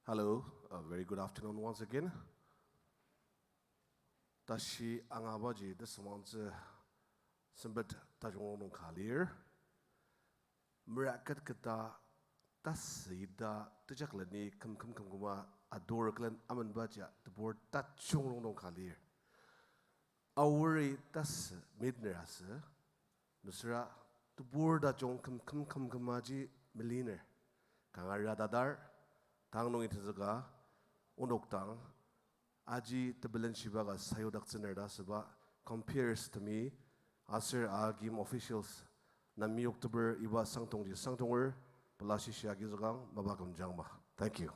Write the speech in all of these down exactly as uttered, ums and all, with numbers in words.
Hello, a very good afternoon once again. Tashi angabaji tesüngmangtsü sempet tajung rongnung ka lir. Meraket keta tasü ita tejakleni küm küm küm küma adur külen amenbaji tebur tajung rongnung ka lir. Aori tasü mitner asü, mesüra tebur tajung küm küm küm kümaji meliner. Kanga ratadar, tang nungi tenzüka, onok dang, aji tebilen shiba ka sayudaktsüner ta asüba, comperes temi, aser agim officials, nami October iba sangtongji sangtonger, pela shishi agizükang, mapa kümjangma. Thank you.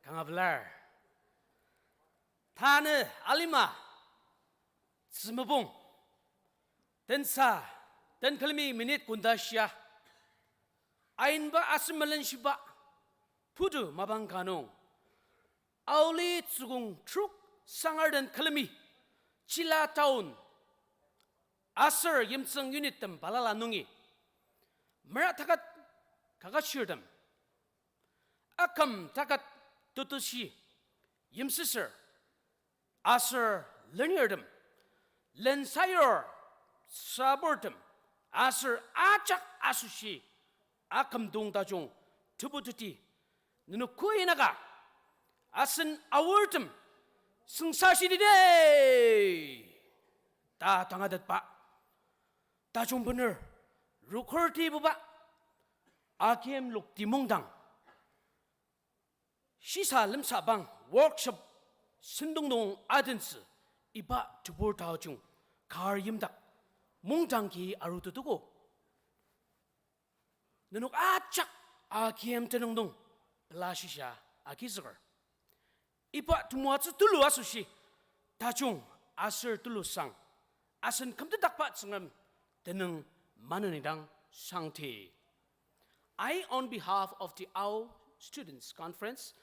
Kanga pelar. Tanü alima, tzümepong, tensa, tenkülemi minute kunda shia, ainba asen melenshiba, putu mapang ka nung, aoli tsükong trok sangar den külemi, Chila town, aser yimtsüng unit tem balala nungi, mera takat kaketshirtem, aküm takat tetushi, yimsüsür, aser lenirtem, lensayur, saburtem, aser ajak asoshi akümdong tajung tebuteti, nenok koinaka asen aortem sengsa shidi de ta tangatetba tajung bener, rokortibuba, akim lokti mungdang shisa lemsabang workshop sentong nung adentsü, iba tebur tajung kar yimdak mungdang ki arututuko. Nenok ajak akim tenüng nung pela shisa agizüker. Iba temoatsü tulu asoshi, tajung aser tulu sang, asen kümtetdakba Tsüngrem tenüng maneni dang sangti. I, on behalf of the Ao Students' Conference,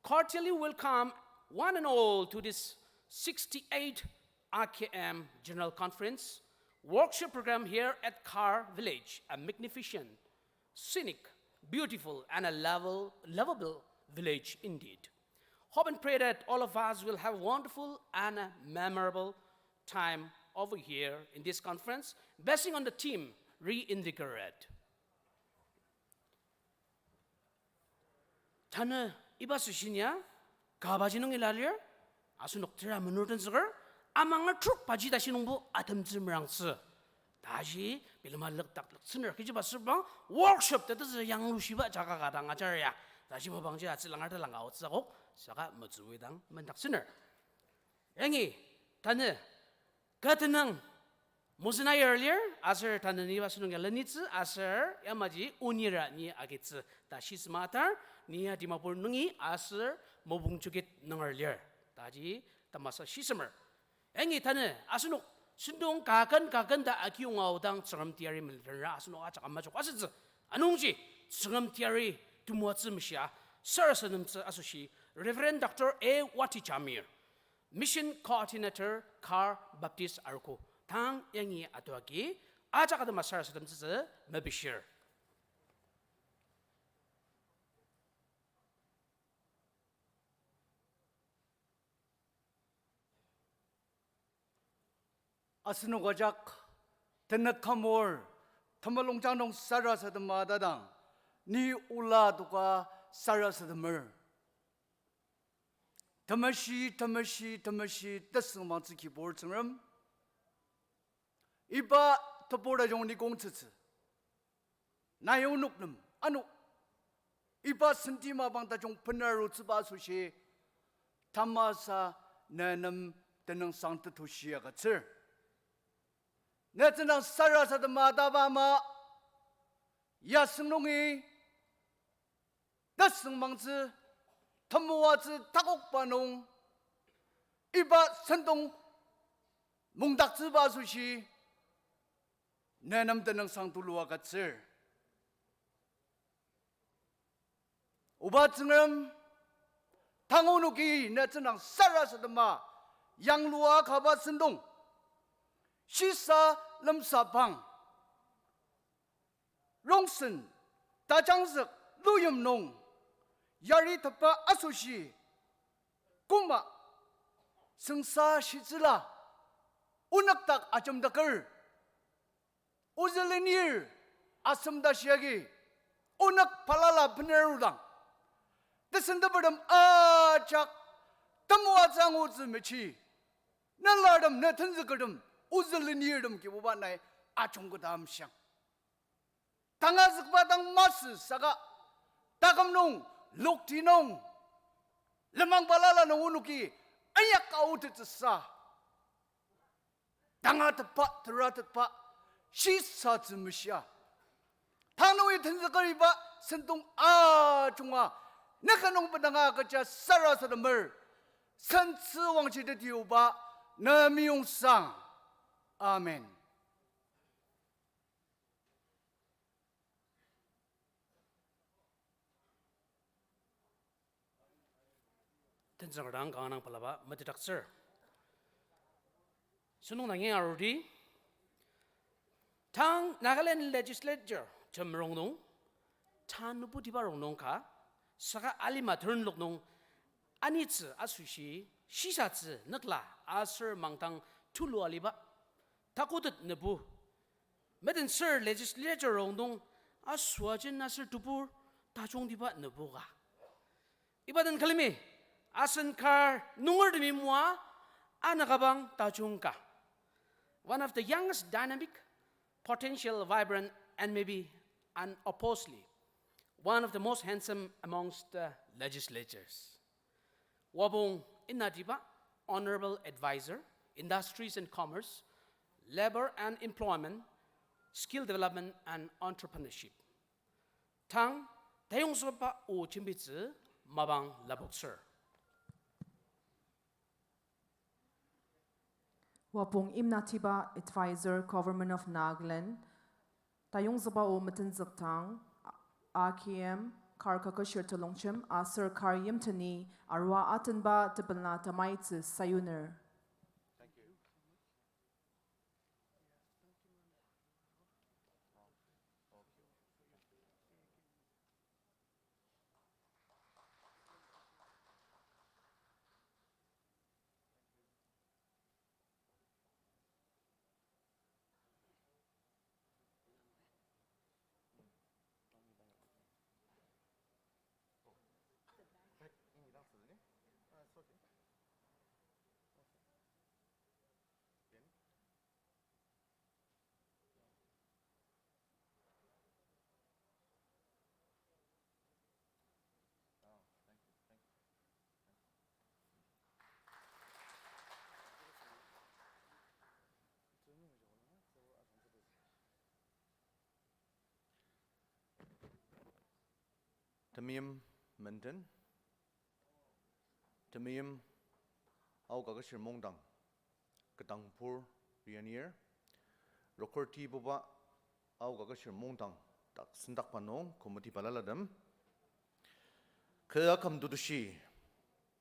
cordially welcome one and all to this sixty-eight R K M General Conference workshop program here at Khar Village, a magnificent, scenic, beautiful, and a level, lovable village indeed. Hope and pray that all of us will have a wonderful and a memorable time over here in this conference, basing on the theme, Reinvigorate. Tanü iba session ya, kabaji nungi la lir, asenok tera menurten züker, amanger trok baji tashi nungbo atemtsü merangtsü. Taji bilema lekdak lektsüner kechiba sürbang workshop ta tezü yanglushiba jaka ka dang ajar ya. Taji mapangji atsülanger talangka aotsü akok, saka metsübui dang mendaktsüner. Yangi, tanü, kü tenüng mozüna ayar lir, aser tanü ni iba sentong ya lenitsü, aser yamaji onira ni agitsü ta shisema atar, ni ya Dimapur nungi aser Mopung Chokit nunger lir. Taji tamasa shisemer. Yangi tanü asenok sentong kaken kaken ta akiyonga aodang Tsüngrem teyari melidanra asenok ajak ama jok asütsü. Anungji Tsüngrem teyari temoatsü meshia sarasademtsü asoshi Reverend Doctor A Wati Jamir, Mission Coordinator, Khar Baptist Arogo, tang yangi atoagi ajak atema sarasademtsütsü mepishir. Asenok ajak tenük kamor temulungjang nung sarasadema tadang, ni ola toka sarasademer. Temeshi, temeshi, temeshi tesüngmangtsü Kibur Tsüngrem, iba tebur tajung ni kongtsütsü. Nai onok nem ano iba senti mapang tajung benarutsüba asoshi tamasa ne nem tenüngsang tetushi agütsür. Ne tenüng sarasadema taba ama yasüng nungi tesüngmangtsü, temoatsü takokba nung iba sentong mungdaktsüba asoshi ne nem tenüngsang tulu agütsür. Oba Tsüngrem, tang onoki ne tenüng sarasadema yanglua kaba sentong, shisa lemsapang, rongsen, tajangzük, luyim nung, yaritepa asoshi, koma, sengsa shitsüla, onük dak ajemdaker, ozü lenir, asem tashi agi, onük balala bener arudang, tesentepertem ajak, temoatsü angutsü mechi, nelartem, ne tenzükertem, ozü lenirtem Kibuba nai ajungketa amshiang. Tangazükba dang masü saka, taküm nung, lokti nung, lenmang balala nung onoki inyak aotettsüsa, tangatetba, teratetba, shisatsü meshia. Tanü nungi tenzüker iba sentong ajunga, neka nung bendanga kecha sarasademer, sentsü wangji teti oba, ne meyongsang. Amen. Tenzüker dang kanga dang balaba metetdaktsür. Sentong dangi arudi, tang Nagaland Legislature term rongnung, tanübutiba rongnung ka, saka alima terenlok nung, anitsü asoshi, shisatsü nükla aser mangdang tulu aliba, takotet nübu, metentsür Legislature rongnung, asüajen aser tebur tajungtiba nübu ka. Iba den külemi, asen kar nungertemi moa, anükabang tajung ka. One of the youngest, dynamic, potential, vibrant, and maybe unopposedly, one of the most handsome amongst the legislators. Wapong Imnatiba, Honorable Advisor, Industries and Commerce, Labor and Employment, Skill Development and Entrepreneurship. Tang, tayongzüba o jembitsü mapang lapoktsür. Wapong Imnatiba, Advisor, Government of Nagaland, tayongzüba o metenzüktang, A K M, kar kaketshir telongjem, aser kar yimteni, arua atenba tepela tamaitsü sayuner. Temeim menden, temeim Ao Kaketshir Mungdang ketdang pur rianir, roker tibuba Ao Kaketshir Mungdang dak sendakba nung committee balalatem, kü aküm tutushi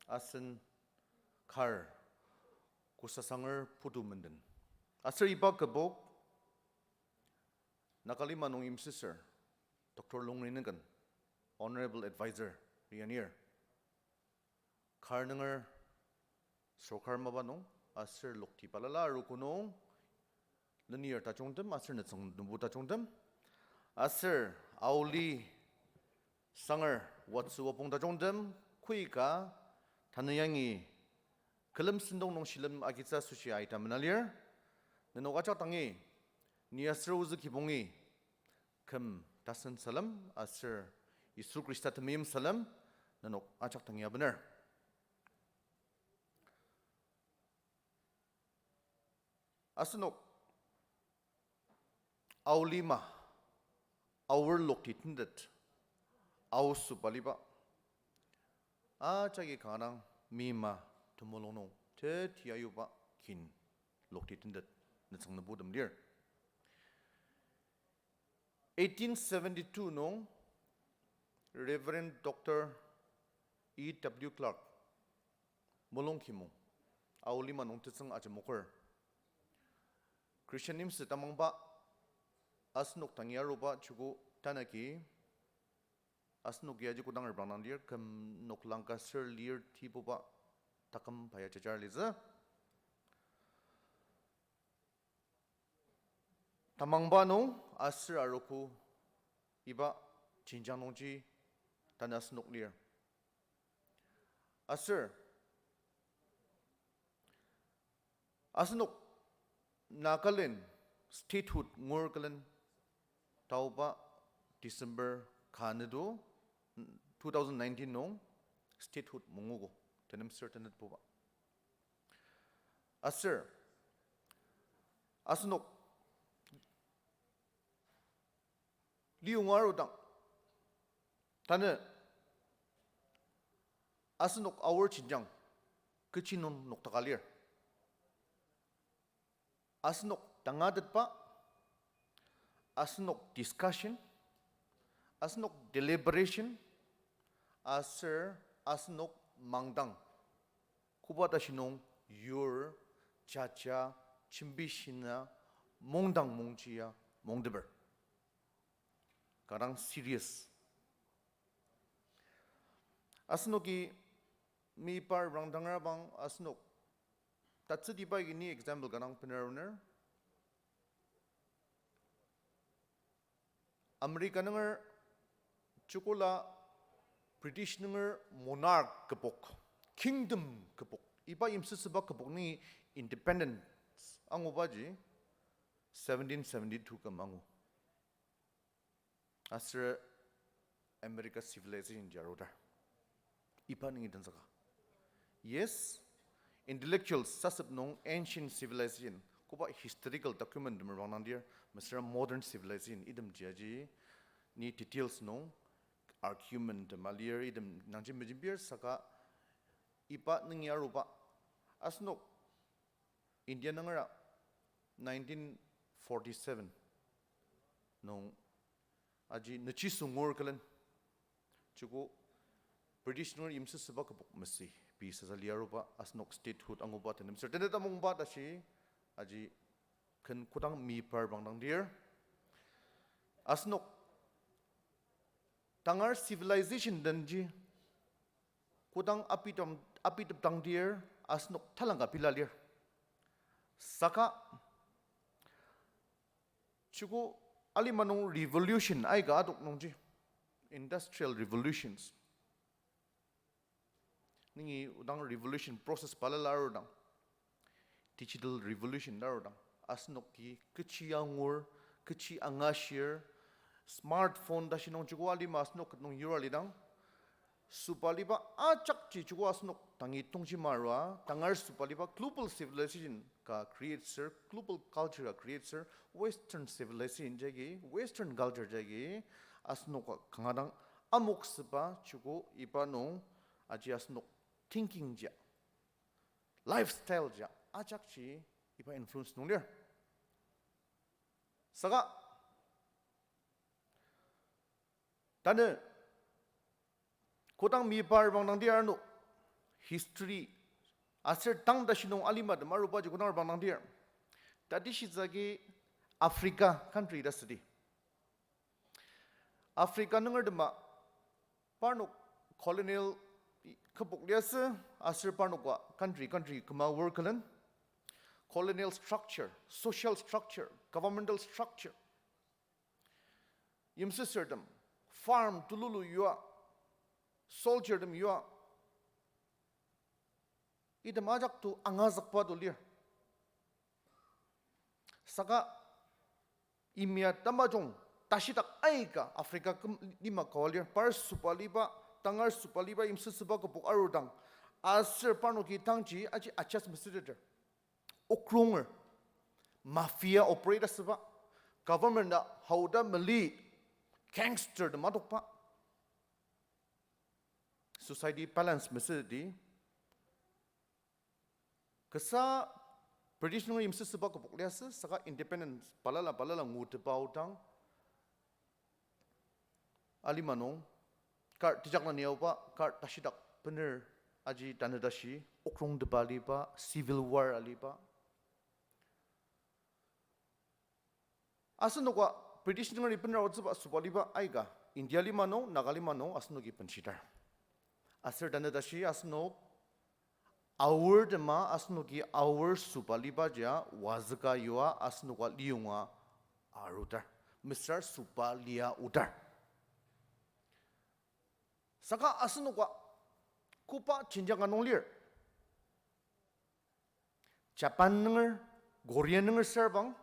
asen kar Kosasanger putu menden. Aser iba kübok Nagalima nung yimsüsür Doctor Longri nüken, Honorable Advisor rianir, kar nünger sorkar mapa nung aser lokti balala arogo nung lenir tajungtem aser nütsüng nübu tajungtem aser Aoli Sanger Watsü Wapong tajungtem, koika tanü yangi külem sentong nung shilem agitsü asoshi aita mena lir. Nenok ajak dangi, ni aser ozü kibongi, küm tasen salem aser Yisu Khrista temeim salem nenok ajak dangi abener. Asenok Aolima, Aor lokti tentet, Aosüba liba, ajaki kanga dang meima temulung nung teti ayuba kin lokti tentet nütsüng nübutem lir. Eighteen seventy-two nung Reverend Doctor E W Clark mulung kimung Aolima nung tetsüng ajemoker. Christian yimsü tamangba asenok tangi aruba chuku tanaki asenoki aji kodang reprangdang lir, küm noklang ka ser lir tibuba taküm paya jajar litsü. Tamangba nung aser arogo iba jenjang nungji tanü asenok lir. Aser asenok Nagaland statehood ngur külen taoba December ka nüdu two thousand nineteen nung statehood mungugo, tenem ser tenetbuba. Aser Asenok liyonga arudang, tanü asenok aor jenjang kechi nung noktaka lir. Asenok tangatetba, asenok discussion, asenok deliberation, aser asenok mangdang, koba tashi nung yur, jaja, jembishina, mungdang mungchia mungteper. Kanga serious. Asenoki meyipa reprangdangra bang asenok tatsütiba agi ni example kanga bener aruner. America nunger joko la British nunger monarch kübok, kingdom kübok, iba yimsüsüba kübok nungi independence angubaji seventeen seventy-two küm angu. Aser America civilization ji arudar. Iba nungi tenzüka, yes, intellectual sasep nung ancient civilization, koba historical document tem reprangdangdir, mesüra modern civilization itemji aji ni details nung argument tem alir, item nangji mejembir saka iba nungi aruba asenok India nungera nineteen forty-seven nung aji nüchi sungur külen, joko British nunger yimsüsüba kübok masü pei sasa lia aruba asenok statehood anguba tenem ser tenet amungba tashi aji ken kodang meyipa reprangdangdir, asenok tangar civilization denji kodang apitem, apitepdangdir asenok talangka pela lir. Saka joko alima nung revolution aika adok nungji, industrial revolutions nungi odang revolution process balala arudang, digital revolution arudang, asenoki kechi angur, kechi angashir, smartphone tashi nung joko alima asenok ket nung yur alidang, süba aliba ajakji joko asenok tangi tongji marua, tangar süba aliba global civilization ka create ser, global culture ka create ser, Western civilization jagi, Western culture jagi, asenok kanga dang amoksüba joko iba nung aji asenok thinking ji, lifestyle ji ajakji iba influence nung lir. Saka tanü kodang meyipa reprangdangdir ano history aser tang tashi nung alimatem arubaji kodang reprangdangdir, tatishitsü agi Africa country ta südi. Africa nungertema parnok colonial kübok liasü, aser parnoka country country küma wor külen, colonial structure, social structure, governmental structure, yimsüsürtem, farm tululu yua, soldiertem yua, item ajak to angazükba to lir. Saka imya tamajung tashidak aika Africa küm lima kawa lir, par süba aliba, tangar süba aliba, yimsüsüba kübok arudang, aser parnoki tangji aji adjust masüteter. Okronger, mafia operate asüba, government a haoda mali, gangster tem adokba, society balance masüdi. Kasa British nung yimsüsüba kübok liasü, saka independence balala balala ngutepa aodang, alima nung kar tejak lani aoba, kar tashidak bener aji tanü tashi okrongtepa aliba, civil war aliba. Asenoka British nungeri benra aotsüba süba aliba aika, India lima nung, Naga lima nung asenoki benshidar. Aser tanü tashi asenok aor tema asenoki aor süba aliba jia wazüka yua asenoka liyonga arudar. Mesüra süba lia odar. Saka asenoka koba jenjang ka nung lir. Japan nunger, Korea nunger serbang,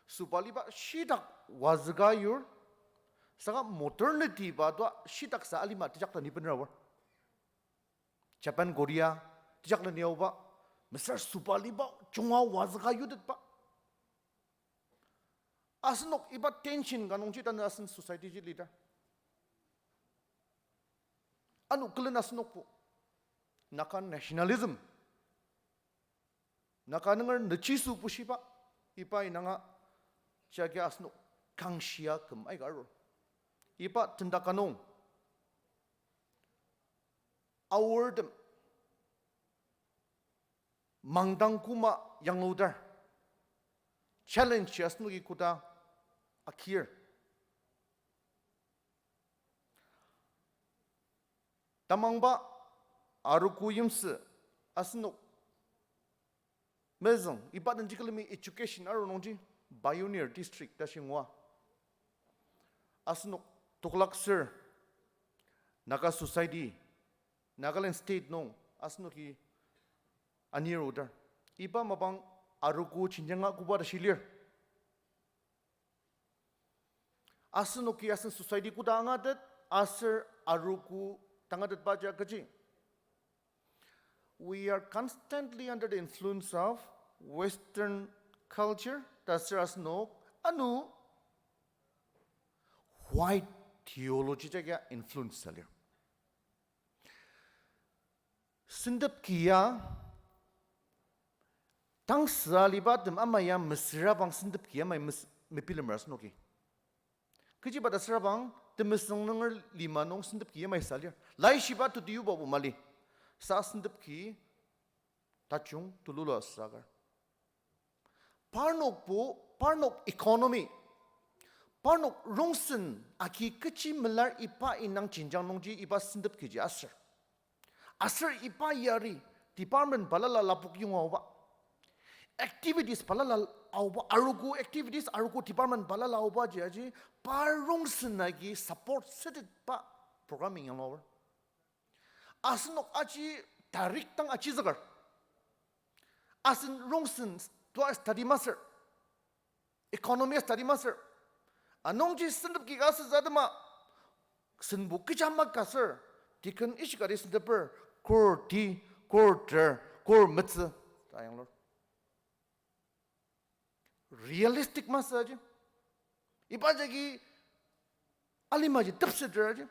süba aliba shitak wazüka yur, saka modernity ba tua shitak sa alima tejak ta ni benra aor. Japan, Korea, tejak leni aoba, mesüra süba aliba junga wazüka yutetba. Asenok iba tension ka nungji tanü asen society ji lidar. Ano külen asenokbo Naga nationalism, Naga nunger nüchiso bushiba, iba inanga jagi asenok kangshia küm aika arur. Iba tendaka nung aortem mangdang koma yangludar challenge asenoki koda akir. Tamangba arogo yimsü asenok mezüng iba den jikülemi education aru nungji Pioneer District ta shingwa. Asenok toklak sür Naga society, Nagaland state nung asenoki anir odar. Iba mapang arogo jenjanga koba ta shilir. Asenoki asen society koda angatet, aser arogo tangatetba ja kechi. We are constantly under the influence of Western culture, ta aser asenok ano white theology jagi influence alir. Sentep kia, tang süa aliba tem ama ya mesüra bang sentep kia mai mes-, mebilemer asenoki. Kechiba ta süra bang, temesüng nunger lima nung sentep kia mai salir. Laishiba teti yubabo mali. Sa sentep ki tajung tululu asüakar. Parnokbo, parnok economy, parnok rongsen agi kechi melar iba indang jenjang nungji iba sentep kiji aser. Aser iba yari department balala lapok yonga aoba. Activities balala aoba, arogo activities, arogo department balala aoba ji aji, par rongsen agi support sütetba programming yangluaor. Asenok aji tarik dang ajizüker. Asen rongsen tua study master, economy study master. Anungji sentep ki ka asütsü atema, senbo kecha maka aser, deacon ishikari senteper, kor ti, kor ter, kor metsü, ta yanglur. Realistic masü aji. Iba jagi alimaji tepseter aji.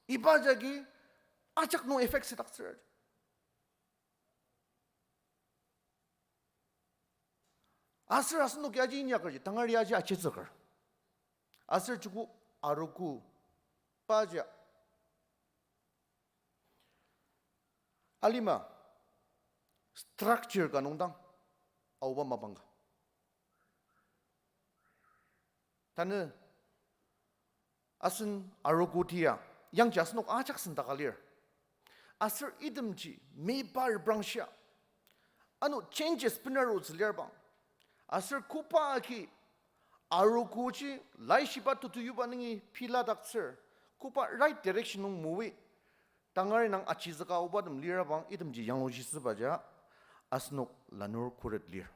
Iba jagi ajak nung effect südaktsür aji. Aser asenoki aji inyakerji, tangari aji ajitsüker. Aser joko arogo paja alima structure ka nungdang aoba mapang ka. Tanü asen arogo tia, yangji asenok ajak sendaka lir. Aser itemji meiba reprangshia. Ano changes benarutsü lir bang. Aser koba agi arogoji laishiba tutuyuba nungi piladaktsür, koba right direction nung movi, tangari nang ajizüka aobatem lira bang itemji yanglushitsübaja asenok lanur khuret lir.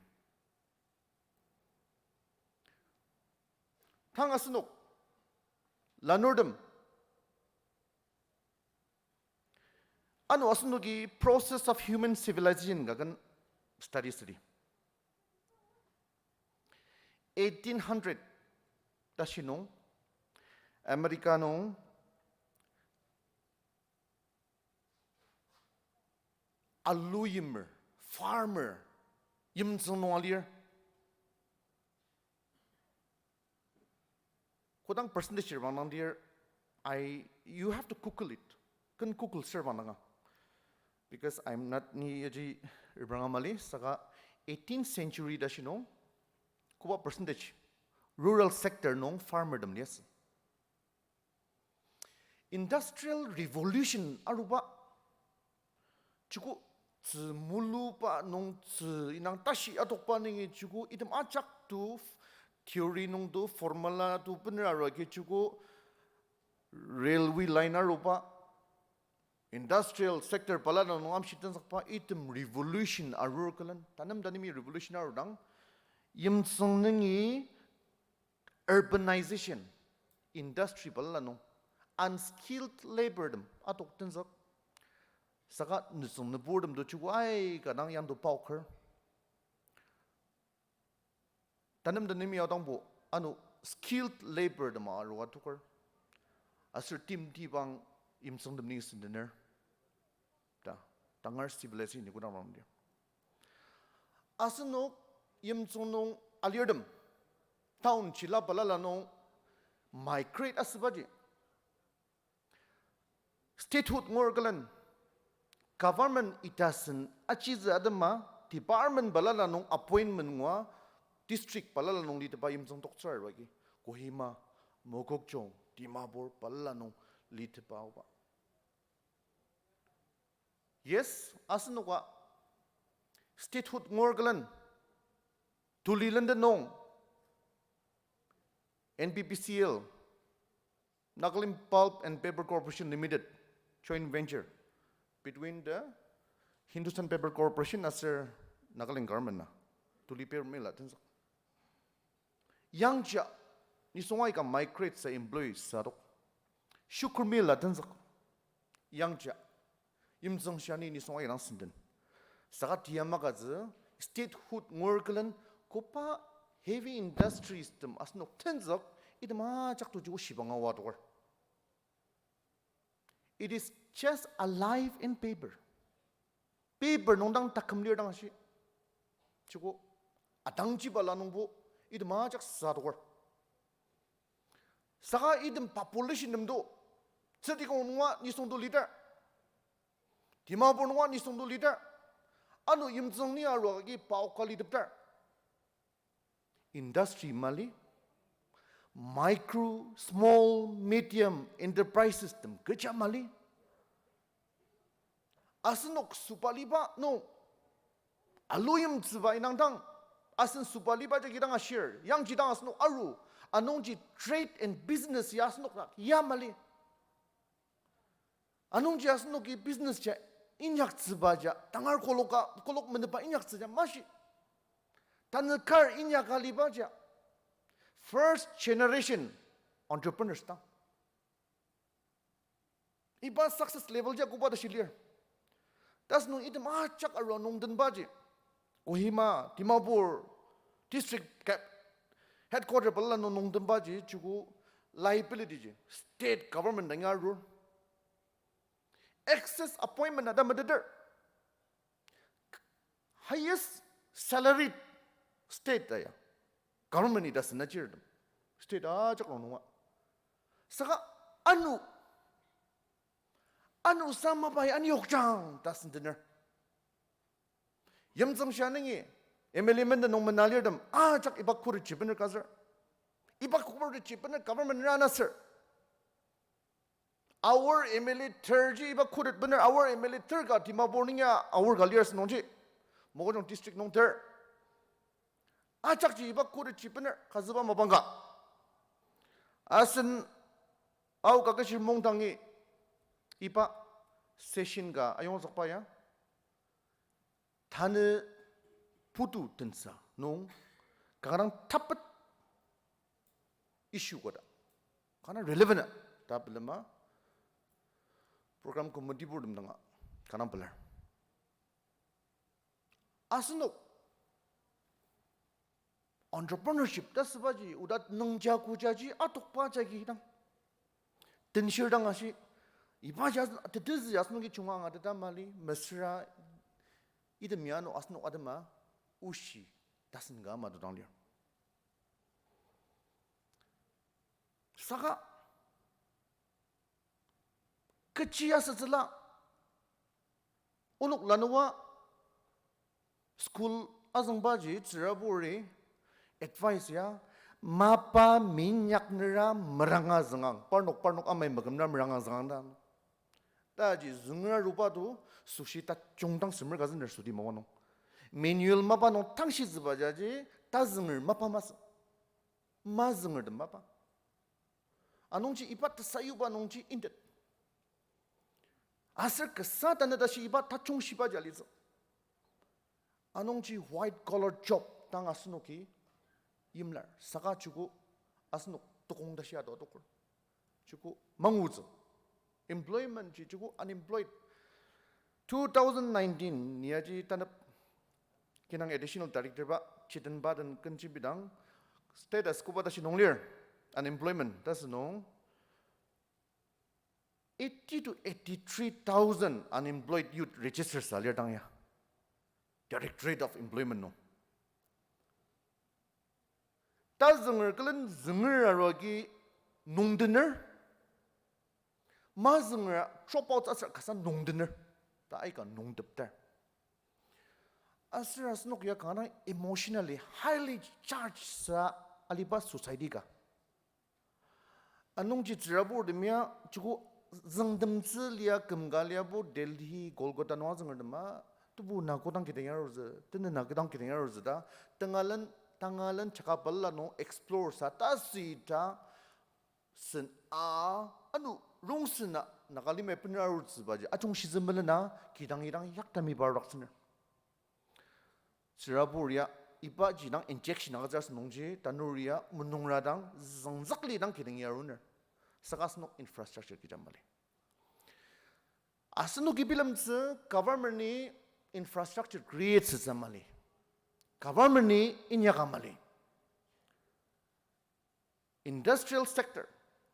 Tang asenok lanurtem ano asenoki process of human civilization ka ken study südi. Eighteen hundred tashi nung America nung alu yimer, farmer, yimtsüng nung alir. Kodang percentage reprangdang dir, I, you have to Google it. Ken Google ser bang danga. Because I'm not ni yaji repranga mali, saka eighteenth century tashi nung, koba percentage rural sector nung farmer tem liasü. Industrial Revolution aruba, joko tzü muluba nung tzü indang tashi adokba nungi joko item ajak to theory nung to formula to bener arua agi joko railway line aruba, industrial sector balala nung amshi tenzükba item revolution arur külen. Tanem tanemi revolution arudang, yimtsüng nungi urbanization, industry balala nung, unskilled labour tem adok tenzük, saka nütsüng nüburtem to joko aika dang yangto paoker. Tanem tanemi aodangbo, Ano skilled labor tema arua toker. Aser timtibang yimtsüngtem ni sendener. Ta, tangar civilization ni kodang rangdir. Asenok yimtsüng nung alirtem, town chila balala nung migrate asübaji, statehood ngur külen, government itasen achizü atema, department balala nung appointment ngua, district balala nung litepa yimtsüng toktsür agi, Kohima, Mokokchung, Dimapur balala nung litepa oba. Yes, asenoka statehood ngur külen, tuli lenden nung, N P P C L, Nagaland Pulp and Paper Corporation Limited, joint venture between the Hindustan Paper Corporation aser Nagaland government na, tuli paper mill a tenzük. Yangja, nisung aika migrate sa employees sa adok. Sugar mill a tenzük. Yangja, yimtsüng shia ni nisung aika dang senden. Saka tia makatsü, statehood ngur külen koba heavy industries tem asenok tenzük, item ajak toji oshibanga wa adoker. It is just alive in paper. Paper nung dang taküm lir dang shi. Chiko, adangjiba la nungbo, item ajak sa adoker. Saka item population nemdo, Tsütikong nunga nisungdo liter, Dimapur nunga nisungdo liter, ano yimtsüng ni arua agi paoka litepter. Industry mali, micro, small, medium enterprises tem kecha mali. Asenok sobaliba nung, aluyimtsüba inangdang, asen sobaliba jagi dang ashir, yangji dang asenok aru, anungji trade and business ya asenok dak ya mali. Anungji asenoki business ja inyaktsüba ja, tangar koloka, kolok menepa inyaktsü ja mashi. Tanü kar inyaka liba ja, first generation entrepreneurs dang. Iba success level ja koba tashi lir. Tasünung item ajak arua nungdenbaji, Kohima, Dimapur, district cap, headquarter balala nung nungdenbaji chuku liability ji state government dang arur. Excess appointment ata meteter. Highest salaried state aya, government ita sena chirtem, state ajak nung nunga. Saka ano, ano sa mapai ani yokjang ta sendener. Yimtsüng shia nungi M L A menden nung menalirtem ajak iba khuret ji bener kazür. Iba khuret ji bener government ra nasür. Aor M L A ter ji iba khuret bener, aor M L A ter ka Dimapur nungi aor ka lir asünungji, Mokokchung district nung ter. Ajakji iba khuret ji bener kazüba mapang ka. Asen Ao Kaketshir Mungdangi iba session ka ayongzükba ya, tanü putu tensa nung kanga dang tapet issue koda, kanga relevant a ta bilema, program committee board dang a kanga pelar. Asenok entrepreneurship ta sübaji oda nüngja kojaji atokba jagi dang tenshir dang ashi, ibaji asen-, tetezü asenoki chunga angateta mali, mesüra item ya ano asenok atema oshi tasen ka ama dodang lir. Saka kechi asütsüla, onok lanua school azüngbaji tsüraburi advice ya, mapa minyaknüra meranga züngang, parnok parnok amai mekümra meranga züngang ta. Taji zünger aruba to, süshi tajung dang semer kazüner südi mawa nung. Manual mapa nung tangshitsüba jaji, tazünger mapa masü. Mazüngertem mapa. Anungji iba tesayuba nungji intet. Aser kasa tanü tashi iba tajung shiba ji alitsü. Anungji white collar job dang asenoki yimlar. Saka chuku asenok tokong tashi ato adoker. Chuku mangutsü. Employment ji chuku unemployed. Two thousand nineteen ni aji tanep kinang additional director ba, Chetan ba den kenjibidang, status koba tashi nung lir, unemployment ta sünung, eighty to eighty-three thousand unemployed youth register sa lir dang ya. Directorate of Employment nung. Ta zünger külen zünger arua agi nungdener. Ma zünger dropouts aser kasa nungdener. Ta aika nungtepter. Aser asenok ya kanga emotionally highly charged sa aliba society ka. Anungji tsürabur temia joko züngtemtsü lia kümka liabo Delhi, Kolkata nung azüngertema, tebu na kodang kidang yarutsü, tene na kodang kidang yarutsü ta, tangalen, tangalen chaka balala nung explore sa ta süta, sen a, ano rongsen na, Naga limai bener arutsübaji, ajungshitsü melena, kidang idang yaktami ba raksener. Tsürabur ya, ibaji dang injection agütsür asünungji, tanur ya, menungra dang, züngzakli dang kidang yaruner. Saka asenok infrastructure kecha mali. Asenoki bilemtsü government-i infrastructure create asütsü mali. Government-i inyaka mali. Industrial sector,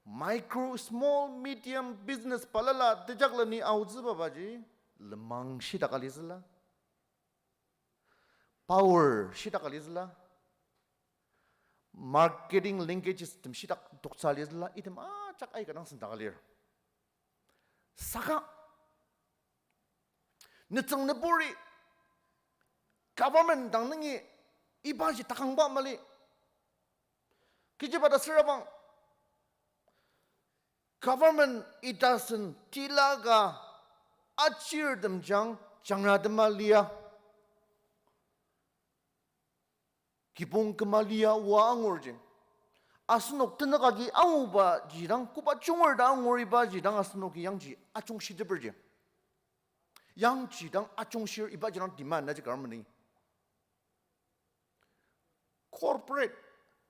micro, small, medium business balala tejakleni aotsübabaji, lenmang shitak alitsüla. Power shitak alitsüla. Marketing linkages tem shitak toktsü alitsüla. Item ajak aika dang sendak alir. Saka, nütsüng nüburi government dang nungi ibaji takangba mali. Kechiba ta sürabang, government ita sen tila ka achirtem jang jangra tema lia. Kibong küma lia oa angurji. Asenok tenük agi angubaji dang, koba junger ta angur ibaji dang asenoki yangji ajungshiteperji. Yangji dang ajungshir ibaji dang demand naji government-i. Corporate,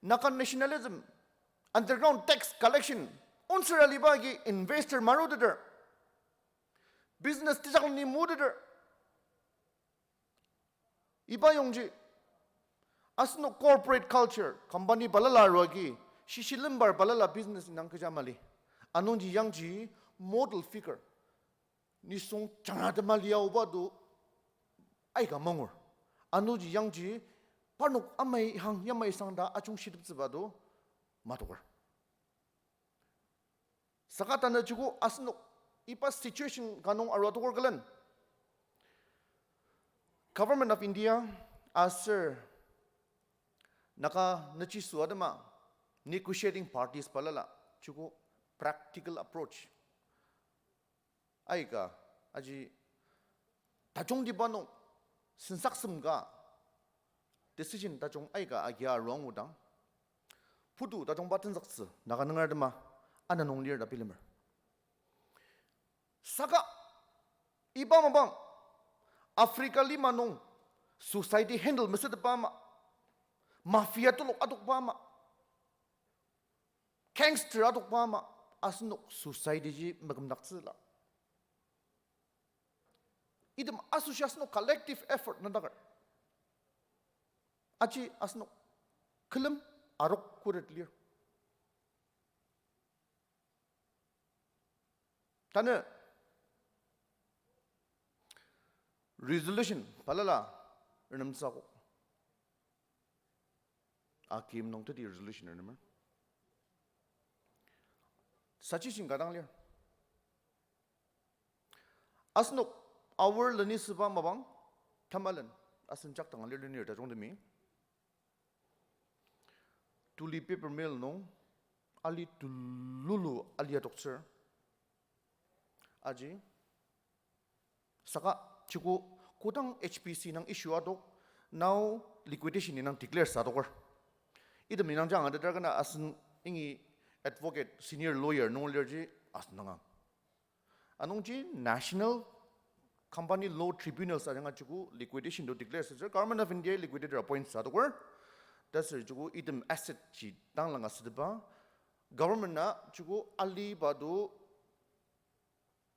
Naga nationalism, underground tax collection, onsür aliba agi investor maruteter, business tejakleni muteter. Iba yongji, asenok corporate culture, company balala aruagi, shishi lembar balala business indang kecha mali. Anungji yangji model figure. Nisung jangra tema liaoba do aika mangur. Anungji yangji parnok amai hang yamai sang ta ajungshiteptsüba do matoker. Saka tanü joko asenok iba situation ka nung arua toker külen, Government of India aser Naga nüchiso atema negotiating parties balala joko practical approach aika aji tajungtiba nung sensaksem ka decision tajung aika agia aruangudang, putu tajungba tenzüktsü Naga nungertema ana nung lir ta bilemer. Saka iba mapang Africa lima nung society handle mesütepa ama, mafia telok adokba ama, gangster adokba ama, asenok society ji mekümdaktsüla. Item asoshi asenok collective effort nüngdaker. Aji asenok külem arok khuret lir. Tanü resolution balala renemtsü akok. Akim nung teti resolution renemer. Suggestion ka dang lir. Asenok aor lenisüba mapang tamalen asen jak dang alir lenir tajungtemi. Tuli paper mill nung ali tululu ali adoktsür. Aji saka joko kodang H P C nung issue adok, nao liquidation indang declare sa adoker. Item indang jang ateter kena asen ingi advocate, senior lawyer nung lirji asen danga. Anungji National Company Law Tribunal ajanga joko liquidation to declare sütsür, Government of India liquidator appoint sa adoker. Tasür joko item asset ji tanglanga sütepa, government na joko aliba do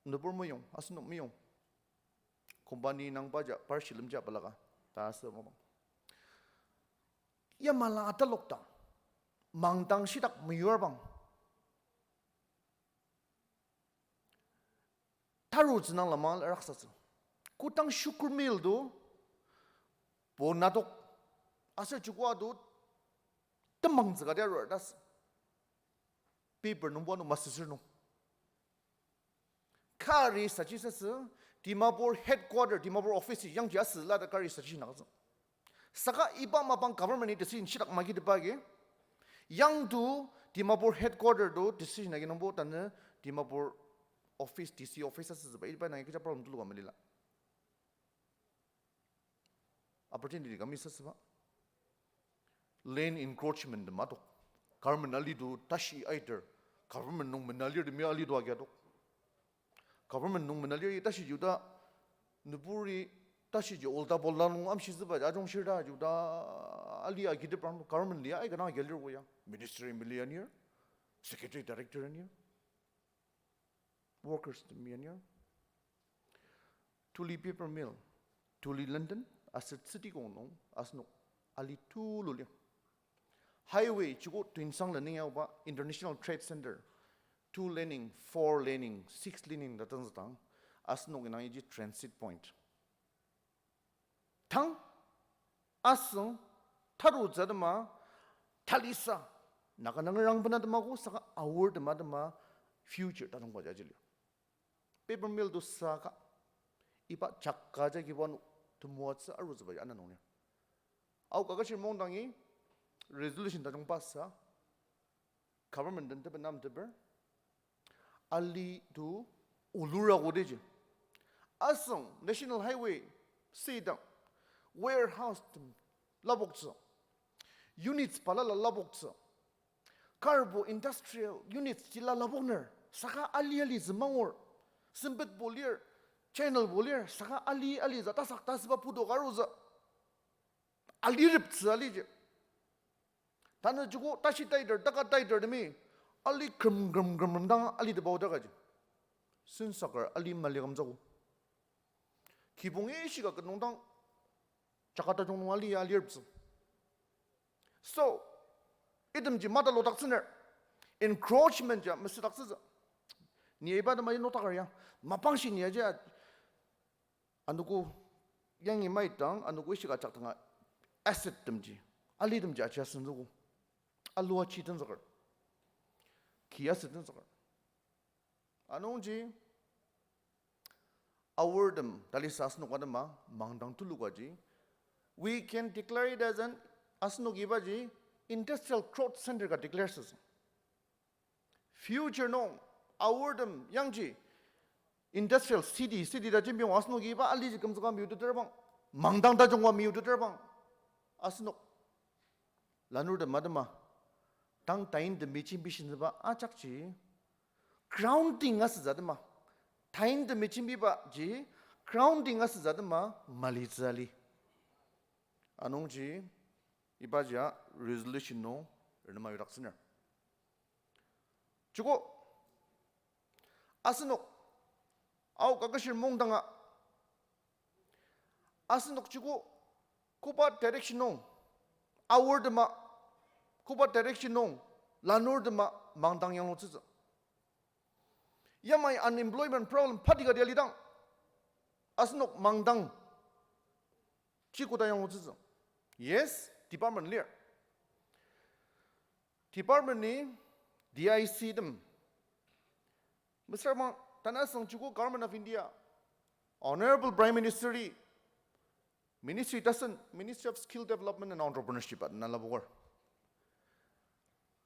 nübur meyong, asenok meyong. Company nangba ja, par shilemja balaka ta asü mapang. Yamala atalok dang mangdang shitak meyurbang. Tarutsü nang lamang raksatsü. Kodang sugar mill to bo natok. Aser joko to temang tsüka dia rur das. Paper nungbo ano masüsür nung. Kari sachi sasü, Dimapur headquarter, Dimapur office yangji asüla ta kari sachi nakatsü. Saka iba mapang government ni decision shitak magi tepa agi. Yang to Dimapur headquarter to decision agi nungbo tanü Dimapur office, D C office asütsüba, iba nang kecha problem tuluka melila. Opportunity kami sasüba. Land encroachment tema tok. Government ali to tashi aiter. Government nung menalir temi ali to agia tok. Government nung menalir tashi yuda nüburi tashi ji olta bola nung amshitsüba ajung shirta yuda ali agi teprang government lia aika nang agia lir koya. Ministry meli anir, secretary director anir. Workers temi anir. Tuli paper mill, tuli London, aser city kong nung, asenok ali tulu lir. Highway, chuko Tuensang lening yaoba, International Trade Center, two laning, four laning, six laning ta tenzütang, asenok inang iji transit point. Tang, asüng, tarutsü atema, talisa, Naga nang rang bena tema ko saka aor tema tema future tajungba jaji lir. Paper mill to saka, iba jaka jagi wano temoatsü arutsüba ya ana nung lir. Ao kakashir mongdangi resolution tajung pass sa, government den teben namteper, ali to ulura kodeji. Asüng National Highway sidang warehouse tem lapoktsü. Units balala lapoktsü. Karbo industrial units jila lapokner. Saka ali ali zümangur. Sempet bo lir, channel bo lir, saka ali ali za tasak tasüba putu karutsü. Alireptsü aliji. Tanü joko tashi taiter, taka taiter temi, ali krem, krem, krem, krem dang ali tebao takaji. Sensaker ali mali kamtsüko. Kibong ishika ket nungdang, jaka tajung nung ali, alireptsü. So, itemji matalodaktsüner, encroachment ja mesüdaktsütsü. Ni iba tema inotaker ya, mapangshi ni aji, anogo yangi maitang, anogo ishika jaktanga asset temji, ali temji aji asüngzüko. Alua chi tenzüker. Ki asset tenzüker. Anungji, aortem, talisa asenok atema, mangdang tulukaji, we can declare it as an, asenok ibaji, industrial growth center ka declare süsü. Future nung, aortem yangji, industrial city, city ta jembiong asenoki iba aliji kümzüka miuteterbang, mangdang tajungba miuteterbang, asenok lanurtem atema, tang tain temi jembi shintsüba ajakji, grounding asütsü atema, tain temi jembibaji, grounding asütsü atema, malitsü ali. Anungji, ibajia resolution nung, renema yudaktsüner. Joko, asenok, ao kakashir mungdanga, asenok joko, koba direction nung, aortema, koba direction nung, lanurtema, mangdang yanglutsütsü. Yamai unemployment problem pati kati alidang, asenok mangdang, ji koda yanglutsütsü. Yes, department lir. Department ni D I C tem. Mister Mang, tanü asüng joko Government of India, Honorable Prime Minister-i, Ministry tasen, Ministry of Skill Development and Entrepreneurship at nalabogar.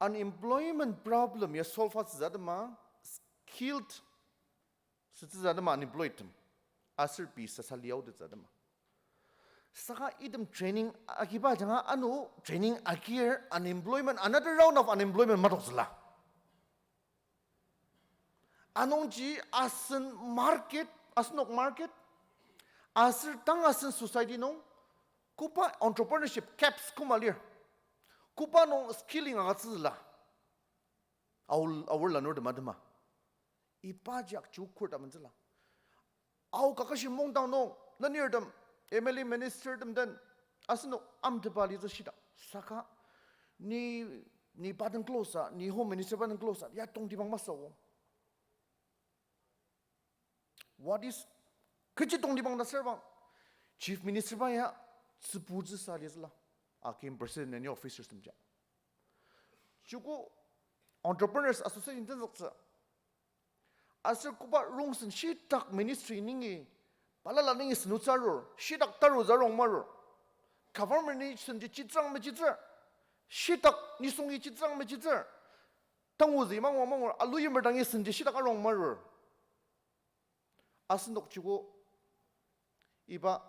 Unemployment problem ya solve asütsü atema, skilled sütsütsü atema unemployed tem. Aser pei sasa liaotettsü atema. Saka item training agiba ajanga ano training agir unemployment, another round of unemployment matoktsüla. Anungji asen market, asenok market, aser tang asen society nung, koba entrepreneurship gaps koma lir. Koba nung skilling agütsüla. Aor, aor lanurtem atema. Iba ajak joko khuret amentsüla. Ao kakashi mungdang nung, lenirtem, M L A minister tem den, asenok amtepa alitsü shida. Saka, ni Ni pa den close a, ni Home Minister pa den close a, ya tongtibang masü o. What is, kechi tongtibang ta sür bang, Chief Minister pa ya tsübutsü sa litsüla. Akim President ni officers temja. Chuku Entrepreneurs Association tenzüktsü. Aser koba rongsen shitak ministry nungi, balala nungi senotsü arur, shitak tarutsü arung marur. Government ni senji chitsüang mechitsür, shitak nisungi chitsüang mechitsür. Tangutsü mangu mangur alu yimer dangi senji shitak arung marur. Asenok chuku iba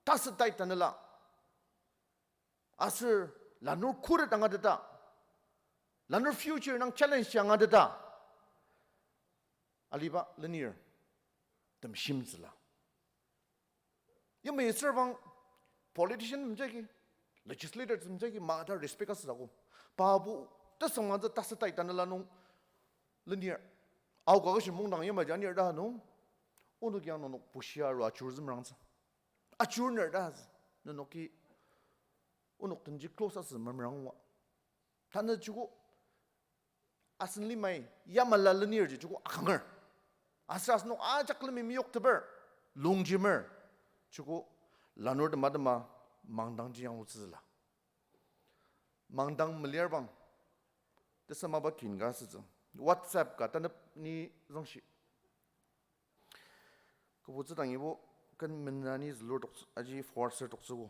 tasütai tanela aser lanur khuret angateta, lanur future nung challenge angateta aliba lenir temshimtsüla. Yamai sür bang politician temjagi, legislator temjagi mata respect asütsü akok. Pabo tesüngmangtsü tasütai tanela nung lenir. Aoka kashi mungdang yamaji anir ta nung, onok yang nenok bushia aru achur zümerangtsü. Achur ner ta, nenoki onok tenji close asü memerangwa. Tanü chuku asen limai yamala lenirji chuku akanger. Aser asenok ajak lemi meyokteper, longjemer, chuku lanur tema tema mangdangji yanglutsüla. Mangdang meliar bang, tesü mapa kin ka asütsü. WhatsApp ka tanep ni zangshi. Küboktsü dangibo ken mena ni zülur toktsü, aji forward ser toktsübo.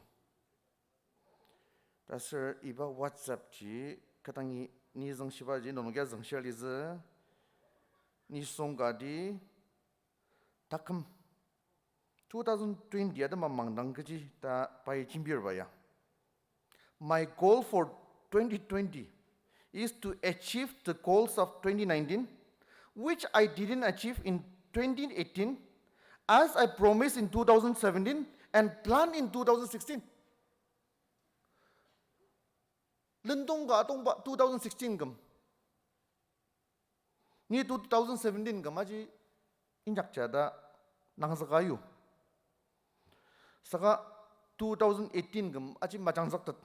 Taser iba WhatsApp ji kü dangi ni zangshibaji nenokia zangshia litsü, nisung kati taküm two thousand twenty atema mangdang kechi ta pai jembirba ya. My goal for twenty twenty is to achieve the goals of twenty nineteen, which I didn't achieve in twenty eighteen, as I promised in two thousand seventeen and planned in two thousand sixteen. Lendong ka atongba two thousand sixteen küm. Ni two thousand seventeen küm aji inyakja ta nangzüka yu. Saka two thousand eighteen küm aji majangzüktet.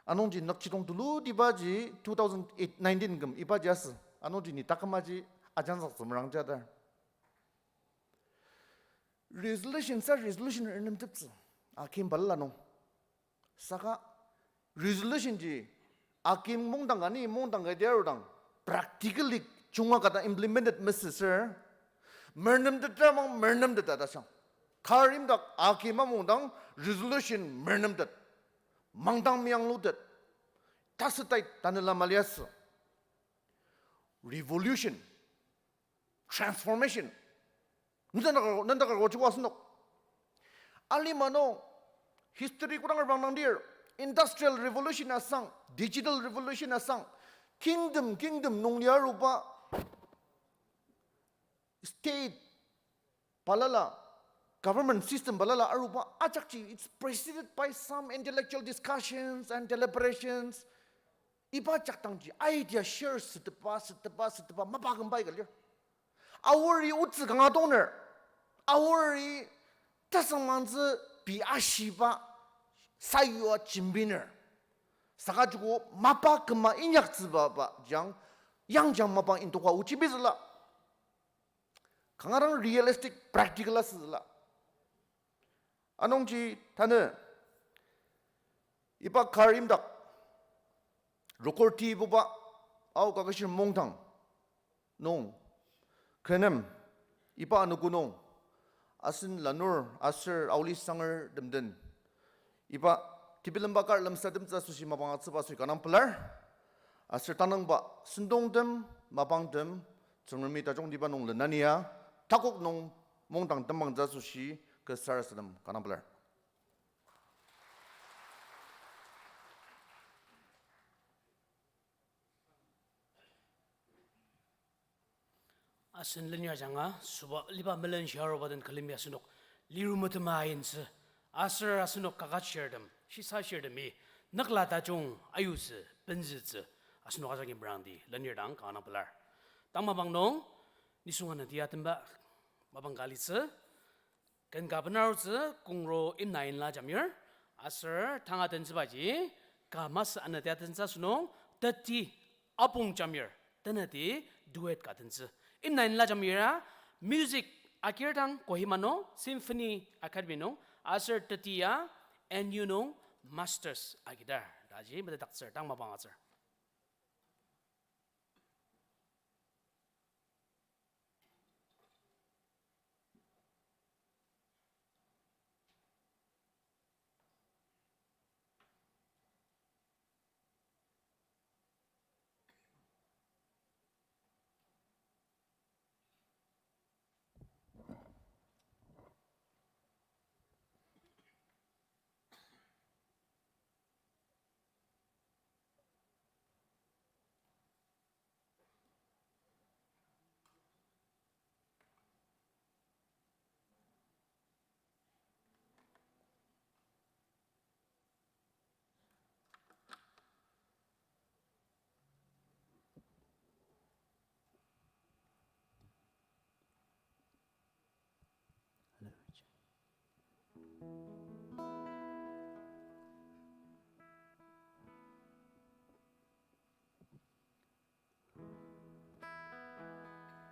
Anungji nükjidong tulutibaji two thousand nineteen küm ibaji asü. Anungji ni taküm aji ajangzüktsü merangja ta. Resolution sa resolution renemteptsü. Akim balala nung. Saka resolution ji akim mungdang ka ni mungdang ka diarudang practically junga kata implemented mesüsür. Mernemtet ramang mernemtet ta ta sang. Kar imdak akim amungdang resolution mernemtet. Mangdang meyanglutet. Tasütai tanela maliasü. Revolution. Transformation. Nendaka, nendaka rochiko asenok. Alima nung, history kodang reprangdangdir, industrial revolution asang, digital revolution asang, kingdom, kingdom nung liaruba, state balala, government system balala aruba ajakji, it's preceded by some intellectual discussions and deliberations. Iba jakdangji idea share sütepa, sütepa, sütepa, mapa kümbai ka lir. Aori otsü kanga toner. Aori tasangmangtsü pei ashiba sayua jembiner. Saka joko mapa küma inyaktsüba ba jang, yangjang mapa indoka ochi bizüla. Kanga dang realistic, practical asütsüla. Anungji tanü iba kar imdak record tibuba Ao Kaketshir Mungdang nung, kü nem iba anogo nung, asen lanur aser aoli sanger temden, iba tebilemba kar lemsatemtsü asoshi mapang atsüba asoshi kanga pelar. Aser tanangba sentongtem, mapangtem, Tsüngremi tajungtiba nung lenania, takok nung mungdang tembangtsü asoshi kü sarasadem kanga pelar. Asen lenya ajanga, süba liba melen shiaruba den külemi asenok liru metema ayintsü, aser asenok kaketshirtem, shisashirtemi nükla tajung ayutsü, benzütsü, asenok ajaki merangdi lenir dang kanga pelar. Tang mapang nung, nisung anati atemba mapang ka alitsü, ken ka benarutsü kongro imna inla jamir, aser tanga tenzübaji, ka masü anati atentsü asünung, Teti Apong Jamir, tenati duet ka tentsü. Imna inla jamira, music agir dang Kohima nung, Symphony Academy nung, aser teti ya N U nung masters agidar. Taji metetdaktsür, dang mapang atsür.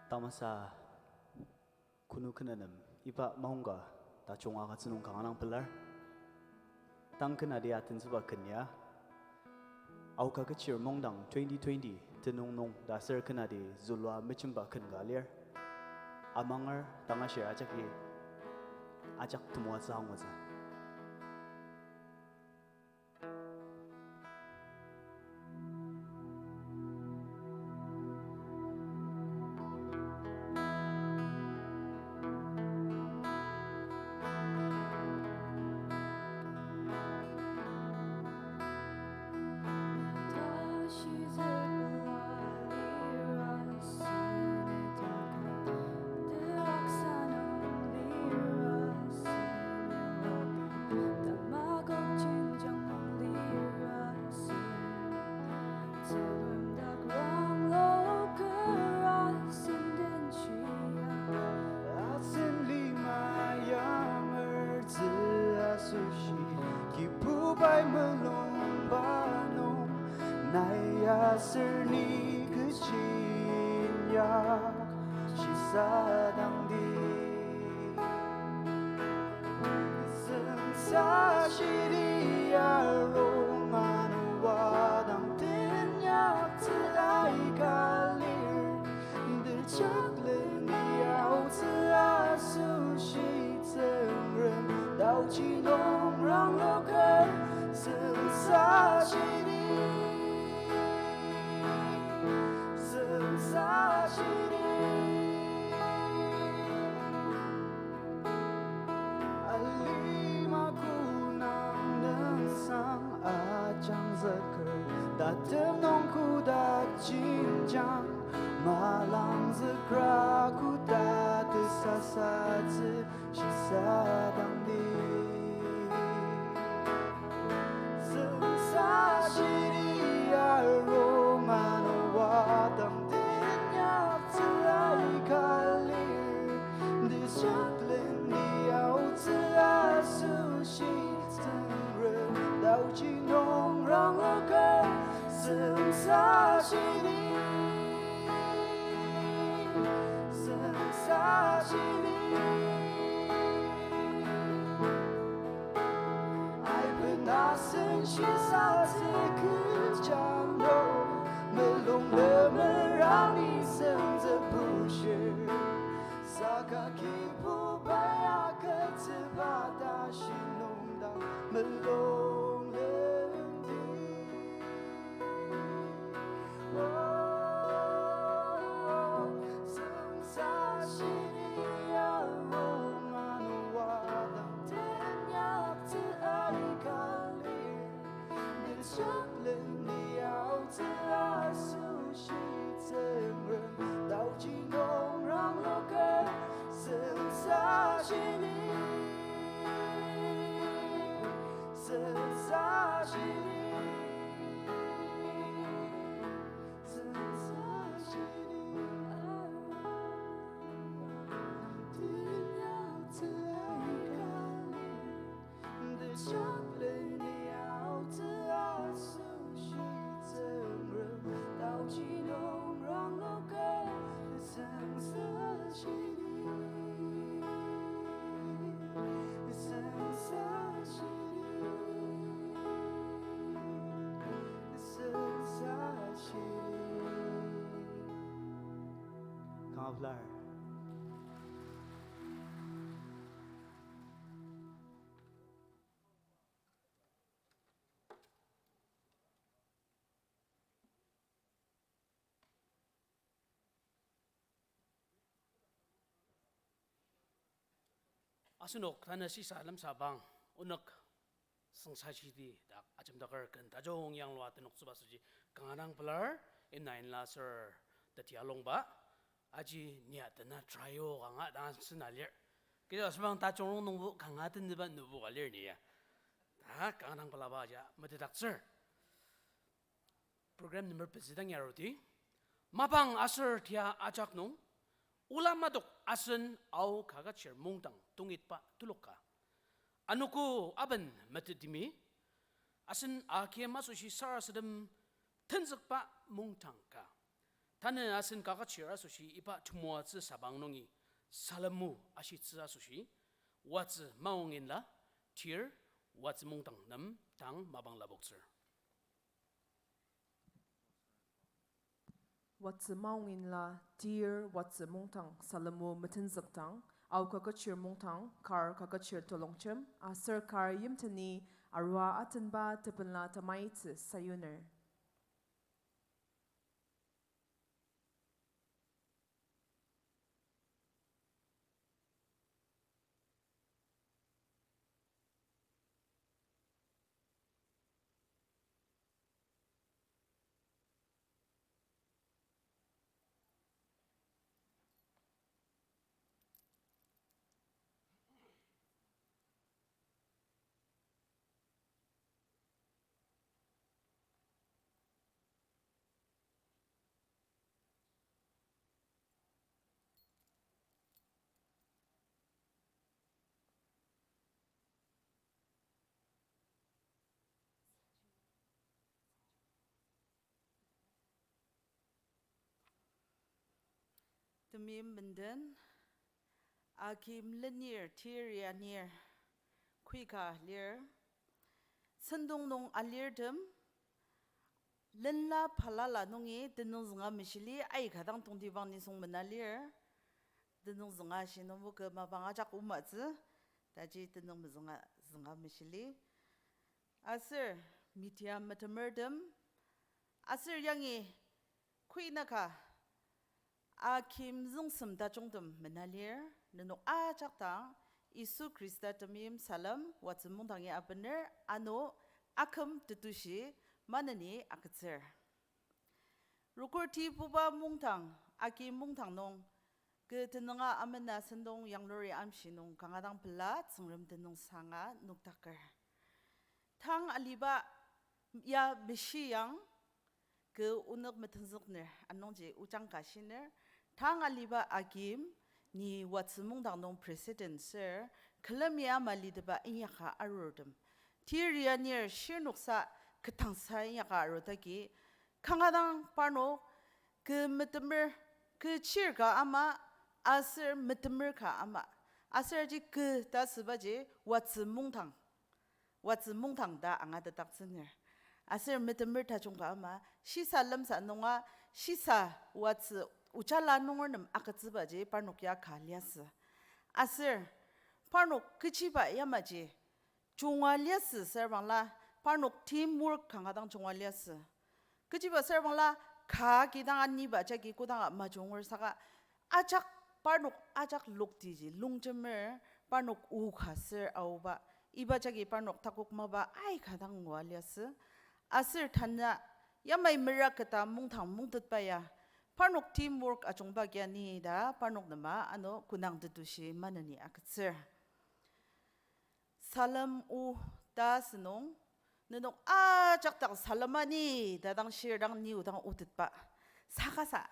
Tamasa kunu kena nem iba maongka tajung agütsü nung kanga dang pelar. Tang kena dia tenzüba ken ya, Aoka Kechir Mungdang twenty twenty tenüng nung ta aser kena di zülua mejemba ken ka lir. Amanger tangashir ajaki ajak temoatsü angutsü. Asen lima yangertsü asoshi, Kibubai mulungba nung, nai aser ni kechi inyak shisadangdi. Sensa shidi arung anua dang tenyaktsü aika lir, tejaklen ni aotsü asoshi Tsüngrem taoji nung rangloker sensa shidi, sensa shidi. Alima kunang nüngsang ajangzüker, tatem nung koda jenjang malangzükra koda tesasatsü shisadangdi. Sensa shidi arung anua dang tenyaktsü aika lir, tejaklen ni aotsü asoshi Tsüngrem taoji nung rangloker sensa shidi, sensa shidi. Aiben asen shisatsü kechang nung, mulung lemer ani senzü bushir. Saka Kibubai agütsüba tashi nungdang mulung lemdi. Oh, sensa shidi arung anua dang tenyaktsü aika lir, tejaklen ni aotsü asoshi Tsüngrem taoji nung rangloker sensa shidi, sensa shidi, sensa shidi. Tenyaktsü aika lir, tejaklen ni aotsü asoshi Tsüngrem lar. Asenok tanü shisa lemsabang onük süngsashidi dak ajemdaker ken tajung yanglua tenoktsüba asoshi kanga dang pelar, imna inla aser teti alongba, aji nia tena trio kanga dang sena lir. Kecha asübang tajung rongnungbo kanga tenüba nübo ka lir ni ya. Ta kanga dang pelaba aja metetdaktsür. Program number pezü dang yarudi, mapang aser tia ajak nung, ola matok asen Ao Kaketshir Mungdang tongitba tuluka. Anogo aben metetdimi, asen akim asoshi sarasadem tenzükba mungdang ka. Tanü asen kaketshir asoshi iba temoatsü sabang nungi salem o ashitsü asoshi, Watsü Maonginla, Tir, Watsü Mungdang nem dang mapang lapoktsür. Watsü Maonginla, Tir, Watsü Mungdang salem o metenzükdang, Ao Kaketshir Mungdang, kar Kaketshir Tolongjem, aser kar yimteni arua atenba tepenla tamaitsü sayuner. Temeim menden, akim lenir, tiri anir, koika lir, sentong nung alirtem, lenla balala nungi tenüng zünga meshili aika dang tongtibang nisung mena lir, tenüng zünga shi nungbo kü mapang ajak omatsü, taji tenüng mezünga zünga meshili. Aser media metemertem, aser yangi koinaka akim züngsem tajungtem mena lir, nenok ajak dang Yisu Khrista temeim salem Watsü Mungdangi abener, ano aküm tetushi maneni agütsür. Rokur tibuba mungdang, akim mungdang nung, kü tenünga amena sentong yanglur amshi nung kanga dang pela Tsüngrem tenüng sanga nokdaker. Tang aliba ya meshiyang, kü onük metenzükner, anungji ojang ka shiner, tang aliba akim, ni Watsü Mungdang nung president sür, külemi ama lideba inyaka arurtem, tiri anir shirnoksa ketangsa inyaka arudagi, kanga dang parnok kü metemer, kü chir ka ama, aser metemer ka ama, aser aji kü ta sübaji Watsü Mungdang, Watsü Mungdang ta angatetdaktsüner. Aser metemer tajung ka ama, shisa lemsa nunga, shisa Watsü ojala nunger nem agütsübaji parnok ya ka liasü. Aser parnok kechiba yamaji junga liasü serbangla, parnok teamwork kanga dang junga liasü. Kechiba serbangla ka kidang aniba jagi kodanga majunger saka, ajak parnok ajak loktiji longjemer, parnok o ka ser aoba, iba jagi parnok takok mapa aika dang ngua liasü. Aser tanü yamai meraketa mungdang mungtetba ya, parnok teamwork ajungba kia ni ta parnok nema ano künang tetushi maneni agütsür. Salem o ta sünung, nenok ajak dang salema ni ta dang shir dang ni o dang otetba. Saka sa,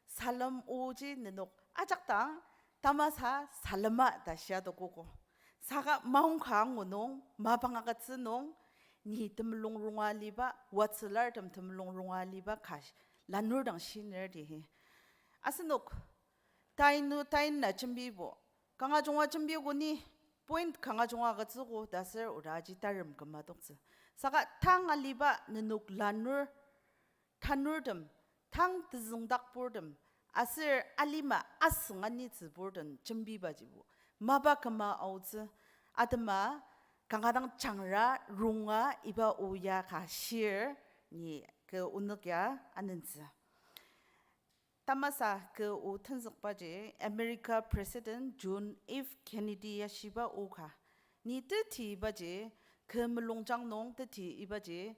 salem oji nenok ajak dang tamasa salema ta shia tokogo. Saka maongka angu nung, mapang agütsü nung, ni temulung ronga aliba, Watsülartem temulung ronga aliba ka lanur dang shiner di. Asenok, tainu taina jembibo, kanga junga jembiogo ni, point kanga junga agütsüogo ta ser oda aji tarem küma toktsü. Saka tang aliba nenok lanur, tanurtem, tang tezüngdakburtem, Aser alima asünga ni tsübur den jembibajibo mapa küma aotsü, atema kanga dang jangra ronga iba o ya ka shir ni kü onük ya anentsü. Tamasa kü o tenzükbaji America President John F Kennedy ya shiba o ka. Ni teti ibaji, kü mulungjang nung teti ibaji,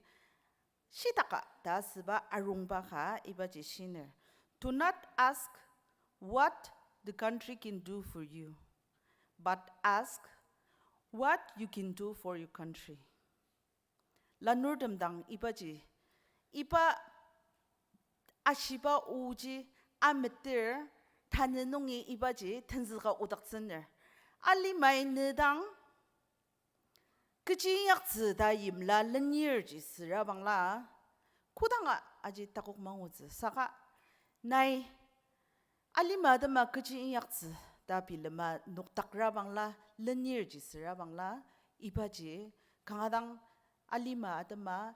shitaka ta asüba arungba ka ibaji shiner. Do not ask what the country can do for you, but ask what you can do for your country. Lanurtem dang ibaji, iba ashiba oji ameter, tanü nungi ibaji tenzüka odaktsüner. Alimai ne dang kechi inyaktsü ta yimla lenirji sürabangla, kodanga aji takok mangutsü saka, nai alima atema kechi inyaktsü ta bilema noktakrabangla, lenirji sürabangla, ibaji kanga dang alima atema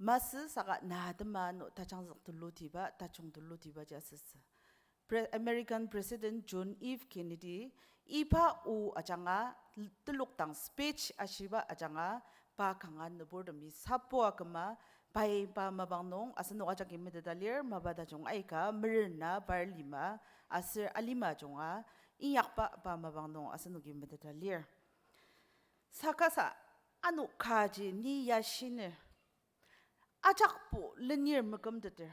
masü saka na atema no tajangzük tulutiba, tajung tulutiba ji asütsü. Pre-, American President John F Kennedy iba o ajanga, telok dang speech ashiba ajanga, pa kanga nüburtemi sapoa küma, pai pa mapang nung asenok ajaki meteta lir, mapa tajung aika merena par lima, aser alima junga inyakba pa mapang nung asenoki meteta lir. Saka sa, ano kaji ni ya shiner. Ajakbo lenir mekümteter.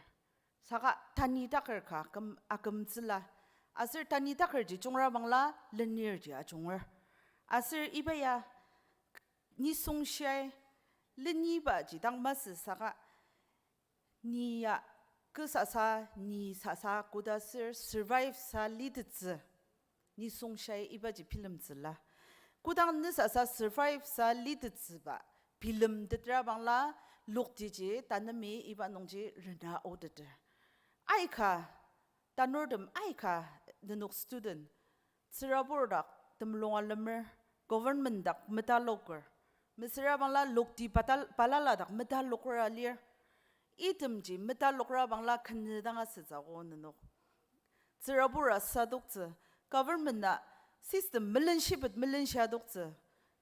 Saka tanitaker ka küm-, akümtsüla. Aser tanitakerji jungrabangla lenirji ajunger. Aser iba ya nisung shiai lenibaji dang masü saka ni ya kü sasa, ni sasa koda sür survive sa litettsü. Nisung shiai ibaji bilemtsüla. Kodang ne sasa survive sa litettsüba bilemtetrabangla, loktiji tanemi iba nungji rena aoteter. Aika, tanurtem aika, nenok student, tsürabur dak temulung alemer, government dak metaloker, mesürabangla lokti patal-, balala dak metaloker alir. Itemji metalokrabangla kenü dang asütsüogo nenok. Tsürabura sadoktsü, government-a system melenshipet melenshia adoktsü,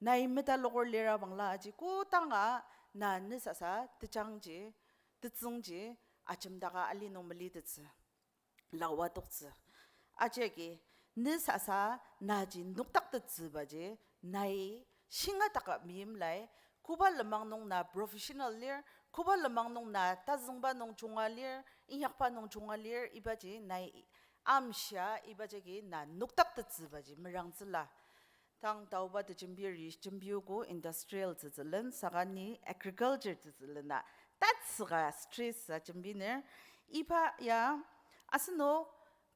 nai metaloker lirabangla aji kodanga na ne sasa tejangji, tetsüngji, ajemdaka ali nung melitettsü, lawa adoktsü. Ajaki ne sasa naji noktaktettsübaji nai shinga taka meimlai, koba lenmang nung na professional lir, koba lenmang nung na tazüngba nung junga lir, inyakba nung junga lir, ibaji nai amshia, ibajagi na noktaktettsübaji merangtsüla. Tang taoba tejembiri jembiogo industrial tsütsülen, saka ni agriculture tsütsülena tatsüka stress ajembiner. Iba ya asenok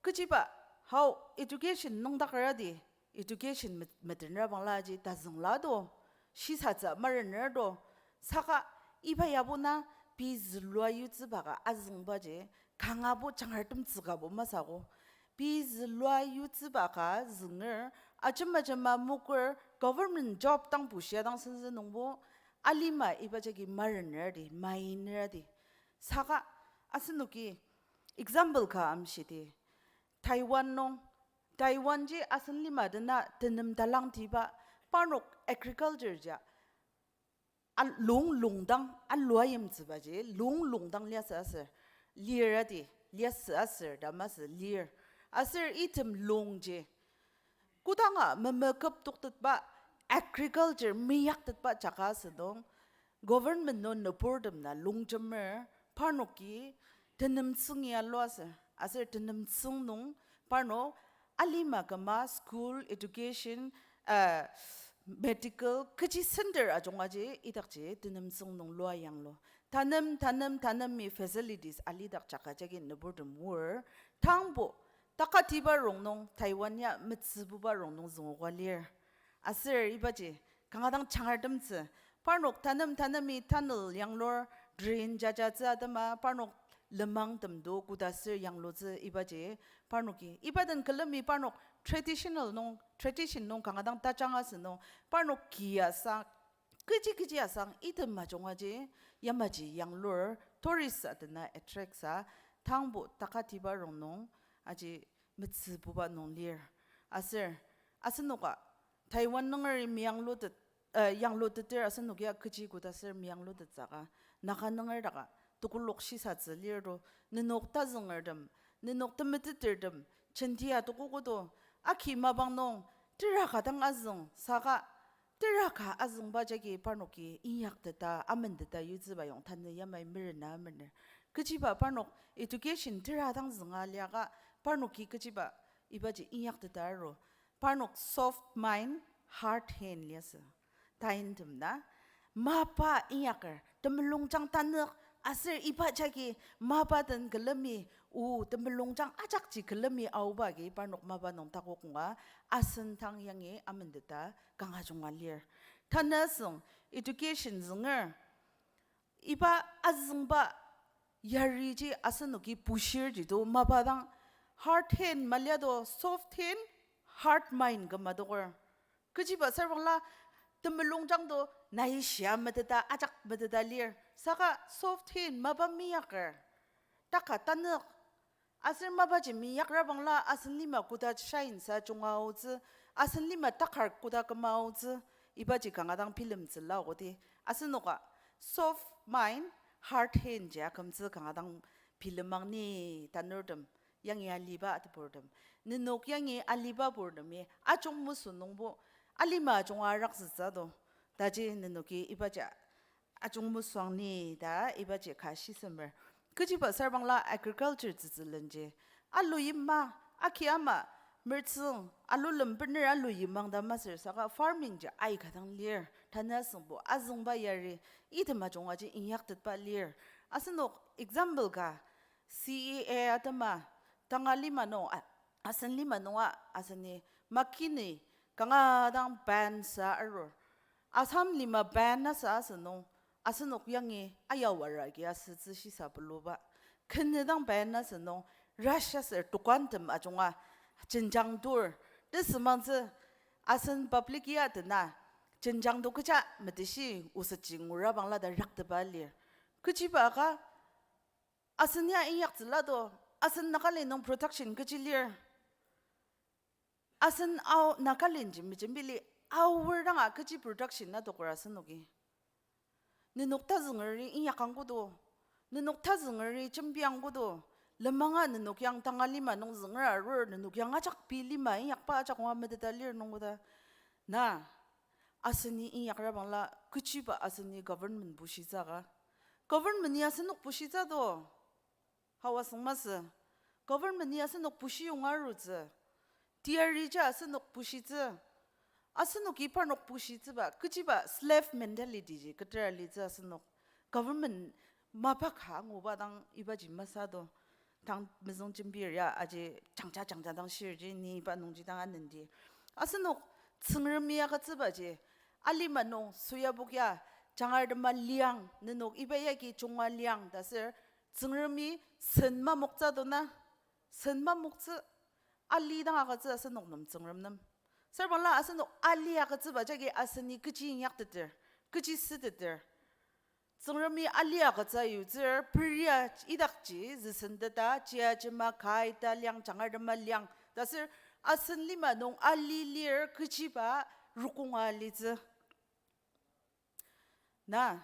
kechiba, hau education nüngdakeradi, education me-, metenrabangla ji tazüngla do, shisatsü marener do, saka iba yabo na pei zülua yutsüba ka azüngbaji, kangabo jangartemtsükabo masü ko. Pei zülua yutsüba ka zünger, ajema ajema moker, government job dang bushia dang senzü nungbo, alima iba jagi marener di, mainer di. Saka asenoki example ka amshidi. Taiwan nung, Taiwan ji asen lima dena tenem talangtiba, parnok agriculture ja, a, lung lungdang, alua yimtsübaji, lung lungdang liasü aser, lir adi, liasü aser, ta masü lir. Aser item lungji kodanga memeküp toktetba, agriculture meyaktetba jaka asünung, government nung nüburtem na lungjemer, parnoki tenemtsüng ya luasü, aser tenemtsüng nung parnok alima küma school, education, uh, medical, kechi center ajungaji idakji tenemtsüng nung lua yanglu. Tanem, tanem, tanemi facilities alidak jaka jagi nüburtem oar, tangbo takatiba rongnung, Taiwan ya metsübuba rongnung züngoka lir. Aser ibaji kanga dang jangartemtsü, parnok tanem tanemi tunnel yanglur, drain jajatsü atema parnok lenmangtem do koda ser yanglutsü ibaji, parnoki iba den külemi parnok traditional nung, tradition nung kanga dang tajang asünung, parnok ki asang, kechi kechi asang item ajungaji, yamaji yanglur, tourist atena attract sa, tangbo takatiba rongnung, aji metsübuba nung lir. Aser, asenoka, Taiwan nunger meyanglutet, eh, yangluteter asenok ya kechi koda ser meyanglutet saka, Naga nunger daka, tekolak shisatsü lir to, nenok tazüngertem, nenok temetetertem, jentia tokokoto, aki mapang nung, tera ka dang azüng, saka, tera ka azüngba jagi parnoki inyakteta, amenteta yutsüba yong tanü yamai merena mener. Kechiba parnok education tera dang zünga liaka, parnoki kechiba ibaji inyakteta aru. Parnok soft mind, hard hand liasü. Taintem na, mapa inyaker, temulungjang tanük, aser iba jagi mapa den külemi, o temulungjang ajakji külemi aoba agi parnok mapa nung takok nunga, asen tang yangi amenteta kanga junga lir. Tanü asüng education zünger, iba azüngba yariji asenoki bushirji to mapa dang hard hand maliado soft hand, hard mind küma adoker. Kechiba sür bangla temulungjang to nai shia meteta, ajak meteta lir. Saka soft hand mapa miyaker, taka tanük, aser mapaji miyakra bangla asen lima koda shine sa junga aotsü, asen lima takar koda küma aotsü, ibaji kanga dang bilemtsüla okdi. Asenoka soft mind, hard hand ji akümtsü kanga dang bilemang ni tanurtem, yangi aliba atepurtem. Nenok yangi aliba purtemi ajungmesü nungbo alima junga arakzütsü to. Taji nenoki ibaji ajungmesüang ni ta ibaji ka shisemer. Kechiba sür bangla agriculture tsütsülenji alu yima, aki ama, mertsüng, alu lem bener alu yimang ta masür saka farming ji aika dang lir. Tanü asüngbo azüngba yari item ajunga ji inyaktetba lir. Asenok example ka C A A atema tanga lima nung, a-, asen lima nunga aseni makini kanga dang ban sa arur. Assam lima ban asa asünung, asenok yangi ayawara agi asütsü shisa puluba. Khen dang ban asünung, Russia ser tukantem ajunga jenjang tur. Tesümangtsü asen public ya tena jenjang to kecha meteshi osüji ngura bangla ta raktepa lir. Kechiba ka asen ya inyaktsüla to, asen Nagaland nung production kechi lir. Asen ao Nagaland ji mejembili aor danga kechi production na dokor asenoki. Nenok tazüngeri inyakang kodo, nenok tazüngeri jembiang kodo, lenmanga nenok yang tanga lima nung zünger arur, nenok yang ajak pei lima inyakba ajak wa meteta lir nung koda. Na, aseni inyakra bangla kechiba aseni government bushitsü ka. Government ya asenok bushitsü to. Hawa süng masü. Government ya asenok bushiyonga arutsü. Teyari ja asenok bushitsü. Asenoki parnok bushitsüba, kechiba slave mentality ji ketera litsü asenok. Government mapa ka anguba dang ibaji masü to. Tang mezüng jembir ya aji jangja jangja dang shirji ni iba nungji dang anenti. Asenok Tsüngremi agütsübaji, alima nung süyabok ya, jangartema liang, nenok iba yagi junga liang ta ser, Tsüngremi sen mamoktsü to na, sen mamoktsü, ali dang agütsü asenok nem Tsüngrem nem. Sür bangla asenok ali agütsüba jagi aseni kechi inyakteter, kechi süteter. Tsüngremi ali agütsü yutsür, peria idakji züsenteta, chia jema kai ta liang, jangartema liang. Ta ser, asen lima nung ali lir kechiba rokonga litsü. Na,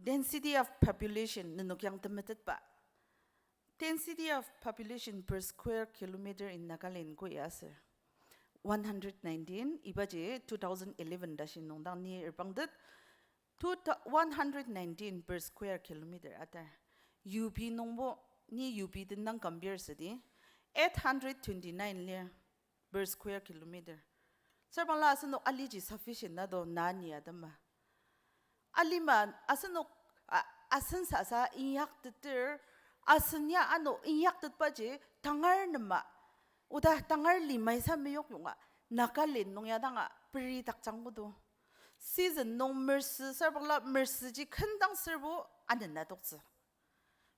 density of population nenok yang temetetba. Density of population per square kilometer in Nagaland ko ya aser one hundred nineteen, ibaji two thousand eleven tashi nung dang ni erbangtet, two thou-, one hundred nineteen per square kilometer atar. U P nungbo, ni U P tendang compare südi, eight hundred twenty-nine lir per square kilometer. Sür bangla asenok aliji sufficient na do na ni atema. Alima asenok, a-, asen sasa inyakteter, asen ya ano inyaktetbaji tangar nema, oda tangar limaisa meyok yonga, Nagaland nung ya danga peri dakjang kodo. Season nung mersü, sür bangla mersüji kendang sürbo anena toktsü.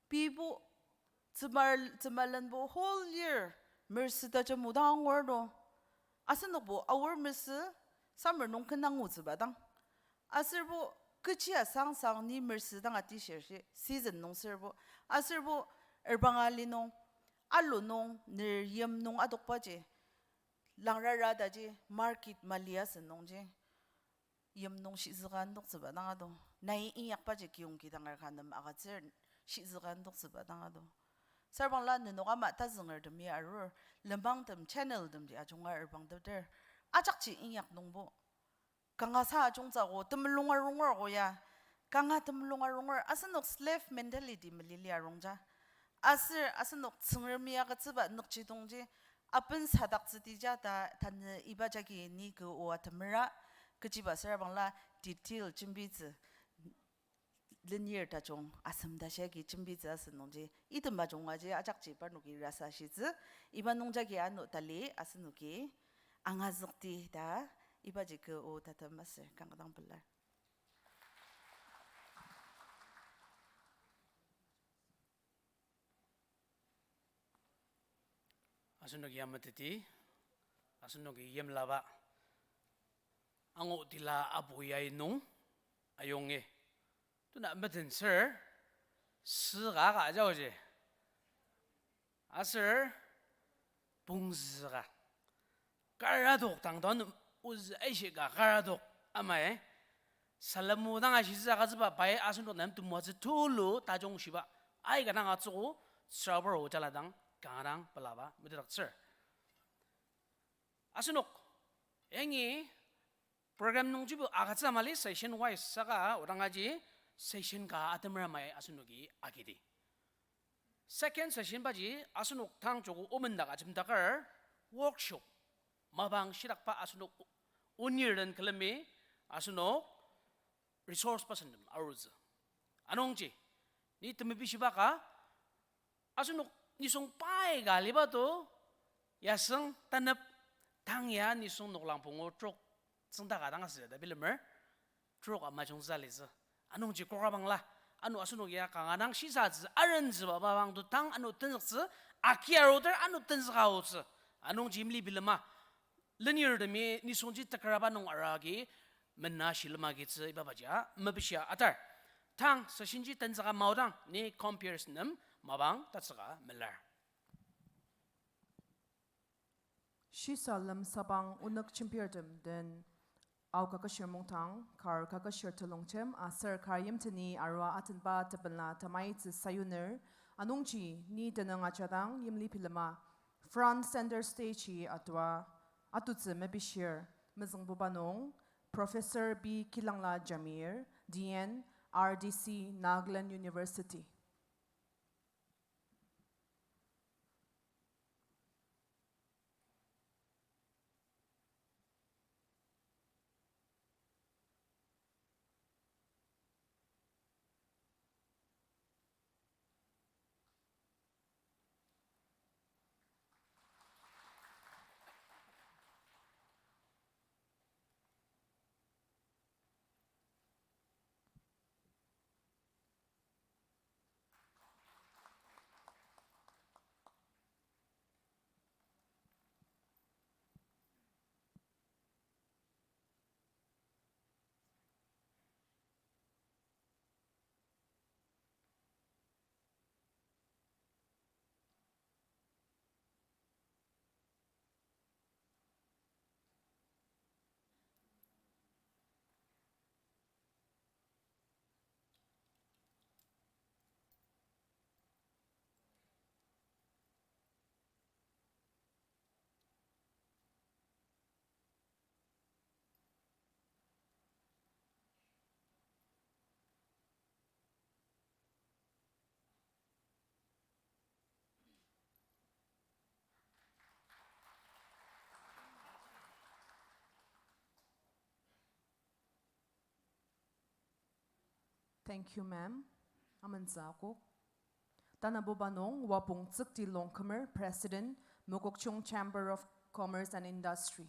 Pibo, tsümar-, tsümalenbo whole year mersü tajem odang angur do. Asenokbo Aor mersü, summer nung kendang ngutsüba dang. Aserbo kechi asangsang ni mersü dang atishir shi, season nung sürbo. Aserbo erbanga li nung alu nung ner yim nung adokbaji, langrara taji market mali asü nungji, yim nung shizüka ndoktsüba dang ado. Nai inyakbaji kiyong kidanger ka nem agütsür shizüka ndoktsüba dang ado. Sarbangla nenok ama tazüngertemi arur, lenmangtem channeltemji ajunga erbangteter. Ajakji inyak nungbo. Kanga sa ajungtsü ko, temulung arunger ko ya. Kanga temulung arunger, asenok slave mentality melili arungja. Aser asenok Tsüngremi agütsüba nükjidongji, aben sadaktsütija ta tanü iba jagi ni kü oa temera, kechiba sarbangla detail jembitsü. Lenir tajung asem tashi agi jembitsü asü nungji, item ajungaji ajakji parnoki rasa shitsü, iba nungjagi ano tali asenoki angazükti ta, ibaji kü o tatem aser kanga dang pelar. Asenoki ya meteti, asenoki yimlaba, angu tila apu yai nung ayongi, tuna meten ser, sü ka ka jaoji. Aser pongzü ka. Karadok dang dang ozü aishika karadok amai. Salemo dang ashitsü agütsüba pai asenok nem temoatsü tulu tajung shiba. Aika dang atsüko tsürabur o jala dang kanga dang pelaba metetdaktsür. Asenok, yangi program nungjibo agütsü mali session wise saka odang aji session ka atemera mai asenoki agidi. Second session baji asenok tang joko omendak ajemdaker workshop mapang shitakba asenok onir den külemi asenok resource person tem arutsü. Anungji, ni temepishiba ka, asenok nisung pai ka aliba to, yasüng tanep tang ya nisung noklang pungu trok tsüngda ka dang asü ta bilemer, trok ama jungtsü alitsü. Anungji kokra bangla, ano asenok ya kanga dang shisatsü, arentsüba mapang to tang ano tenzüktsü, aki aruter ano tenzüka aotsü. Anungji imli bilema, lenirtemi nisungji tekaraba nung aragi mena shilem agitsü iba baji mepishia atar. Tang sessionji tenzüka maodang ni compeers nem mapang tatsüka melar. Shisa lemsabang onük jembirtem den Ao Kaketshir Mungdang, Kar Kaketshir Telongjem aser Kar Yimteni arua atenba tepela temaitsü sayuner, anungji ni tenüng ajadang yimli bilema, front center stage-i atua, atutsü mepishir, mezüngbuba nung, Professor B Kilangla Jamir, D N, R D C, Nagaland University. Thank you, ma'am. Amentsü akok. Tanabuba nung Wapong Tsükti Longkümer, President, Mokokchung Chamber of Commerce and Industry.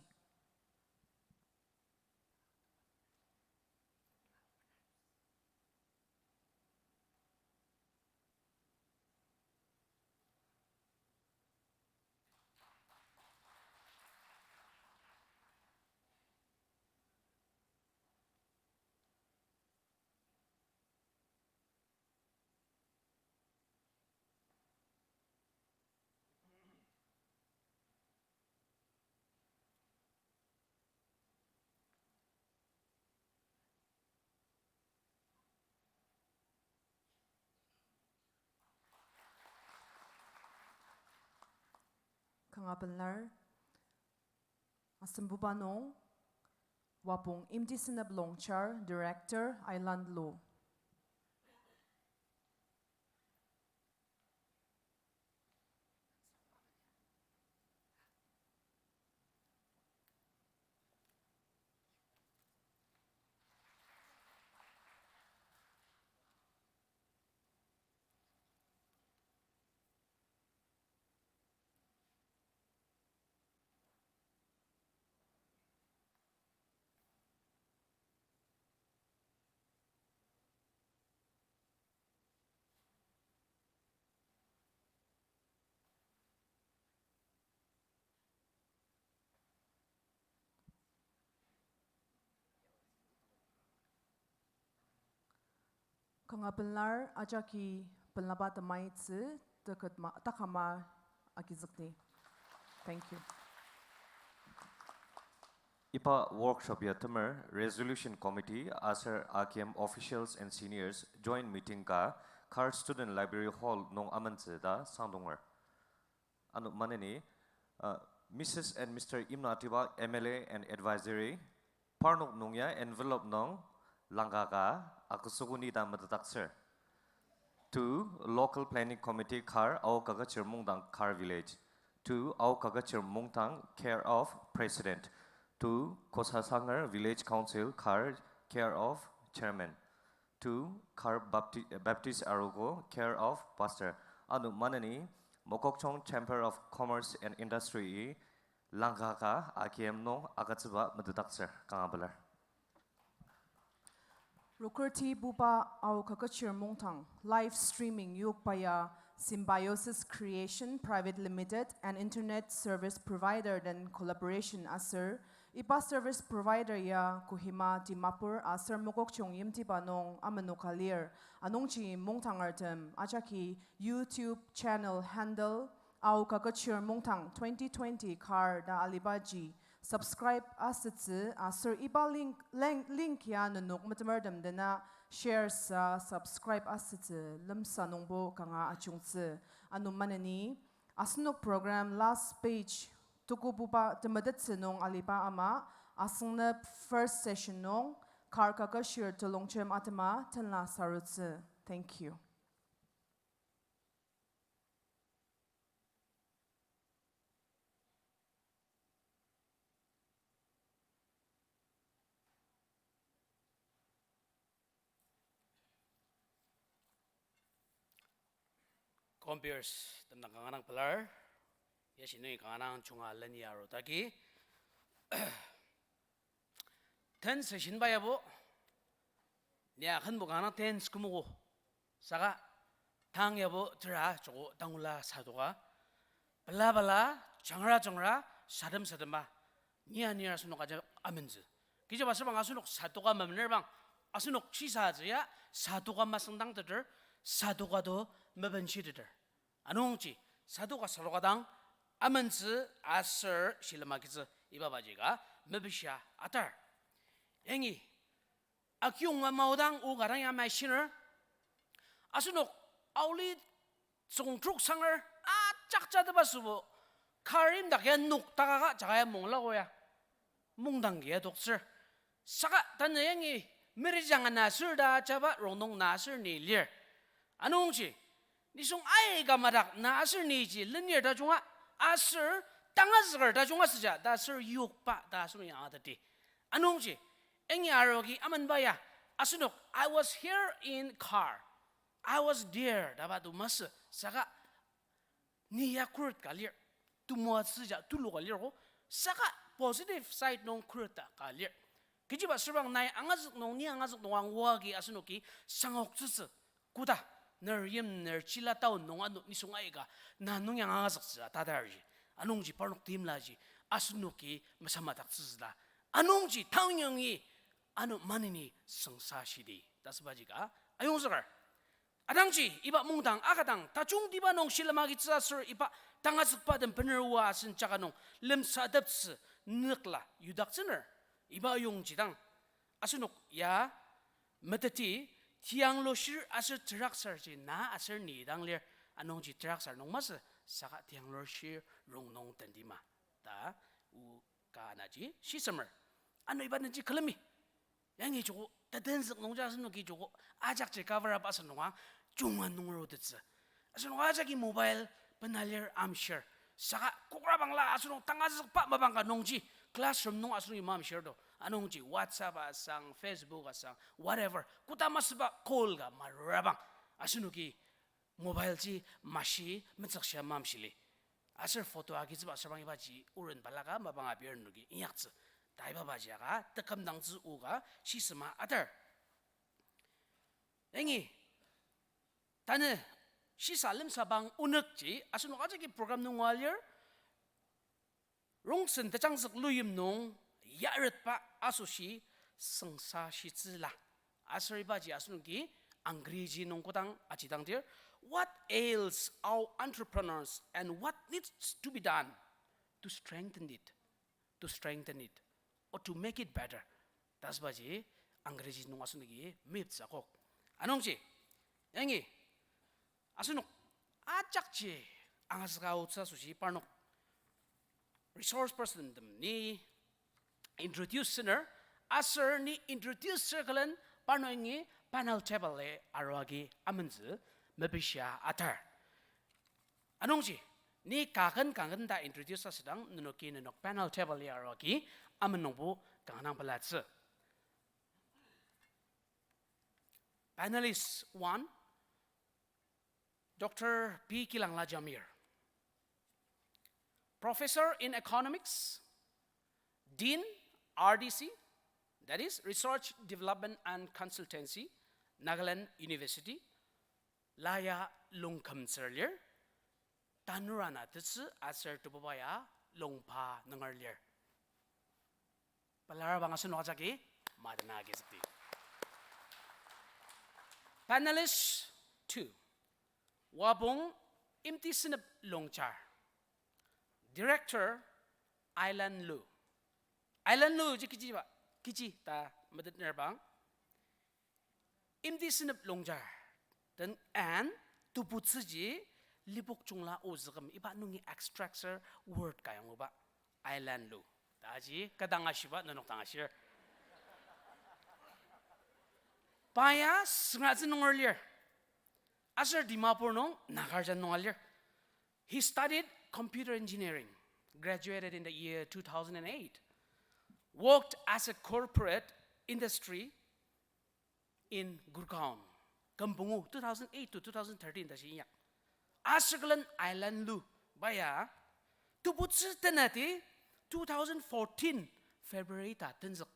Kanga pelar, asembuba nung, Wapong Imtisenep Longchar, Director, Island Law. Kanga pelar ajaki pelaba temaitsü teket ma-, takama agizükdi. Thank you. Iba workshop ya temer Resolution Committee aser A K M officials and seniors joint meeting ka kar Student Library Hall nung amentsü ta sangdonger. Ano maneni, uh, Missus and Mister Imnatiba, M L A and Advisory, parnok nung ya envelope nung langka ka aküsogo ni ta metetdaktsür. To Local Planning Committee kar Ao Kakechir Mungdang kar Village. To Ao Kakechir Mungdang care of President. To Kosasanger Village Council kar care of Chairman. To kar Bapti-, Baptist arogo care of Pastor. Ano maneni Mokokchung Chamber of Commerce and Industry-i langka ka A K M nung agütsüba metetdaktsür kanga pelar. Rokertibuba Ao Kakechir Mungdang live streaming yokba ya Symbiosis Creation Private Limited and Internet Service Provider den collaboration aser, iba service provider ya Kohima, Dimapur aser Mokokchung yimtiba nung amenoka lir. Anungji mungdangertem ajaki YouTube channel handle Ao Kakechir Mungdang twenty twenty kar ta alibaji subscribe asütsü aser iba link, link, link ya nenok metemertem dena share sa subscribe asütsü lemsa nungbo kanga ajungtsü. Ano maneni asenok program last page tukububa temetettsü nung aliba ama, asengnep first session nung kar kaketshir telongjem atema tenla sarutsü. Thank you. Compeers, temdang kanga dang pelar, yashi nungi kanga dang junga leni arudaki. Ten session ba yabo, ni akenbo kanga dang ten skumogo. Saka, tang yabo tera joko tangula sadoka. Pela pela, jangra jangra, sadem sadema. Nia nia asenok aja amentsü. Kechiba asürbang asenok sadoka memenerbang, asenok shisatsü ya, sadoka masüngdangteter, sadoka to mebenshiteter. Anungji, sadoka sadoka dang amentsü aser shilem agitsü iba baji ka mepishia atar. Yangi, akiyonga maodang o ka dang ya maishiner. Asenok aoli tsüngtrok sanger ajakjateba sübo, kar imdak ya noktaka ka jaka ya munglago ya. Mungdang ki ya toktsür. Saka tanü yangi mirijang ana aser ta jaba rongnung na aser ni lir. Anungji, nisung aika madak na aser niji lenir tajunga, aser tangazüker tajunga süja ta aser yokba ta asenok ya angateti. Anungji, yangi arogi amenba ya, asenok, I was here in car. I was there, ta ba to masü, saka ni ya khuret ka lir, temoatsü ja tulu ka lir ko, saka positive side nung khuret ta ka lir. Kechiba asürbang nai angazük nung, ni angazük nung anguagi asenoki sangoktsütsü, koda, ner yim ner chila town nung ano nisung aika, na nung yang angazüktsü ta tatarji. Anungji parnok timlaji, asenoki mesamadaktsütsü ta. Anungji tangyongi, ano maneni sengsa shidi ta sübaji ka ayongzüker. Atangji, iba mungdang akadang tajungtiba nung shilem agitsü aser iba tangazükba den bener oa asen jaka nung lemsateptsü nükla yudaktsüner. Iba yongji dang, asenok ya meteti, tianglushir aser teraksarji na aser ni dang lir, anungji teraksar nung masü, Saka tianglur shi rong nung tendima. Ta, o ka anaji shisemer. Ano iba nungji külemi. Yangi joko, tetenzük nungji asenoki joko, ajakji cover up asenunga, junga nunger otettsü. Asenung ajaki mobile, bena lir amshir. Saka kokra bangla asenung tangazükba mapang ka nungji, classroom nung asenoki mamshir do. Anungji WhatsApp asang, Facebook asang, whatever. Koda masüba call ka marurabang. Asenoki mobile ji mashi metsükshia mamshili. Aser photo agitsüba aser bang ibaji oren balaka mapang abir nungji inyaktsü. Ta iba baji aka tekümdangtsü oka shisema atar. Yangi, tanü shisa lemsabang onükji asenok ajaki program nung alir, rongsen tejangzük luyim nung yaretba asoshi süngsa shitsüla. Aser ibaji asenoki Angreji nung kodang ajidangdir, what ails our entrepreneurs and what needs to be done to strengthen it, to strengthen it, or to make it better? Ta asübaji Angreji nung asenoki meptsü akok. Anungji, yangi, asenok ajakji angazüka aotsü asoshi parnok resource person tem ni introduce süner, aser ni introduce sür külen parnok yangi panel table-i arua agi amentsü mepishia atar. Anungji, ni kaken kaken ta introduce asüdang, nenoki nenok panel table-i arua agi amen nungbo kanga dang pelatsü. Panelist one, Doctor P Kilangla Jamir, Professor in Economics, Dean, R D C, that is Research, Development and Consultancy, Nagaland University, la ya Longkümtsür lir, tanur ana tetsü aser tebuba ya Longpa nunger lir. Pelar bang asenok ajaki madena agizükdi. Panelist two, Wapong Imtisenep Longchar, Director, Island Lu. Island Lu ji kechiba, kechi ta metetner bang. Imtisenep Longchar, then and tebutsüji Lipokchungla Ozüküm, iba nungi extract sür word ka yanguba, Island Lu. Taji kadang ashiba nenok dang ashir. Pa ya Süngratsü nunger lir. Aser Dimapur nung Nagarjan nung alir. He studied computer engineering, graduated in the year two thousand and eight, worked as a corporate industry in Gurgaon, Kümpungu, two thousand eight to two thousand thirteen ta shi inyak. Aser külen Island Lu, pa ya tebutsü tenati two thousand fourteen February ta tenzük.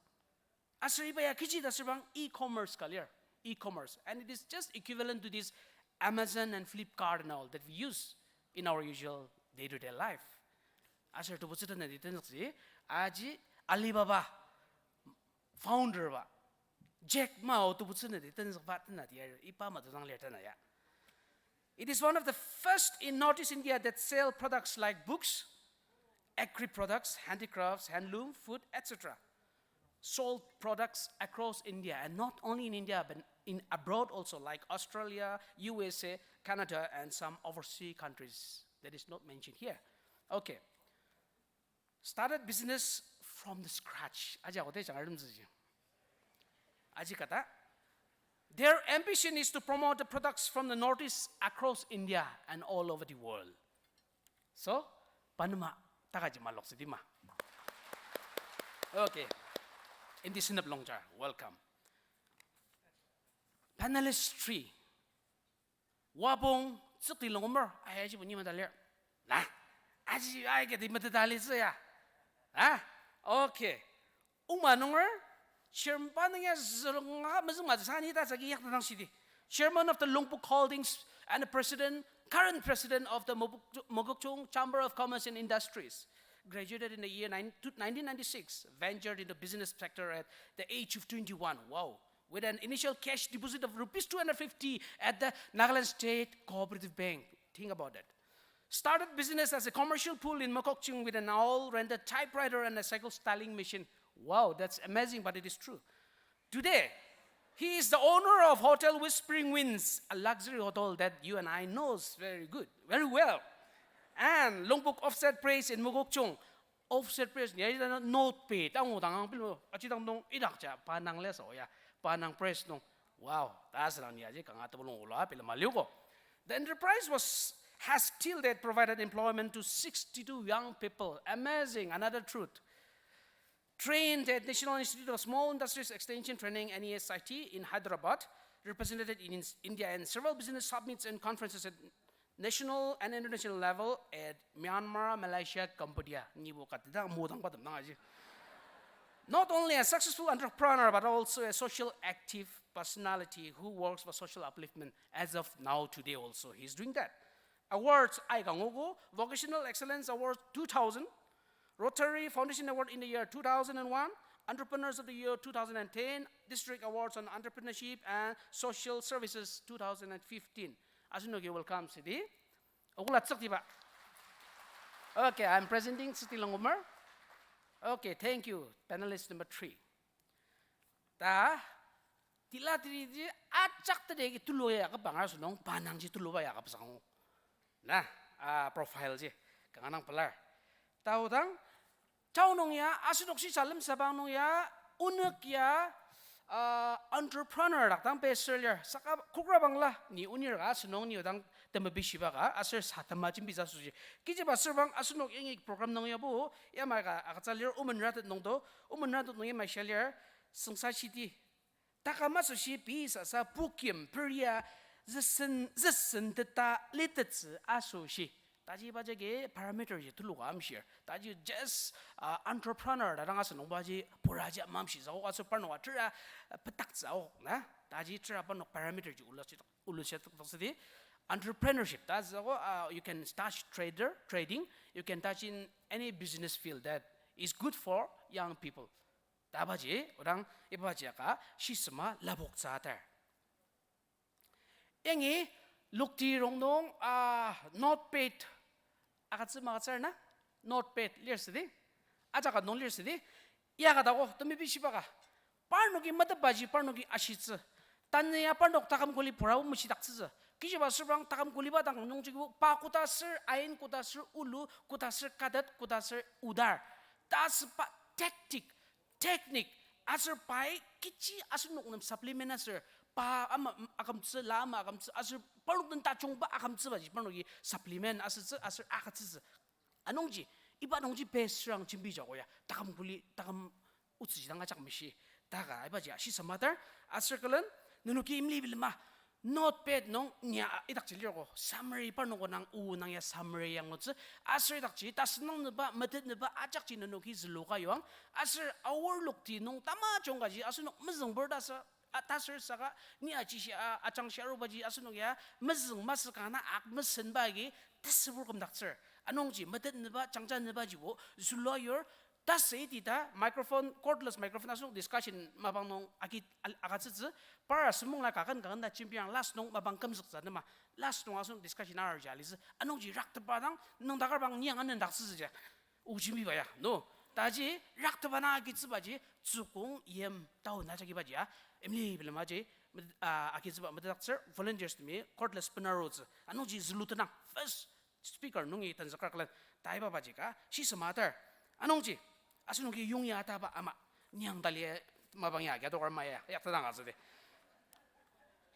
Aser iba ya kechi ta asür bang e-commerce ka lir, e-commerce. And it is just equivalent to this Amazon and Flipkart and all that we use in our usual day-to-day life. Aser tebutsü tenati tenzükji, aji Alibaba founder ba, Jack Ma o tebutsü tenati tenzükba tenati ya, iba ma tenzang lir tena ya. It is one of the first in Northeast India that sell products like books, agri products, handicrafts, handloom, food, et cetera. Sold products across India, and not only in India, but in abroad also, like Australia, U S A, Canada, and some overseas countries that is not mentioned here. Okay. Started business from the scratch. Aji aote jangar lemzüji. Aji kata. Their ambition is to promote the products from the Northeast across India and all over the world. So, panema takaji malok sedima. Okay. Imtisenep Longchar, welcome. Panelist three. Wapong tsükti longomer, ai, aji bo ni madalir. Na, aji, ai, kati madadalitsü ya. Ah, okay. Oma nunger, chairman pa nung ya zülonga mezüng ma sani ta sagi yak tang shidi. Chairman of the Longpuk Holdings and the president, current president of the Mokok-, Mokokchung Chamber of Commerce and Industries. Graduated in the year nine, nineteen ninety-six, ventured into business sector at the age of twenty-one. Wow. With an initial cash deposit of rupees two hundred fifty at the Nagaland State Cooperative Bank. Think about that. Started business as a commercial pool in Mokokchung with an owl rented typewriter and a cycle styling machine. Wow, that's amazing, but it is true. Today, he is the owner of Hotel Whispering Winds, a luxury hotel that you and I knows very good, very well. And Longbok Offset Press in Mokokchung. Offset Press ni aji dang note pay, tang o dang ang bilu, aji dang nung idakja, pa nang lesa oya, pa nang press nung. Wow, ta asüdang ni aji kanga tebulung ola pila maliuko. The enterprise was, has till date provided employment to sixty-two young people. Amazing, another truth. Trained at National Institute of Small Industries Extension Training, N E S I T, in Hyderabad, represented in India in several business summits and conferences at national and international level at Myanmar, Malaysia, Cambodia. Nibo katida modang padam nang aji. Not only a successful entrepreneur, but also a social active personality who works for social upliftment. As of now, today also, he's doing that. Awards aika nguogo, Vocational Excellence Award two thousand, Rotary Foundation Award in the year two thousand and one, Entrepreneurs of the Year two thousand and ten, District Awards on Entrepreneurship and Social Services two thousand and fifteen. Asenoki welcome sidi. Okula tsüktiba. Okay, I'm presenting Tsüti Longomer. Okay, thank you. Panelist number three. Ta, tila tiri ji ajak teri agi tulu ya kabang asenung, pa nangji tulu ba ya kabang. Na, ah, profile ji, kanga nang pelar. Taodang, tao nung ya, asenok shi salem sabang nung ya, onük ya, ah, entrepreneur dak dang peser lir, saka kukra bangla, ni onir ka asenung ni odang temebi shiba ka, aser sa tema jembi sa suji. Kechiba aser bang asenok yangi program nung ya bo, yamai ka agütsü lir, omen ratet nung do, omen ratet nung yamai shia lir, sengsa shiti. Takam asoshi pei sasa pukim peria zesen, zesenteta litettsü asoshi. Taji iba jagi parameter ji tuluka amshir. Taji just, uh, entrepreneur ta dang asenungbaji puraji amamshi zao aser parnok atera, uh, petaktsü ao na. Taji tera parnok parameter ji ulushi, ulushi tok tok sidi. Entrepreneurship ta zao, uh, you can start trader, trading. You can touch in any business field that is good for young people. Ta baji, odang ibaji aka shisema lapoktsü atar. Yangi lokti rongnung, ah, notepad agütsü magütsür na? Notepad lir südi? Ajaka nung lir südi? Yaka dako, temebi shiba ka. Parnoki metetbaji parnoki ashitsü. Tanü ya parnok taküm kuli pura meshidaktsütsü. Kechiba aser bang taküm kuliba dang nungji pa koda ser, ain koda ser, ulu koda ser, katet koda ser, udar. Ta asüba tactic, technique, aser pai kechi asenok nem supplement aser, pa ama akümtsü, la ama akümtsü, aser parnok den tajungba akümtsübaji, parnoki supplement asütsü, aser agütsütsü. Anungji, iba nungji best rang jembi jago ya, taküm kuli, taküm otsüji dang ajak meshi, ta ka, ibaji ashi samatar, aser külen, nenoki imli bilema, notepad nung nia idakji lirgo, summary parnok nang u nang ya summary yangluttsü, aser idakji, tasünang neba, metet neba, ajakji nenoki züluka yuang, aser aor lokti nung tamajung kaji, asenok mezüngbar ta sa, a, ta ser saka, ni aji shi, a, ajang shi arubaji, asenok ya, mezüng masü kanga ak mesenba agi, tesübur kümdaktsür. Anungji, metet neba, jangja neba jibo, zülua yur, ta se iti ta, microphone, cordless microphone, asenok discussion mapang nung agi, al-, agütsütsü, par asümung la kaken kaken ta jembiang last nung mapang kümzüktsü nema, last nung asenok discussion arji alitsü, anungji raktepa dang, nüngdakar bang niang anendaktsütsü ja. O jembiba ya, no. Taji, raktepa na agitsübaji, tsükong, yim, tao na jagibaji ya, imli bilemaji, met-, ah, agitsüba metetdaktsür, volunteers temi, cordless benarutsü. Anungji zülu tenang, first speaker nungi tenzükar külen, ta ibabaji ka, shi samatar. Anungji, asenoki yongya ataba ama, niang tali mapang ya, kya dokar maya, yak tenang atsüdi.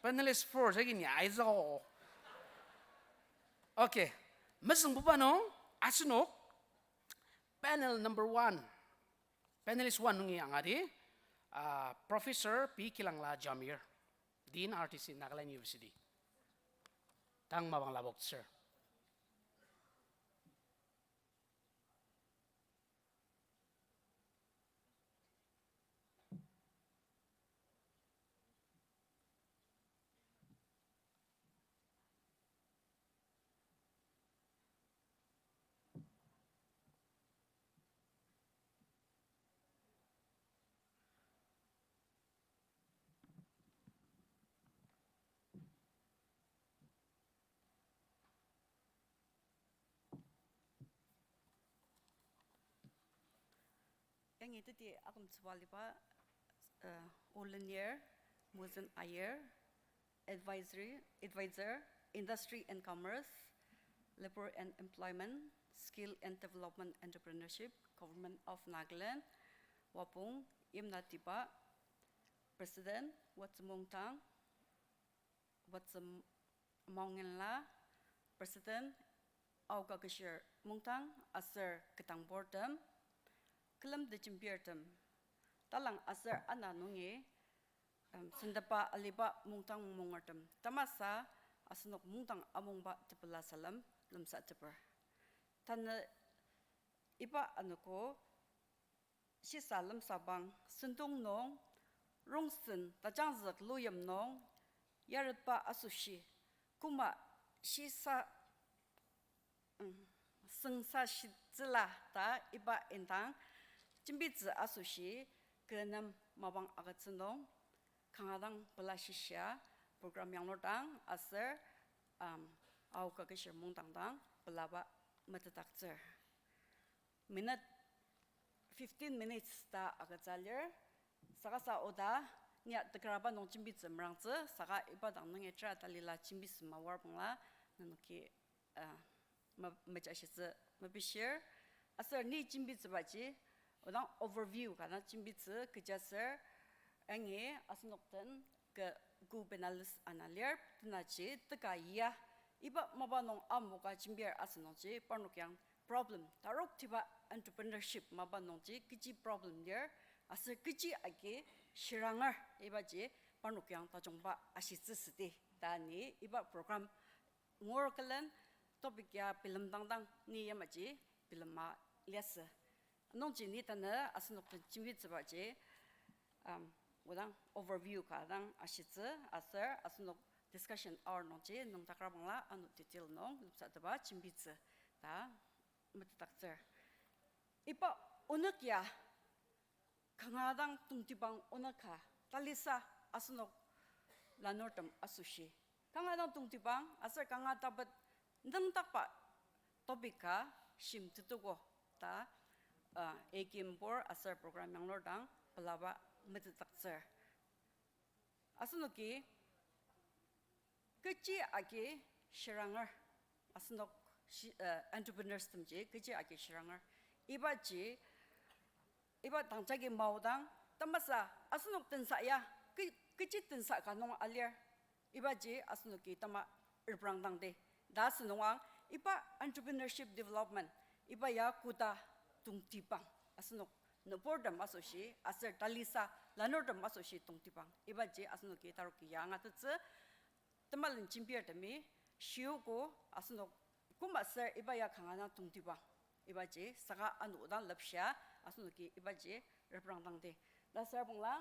Panelist four, jagi ni aizao. Okay, mezüngbuba nung, asenok, Panel number one. Panelist one nungi angadi, ah, Professor P Kilangla Jamir, Dean R T C Nagaland University. Tang mapang lapoktsür. Yangi teti akümtsüba aliba, uh, Olen Yer, Muzen Ayer, Advisory, Advisor, Industry and Commerce, Labour and Employment, Skill and Development, Entrepreneurship, Government of Nagaland, Wapong Yimnatiba, President, Watsü Mungdang, Watsü Maungenla, President, Aoka Keshir Mungdang, aser ketdang board tem, külemdi jembirtem, talang aser ana nungi, em, sentepa aliba mungdang mungertem tamasa asenok mungdang amungba tepela salem lemsateper. Tanü iba anogo shisa lemsabang sentong nung rongsen tajangzük luyim nung yaretba asoshi koma shisa, mm, süngsa shitsüla ta iba indang jembitsü asoshi kü nem mapang agütsü nung kanga dang pela shishia program yanglur dang aser, um, Aoka Keshir Mungdang dang pelaba metetdaktsür. Minute, fifteen minutes ta agütsü lir. Saka sa oda, nia tekraba nung jembitsü merangtsü, saka iba dang nungi tera talila jembitsü mawar bangla, nenoki, uh, me-, mejashitsü mepishir. Aser ni jembitsübaji, odang overview ka dang jembitsü kechiaser, angi asenok den kü gu panelist ana lir, tenaji teka ya, iba mapa nung amoka jembir asünungji parnok yang problem, taroktiba entrepreneurship mapa nungji kechi problem lir, aser kechi agi shiranger ibaji parnok yang tajungba ashitsü südi. Ta ni iba program ngur külen topic ya bilemdang dang ni yamaji bilema liasü. Anungji ni tanü asenok den jembitsübaji, um, odang overview ka dang ashitsü, aser asenok discussion hour nungji nüngdakrabangla ano detail nung lemsateba jembitsü ta metetdaktsür. Iba onük ya kanga dang tongtibang onük ka talisa asenok lanurtem asoshi kanga dang tongtibang aser kanga tapet nüngdakba topic ka shimtetoko ta, uh, akim bor aser program yanglur dang pelaba metetdaktsür. Asenoki kechi agi shiranger, asenok shi-, uh, entrepreneurs temji kechi agi shiranger. Ibaji, iba dangjagi maodang, tamasa asenok tensa ya, ke-, kechi tensa ka nung alir. Ibaji asenoki tama reprangdangdi. Ta asünung ang, iba entrepreneurship development, iba ya koda tongtibang, asenok nüburtem asoshi, aser talisa lanurtem asoshi tongtibang. Ibaji asenoki taroki ya angatettsü, temalen jembirtemi, shiogo, asenok koma ser iba ya kanga dang tongtibang. Ibaji saka ano dang lepshia, asenoki ibaji reprangdangdi. Ta ser bangla,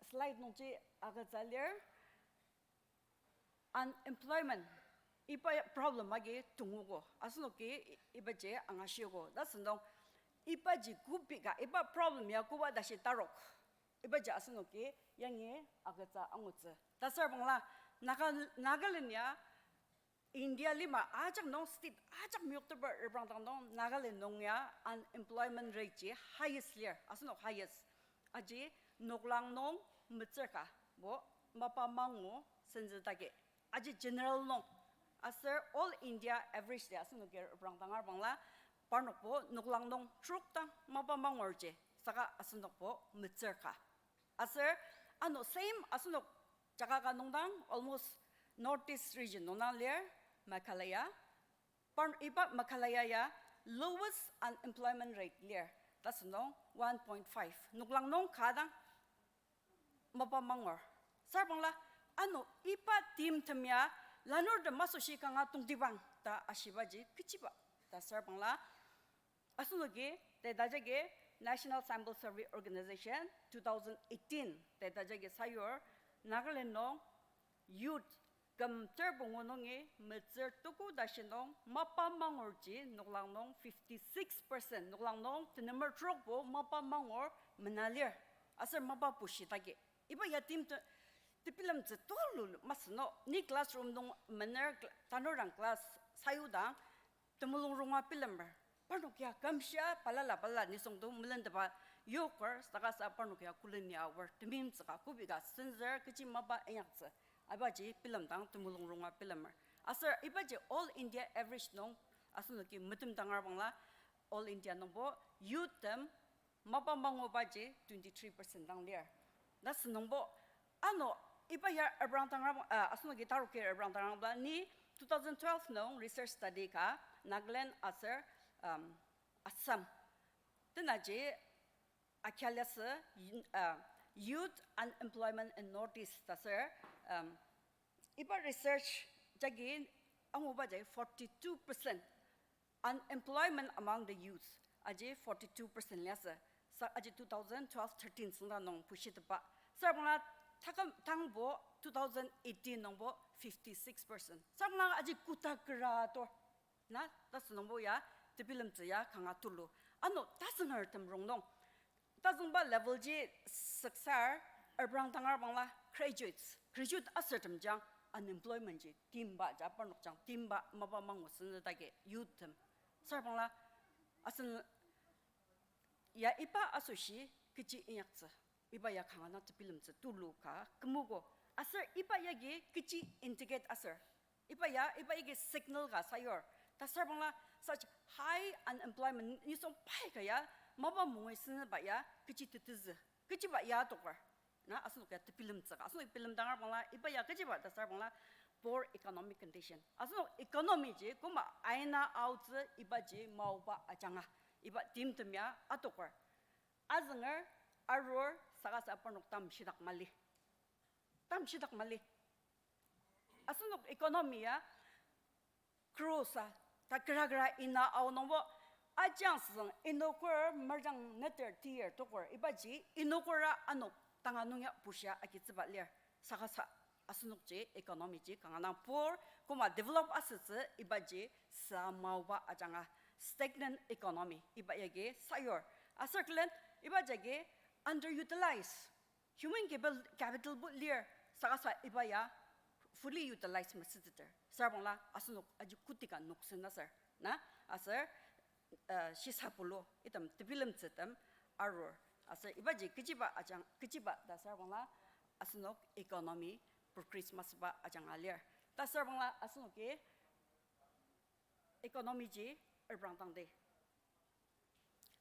slide nungji agütsü lir, unemployment, iba problem agi tongogo, asenoki i-, ibaji angashiogo. Ta asünung, ibaji kobi ka, iba problem ya koba tashi tarok. Ibaji asenoki yangi agütsü angutsü. Ta ser bangla, Naga-, Nagaland ya India lima ajak nung state ajak meyokteper reprangdang nung Nagaland nung ya unemployment rate ji highest lir, asenok highest. Aji noklang nung metsür ka, bo mapa mangu senzü dagi. Aji general nung, aser all India average ji asenoki reprangdang arbangla, parnokbo noklang nung trok dang mapa mangur ji, saka asenokbo metsür ka. Aser ano same asenok jaga ka nungdang almost North East region nungdang lir, Meghalaya. Par-, iba Meghalaya ya lowest unemployment rate lir. Ta asünung one point five. Noklang nung ka dang mapa mangur. Sarbangla, ano iba timtem ya lanurtem asoshi kanga tongtibang ta ashibaji kechiba. Ta sarbangla, asenoki, teta jagi National Sample Survey Organization two thousand eighteen, teta jagi sayur, Nagaland nung youth küm ter pungu nungi metsür tuku tashi nung mapa mangurji noklang nung fifty-six percent, noklang nung tenemer trokbo mapa mangur mena lir, aser mapa bushidagi. Iba yatim te-, tebilemtsü tulu masü no, ni classroom nung mener cl-, tanur dang class sayudang, temulung ronga bilemer. Parnok ya kümshia balala balala nisung to melentepa yoker, saka sa parnok ya koleni aor temeimtsüka, kobi ka senzür, kechi mapa inyaktsü. Ibaji bilemdang temulung ronga bilemer. Aser ibaji All India average nung, asenoki metemdangar bangla, All India nungbo youth tem mapa mangubaji twenty-three percent dang lir. Tasenungbo, ano, iba ya reprangdang, ah, asenoki taruki reprangdang bangla ni two thousand twelve nung research study ka Nagaland aser, um, Assam. Tenaji akia liasü, yin-, uh, Youth Unemployment in Northeast ta ser, um, iba research jagi anguba jagi forty-two percent unemployment among the youth. Aji forty-two percent liasü. Sa aji two thousand twelve thirteen süngda nung pushitepa. Sarbangla takam tangbo two thousand eighteen nungbo fifty-six percent. Sarbangla aji kuta kera to. Na, tasenungbo ya, tebilemtsü ya kanga tulu. Ano, tazünger tem rongnung. Tazüngba level ji süksar, reprangdangar bangla graduates, graduate aser temjang unemployment ji timba ja parnok jang timba mapa mangu senzü dagi youth tem. Sarbangla, asen ya iba asoshi kechi inyaktsü. Iba ya kanga dang tebilemtsü tulu ka kümogo. Aser iba yagi kechi indicate aser. Iba ya, iba yagi signal ka sayur. Tasarbangla such high unemployment nisung pai ka ya, mapa mangui senzüba ya, kechi tetezü. Kechiba ya adoker. Na asenok ya tebilemtsü ka. Asenok bilemdangar bangla, iba ya kechiba tasarbangla poor economic condition. Asenok economy ji, koma aina aotsü ibaji maoba ajanga. Iba timtem ya adoker. Azünger, arur, saka sa parnok tamshidak mali. Tamshidak mali. Asenok economy ya, growth a, ta kera kera ina aonungbo, ajang süzüng inoker merjang neter tier toker, ibaji inokera anok tanga nung ya bushia agitsüba lir, saka sa asenokji economy ji kanga dang poor, koma develop asütsü ibaji sa maoba ajanga stagnant economy, iba yagi sayur. Aser külen iba jagi underutilize human capital, capital bo lir, saka sa iba ya fully utilize masüteter. Sarbangla asenok aji kotika noksen aser. Na, aser, uh, shisa pulu, item tebilemtsütem arur. Aser ibaji kechiba ajang, kechiba ta sarbangla asenok economy progress masüba ajanga lir. Ta sarbangla asenoki economy ji reprangdangdi.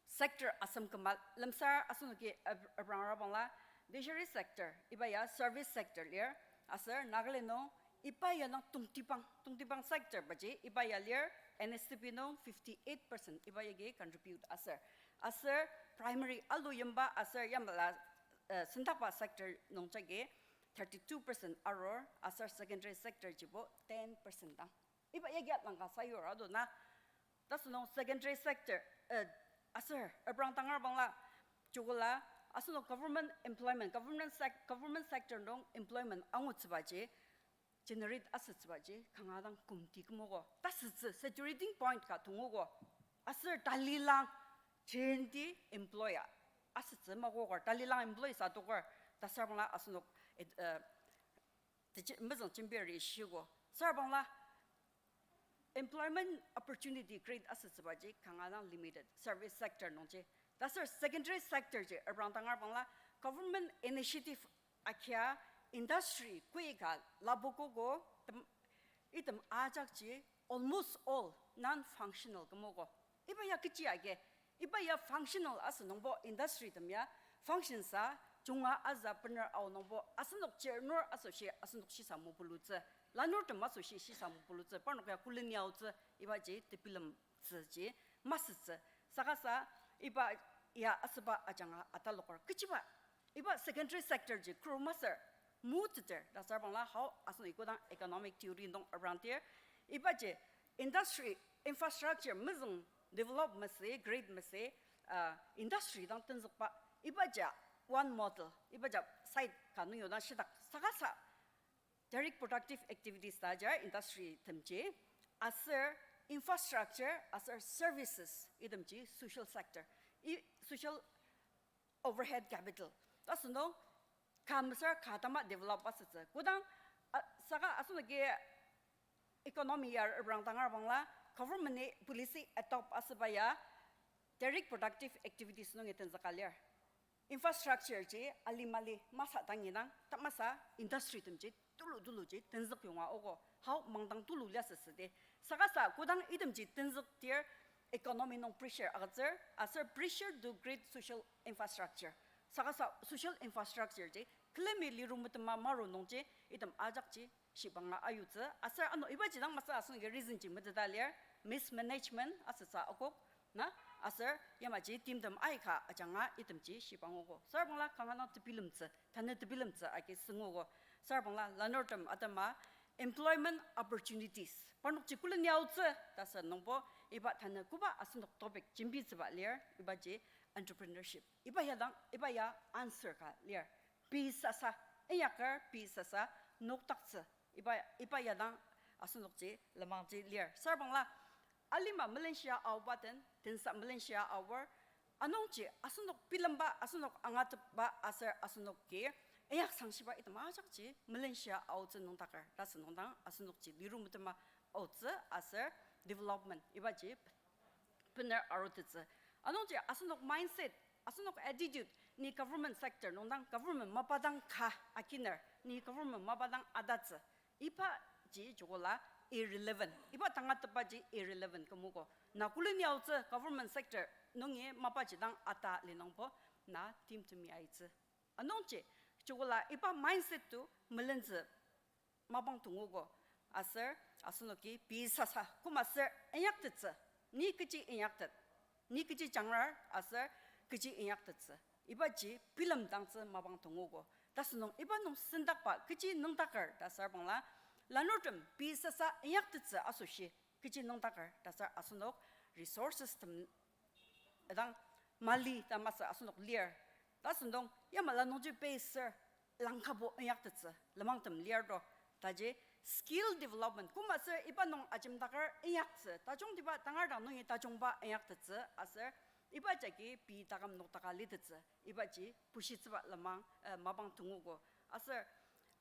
Sector asem küma lemsar asenoki ep-, eprangra bangla tertiary sector, iba ya service sector lir, aser Nagaland nung iba ya nung tongtibang, tongtibang sector baji iba ya lir, N S D P nung fifty-eight percent iba yagi contribute aser. Aser primary alu yimba aser yamala, eh, sendakba sector nung jagi thirty-two percent arur, aser secondary sector jibo ten percent dang. Iba yagi atlangka sayur ado na. Tasünung secondary sector, eh, aser, eprang tangar bangla, jukula, asenok government employment, government sec-, government sector nung employment angutsübaji, generate asütsübaji, kanga dang kümti kümogo. Tasütsü, saturating point ka tongogo. Aser talilang, jenti employer asütsü makoker, talilang employee sa toker, tasar bangla asenok, eh, eh, teji-, mezüng jembir ishiko. Sar bangla, employment opportunity create asütsübaji kanga dang limited, service sector nungji. Tasür secondary sector ji, eprang tangar bangla, government initiative akia industry kui ka labokogo, tem-, item ajakji almost all non-functional kümogo. Iba ya kechi agi, iba ya functional asünungbo industry tem ya, function sa, junga aza bener aonungbo, asenok chirnur asoshi, asenok shisa mopulutsü, lanur tem asoshi shisa mopulutsü, parnok ya kuleniaotsü, ibaji tebilemtsüji, masütsü, saka sa, iba ya asüba ajanga ataloker, kechiba, iba secondary sector ji kuru masür, muteter, tasar bangla hao asenok ikodang economic theory nung around there, ibaji industry infrastructure mezüng develop masü, create masü, uh, industry dang tenzükba, ibaji one model, ibaji site ka nung yodang shitak, saka sa, direct productive activities ta jar industry temji, aser infrastructure, aser services, itemji social sector, i-, social overhead capital. Tasünung, ka mesür ka tama develop asütsü. Kodang, a, saka asenoki economy ya eprang tangar bangla, government-i policy adopt asüba ya direct productive activities nungi tenzüka lir. Infrastructure ji alima li masü dang indang, tamasa industry temji tulu tulu ji tenzük yonga ogo, hao mangdang tulu liasü südi. Saka sa kodang itemji tenzüktir economy nung pressure agütsür, aser pressure to create social infrastructure. Saka sa social infrastructure ji külemi liru metema maru nungji item ajakji shibanga ayutsü, aser ano ibaji dang masü asenoki reason ji meteta lir, mismanagement asüsa akok, na, aser yamaji timtem aika ajanga itemji shibangogo. Sarbangla kanga dang tebilemtsü, tanü tebilemtsü agi süngogo. Sarbangla lanurtem atema employment opportunities parnokji küleni aotsü ta sü nungbo iba tanü koba asenok topic jembitsüba lir, ibaji entrepreneurship. Iba ya dang, iba ya answer ka lir. Pei sasa, inyaker pei sasa nokdaktsü. Iba, iba ya dang asenokji lenmangji lir. Sarbangla alima melenshia aoba den, tensa melenshia aor. Anungji asenok bilemba, asenok angatepba aser asenoki inyak sangshiba item ajakji melenshia aotsü nüngdaker ta sü nüngdang asenokji liru metema aotsü aser development ibaji bener arutettsü. Anungji asenok mindset, asenok attitude, ni government sector nüngdang, government mapa dang ka akiner, ni government mapa dang atatsü. Ibaji joko la irrelevant. Iba tangatetbaji irrelevant kümogo. Na küleni aotsü government sector nungi mapaji dang ata linungbo na timtemi aitsü. Anungji joko la iba mindset to melentsü mapang tongogo, aser asenoki pei sasa küma ser inyaktettsü, ni kechi inyaktet, ni kechi jangrar aser kechi inyaktettsü, ibaji bilemdangtsü mapang tongogo. Ta sünung iba nung sendakba kechi nüngdaker ta sarbangla, lanurtem pei sasa inyaktettsü asoshi kechi nüngdaker ta sar asenok resources tem dang mali ta masü asenok lir. Ta sünung yamala nungji pei ser langkabo inyaktettsü, lenmangtem lir to. Taji skill development küma ser iba nung ajemdaker inyaktsü, tajungtiba tangar dang nungi tajungba inyaktettsü aser iba jagi pei taküm nokdaka litettsü, ibaji bushitsüba lenmang, eh, mapang tongogo. Aser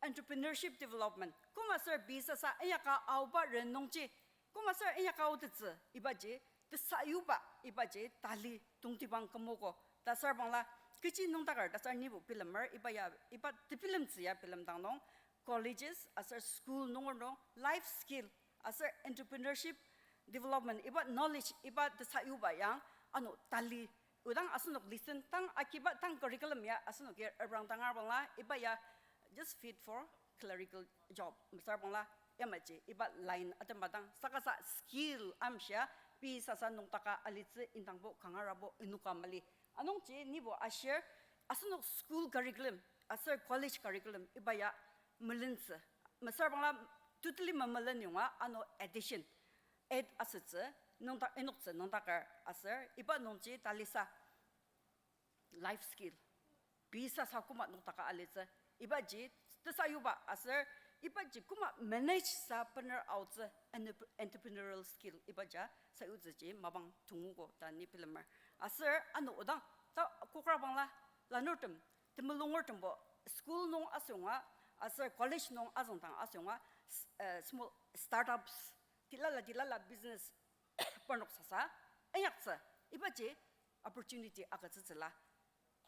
entrepreneurship development küma ser pei sasa inyaka aoba ren nungji küma ser inyaka aotettsü, ibaji tesayuba, ibaji tali tongtibang kümogo. Ta sarbangla kechi nüngdaker ta sar nibo bilemer, iba ya, iba tebilemtsü ya bilemdang nung colleges aser school nunger nung life skill aser entrepreneurship development, iba knowledge, iba tesayuba yang ano tali. Odang asenok lesson tang agiba tang curriculum ya asenoki reprang tangar bangla, iba ya just fit for clerical job. Mesüra bangla, yamaji iba line atema dang saka sa skill amshia pei sasa nokdaka alitsü, indangbo kangarabo inoka mali. Anungji nibo ashir, asenok school curriculum aser college curriculum iba ya melentsü. Mesüra bangla totally memelen yonga ano addition, add asütsü, nüngdak, inoktsü nüngdaker aser iba nungji talisa life skill, pei sasa küma nokdaka alitsü, ibaji tesayuba aser ibaji küma manage sa bener aotsü, entrep-, entrepreneurial skill ibaji sayutsüji mapang tongogo ta ni bilemer. Aser ano odang ta kokra bangla lanurtem, temulungertembo school nung asünga aser college nung azüngdang asünga, s-, eh, small startups, tilala tilala business parnok sasa inyaktsü, ibaji opportunity agütsütsüla.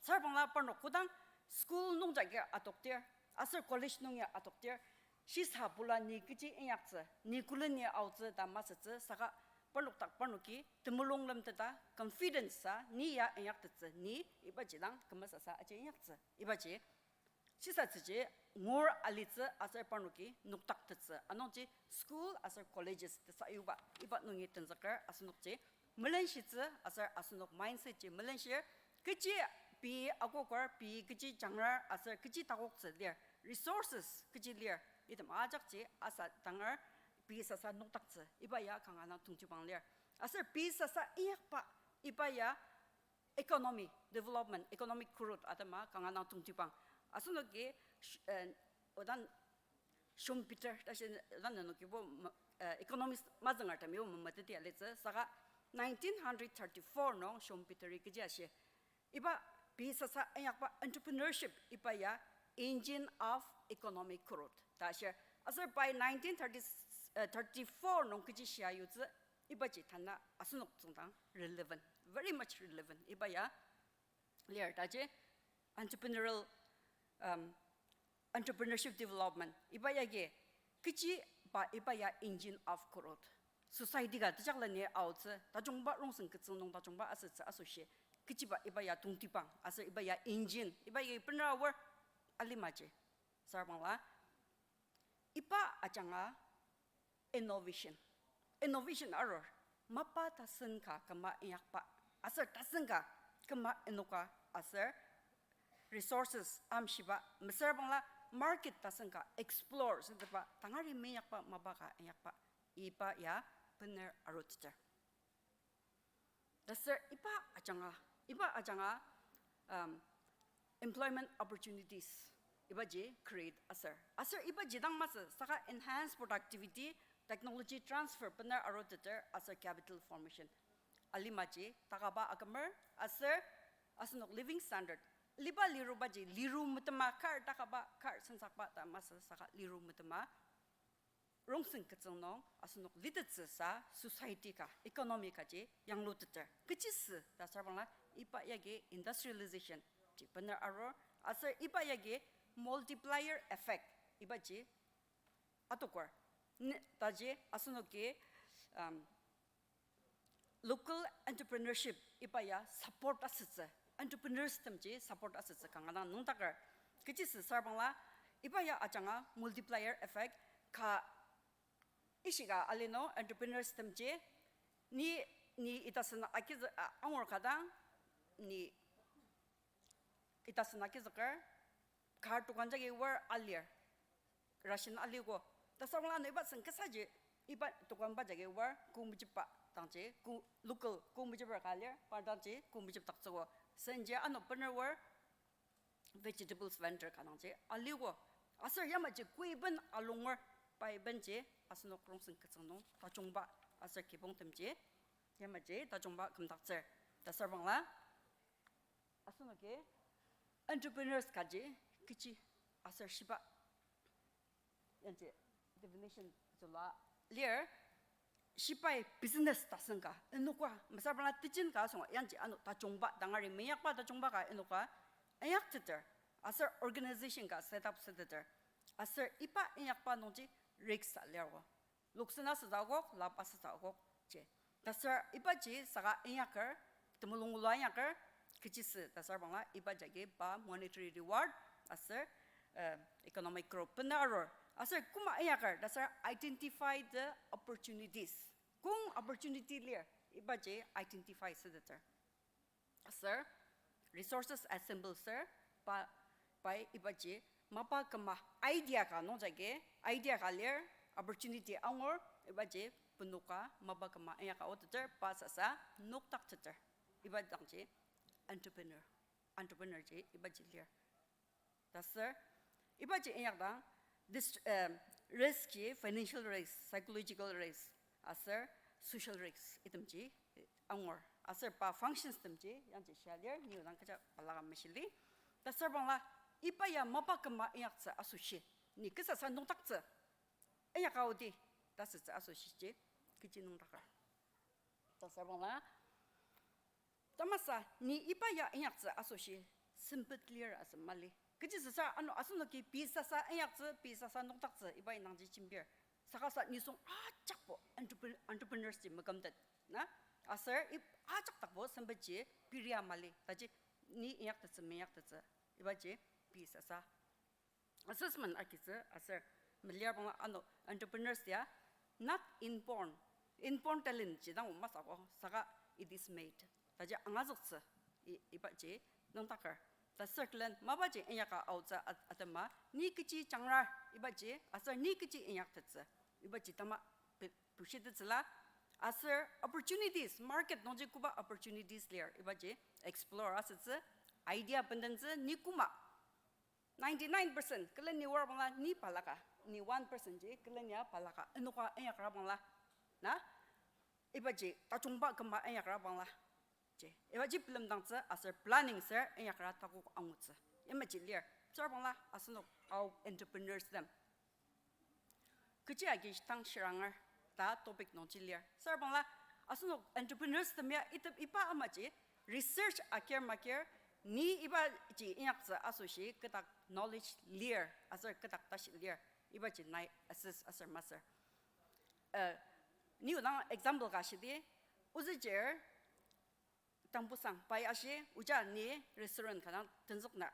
Sarbangla parnok kodang school nungjagi adoktir aser college nung ya adoktir, shisa bula ni kechi inyaktsü, ni küleni aotsü ta masütsü saka parnok dak parnoki temulung lemteta confidence sa ni ya inyaktettsü, ni ibaji dang kümesasa aji inyaktsü, ibaji shisatsüji ngur alitsü aser parnoki nokdaktettsü. Anungji school aser colleges tesayuba iba nungi tenzüker asenokji melenshitsü aser asenok mindset ji melenshir, kechi pei akoker, pei kechi jangrar aser kechi takoktsü lir, resources kechi lir, item ajakji asa tangar pei sasa nokdaktsü, iba ya kanga dang tongtibang lir. Aser pei sasa inyakba iba ya economy development, economic growth atema kanga dang tongtibang. Asenoki, sh-, eh, odan Schumpeter, tashi odan nenokibo, eh, economist mazüngertemibo memeteti alitsü, saka nineteen hundred thirty-four nung Schumpeter-i kechi ashi, iba pei sasa inyakba entrepreneurship iba ya engine of economic growth ta ashir. Aser by nineteen thirty, eh, thirty-four nung kechi shia yutsü, Ibaji tanü asenok tsüngdang relevant, very much relevant. Iba ya lir taji entrepreneurial, um, entrepreneurship development. Iba yagi kechiba iba ya engine of growth. Society ka tejakleni aotsü, tajungba rongsen ketsüng nung tajungba asütsü asoshi. Kechiba iba ya tongtibang, aser iba ya engine, iba ya bener aor alimaji. Sarbangla, iba ajanga innovation. Innovation arur, mapa tasen ka küma inyakba, aser tasen ka küma inoka, aser resources amshiba, mesüra bangla market tasen ka explore süteba, tangari meinyakba mapa ka inyakba, iba ya bener aruteter. Taser iba ajanga, iba ajanga, um, employment opportunities ibaji create aser. Aser ibaji dang masü saka enhance productivity, technology transfer bener aruteter aser capital formation. Alimaji takaba akümer aser asenok living standard, liba lirubaji liru metema kar takaba kar sensakba ta masü saka liru metema rongsen ketsüng nung asenok litettsüsa society ka, economy kaji yangluteter. Kechisa ta sarbangla iba yagi industrialization ji bener arur, aser iba yagi multiplier effect ibaji atoker. Ni-, taji asenoki, um, local entrepreneurship iba ya support asütsü, entrepreneurs temji support asütsü kanga dang nüngdaker. Kechisa sarbangla, iba ya ajanga multiplier effect ka ishika ali nung entrepreneurs temji ni, ni itasena akizü-, a-, angur ka dang, ni itasena akizüker, kar dokan jagi war alir, ration aliko. Ta sarbangla ano iba sen kesaji, iba dokan ba jagi war kü mejiba dangji, kü local kü mejiba ka lir, pa dangji kü mejibdaktsüko. Senji ano bener war vegetables vendor ka dangji aliko. Aser yamaji kü iben alunger, pa ibenji asenok rongsen ketsüng nung tajungba aser kibong temji yamaji tajungba kümdaktsür. Ta sarbangla, asenoki entrepreneurs kaji kechi aser shiba, yangji definition zülua lir, shibai business tasen ka inoka, mesüra bangla tejen ka asünga, yangji ano tajungba, tangari meinyakba tajungba ka inoka inyakteter, aser organization ka set up süteter, aser iba inyakba nungji risk alirgo. Loksen asütsü akok, lap asütsü akok ji. Taser ibaji saka inyaker, temulung ngulu inyaker, kechisa ta sarbangla iba jagi pa monetary reward aser, eh, economic growth bener arur. Aser koma inyaker, taser identify the opportunities. Kong opportunity lir, ibaji identify süteter. Aser resources assemble ser, pa, pai ibaji mapa küma idea ka nung jagi, idea ka lir, opportunity angur, ibaji benoka mapa küma inyaka aoteter, pa sasa nokdakteter. Iba dangji entrepreneur, entrepreneur ji ibaji lir. Taser ibaji inyakdang, dis-, eh, risk ji financial risk, psychological risk, aser social risk itemji angur. Aser pa functions temji yangji shia lir, ni odang kecha balaka meshili. Taser bangla iba ya mapa küma inyaktsü asoshi, ni kesasa nokdaktsü, inyaka odi ta sütsü asoshiji kechi nokdaker. Taser bangla, tamasa ni iba ya inyaktsü asoshi sempet lir asü mali. Kechisa ano asenoki pei sasa inyaktsü, pei sasa nokdaktsü iba indangji jembir. Saka sa nisung ajakbo entrepre-, entrepreneurs ji mekümtet na. Aser ip-, ajak dakbo sempetji peria mali. Taji ni inyaktettsü, meinyaktettsü, ibaji pei sasa assessment agitsü aser melir bangla ano entrepreneurs ya not inborn, inborn talent ji dang masü ako, saka it is made. Taji angazüktsü i-, ibaji nüngdaker. Taser külen mapaji inyaka aotsü at-, atema ni kechi jangrar ibaji aser ni kechi inyaktettsü ibaji tama pi-, pishitettsüla. Aser opportunities, market nungji koba opportunities lir ibaji explore asütsü, idea bendentsü, ni koma ninety-nine percent küleni war bangla ni balaka, ni one percent ji küleni ya balaka, enoka inyakra bangla na, ibaji tajungba küma inyakra bangla ji, ibaji bilemdangtsü aser planning ser inyakra takok angutsü. Imaji lir, sür bangla asenok ao entrepreneurs tem kechi agi tang shiranger ta topic nungji lir. Sür bangla Asenok entrepreneurs tem ya itep iba amaji research akir makir, ni ibaji inyaktsü asoshi ketak knowledge lir, aser ketak tashi lir, ibaji nai assess aser masür. Eh, ni odang example ka shidi, ozüjir, Tangpusang, pai ashi, oja ni restaurant ka dang tenzükner.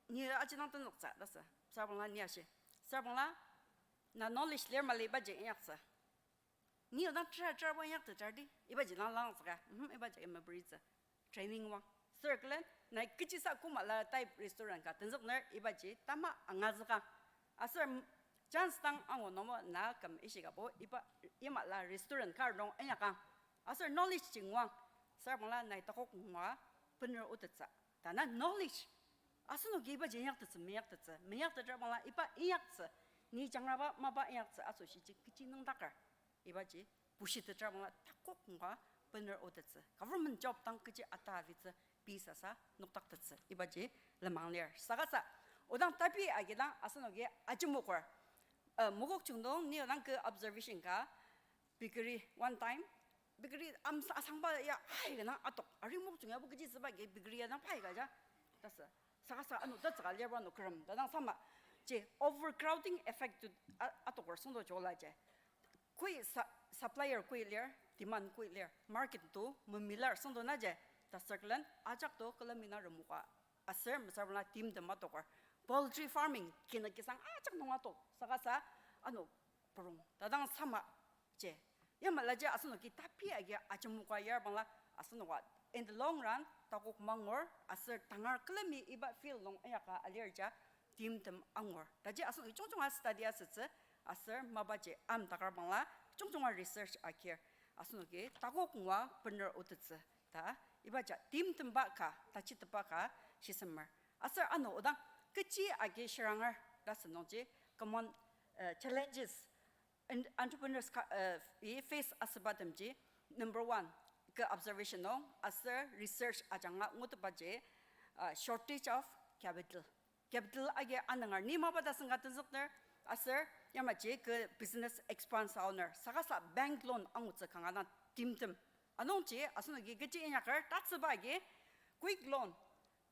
Ni aji dang tenzüktsü, ta sü. Sürbangla ni ashi. Sürbangla, na knowledge lir mali ibaji inyaktsü. Ni odang tera tera ba inyaktsü tera di, ibaji dang langzüka. Mhm, ibaji imebritsü. Training wang. Sür külen, nai kechisa koma la type restaurant ka tenzükner, ibaji tama angazüka. Aser chance dang angu nungbo na küm ishikabo, iba, ima la restaurant kar nung inyakang. Aser knowledge ji nguang, sürbangla nai takok ngua bener otettsü. Tana knowledge, asenoki ibaji inyaktettsü, meinyaktettsü, meinyaktetra bangla iba inyaktsü, ni jangraba mapa inyaktsü asoshiji kechi nüngdaker. Ibaji, bushitetra bangla takok ngua bener otettsü. Government job dang kechi ata avitsü, pei sasa nokdaktettsü. Ibaji lenmang lir. Saka sa, odang tapi agidang asenoki ajemoker. Eh, Mokokchung nung ni odang kü observation ka, bakery, one time, bakery amsa asangba ya, hai, kena atok. Ari Mokokchung yabo kechitsüba agi bakery ya dang pai ka ja. Ta sü. Saka sa ano tatsüka lir ba ano kürem. Ta dang sama. Je overcrowding effect to a-, atoker süngdo jola je. Koi sa-, supplier koi lir, demand koi lir, market to memilar süngdo na je. Ta sü külen ajak to külemi na remoka. Aser mesüra bangla timtem atoker. Poultry farming, kina kisang ajak nung atok. Saka sa ano purong. Ta dang sama je. Yamala je asenoki tapi agi ajemoka yar bangla asenoka in the long run takok mangur aser tangar külemi iba field nung inyaka alir ja timtem angur. Taji asenoki jungjunga study asütsü aser mapaji amtakar bangla jungjunga research akir asenoki takok ngua bener otettsü ta iba ja timtemba ka, tachitepa ka shisemer. Aser ano odang kechi agi shiranger ta sü nungji common, eh, challenges en-, entrepreneurs ka, eh, i face asübatemji, number one, kü observation nung, aser research ajanga ngutetbaji, uh, shortage of capital. Capital agi anünger, ni mapa tasen ka tenzükner, aser yamaji kü business expand aoner, saka sa bank loan angutsü kanga dang timtem. Anungji, asenoki kechi inyaker, tatsüba agi, quick loan,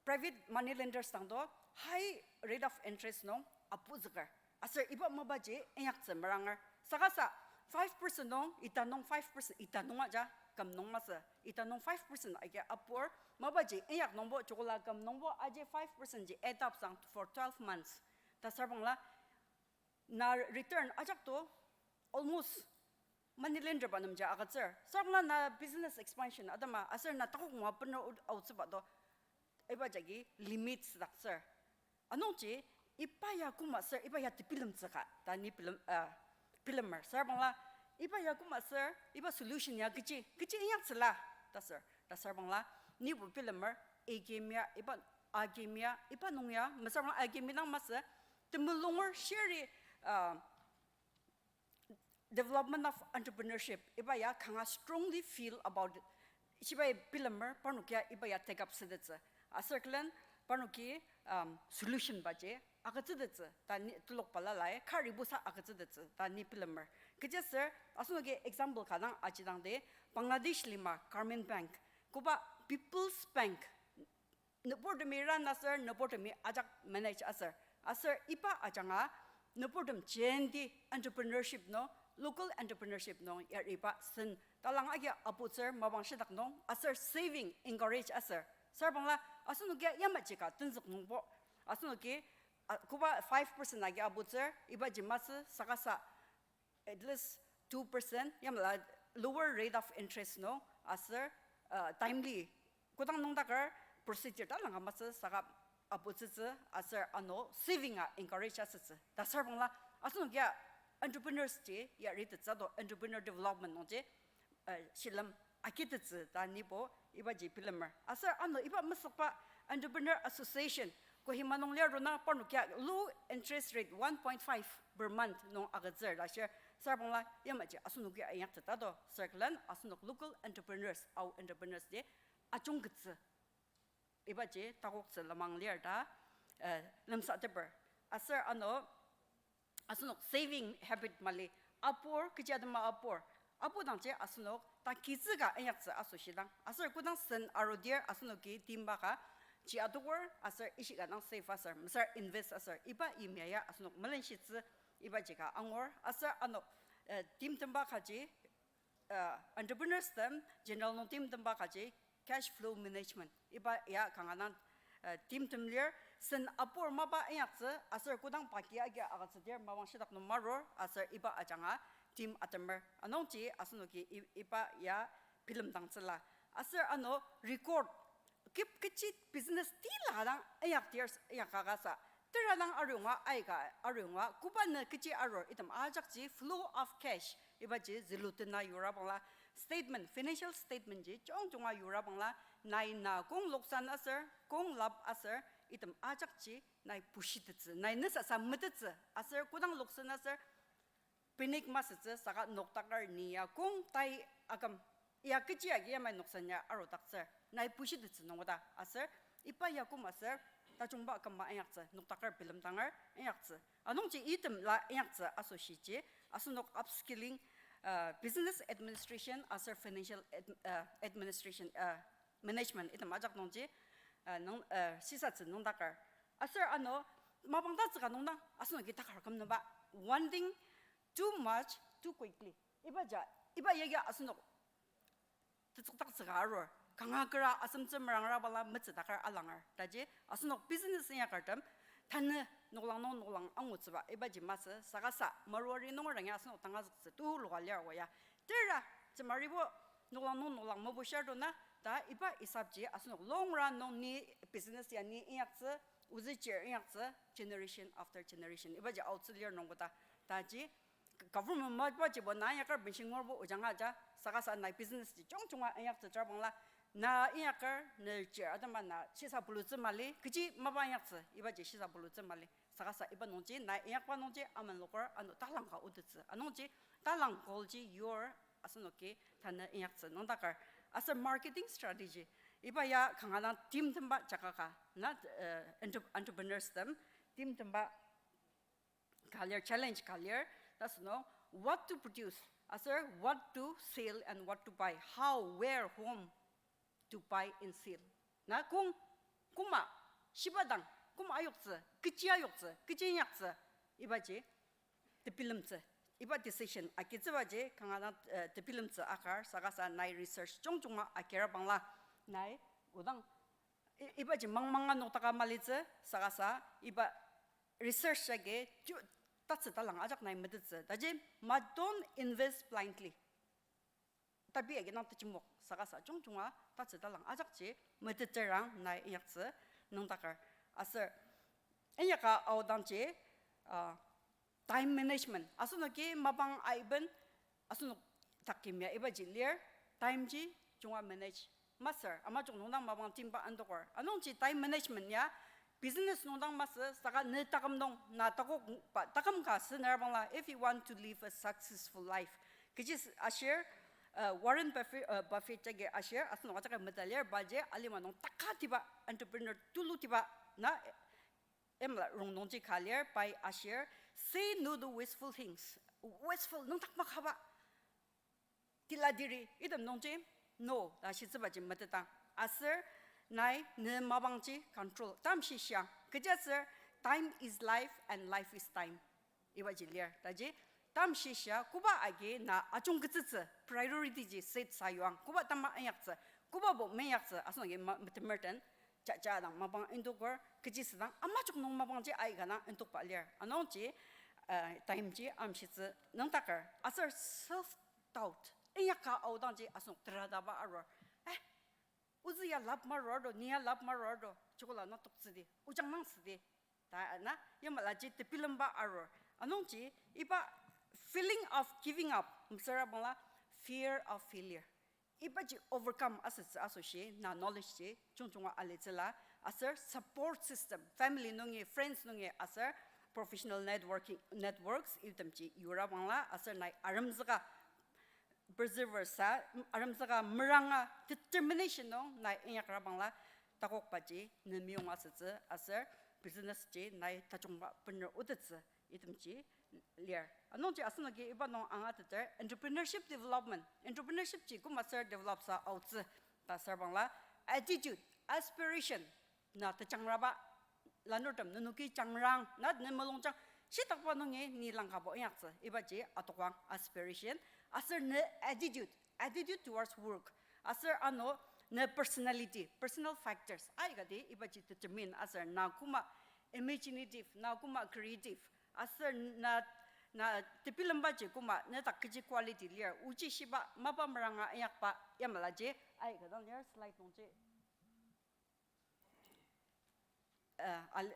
private money lenders dang to high rate of interest nung apuzüker. Aser iba mapaji inyaktsü meranger. Saka sa five percent nung, ita nung five percent, ita nung aja, küm nung masü, ita nung five percent agi apur, mapaji inyak nungbo, chokola küm nungbo, aji five percent ji add up sang for twelve months. Ta sürbangla, na return ajak to almost money lender ba nemji agütsür. Sürbangla na business expansion atema aser na takok ngua bener o-, aotsüba to iba jagi limit südaktsür. Anungji iba ya koma ser, iba ya tebilemtsüka ta ni bilem, uh, bilemer. Sürbangla iba ya koma ser, iba solution ya kechi, kechi inyaktsüla ta ser. Ta sürbangla nibo bilemer, A K M ya, iba A K M ya, iba nung ya, mesüra A K M dang masü, temulungur shiri, uh, development of entrepreneurship, iba ya kanga strongly feel about it. Shibai bilemer, parnok ya iba ya take up südettsü. Aser külen parnoki, um, solution baji agütsüdettsü. Ta ni telok balalai, karibusa agütsüdettsü. Ta ni bilemer. Kechiaser, asenoki example ka dang ajidang de, Bangladesh lima, Grameen Bank, koba People's Bank, nüburtemi run aser, nüburtemi ajak manage aser. Aser iba ajanga, nüburtem jenti entrepreneurship nung, local entrepreneurship nung, yariba sen talang agi aputsür mapang shidak nung, aser saving encourage aser. Sürbangla, asenoki yamaji ka tenzük nungbo, asenoki, a, koba five percent agi aputsür, ibaji masü, saka sa, at least two percent, yamla lower rate of interest nung, aser, uh, timely, kodang nüngdaker procedure talanga masü saka aputsütsü, aser ano saving a encourage asütsü. Ta sürbangla, asenokia entrepreneurs ji yaritettsü to entrepreneur development nungji, uh, shilem akitettsü ta nibo ibaji bilemer. Aser ano iba mesükba Entrepreneur Association, Kohima nung lir rona parnokia low interest rate one point five per month nung agütsür ta shir. Sürbangla yamaji asenokia inyaktettsü to, sürbangla asenok local entrepreneurs, ao entrepreneurs ji ajungkettsü. Ibaji takoktsü lenmang lir ta, eh, lemsateper. Aser ano, asenok saving habit mali apur, kechi atema apur, Apu dangji asenok ta kitsüka inyaktsü asoshi dang. Aser kodang sen arudir asenoki timba ka ji adoker aser ishika dang save aser, mesüra invest aser, iba yimya ya asenok melenshitsü ibaji ka angur. Aser ano, eh, timtemba kaji, uh, entrepreneurs tem general nung timtemba kaji cash flow management. Iba ya kanga dang, uh, timtem lir, sen apur mapa inyaktsü, aser kodang paki agi agütsüdir mapang shitak nung marur, aser iba ajanga tim atemer. Anungji asenoki i-, iba ya bilemdangtsüla. Aser ano record, kip kechi business tila dang inyakdir inyaka kasa. Tera dang arunga, aika arunga, koba ne kechi arur, item ajakji flow of cash, ibaji zülutena yura bangla, statement, financial statement ji, chong chonga yura bangla, nai na kong loksan aser, kong lap aser, item ajakji, nai pushitettsü, nai nesasa metettsü, aser kodang loksan aser, panic masütsü saka noktaker ni ya kong tai aküm. Ya kechi agi yamai noksan ya arudaktsür. Nai pushitettsü nungoda. Aser iba ya koma aser tajungba akümba inyaktsü. Noktaker bilemdanger inyaktsü. Anungji item la inyaktsü asoshiji. Asenok upskilling, uh, business administration aser financial ad-, uh, administration, uh, management item ajak nungji, uh, nung, uh, shisatsü nungdaker. Aser ano mapang tatsüka nungdang asenoki takar kümnüba. Wanting too much, too quickly. Iba ja, iba yagi asenok tetsükdaktsüka arur. Kanga kera asemtsü merangra bala metsüdaker alanger. Taji asenok business inyakertem, tanü noklang nung noklang angutsüba. Ibaji masü, saka sa, Marwari nungerang ya asenok tangazüktsü, tu loka lir wa ya. Tera, tsümaribo noklang nung noklang mebushar dona, ta iba isapji asenok long run nung ni business ya ni inyaktsü, ozü chir inyaktsü, generation after generation. Ibaji aotsü lir nungkoda. Taji government mapajibo na inyaker benshi ngurbo ojanga ja, saka sa nai business ji chong chonga inyaktsü jabangla, na inyaker ne chir atema na shisa pulutsü mali, kechi mapa inyaktsü, ibaji shisa pulutsü mali. Saka sa iba nungji, na inyakba nungji, amen loker, ano talang ka otettsü. Anungji, talang goal ji yur, asenoki, tanü inyaktsü, nungdaker. Aser marketing strategy. Iba ya kanga dang timtemba jakaka, na, eh, entre-, entrepreneurs tem, timtemba ka lir, challenge ka lir, ta sünung, what to produce, aser what to sell and what to buy, how, where, whom to buy and sell. Na kong, koma, shiba dang, koma ayoktsü, kechi ayoktsü, kechi inyaktsü, ibaji, tebilemtsü, iba decision agitsübaji, kanga dang, eh, tebilemtsü akar, saka sa nai research chong chonga akira bangla, nai, odang, i-, ibaji mangmanga noktaka malitsü, saka sa, iba research agi, ju-, tatsü talang ajak nai metettsü. Taji, ma don't invest blindly. Tabi agi nang tejimok, saka sa jung junga, tatsü talang ajakji, metettsürang nai inyaktsü, nüngdaker. Aser, inyaka aodangji, ah, time management. Asenoki mapang aiben, asenok takimya ibaji lir, time ji junga manage masür, ama jung nungdang mapang timba andoker. Anungji time management ya, business nungdang masü, saka ne taküm nung, na takok pa, taküm ka sü nera bangla, if you want to live a successful life. Kechi s-, ashir, uh, Warren Buffett, uh, Buffett jagi ashir, asenok ajak medalir, baji alima nung takatiba, entrepreneur tulutiba, na, emla rong nungji ka lir, pai ashir, say no to wasteful things. Wasteful, nüngdak makaba. Tila diri, item nungji, no, ta shitsübaji metetang. Aser, nai, ne mapangji control. Tam shisha. Kechiaser, time is life and life is time. Ibaji lir. Taji, tam shisha, koba agi na ajungketsütsü, priority ji set sayuang. Koba tama inyaktsü, kobabo meinyaktsü, asenoki ma-, metemertem, jaja dang mapang indoker, kechi südang, ama jung nung mapangji aika dang indokba lir. Anungji, eh, time ji amshitsü nüngdaker. Aser self doubt. Inyaka aodangji asenok terataba arur. Eh, ozü ya lap marur do, ni ya lap marur do, chikola na toktsüdi, ojang nang südi. Ta na, yamalaji tebilemba arur. Anungji, iba feeling of giving up, mesüra bangla fear of failure. Ibaji overcome asütsü asoshi, na knowledge ji, jung junga alitsüla, aser support system, family nungi, friends nungi, aser professional networking, networks, itemji yura bangla, aser nai aremzüka, perseverance, aremzüka meranga, determination nung, nai inyakra bangla, takokbaji, ne meyong asütsü, aser business ji, nai tajungba bener otettsü, itemji, lir. Anungji asenoki iba nung angateter entrepreneurship development. Entrepreneurship ji koma ser develop sa aotsü ta sarbangla attitude, aspiration, na tejangraba, lanurtem nenoki jangrang, na ne mulungjang, shitakba nungi ni langkabo inyaktsü, ibaji atokang aspiration, aser ne attitude, attitude towards work, aser ano ne personality, personal factors aikati ibaji determine aser na koma imaginative, na koma creative, aser na, na tebilembaji koma ne dak kechi quality lir, ochi shiba mapa meranga inyakba yamalaji aika dang lir slide nungji. Uh, al-,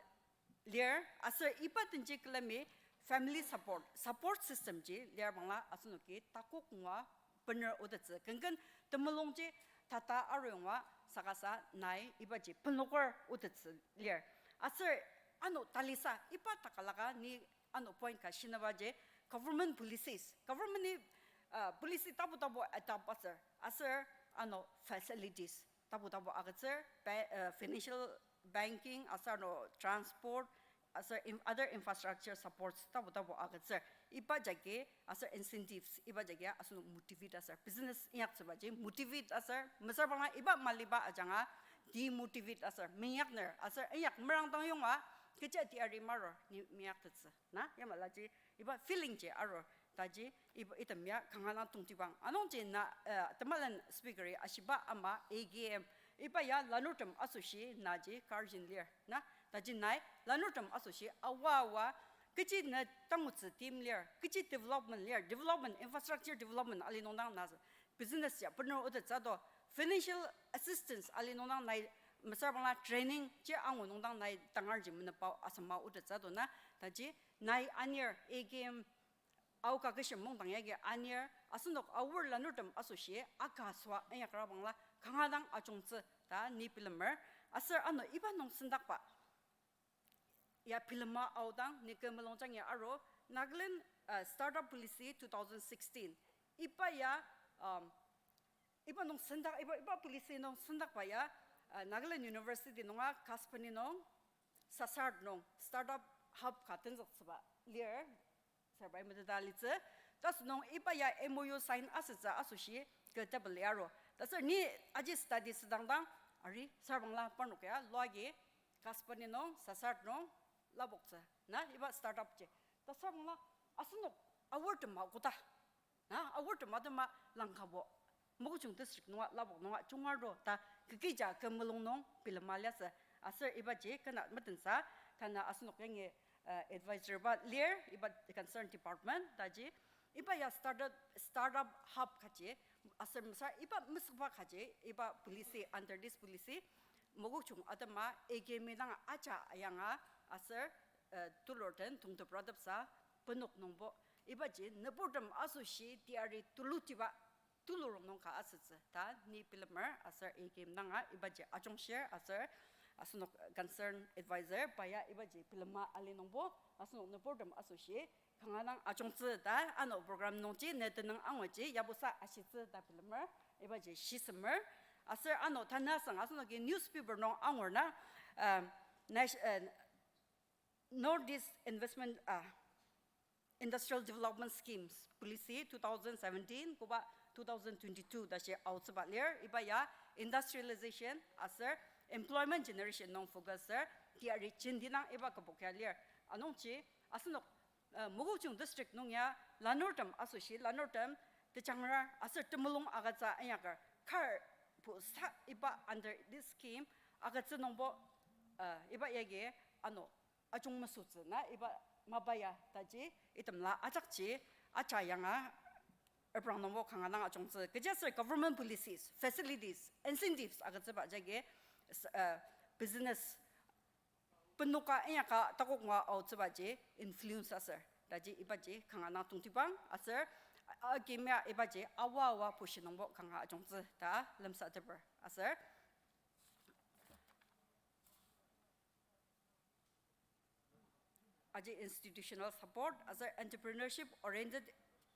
lir, aser iba denji külemi family support, support system ji lir bangla asenoki takok ngua bener otettsü. Kenken temulungji tata arungwa sakasa nai ibaji penoker otettsü lir. Aser ano talisa iba takalaka ni ano point ka shinaba ji government policies. Government ni, uh, policy tapu tapu adopt aser, aser ano facilities tapu tapu agütsür, ba-, uh, financial banking, aser ano transport, aser in-, other infrastructure supports tapu tapu agütsür. Iba jagi, aser incentives, iba jagi asenok motivate aser business inyaktsübaji motivate aser, mesüra bangla iba maliba ajanga demotivate aser, meinyakner, aser inyak merang dang yonga, kecha teyari marur, ni meinyaktettsü. Na, yamalaji, iba feeling ji arur, taji, iba item ya kanga dang tongtibang. Anungji na, eh, temalen speaker-i ashiba ama A K M, iba ya lanurtem asoshi naji guardian lir, na, taji nai lanurtem asoshi awa awa, kechi ne tangutsü team lir, kechi development lir, development, infrastructure development ali nungdang na business ya bener otettsü do, financial assistance ali nungdang nai mesüra bangla training ji angu nungdang nai tangarji menepao asema otettsü do na, taji nai anir A K M aoka kishim mungdang yagi anir asenok aor lanurtem asoshi aka süa inyakra bangla kanga dang ajungtsü ta ni bilemer, aser ano iba nung sendakba ya bilema aodang ni kü mulungjangi aru Nagaland, uh, Startup Policy two thousand sixteen. Iba ya, um, iba nung sendak, iba, iba policy nung sendakba ya, uh, Nagaland University nunga Kasbani nung, Sassart nung, startup hub ka tenzüktsüba lir, sarbangla meteta litsü. Tasünung iba ya M O U sign asütsü asoshi kü table ya aru. Taser ni aji study südangdang, ari sarbangla parnok ya, luagi, Kasbani nung, Sassart nung, lapoktsü. Na, iba startup ji. Ta sarbangla, asenok, aor tema koda. Na, aor tema tema langkabo. Mokokchung district nunga, lapok nunga, jungar do, ta, kü kija, kü mulung nung, bilema liasü. Aser ibaji, kena metensa, tana asenok yangi, uh, advisor ba lir, iba concern department, taji, iba ya startup, startup hub kaji, aser mesüra, iba mesükba kaji, iba policy, under this policy, Mokokchung atema A K M dang aja ayanga aser, eh, tulur den tongtepratepsa penok nungbo. Ibaji nüburtem asoshi teyari tulutiba tulur nung ka asütsü ta ni bilemer aser A K M danga ibaji ajungshir aser asenok concern advisor pa ya ibaji bilema ali nungbo asenok nüburtem asoshi kanga dang ajungtsü ta ano program nungji ne tenüng anguji yabusa ashitsü ta bilemer, ibaji shisemer. Aser ano tanü asüng asenoki newspaper nung angur na, um, Nash-, uh, Northeast Investment, uh, Industrial Development Schemes Policy two thousand seventeen koba two thousand twenty-two tashi aotsüba lir, iba ya industrialization aser employment generation nung focus ser, teyari jenti nang iba kübok ya lir. Anungji, asenok uh, Mokokchung district nung ya lanurtem asoshi lanurtem tejangrar aser temulung agütsü inyaker kar pusa iba under this scheme agütsü nungbo, uh, iba yagi ano ajung mesütsü na iba mapa ya taji itemla ajakji aja yanga eprang nungbo kanga dang ajungtsü. Kechiaser government policies, facilities, incentives agütsüba jagi, uh, business penoka inyaka takok ngua aotsübaji influence aser. Taji ibaji kanga dang tongtibang aser, a, a, kimya ibaji awa awa pushi nungbo kanga ajungtsü ta lemsateper aser. Aji institutional support aser entrepreneurship oriented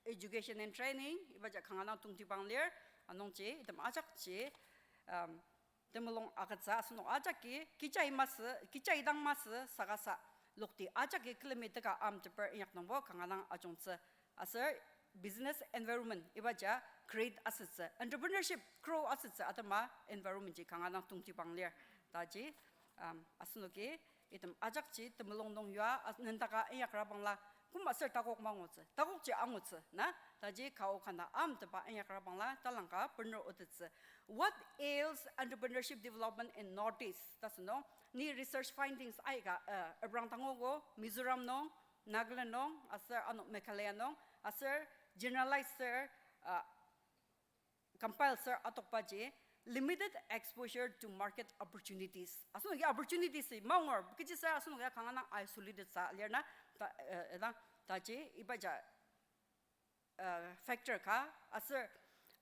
education and training ibaji kanga dang tongtibang lir, anungji item ajakji, um, temulung agütsü asenok ajaki, kichai masü, kichai dang masü, saka sa, lokti ajaki külemi teka amteper inyak nungbo kanga dang ajungtsü. Aser business environment ibaja create asütsü, entrepreneurship grow asütsü atema environment ji kanga dang tongtibang lir. Taji, um, asenoki item ajakji temulung nung yua as-, nendaka inyakra bangla, koma aser takok mangutsü, takokji angutsü, na? Taji kao kana amteba inyakra bangla, talangka bener otettsü. What ails entrepreneurship development in Northeast? Ta sünung, ni research findings aika, uh, ebrang tangogo, Mizoram nung, Nagaland nung, aser ano Meghalaya nung, aser generalize ser, uh, compile ser atokbaji, limited exposure to market opportunities. Asenoki opportunities maongur, kechi ser asenoki kanga dang isolated sa lir na, ta, eh, edang, taji, ibaja, uh, factor ka, aser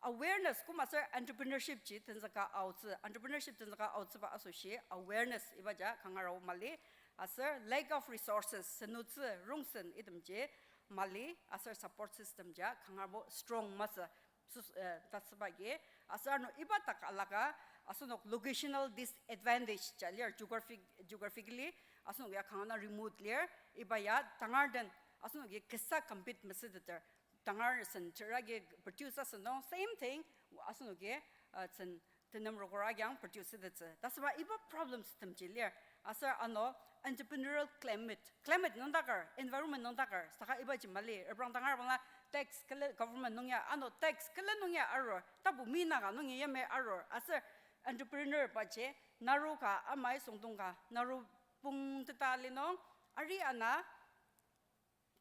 awareness, koma aser entrepreneurship ji tenzüka aotsü, entrepreneurship tenzüka aotsüba asoshi awareness ibaja kanga rao mali, aser lack of resources, senotsü, rongsen itemji mali, aser support system ja kanga bo strong masü. Sus-, eh, tasüba agi, aser ano iba dak alaka, asenok locational disadvantage ja lir, geographic, geographically, asenok ya kanga dang remote lir, iba ya tangar den, asenoki kasa compete masüteter, tangar sen teragi produce asünung, same thing, asenoki, uh, sen tenem rokora yang produce sütettsü. Tasüba iba problems temji lir. Aser ano entrepreneurial climate, climate nüngdaker, environment nüngdaker, saka ibaji mali, ebrang tangar bangla tax kele government nung ya, ano tax kele nung ya arur, tapu mi naka nung ya yamai arur, aser entrepreneur baji, naru ka amai süngdong ka, naru pung teta li nung, ari ana,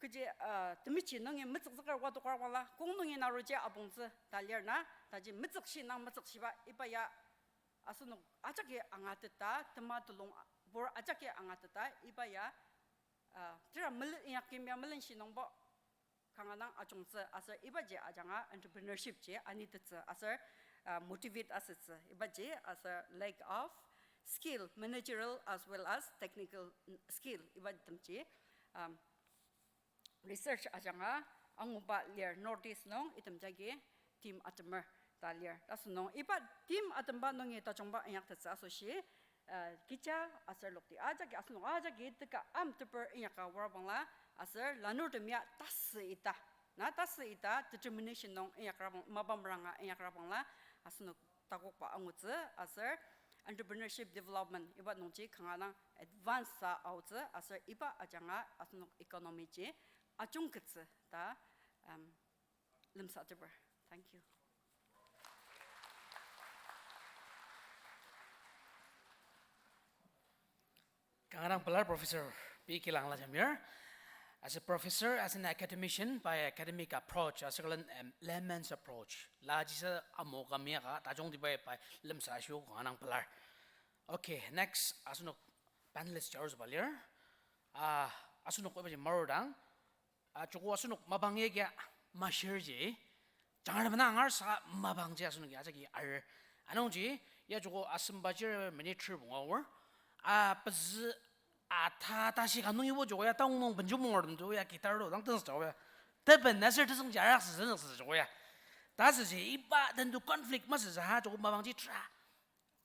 kechi, uh, temichi nungi metsüktsüker wadokar wala, kong nungi naruji apongtsü ta lir na, taji metsükshi nang metsükshiba, iba ya asenok ajaki angateta, tema telung bor ajaki angateta, iba ya, uh, tera melen, inyakyim ya melenshi nungbo kanga dang ajungtsü, aser ibaji ajanga entrepreneurship ji anitettsü, aser, uh, motivate asütsü, ibaji aser lack of skill, managerial as well as technical skill, iba temji, um, research ajanga anguba lir Northeast nung item jagi team atemer ta lir. Tasünung iba team atemba nungi tajungba inyaktettsü asoshi, uh, kecha aser lokti ajaki, asenok ajaki teka amteper inyaka wara bangla, aser lanurtem ya tasü ita, na tasü ita determination nung inyakra bang, mapa meranga inyakra bangla, asenok takokba angutsü, aser entrepreneurship development iba nungji kanga dang advance sa aotsü, aser iba ajanga asenok economy ji ajungkettsü ta, um, lemsateper. Thank you. Kanga dang pelar Professor P Kilangla Jamir. As a professor, as an academician, pai academic approach, aser külen, em, layman's approach. Lajisa amo kamiaka, tajungtiba pai lemsa shio kanga dang pelar. Okay, next, asenok panelist jaruzüba lir. Ah, asenok ibaji marudang. Ah, joko asenok mapang ya kia mashirji. Jangar mena angar saka mapangji asenoki ajaki arer. Anungji, ya joko asembaji minute ter punga aor. Ah, pezü ata tashi ka nungibo joko ya taong nung benju punga aor tem to ya guitar to dang tenzük joko ya. Teben aser tezüngji arak sü tenzük sü joko ya. Tasüji iba den to conflict masü sa ha joko mapangji tera.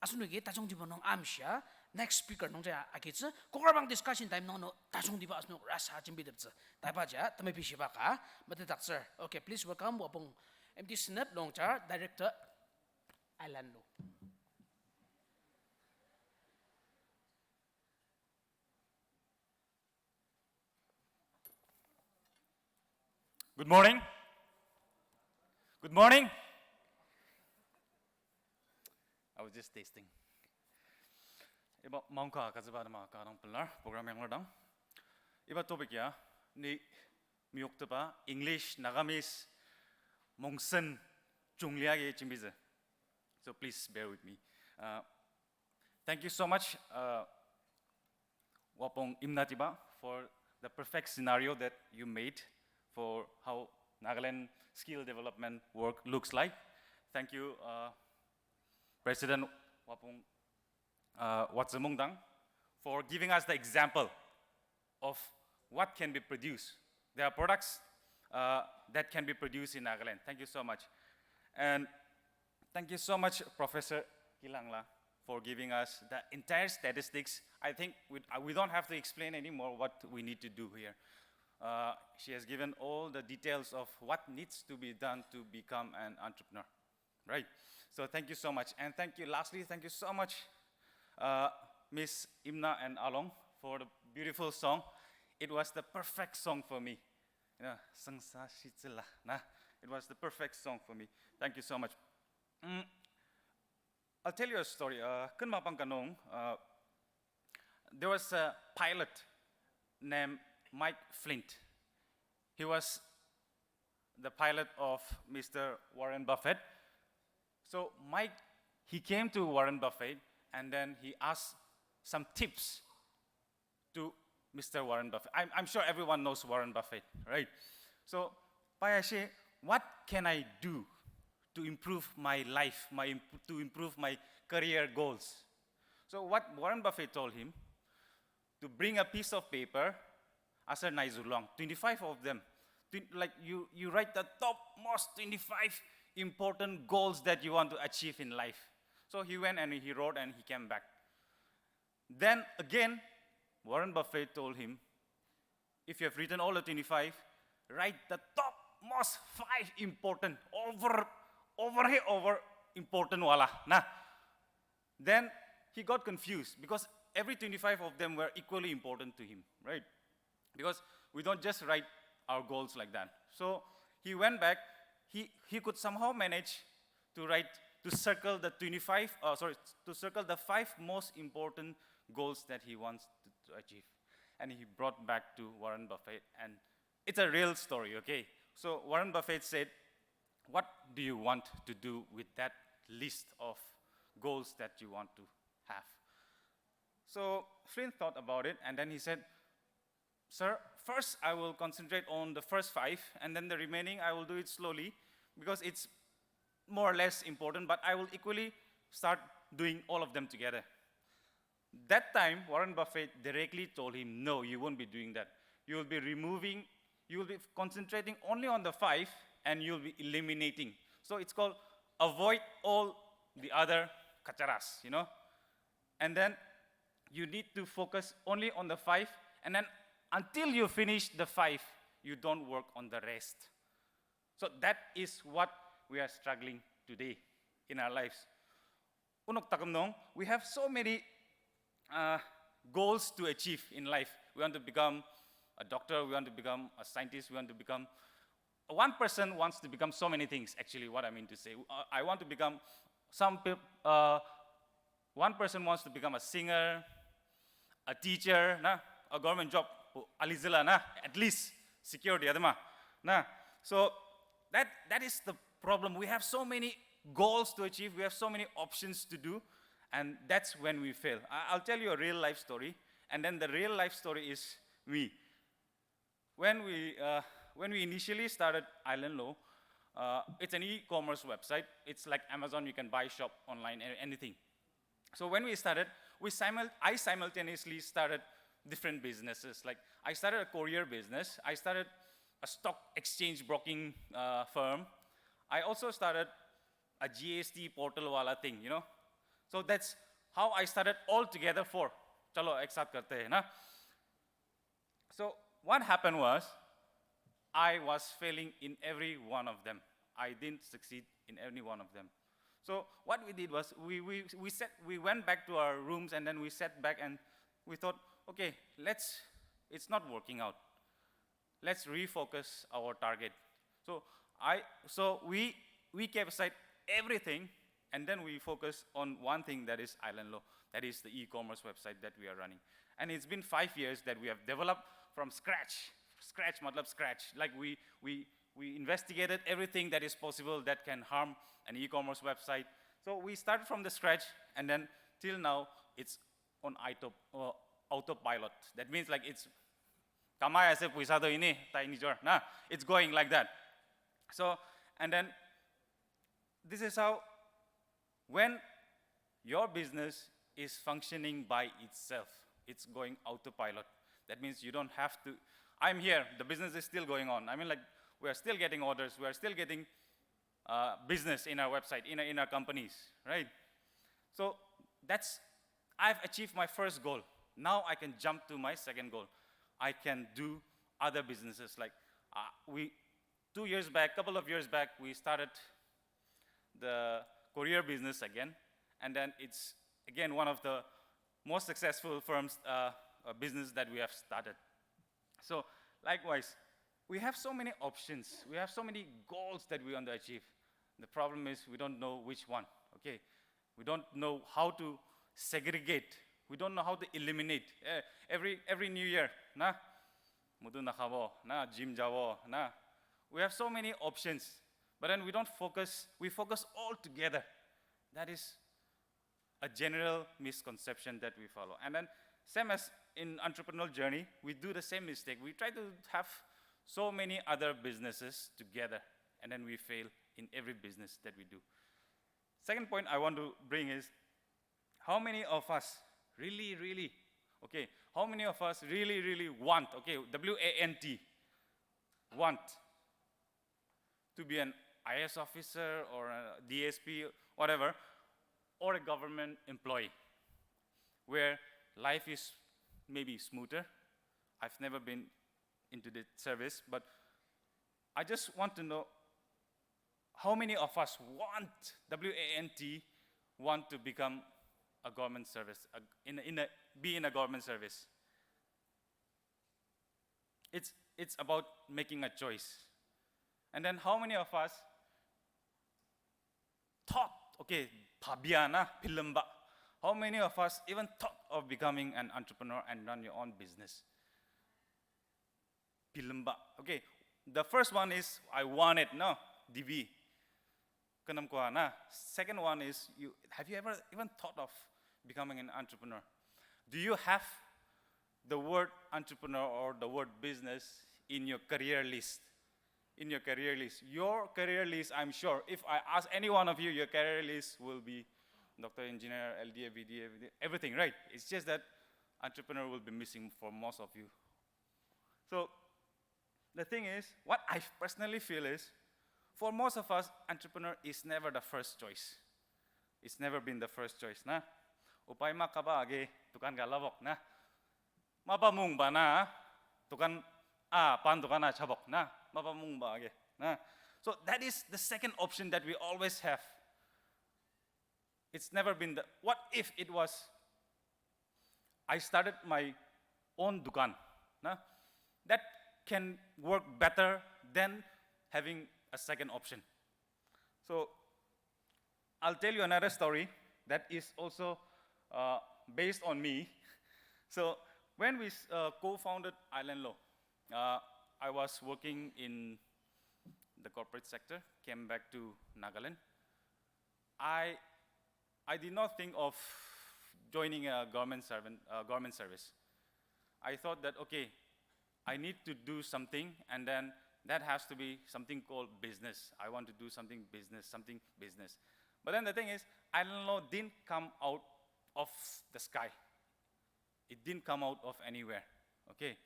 Asenoki tajungtiba nung amshia, next speaker nungji agitsü, kokarabang discussion time nung ano tajungtiba asenok rasa jembiteptsü. Taiba ja, temepishiba ka, metetdaktsür. Okay, please welcome Wapong M D Senep Longchar, Director, Island Law. Good morning. Good morning. I was just testing. Iba maongka katsüba atema kanga dang pelar program yanglur dang. Iba topic ya, ni meyoktepa English, Nagamese, Mongsen, Chungli agi jembitsü. So please bear with me. Uh, Thank you so much, uh, Wapong Imnatiba, for the perfect scenario that you made for how Nagaland skill development work looks like. Thank you, uh, President Wapong, uh, Watsümungdang, for giving us the example of what can be produced. There are products, uh, that can be produced in Nagaland. Thank you so much. And thank you so much, Professor Kilangla, for giving us the entire statistics. I think we, uh, we don't have to explain anymore what we need to do here. Uh, she has given all the details of what needs to be done to become an entrepreneur. Right? So thank you so much. And thank you, lastly, thank you so much, uh, Miss Imna and Along, for the beautiful song. It was the perfect song for me. You know, sangsa shitsila, na? It was the perfect song for me. Thank you so much. Mm, I'll tell you a story. Uh, ken mapang ka nung, uh, there was a pilot named Mike Flynn. He was the pilot of Mister Warren Buffett. So Mike, he came to Warren Buffett and then he asked some tips to Mister Warren Buffett. I'm, I'm sure everyone knows Warren Buffett, right? So, pai ashi, what can I do to improve my life, my imp-, to improve my career goals? So what Warren Buffett told him, to bring a piece of paper, aser nai zülua, twenty-five of them. Twen-, like, you, you write the top most twenty-five important goals that you want to achieve in life. So he went and he wrote and he came back. Then again, Warren Buffett told him, if you have written all the twenty-five, write the top most five important, over, over here, over important wala, na? Then he got confused because every twenty-five of them were equally important to him, right? Because we don't just write our goals like that. So he went back, he, he could somehow manage to write, to circle the twenty-five, uh, sorry, to circle the five most important goals that he wants to, to achieve. And he brought back to Warren Buffett, and it's a real story, okay? So Warren Buffett said, what do you want to do with that list of goals that you want to have? So Flynn thought about it, and then he said, sir, first I will concentrate on the first five, and then the remaining I will do it slowly because it's more or less important, but I will equally start doing all of them together. That time, Warren Buffett directly told him, no, you won't be doing that. You will be removing, you will be concentrating only on the five, and you'll be eliminating. So it's called avoid all the other kacharas, you know. And then you need to focus only on the five, and then until you finish the five, you don't work on the rest. So that is what we are struggling today in our lives. Onok taküm nung, we have so many, uh, goals to achieve in life. We want to become a doctor, we want to become a scientist, we want to become, one person wants to become so many things, actually, what I mean to say. Uh, I want to become, some peop-, uh, one person wants to become a singer, a teacher, na, a government job, pu-, alizüla, na, at least security, atema, na. So that, that is the problem. We have so many goals to achieve, we have so many options to do, and that's when we fail. I, I'll tell you a real life story, and then the real life story is me. When we, uh, when we initially started Island Lo, uh, it's an e-commerce website. It's like Amazon, you can buy, shop online, a-, anything. So when we started, we simul-, I simultaneously started different businesses. Like, I started a courier business. I started a stock exchange broking, uh, firm. I also started a G S T portal wala thing, you know. So that's how I started all together for Chalo Ek Saath Karte Hain, na. So what happened was, I was failing in every one of them. I didn't succeed in any one of them. So what we did was, we, we, we set, we went back to our rooms and then we sat back and we thought, okay, let's, it's not working out. Let's refocus our target. So I, so we, we kept aside everything and then we focus on one thing, that is Island Lo. That is the e-commerce website that we are running. And it's been five years that we have developed from scratch. Scratch, matlab scratch. Like we, we, we investigated everything that is possible that can harm an e-commerce website. So we started from the scratch, and then till now, it's on auto-, uh, autopilot. That means, like, it's kamai ase puisa to ini, tai nijor, na, it's going like that. So, and then this is how, when your business is functioning by itself, it's going autopilot. That means you don't have to, I'm here, the business is still going on. I mean, like, we are still getting orders, we are still getting, uh, business in our website, in our, in our companies, right? So That's, I've achieved my first goal. Now I can jump to my second goal. I can do other businesses. Like, uh, we, two years back, couple of years back, we started the courier business again. And then it's, again, one of the most successful firms, uh, uh, business that we have started. So, likewise, we have so many options. We have so many goals that we want to achieve. The problem is we don't know which one, okay? We don't know how to segregate. We don't know how to eliminate. Eh, every, every New Year, na? Mudu nakabo, na? Gym jabo, na? We have so many options. But then we don't focus, we focus all together. That is a general misconception that we follow. And then, same as in entrepreneurial journey, we do the same mistake. We try to have so many other businesses together, and then we fail in every business that we do. Second point I want to bring is, how many of us really, really, okay, how many of us really, really want, okay, W A N T, want to be an I A S officer or a D S P, whatever, or a government employee, where life is maybe smoother? I've never been into the service, but I just want to know how many of us want, W A N T, want to become a government service, a, in, a, in a, be in a government service. It's, it's about making a choice. And then how many of us thought, okay, pabia na, bilemba. How many of us even thought of becoming an entrepreneur and run your own business? Bilemba. Okay, the first one is, I want it, no? D B. Kü nem koa na. Second one is, you, have you ever even thought of becoming an entrepreneur? Do you have the word entrepreneur or the word business in your career list? In your career list. Your career list, I'm sure, if I ask any one of you, your career list will be doctor, engineer, L D A, V D A, everything, right? It's just that entrepreneur will be missing for most of you. So, the thing is, what I personally feel is, for most of us, entrepreneur is never the first choice. It's never been the first choice, na? Upai makaba agi tukan ka labok, na? Mapa mungba na, tukan, a, pan tukan a chabok, na? Mapa mungba agi, na? So that is the second option that we always have. It's never been the, what if it was, I started my own dukan, na? That can work better than having a second option. So, I'll tell you another story that is also, uh, based on me. So, when we, uh, co-founded Island Law, uh, I was working in the corporate sector, came back to Nagaland. I, I did not think of joining a government servant, uh, government service. I thought that, okay, I need to do something, and then that has to be something called business. I want to do something business, something business. But then the thing is, Island Law didn't come out of the sky. It didn't come out of anywhere. Okay.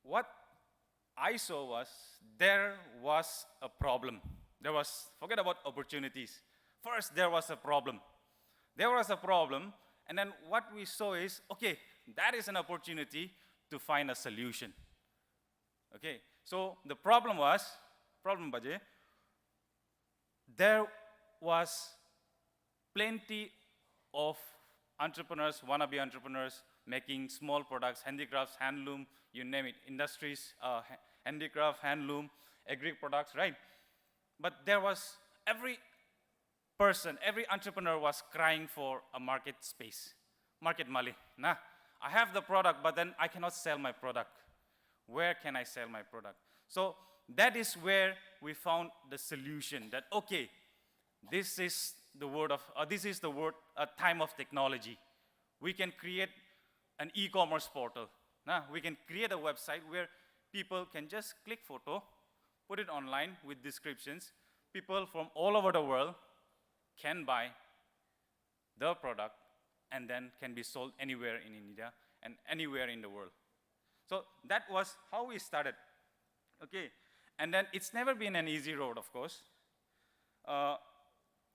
What I saw was there was a problem. There was, forget about opportunities. First, there was a problem. There was a problem, and then what we saw is, okay, that is an opportunity to find a solution. Okay, so the problem was, problem baji, there was plenty of entrepreneurs, wannabe entrepreneurs, making small products, handicrafts, handloom, you name it, industries, uh, ha-, handicraft, handloom, agri products, right? But there was, every person, every entrepreneur was crying for a market space, market mali. Na, I have the product, but then I cannot sell my product. Where can I sell my product? So that is where we found the solution that, okay, this is the word of, uh, this is the word, a time of technology. We can create an e-commerce portal. Na, we can create a website where people can just click photo, put it online with descriptions. People from all over the world can buy the product and then can be sold anywhere in India and anywhere in the world. So that was how we started. Okay, and then it's never been an easy road, of course. Uh,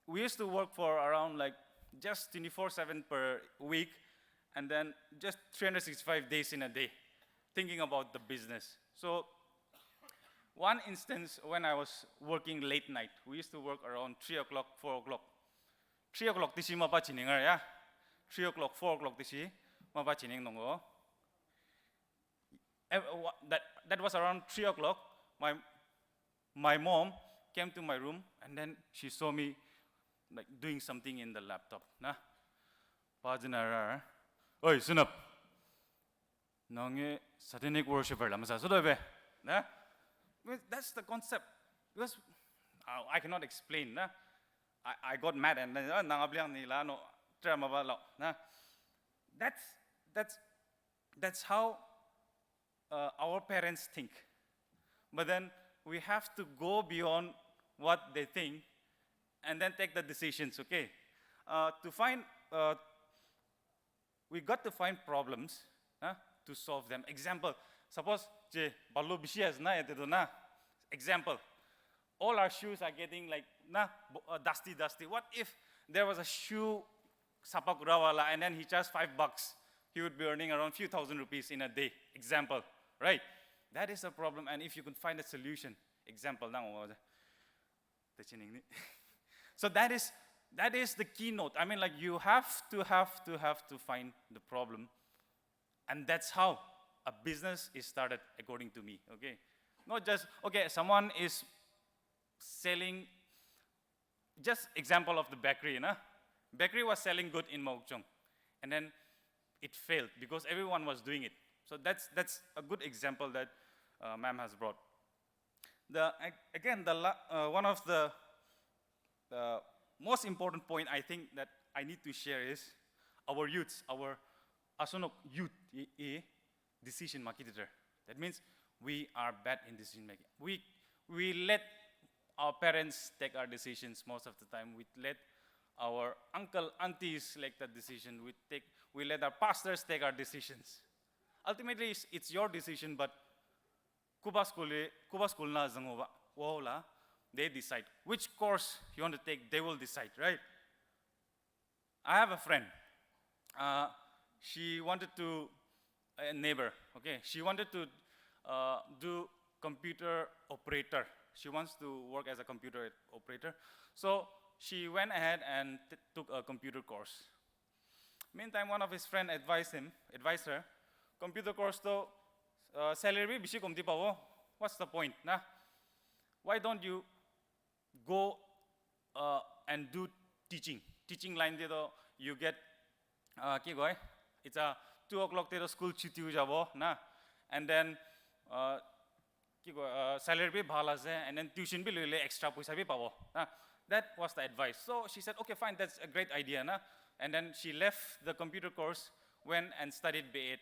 we used to work for around, like, just twenty-four seven per week, and then just three hundred sixty-five days in a day, thinking about the business. So, one instance when I was working late night, we used to work around three o'clock, four o'clock. Three o'clock tishi mapa chiningar, yeah? Three o'clock, four o'clock tishi mapa chining nungo. Eh, wha-, that, that was around three o'clock. My, my mom came to my room and then she saw me, like, doing something in the laptop. Na? Pajinar, "Oi, Sunap. Nangi satanic worshipper la masa, so dobe." Na? I mean, that's the concept. Because, uh, I cannot explain, na? I, I got mad and then, "Ah, nang abliang ni la, no, drama ba lo," na? That's, that's, that's how, uh, our parents think. But then we have to go beyond what they think and then take the decisions, okay? Uh, to find, uh, we got to find problems, huh, to solve them. Example, suppose je balu bishi as na ya tedo na. Example, all our shoes are getting, like, na, bo-, uh, dusty, dusty. What if there was a shoe sapakura wala and then he charged five bucks? He would be earning around few thousand rupees in a day. Example, right? That is a problem. And if you can find a solution, example, na, so that is, that is the keynote. I mean, like, you have to, have to, have to find the problem. And that's how a business is started, according to me, okay? Not just, okay, someone is selling, just example of the bakery, na? Bakery was selling good in Mokokchung, and then it failed because everyone was doing it. So that's, that's a good example that, uh, ma'am has brought. The, ag-, again, the la-, uh, one of the, uh, most important point I think that I need to share is our youths, our asenok youth, i, i, decision makiteter. That means we are bad in decision making. We, we let our parents take our decisions most of the time. We let our uncle, aunties make that decision. We take, we let our pastors take our decisions. Ultimately, it's, it's your decision, but koba school, koba school na züngoba, ola, they decide. Which course you want to take, they will decide, right? I have a friend. Uh, she wanted to, a neighbor, okay? She wanted to, uh, do computer operator. She wants to work as a computer operator. So she went ahead and t-, took a computer course. Meantime, one of his friend advised him, advised her, "Computer course to, uh, salary bi bishi komti pabo. What's the point, na? Why don't you go, uh, and do teaching? Teaching line te to you get, uh, ki koi? It's a two o'clock te to school chuti oi jabo, na? And then, uh, ki koi, uh, salary bi bhal ase, and then tuition bi loile extra poisa bi pabo, na?" That was the advice. So she said, "Okay, fine, that's a great idea, na?" And then she left the computer course, went and studied B Ed.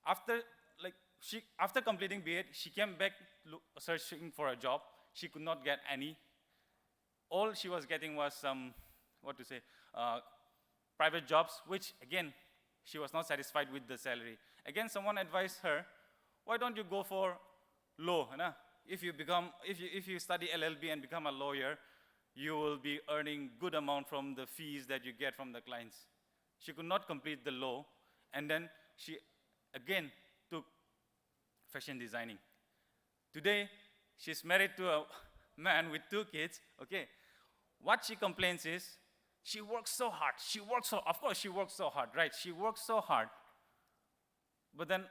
After, like, she, after completing B Ed, she came back lo-, searching for a job. She could not get any. All she was getting was some, what to say, uh, private jobs, which, again, she was not satisfied with the salary. Again, someone advised her, "Why don't you go for law, na? If you become, if you, if you study L L B and become a lawyer, you will be earning good amount from the fees that you get from the clients." She could not complete the law, and then she again took fashion designing. Today, she's married to a man with two kids. Okay, what she complains is, she works so hard. She works so, of course, she works so hard, right? She works so hard. But then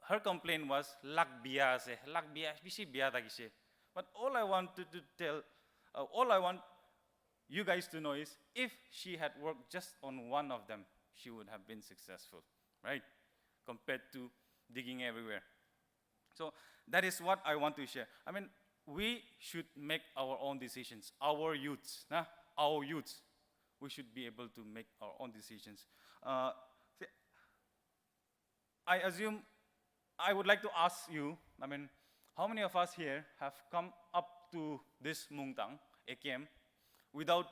her complaint was, "Lak bia ase, lak bia, bishi bia takishe." But all I want to, to tell, uh, all I want you guys to know is, if she had worked just on one of them, she would have been successful, right? Compared to digging everywhere. So that is what I want to share. I mean, we should make our own decisions. Our youths, na? Our youths, we should be able to make our own decisions. Uh, see, I assume, I would like to ask you, I mean, how many of us here have come up to this Mungtang, A K M, without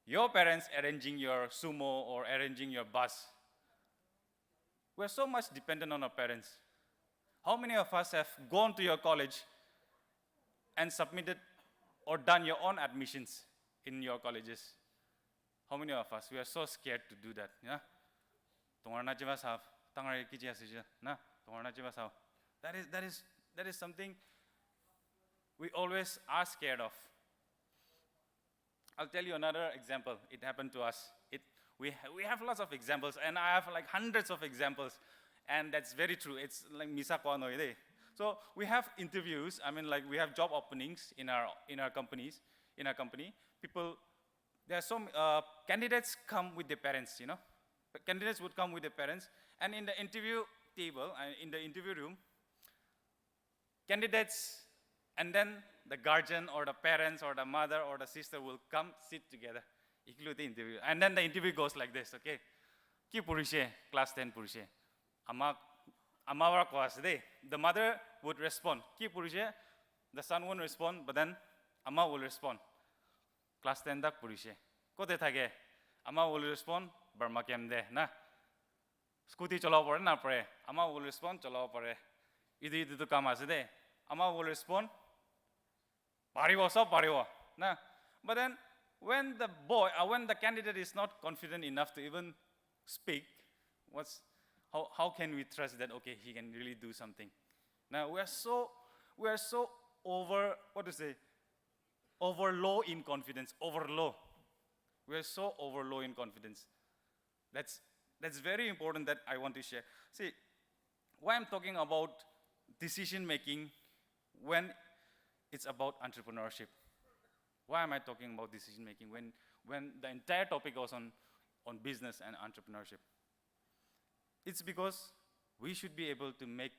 your parents arranging your sumo or arranging your bus? We're so much dependent on our parents. How many of us have gone to your college and submitted or done your own admissions? in your colleges? How many of us, we are so scared to do that, yeah? Tongar na jiba sa, tangar kechi asüji, na, tongar na jiba sa. That is, that is, that is something we always are scared of. I'll tell you another example. It happened to us. It, we, ha- we have lots of examples, and I have, like, hundreds of examples, and that's very true. It's like misa kwa noi de. So we have interviews. I mean, like, we have job openings in our in our companies, in our company. People, there are some uh, candidates come with their parents. You know, candidates would come with their parents, and in the interview table, uh, in the interview room, candidates, and then the guardian or the parents or the mother or the sister will come sit together, include the interview. And then the interview goes like this, okay? Ki purishe, class ten purishe. Ama, ama wara kwa asü de. The mother would respond. Ki purishe, the son won't respond, but then ama will respond. Class ten dak purishe. Kote thake, ama will respond, Burma camp de, na. Scooty chula pore na pore, ama will respond chula pore. Idu idu tu kam asü de. Ama will respond, paribo, so paribo. Na. But then when the boy, uh, when the candidate is not confident enough to even speak, what's how, how can we trust that, okay, he can really do something? Now we are so we are so over, what to say, over low in confidence, over low. We are so over low in confidence. That's that's very important that I want to share. See, why I'm talking about decision making when it's about entrepreneurship. Why am I talking about decision making when when the entire topic was on on business and entrepreneurship? It's because we should be able to make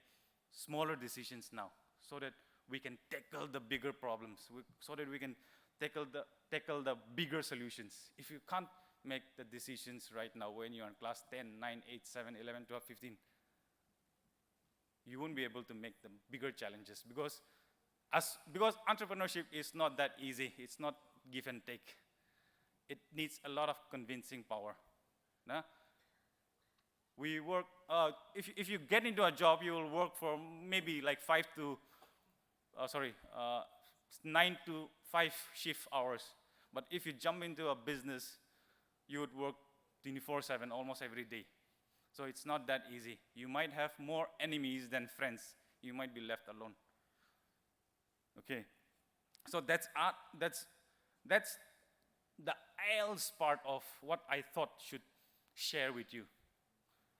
smaller decisions now so that we can tackle the bigger problems, we, so that we can tackle the, tackle the bigger solutions. If you can't make the decisions right now when you're in class ten, nine, eight, seven, eleven, twelve, fifteen, you won't be able to make the bigger challenges because as because entrepreneurship is not that easy. It's not give and take. It needs a lot of convincing power. Na? We work, uh, if, if you get into a job, you will work for maybe like five to, uh, sorry, uh, nine to five shift hours. But if you jump into a business, you would work twenty-four seven almost every day. So it's not that easy. You might have more enemies than friends. You might be left alone. Okay. So that's uh, that's that's the else part of what I thought should share with you.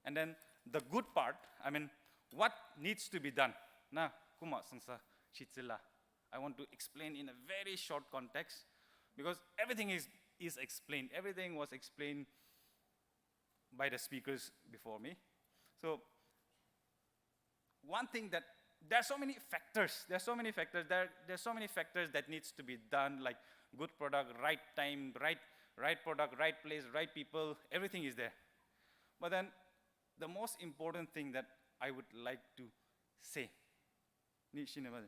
And then the good part, I mean, what needs to be done? Na, kuma sangsa shitsüla. I want to explain in a very short context because everything is is explained. Everything was explained by the speakers before me. So one thing that there are so many factors there are so many factors there there's so many factors that needs to be done, like good product, right time, right right product, right place, right people, everything is there. But then the most important thing that I would like to say, ni shine ba,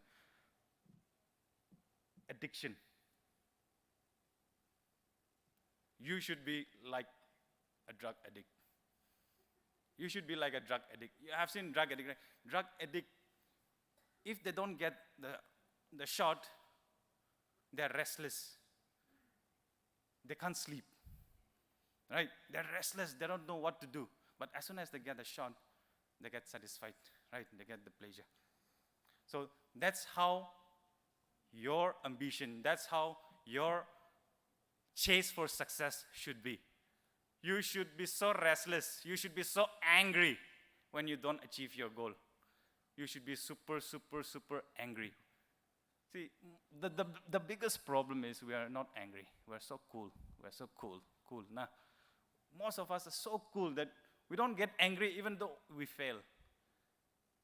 addiction. You should be like a drug addict. You should be like a drug addict. You have seen drug addict, right? Drug addict, if they don't get the, the shot, they're restless. They can't sleep. Right? They're restless. They don't know what to do. But as soon as they get the shot, they get satisfied. Right? They get the pleasure. So that's how your ambition, that's how your chase for success should be. You should be so restless. You should be so angry when you don't achieve your goal. You should be super, super, super angry. See, the, the, the biggest problem is we are not angry. We are so cool. We are so cool. Cool. Nah. Most of us are so cool that we don't get angry even though we fail.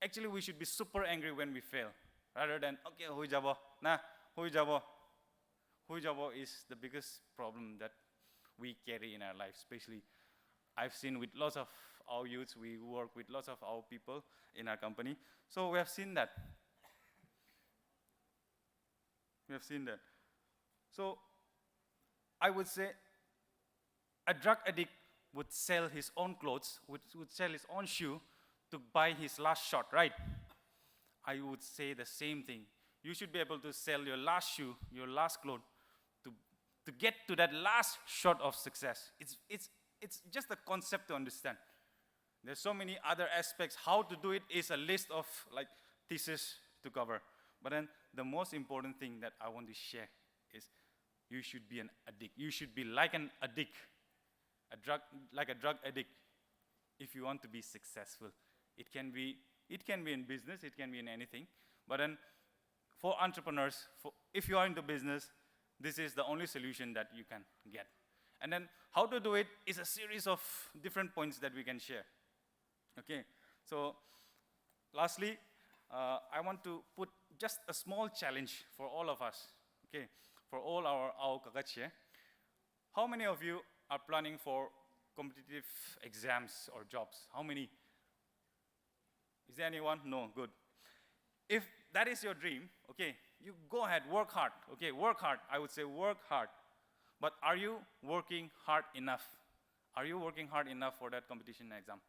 Actually, we should be super angry when we fail, rather than, okay, hui jabo, na, hui jabo. Hui jabo is the biggest problem that we carry in our life, especially I've seen with lots of our youths, we work with lots of our people in our company. So we have seen that. We have seen that. So I would say a drug addict would sell his own clothes, would, would sell his own shoe to buy his last shot, right? I would say the same thing. You should be able to sell your last shoe, your last cloth, to, to get to that last shot of success. It's, it's, it's just a concept to understand. There's so many other aspects. How to do it is a list of, like, thesis to cover. But then the most important thing that I want to share is you should be an addict. You should be like an addict, a drug, like a drug addict, if you want to be successful. It can be, it can be in business, it can be in anything. But then for entrepreneurs, for, if you are into business, this is the only solution that you can get. And then how to do it is a series of different points that we can share. Okay, so lastly, uh, I want to put just a small challenge for all of us, okay, for all our Ao Kakachi. How many of you are planning for competitive exams or jobs? How many? Is there anyone? No, good. If that is your dream, okay, you go ahead, work hard, okay, work hard. I would say work hard. But are you working hard enough? Are you working hard enough for that competition exam?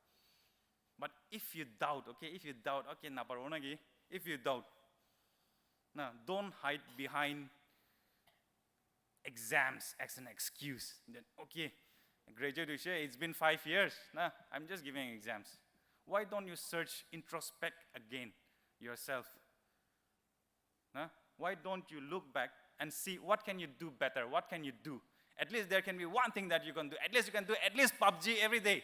But if you doubt, okay, if you doubt, okay, na paro nagi, if you doubt, na, don't hide behind exams as an excuse. Then, okay, graduate, it's been five years. Nah, I'm just giving exams. Why don't you search, introspect again yourself? Nah? Why don't you look back and see what can you do better? What can you do? At least there can be one thing that you can do. At least you can do at least PUBG every day,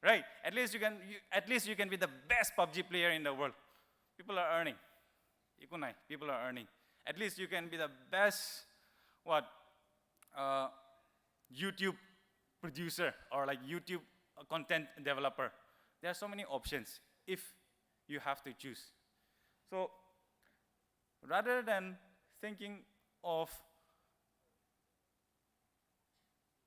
right? At least you can, you, at least you can be the best PUBG player in the world. People are earning. Ikunai, people are earning. At least you can be the best, what, uh, YouTube producer or, like, YouTube content developer. There are so many options if you have to choose. So rather than thinking of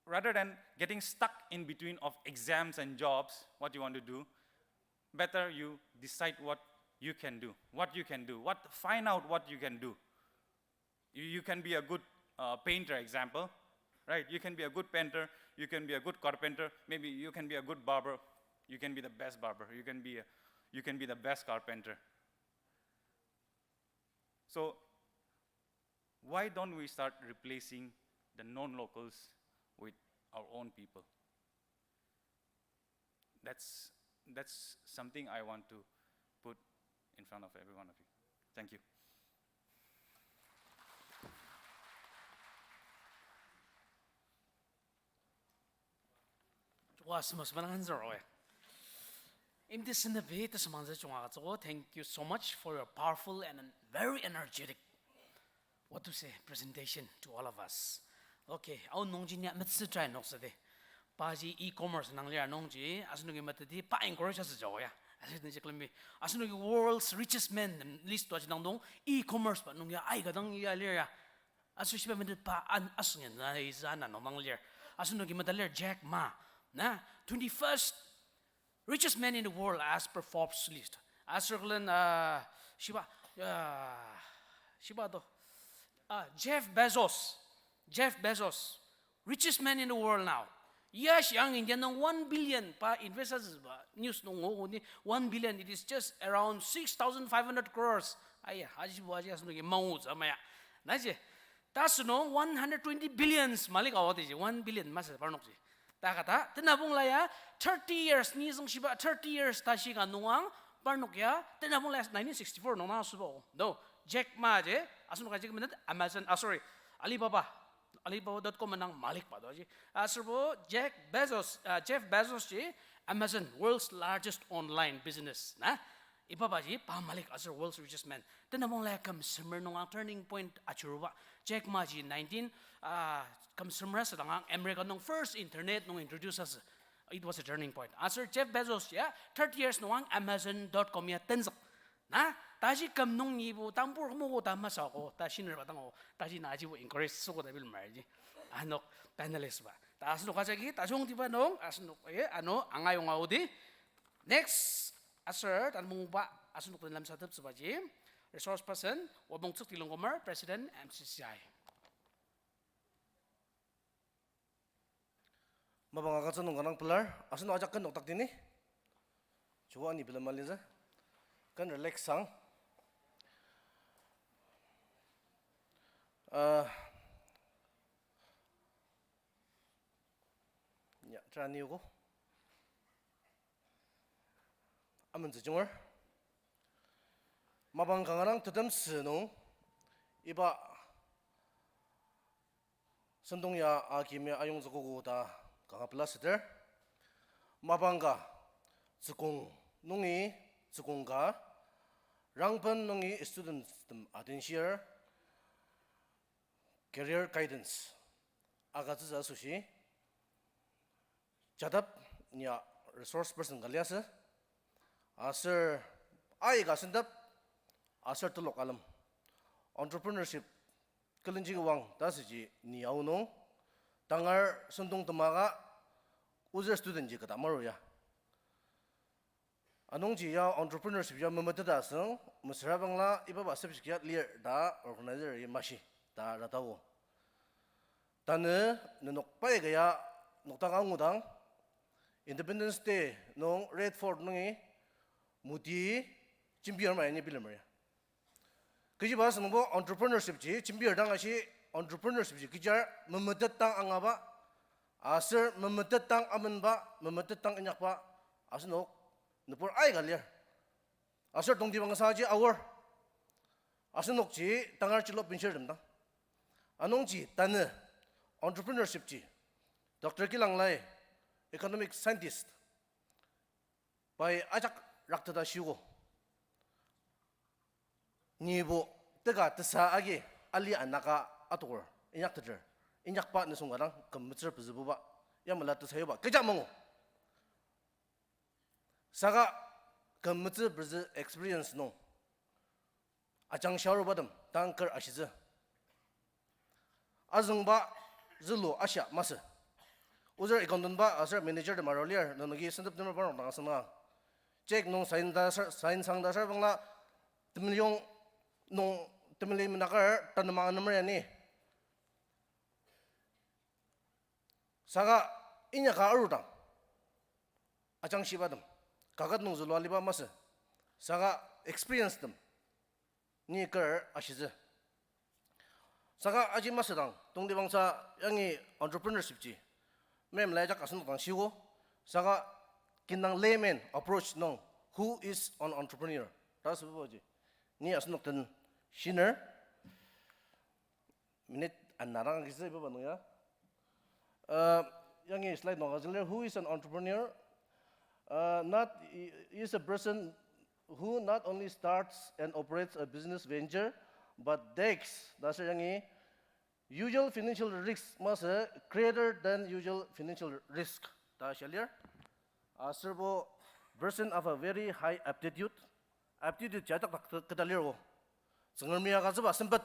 rather than getting stuck in between of exams and jobs, what you want to do, better you decide what you can do, what you can do, what, find out what you can do. You, you can be a good, uh, painter, example, right? You can be a good painter, you can be a good carpenter, maybe you can be a good barber, you can be the best barber, you can be a, you can be the best carpenter. So why don't we start replacing the non-locals with our own people? That's, that's something I want to put in front of every one of you. Thank you. Wa, sema sema nang answer oe. Imti senepi ta semangza chunga katsoko. Thank you so much for your powerful and very energetic, what to say, presentation to all of us. Okay, au nungji nia metsü try noksa de. Paji e-commerce nang lir nungji, asenoki meteti pa encourage asü jawa ya. Asenoki klemi, asenoki world's richest man list to aji nangdong, e-commerce pa nung ya aika dang ya lir ya. Aser shiba metet pa an asüngen na izü ana nung nang lir. Asenoki meta lir Jack Ma. Na, twenty-first richest man in the world as per Forbes list. Aser klen, uh, shiba, uh, shiba to. Uh, Jeff Bezos. Jeff Bezos. Richest man in the world now. Yes, yang India nung one billion pa invest asüba news nung ngo ni one billion, it is just around six thousand five hundred crores. Aya, aji bu aji asenoki mangu zama ya. Na ji, ta asünung one hundred twenty billions malik awa di ji, one billion masü parnok ji. Ta kata, tenabong la ya, thirty years, ni züngshiba thirty years ta shi ka nungang, parnok ya, tenabong la ya nineteen sixty-four nung na asüba o. No, Jack Ma ji, asenok ka ji ka menet Amazon, ah, sorry, Alibaba, Alibaba dot com nang malik pa do ji. Aserbo Jack Bezos, ah, Jeff Bezos ji, Amazon, world's largest online business, na? Iba ba ji pa malik aser world's richest man. Tenabong la ya küm semer nungang turning point achiruba. Jack Ma ji nineteen, ah, küm semer asüdanga America nung first internet nung introduce asü. It was a turning point. Aser Jeff Bezos ya thirty years nungang Amazon dot com ya tenzük. Na, taji küm nung nibo tambur mogo ta masako, ta shiner ba tango, taji na ajibo encourage soko ta bil marji. Anok panelist ba. Ta asenok ajaki, tajungtiba nung, asenok, eh, ano, angayonga odi. Next, aser, tanmungba, asenok den lemsateptsübaji, resource person, Wabongtsük Tilongkomer, President, M C C I. Mapang agütsü nung kanga pelar, asenok ajak ken nokdak dini. Chuba ani bilem alitsü. Ken relax sang. Uh, Tera niogo. Amentsü junger. Mapang kanga dang tetemsü nung iba sentong ya akimya ayongzükogo ta kanga pelasüter. Mapang ka, tsükong nungi, tsükong ka, rangben nungi students tem adenshir, career guidance agütsütsü asoshi, Jadap ni ya resource person ka liasü, aser aika sentep, aser telok alem. Entrepreneurship külenji kübang ta asüji ni aonung, tangar sentong temaka, ozür student ji kata maru ya. Anungji ya entrepreneurship ya memeteta asüng, mesüra bangla iba ba subject ya lir ta organizer-i mashi ta ratago. Tanü nenok pai kaya nokdaka angudang, Independence Day nung Red Fort nungi Modi jembir ama ya ni bilemer ya. Kechiba asünungbo entrepreneurship ji jembir dang ashi, entrepreneurship ji kechiaser memetet dang angaba, aser memetet dang amenba, memetet dang inyakba, asenok nübur aika lir. Aser tongtibangsaji aor. Asenokji tangar chilo pinshirtem dang. Anungji tanü entrepreneurship ji Doctor Kilanglai, economic scientist, pai ajak rakteta shiogo. Nibo teka tesa agi ali anaka atoker inyakteter, inyakba nisung ka dang küm metsür pezübuba, yamala tesayuba kecha mangu. Saka küm metsür pezü experience nung ajangshi arubatem tang kar ashitsü. Azüngba zülu ashia masü. Ozür accountantba aser managertem arur lir, nenoki sentep temer parnok dang asüngdang. Check nung sign ta ser, sign sang ta ser bangla, temiliyong nung temili menaker tanema anemer ya ni. Saka inyaka arudang ajangshibatem kaket nung zülua aliba masü. Saka experiencetem ni kar ashitsü. Saka aji masüdang tongtibangsa yangi entrepreneurship ji meimlai ajak asenok dang shiogo. Saka kidang layman approach nung, who is an entrepreneur ta asübaji ni asenok den shiner. Minute ana dang agitsü iba nung ya. Uh, yangi slide nung agütsüler, who is an entrepreneur? Uh, not, is a person who not only starts and operates a business venture, but takes, ta aser yangi, usual financial risk masü, greater than usual financial risk ta shia lir. Aserbo person of a very high aptitude. Aptitude ji ajak dak keta lir o. Tsüngremi agütsüba sempet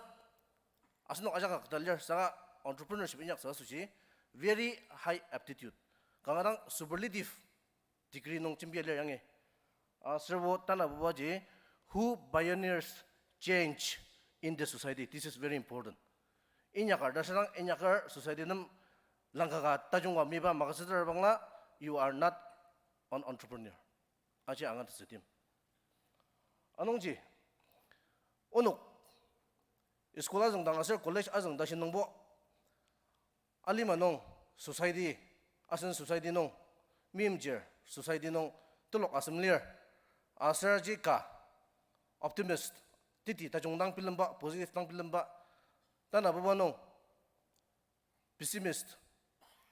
asenok ajak dak keta lir, saka entrepreneurship inyaktsü asoshi very high aptitude. Kanga dang superlative degree nung jembia lir yangi. Aserbo tanabubaji, who pioneers change in the society. This is very important. Inyaker ta südang, inyaker society nem langkaka tajungba miba magütsüter bangla, you are not an entrepreneur. Aji angatettsü tim. Anungji, onok school azüngdang aser college azüng tashi nungbo, alima nung society, asen society nung, meimchir society nung telok asem lir. Aser aji ka, optimist, teti tajung dang bilemba, positive dang bilemba, tanabuba nung pessimist,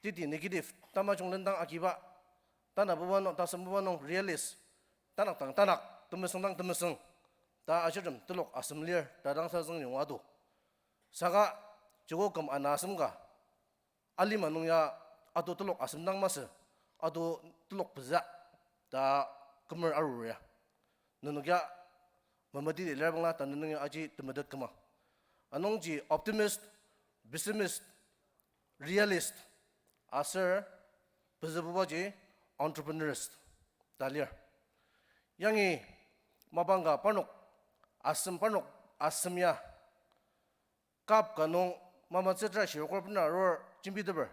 teti negative, tamajung lendang agiba, tanabuba nung, tasembuba nung realist, tanak dang tanak, temesüng dang temesüng ta ashirtem telok asem lir ta dang sazüngyonga ado. Saka joko küm ana asem ka, alima nung ya ado telok asem dang masü, ado telok pezü ta kümer arur ya. Nenok ya memeteti lir bangla tanü nung ya aji temetet küma. Anungji optimist, pessimist, realist, aser pezübubaji entrepreneurist ta lir. Yangi mapang ka parnok asem, parnok asem ya cup ka nung mamatsü tera shirokor bena arur jembiteper.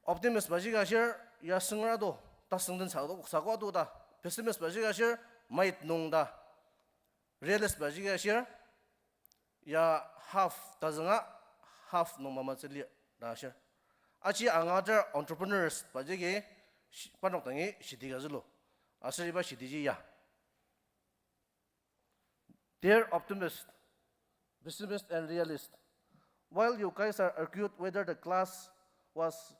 Optimist baji ka ashir, ya sünger ado, tasüngden sa-, sako ado ta. Pessimist baji ka ashir, mait nung ta. Realist baji ka ashir, ya half tazünga, half nung mamatsü lir ta ashir. Aji angatar entrepreneurs ba jagi shi-, parnok dangi shidi ka zülu. Aser iba shidiji ya. Dear optimist, pessimist and realist, while you guys are argued whether the glass was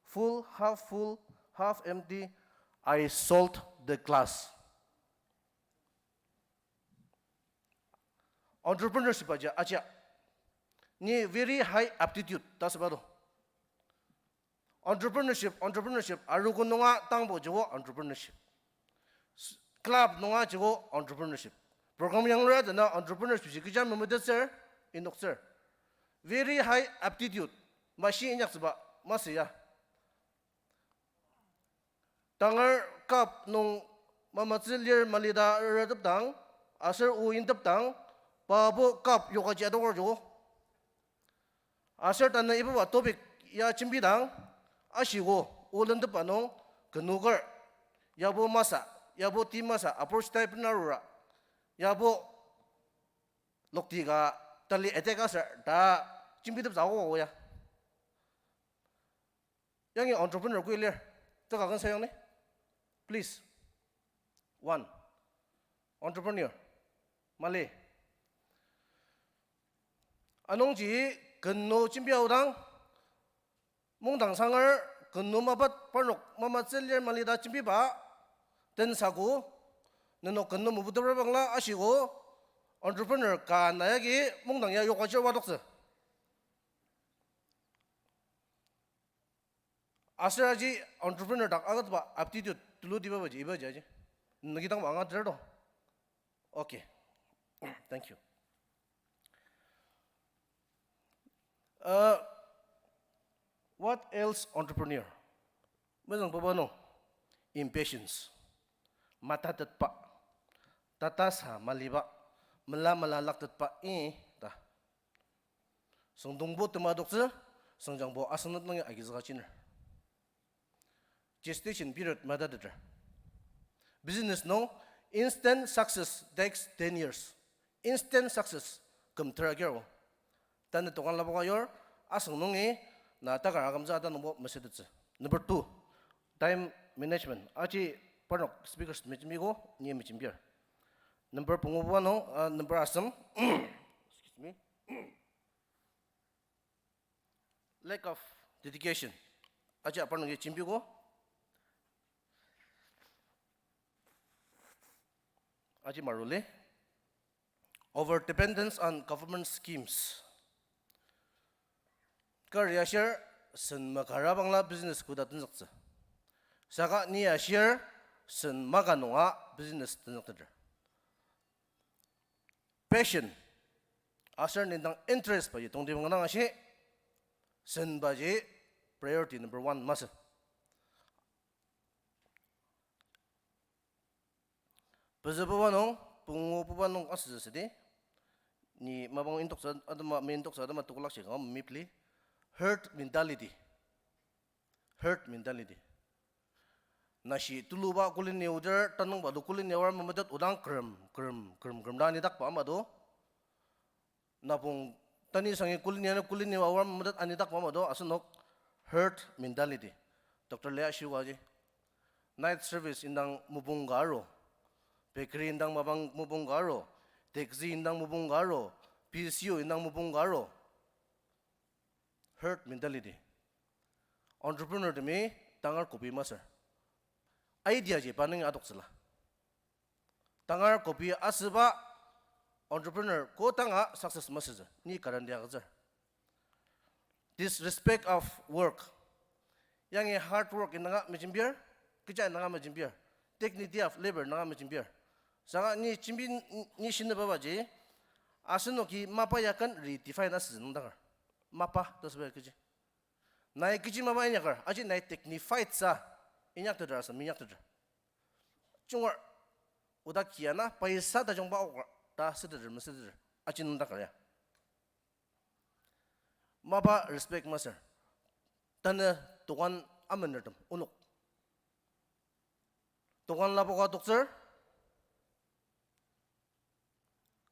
full, half full, half empty, I sold the glass. Entrepreneurship aja, aja. Ni very high aptitude, ta süba do. Entrepreneurship, entrepreneurship, arogo nunga tangbo jibo entrepreneurship. S-, club nunga jibo entrepreneurship. Program yanglura dena entrepreneurship ji kecha memetetser, inokser. Very high aptitude, mashi inyaktsüba, masü ya. Tangar cup nung mamatsü lir malita rütepdang, aser o intepdang, pabo cup yokaji adoker jo. Aser tanü ibuba topic ya jembidang, ashiko, o lentepa nung, kenoker, yabo masa, yabo ti masa, approach type narura, yabo lokti ka tali attack aser, ta jembiteptsü ako ya. Yangi entrepreneur koi lir. Teka ken sayang ni. Please. One. Entrepreneur. Mali. Anungji kenu jembi aodang. Mungdang sangar kenu mapat parnok mamatsü lir malita jembiba. Tensaku. Nenok kenu mebuteper bangla ashiko. Entrepreneur ka na yagi mungdang ya yokaji wadoktsü. Aser aji entrepreneur dak agütba aptitude tulutiba baji, iba ji aji. Nagi dang angateter to. Okay. Thank you. Uh, what else entrepreneur? Mezüng papa nung impatience. Matatetba. Tatasa maliba. Mela mela laktetba, eh, ta. Süngdongbo tema adoktsü, süngjangbo asenok nungi agizüka chiner. Gestation period matateter. Business nung instant success takes ten years. Instant success küm tera kiro. Tanü tokan lapoka yor, asüng nungi na takar akümtsü ata nungbo mesetettsü. Number two, time management. Aji parnok speakers mejembiko, ni mejembir. Number pungu buba nung, uh, number asem. Excuse me. Lack of dedication. Aji aparnok ya jembiko. Aji maruli. Over dependence on government schemes. Kar ya shir sen makara bangla business koda tenzüktsü. Saka ni ya shir sen maka nunga business tenzükteter. Passion. Aser nendang interest baji tongtibang dang ashi, sen baji priority number one masü. Pezü buba nung, pungu buba nung asütsü südi. Ni mapang intoksa atema, mi intoksa atema tukulak shi kanga mipli. Herd mentality. Herd mentality. Nashi tuluba kulini oder, tanungba to kulini aor memetet odang krem, krem, krem, krem ta anidakba ama to. Napong tani sangi kulini ano kulini aor memetet anidakba ama to, asenok herd mentality. Doctor Lea shiwaji. Night service indang mopung ka aru. Bakery indang mapang mopung ka aru. Taxi indang mopung ka aru. P C O indang mopung ka aru. Herd mentality. Entrepreneur temi tangar copy masür. Idea ji pa nungi adoktsüla. Tangar copy asüba entrepreneur kodanga success masütsü. Ni guarantee agütsür. Disrespect of work. Yangi hard work indanga mejembir, kecha indanga mejembir. Dignity of labor indanga mejembir. Saka ni jembi ni shinüba baji, asenoki mapa ya ken redefine asütsü nüngdaker. Mapa ta süba kechi. Nai kechi mapa inyaker, aji nai dignified sa inyakteter asa minyakteter. Jungar, oda kiana paisa tajungba aoker ta süteter mesüteter, aji nüngdaker ya. Mapa respect masür. Tanü tokan amenertem onok. Tokan lapoka toktsür.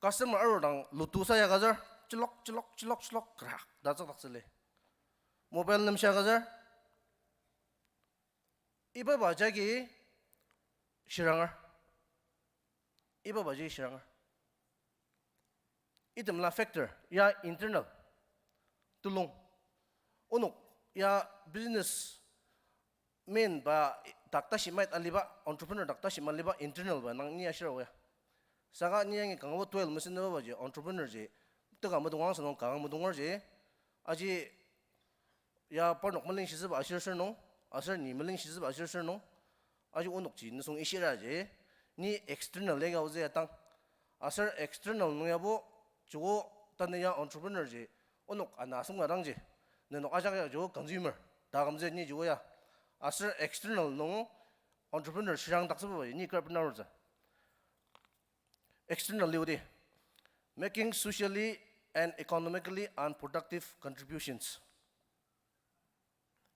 Customer arudang lutusa yakatsür. Chilok, chilok, chilok, chilok, krak ta tsükdaktsüli. mobile nemsha agütsür. Iba ba jagi shiranger. Iba ba jagi shiranger. Itemla factor, ya internal. Tulung. Onok, ya business man ba dak tashi mait aliba, entrepreneur dak tashi maliba internal ba nung ni ashir ya. Saka ni yangi kanga bo twelve mesenba baji entrepreneur ji, teka medong ang senung kanga medonger ji, aji ya parnok meleng shiziba ashir sür nung, aser ni meleng shiziba ashir sür nung, aji onok ji nisung ishira ji, ni external ya gauze ya tang. Aser external nung yabo, joko tanü ya entrepreneur ji, onok ana asem ka dang ji, nenok ajak ya joko consumer, ta kümtsü ni joko ya. Aser external nung entrepreneur shirang daktsüba ji, ni kar bena arutsü. External liudi, making socially and economically unproductive contributions.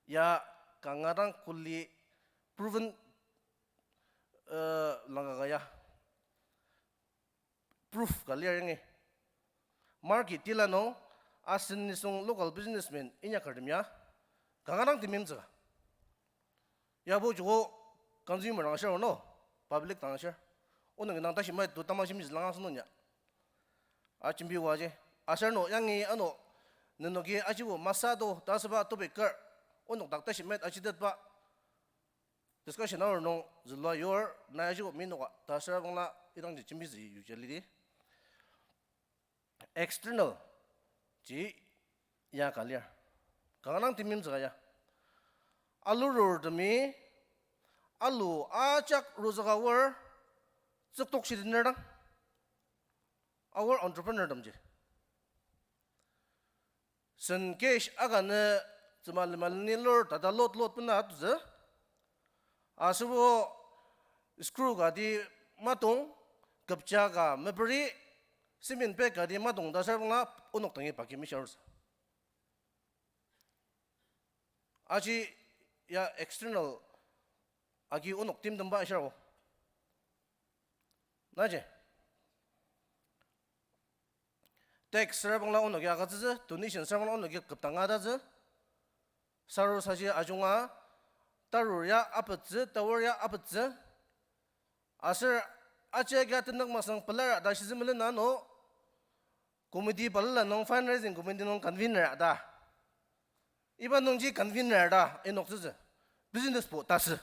Ya kanga dang kuli proven, uh, langka ka ya. Proof ka lir yangi. Market tila nung asen nisung local businessmen inyakertem ya kanga dang timimtsüka. Yabo joko consumer dang ashir no, public dang ashir. Onoki nang tashi mait to tamashimji lang asünung ya. Ajembi waji. Aser no yangi ano nenoki ajibo masü to ta asüba topic kar onok dak tashi mait ajitetba discussion hour nung zülua yur, na ajibo minoka ta asüra bangla idangji jembitsü yuja lidi. External ji ya ka lir. Kanga dang timimtsüka ya. Alu rurtemi, alu ajak ruzüka aor, tsüktok shidiner dang. Aor entrepreneur temji. Sen cash akanü tsüma lima leni lur tata load load bena atutsü. Aserbo screw kati matong, kepja ka meperi, cement bag kati matong ta asüra bangla onok dangi paki misharutsü. Aji ya external agi onok timtemba ashir o. Naji. Tax süra bangla onoki agütsütsü, donation süra bangla onoki küptanga tatsü. Sarur saji ajunga, tarur ya apettsü, taur ya apettsü. Aser aji agi atenük masang pelara ta shizü melena no, committee balala nung fundraising committee nung convener ta. Iba nungji convener ta inoktsütsü. Businessbo tasü.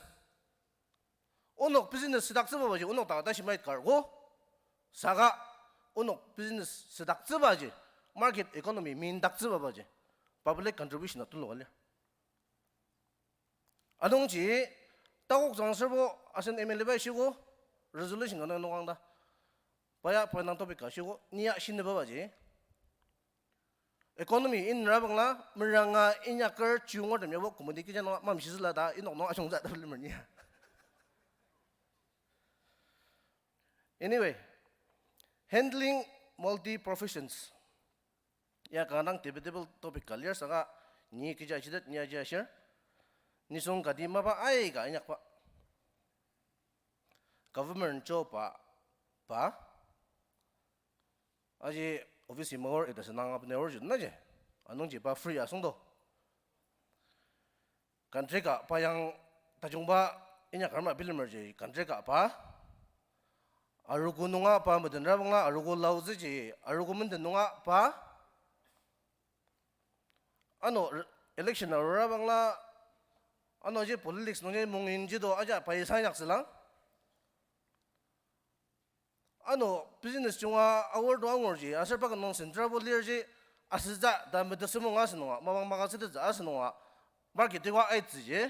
Onok business südaktsüba baji, onok dak tashi mait kar ko. Saka onok business südaktsübaji, market economy mindaktsüba baji, public contribution a tulu ka lir. Anungji, takok zang aserbo asen M L A bai shiko, resolution ka nung nokang ta. Paya, paya nang topic ka shiko, ni ya shinüba baji. Economy inra bangla, meranga inyaker chiyungertem yabo committee kija nung mamshizüla ta, inok nung ashongza ta bilemer ni. Anyway, handling multi professions. Ya kanga dang debatable topic ka lir saka ni kecha shitet ni aji ashir. Nisung kati mapa aika inyakba. Government job a pa. Aji office imangor ita senang apni aor jun naji. Anungji pa free asüngdo. Contract a pa yang tajungba inyakar ma bilemerji contract a pa. Arogo nunga pa metenra bangla arogo laotsüji, arogo menden nunga pa. Ano re-, election arura bangla, ano ji politics nungji mungin ji do aja pai sanyak sülang. Ano business junga aor do angurji, aser pa ka nung central bo lirji, asütsü ta metesümung asünunga, mapang maka sütettsü asünunga, market tiwa aitsüji.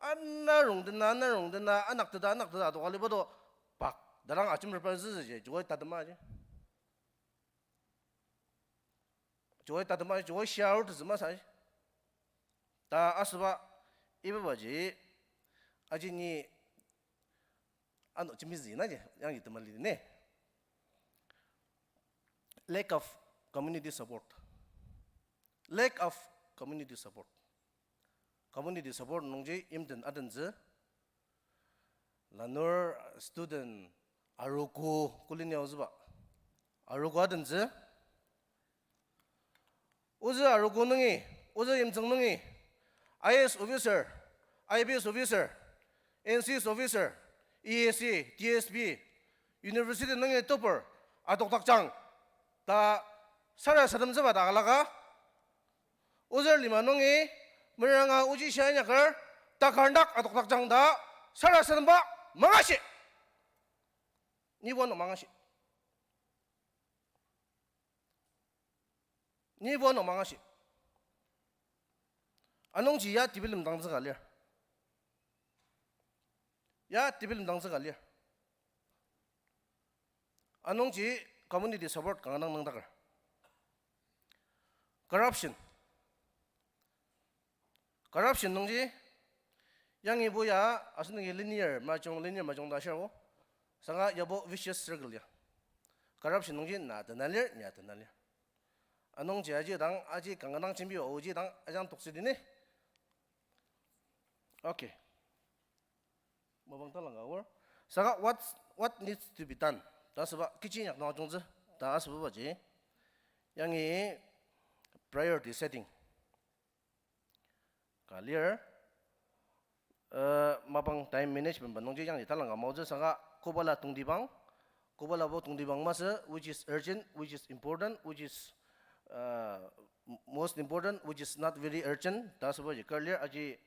Ana rongdena, ana rongdena, anak teta, anak teta, adoka liba do, pak, darang ajimrepa züzüji, jokoi tatema ji. Jokoi tatema, jokoi shia aor tetsü masa ji. Ta asüba, iba baji, aji ni, ano jembitsü naji, yangi temali ne. Lack of community support. Lack of community support. Community support nungji imten adentsü. Lanur student arogo kuli ni aotsüba. Arogo adentsü. Ozü arogo nungi, Ozü yimtsüng nungi I A S officer, I P S officer, N C S officer, E S A, D S P, university nungi topper adokdakjang ta sarasademtsüba ta alaka. Ozü lima nungi meranga oji shia inyaker takardak adokdakjang ta sarasademba mangashi. Nibo ano mangashi. Nibo ano mangashi. Anungji ya tebilemdangtsü ka lir. Ya tebilemdangtsü ka lir. Anungji community support kanga dang nüngdaker. Corruption. Corruption nungji, yangibo ya, asenoki linear majung, linear majung ta ashir o. Saka yabo vicious circle ya. Corruption nungji na tena lir, nia tena lir. Anungji aji dang, aji kanga dang jembi oji dang, ajang toksü dini. Okay. Mapang talangka aor. Saka what, what needs to be done? Ta asüba, kechi inyak nung ajungtsü. Ta asübaji. Yangi priority setting ka lir, uh, mapang time management ba nungji yangi talangka maotsü saka kobala tongtibang, kobala bo tongtibang masü, which is urgent, which is important, which is, uh, m-, most important, which is not very urgent, ta asübaji kar lir aji,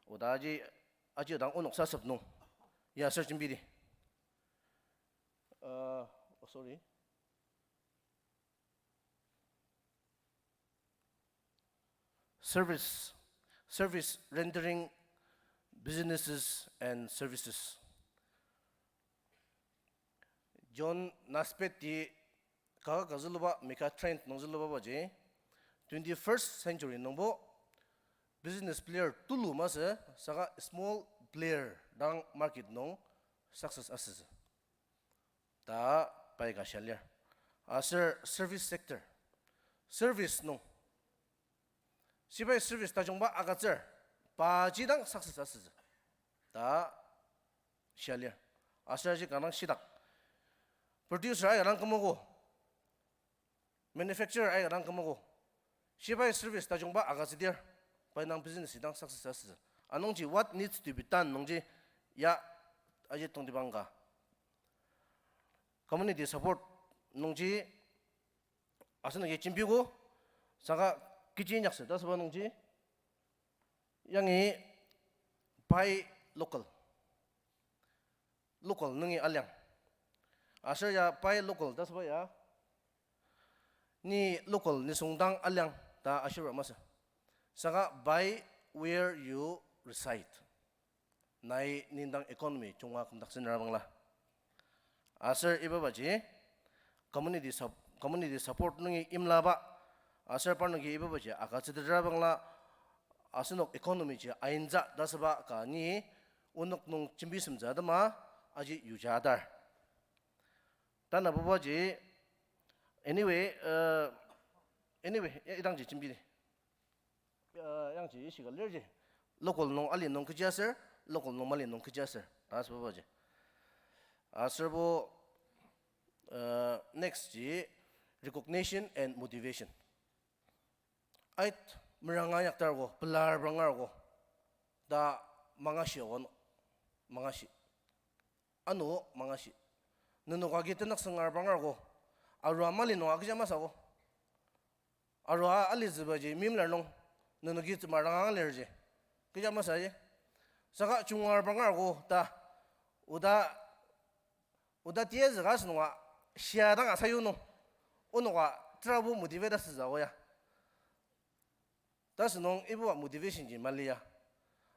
oda aji, aji dang onok sasep nung. Ya, sir, jembidi. Uh, oh, sorry. Service, service rendering businesses and services. John Naisbitt-i kaka ka züluba, megatrend nung züluba baji, twenty-first century nungbo business player tulu masü, saka small player dang market nung success asütsü ta pai ka shia lir. Aser service sector, service nung, shibai service tajungba agütsür, paji dang success asütsü ta shia lir. Aser aji kanga dang shitak, producer aika dang kümogo, manufacturer aika dang kümogo, shibai service tajungba agütsüdir, pai dang business idang success asütsü. Anungji what needs to be done nungji ya aji tongtibang ka. Community support nungji asenoki jembiko, saka kechi inyaktsü ta asüba nungji, yangi buy local. Local nungi aliang. Aser ya buy local ta asüba ya, ni local nisung dang aliang ta ashiba masü. Saka buy where you reside. Nai nendang economy junga kümdaktsünüra bangla. Aser iba baji community sup-, community support nungi imlaba, aser parnoki iba baji agütsütetra bangla, asenok economy ji aintsü ta asüba ka ni onok nung jembi semtsü atema aji yuja adar. Tanabubaji, anyway, uh, anyway, i-, idangji jembidi. Uh, yangji ishika lirji. Local nung ali nung kechi aser, local nung mali nung kechi aser ta asübaji. Aserbo, uh, next ji recognition and motivation. Ait meranga inyaktarko, pelar bangarko ta mangashi aono, mangashi. Ano mangashi. Nenok agi tenük sengar bangarko, arua mali nung agija masako. Arua alitsübaji mimlar nung, nenoki tsümaranga lirji, kecha masaji. Saka jungar bangarko ta, oda, oda tiyazüka asünunga, shia dang asayu nung, onoka terabo motivate asütsü aoya. Ta asünung iba motivation ji mali ya.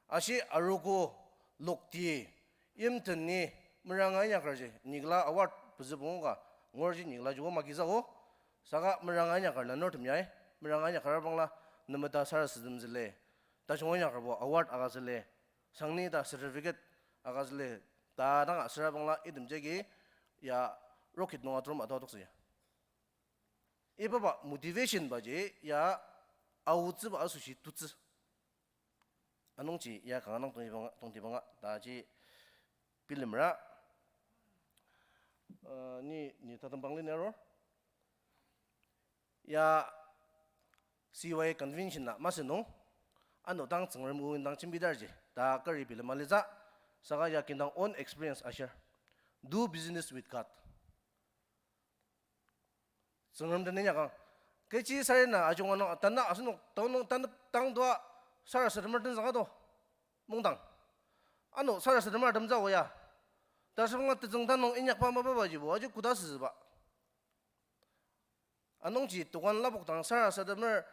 Ashi arogo, lokti, yimten ni, meranga inyakerji, nikla award pezü pungu ka, ngurji nikla joko magizako, saka meranga inyaker lanurtem yai, meranga inyaker bangla, nemeta sarasademtsüle, tajung inyakerbo award agütsüle, sangni ta certificate agütsüle, ta dang asüra bangla item jagi ya rocket nung atum ato atoktsü ya. Ibaba motivation baji ya aotsüba asoshi tutsü. Anungji ya kanga dang tongtibanga, tongtibanga, taji bilemra, uh, ni, ni tatembang lir arur. Ya C Y convention na masü nung, ano dang Tsüngrem o indang jembidarji ta kari bilema litsü, saka ya kidang own experience ashir. Do business with God. Tsüngrem den inyakang. Kechi sarena ajunga nung, tanü asenok, tanü, tanü, tang tua, sarasademer tenzüka to. Mungdang. Ano sarasademer temtsü o ya. Tasüngla tetsüng tanung inyakba mapabajibo, aji koda süzüba. Anungji tokan lapok dang sarasademer,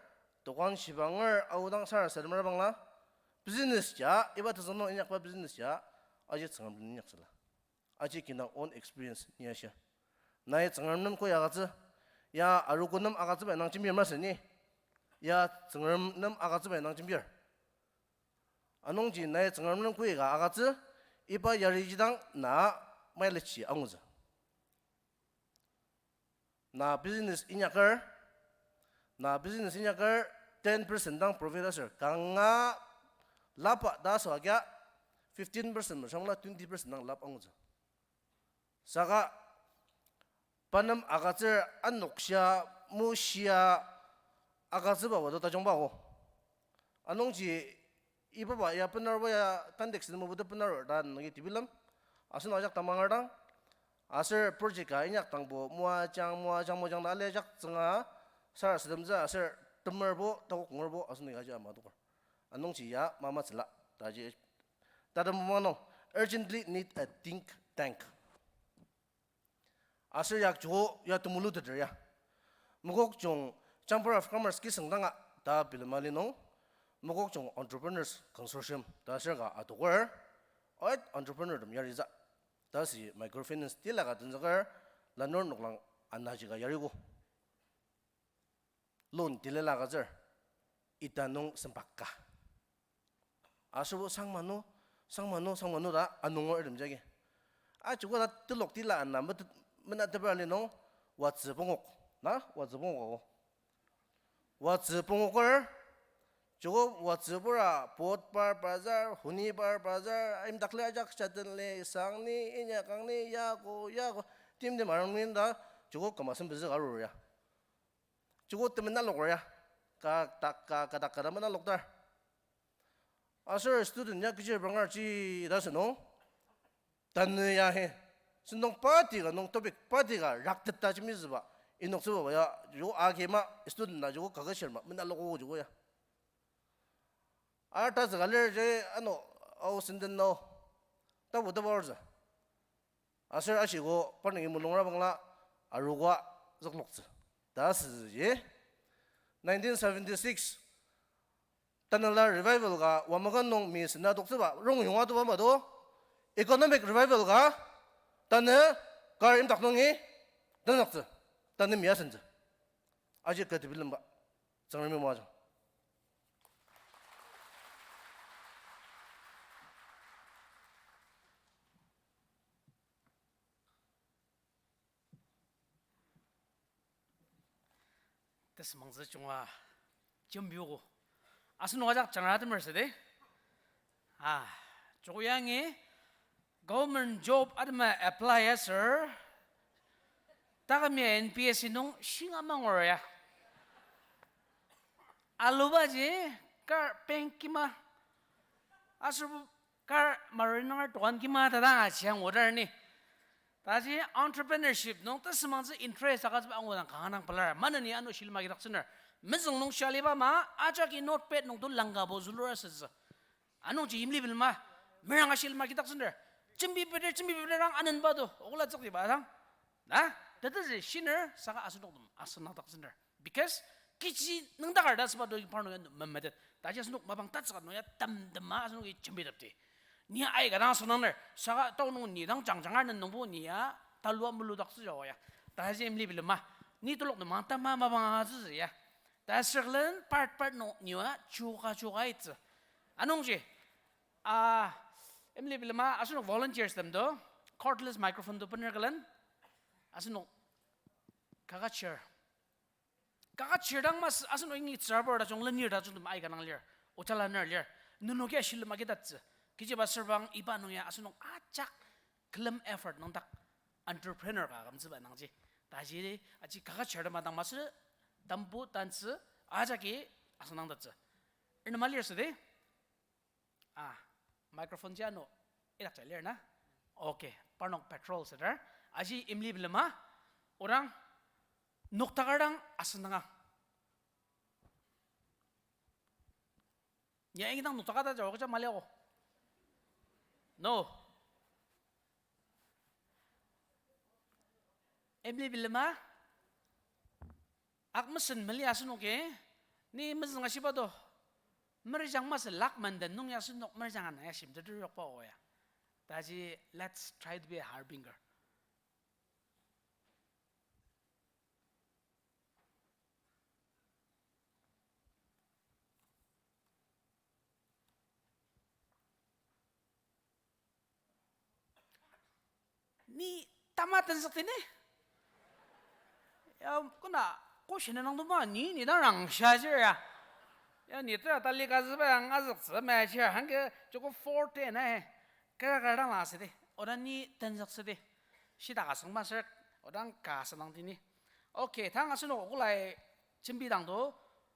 tokan shibanger aodang sarasademer bangla, business ya, iba tetsüng nung inyakba business ya, aji Tsüngrem den inyaksüla. Aji kidang own experience ni ashir. Nai Tsüngrem nem koi agütsü, ya arogo nem agütsüba indang jembir masü ni, ya Tsüngrem nem agütsüba indang jembir. Anungji nai Tsüngrem nem koi ka agütsü, iba yari jidang na mileage ji angutsü. Na business inyaker, na business inyaker ten percent dang profit aser, kanga laba ta asüa kia fifteen percent mashangla twenty percent dang laba angutsü. Saka pa nem agütsür anokshia, mushia, agütsüba wado tajungba o. Anungji ibaba ya penarbo ya context ni mobute penar ta nungi tebilem. Asen ajak tamangar dang. Aser project ka inyak dangbo moajang, moajang, moajang ta ali ajak tsünga sarasademtsü aser temerbo, takok ngerbo, asen nungi aji ama adoker. Anungji ya mamatsüla, taji, tatem mama nung, urgently need a think tank. Aser yak joko ya temulu teter ya. Mokokchung Chamber of Commerce kisüng danga ta bilema li nung, Mokokchung Entrepreneurs Consortium ta aser ka adoker, oit entrepreneur tem yaritsü. Ta si microfinance tila ka tenzüker, lanur noklang anaji ka yariko. Loan tilila agütsür, ita nung sempaka. Aserbo sangmanu, sangmanu, sangmanu ta anungor item jagi. Ajoko ta telok tila ana met-, menateper ali nung, watsü pongok, na, watsü pongok ako. Watsü pongoker, joko watsü pura, Budhbar bazar, Shonibar bazar, imdakli ajak jatenli, sangni, inyakangni, yako, yako, timtem arungni ta, joko kama sempezük arur ya. Joko temena loker ya, ka, ta, ka, kadak kada mena loktar. Aser student ya kechir bangar ji ta sünung, tanü ya he, sentong party ka nung topic party ka rakteta jemitsüba, inoktsüba ya, joko agi ma, student na joko kakashir ma, mena loko joko ya. Ar ta züka lir ji ano, au senden nao, tapu tapu artsü. Aser ashiko parnok mulungra bangla arogo zükloktsü ta asütsü ji. Nineteen seventy-six, tanela revival ka Wamakan nung mi sena toktsüba, rongyonga toba mado, economic revival ka, tanü kar imdak nungi tenzüktsü, tanü mi asentsü. Aji kati bilemba, Tsüngremi moajang. Tesümangtsü junga jembiogo. Asenok ajak jangra atemer süde. Ah, joko yangi government job atema apply aser, taküm ya N P S C nung shinga mangur ya. Alubaji kar bank kima, aser kar marui nunger dokan kima ta dang ajiang odar ni. Taji entrepreneurship nung tesümangtsü interest agütsüba angudang kanga dang pelar. Maneni ano shilem agidaktsüner. Mezüng nung shia aliba ama, ajaki notepad nung to langkabo zülur asütsü. Anungji yimli bilema, meranga shilem agidaktsüner. Jembi beter, jembi beter dang anenba to, okola tsüktiba dang. Na, tetezü shiner, saka asenok tem asenok daktsüner. Because kechi nüngdakar ta asüba to parnok ya memetet. Taji asenok mapang tatsüka nung ya temtema asenoki jembitepdi. Ni aika dang asüngdangner, saka tao nung ni dang jangjangar nung nungbo ni ya talua muludaktsü ya. Taji yimli bilema, ni telok nem tama mapang atsütsü ya. Ta circle-en part part nung ni ya chuka chuka itsü. Anungji, ah, yimli bilema asenok volunteers tem to, cordless microphone to bener külen, asenok kaka chair. Kaka chair dang masü asenok yangi tsürabur tajung lenir tajung tem aika dang lir. Ojala ner lir. Nenokia shilem agidatsü. Kechiba asürbang iba nung ya asenok ajak külem effort nüngdak entrepreneur ka kümtsüba nangji. Taji aji kaka chair tema dang masü tambu tantsü Ajaki asüngdangtettsü. Ernem alir südi? Ah, microphone ji ano idakja lir na? Okay, parnok patrol süder. Aji imli bilema, odang noktakar dang asüngdangang. Ya, ingidang noktakar ta jawa kecha mali ako. No. Imli bilema, ak mesen mali asenoki, ni mezüng ashiba to. Merjang masü lak menden nung ya asenok merjang ana ya shimteter yokba oya. Taji, let's try to be a harbinger. Ni tama tenzükdi ni? Ya, kona, ko shina nang tuma, ni, ni dang rangsha jir ya. Ya, ni ta tali kazüba yang azüktsü ma jir, hangke joko four ten, eh. Kera kera dang la südi. Oda ni tenzük südi. Shida ka süng ma sür, odang ka süng dang di ni. Okay, tang asenok okolai jembidang to,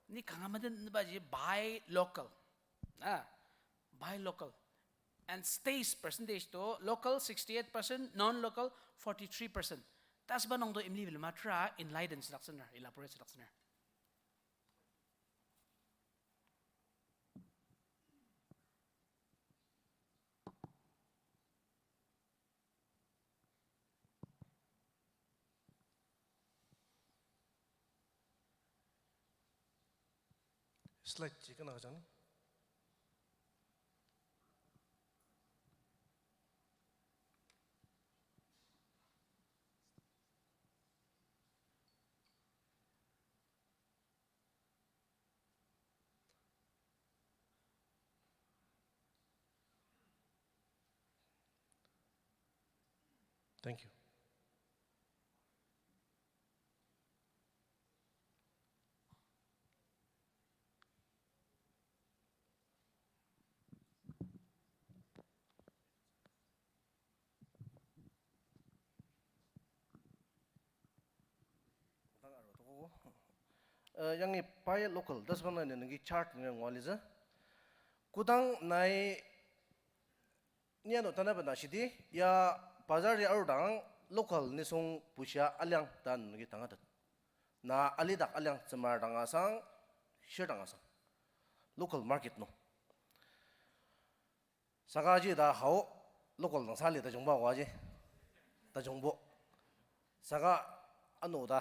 ni kanga meden nübaji buy local. Ah, buy local. And stays percentage to local sixty-eight percent, non-local forty-three percent. Tasüba nung to imli bilema tura enlighten südaktsüner, elaborate südaktsüner. Slide ji kena kajang ni. Thank you. Tang aru toko. Eh, yangi buy local, tasüba nai nenoki chart nung ngua litsü. Kodang nai, ni ano tanaba na shidi, ya bazar ya arudang local nisung bushia aliang ta nenoki tangatet. Na alidak aliang tsümar dang asang, shir dang asang. Local market nung. Saka aji ta hao, local nung sali tajungba ko aji. Tajungbo. Saka ano ta.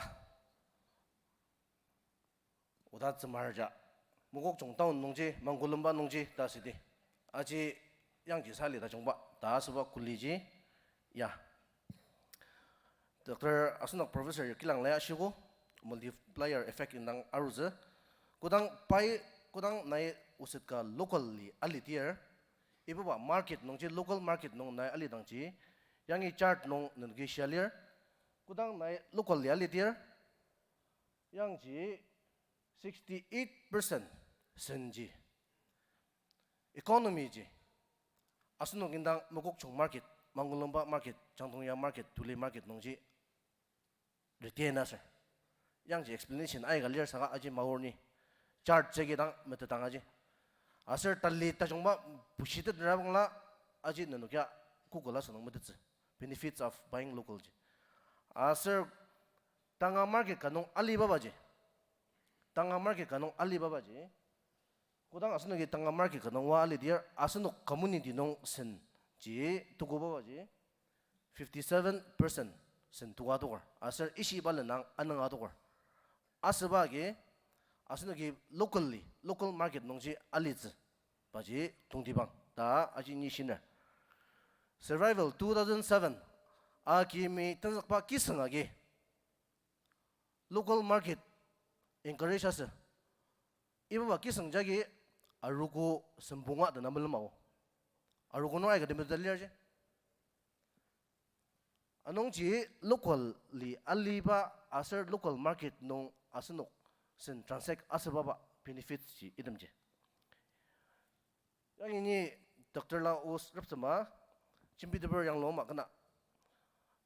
Oda tsümarja. Mokokchung town nungji, Mangkolemba nungji ta südi. Aji yangji sali tajungba ta asüba kuliji. Ya. Doctor asenok professor kilang lai ashiko, multiplier effect indang arutsü. Kodang pai, kodang nai oset ka locally alidir, iba market nungji, local market nung nai alidangji, yangi chart nung nenoki shia lir. Kodang nai locally alidir, yangji sixty-eight percent senji. Economy ji, asenok indang Mokokchung market, Mangkolemba market, Changtongya market, Tuli market nungji retain aser. Yangji explanation aika lir saka aji maor ni. Chart jagi dang metetang aji. Aser tali tajungba bushitetra bangla aji nenok ya Google asünung metettsü. Benefits of buying local ji. Aser tanga market ka nung alibabaji. Tanga market ka nung alibabaji. Kodang asenoki tanga market ka nung oa alidir, asenok community nung senji tukubabaji fifty-seven percent sen tuka adoker. Aser ishiba lenang anüng adoker. Asüba agi, asenoki locally, local market nungji alitsü baji tongtibang ta aji ni shiner. Survival two thousand seven, akimi tenzükba kisüng agi local market encourage asü. Ibaba kisüng jagi arogo sembonga dena melema o. Arogo nung aika temetet lirji. Anungji locally aliba aser local market nung asenok sen transact asübaba benefits ji itemji. Yangi ni doctor la os repsema, jembiteper yanglua ma kena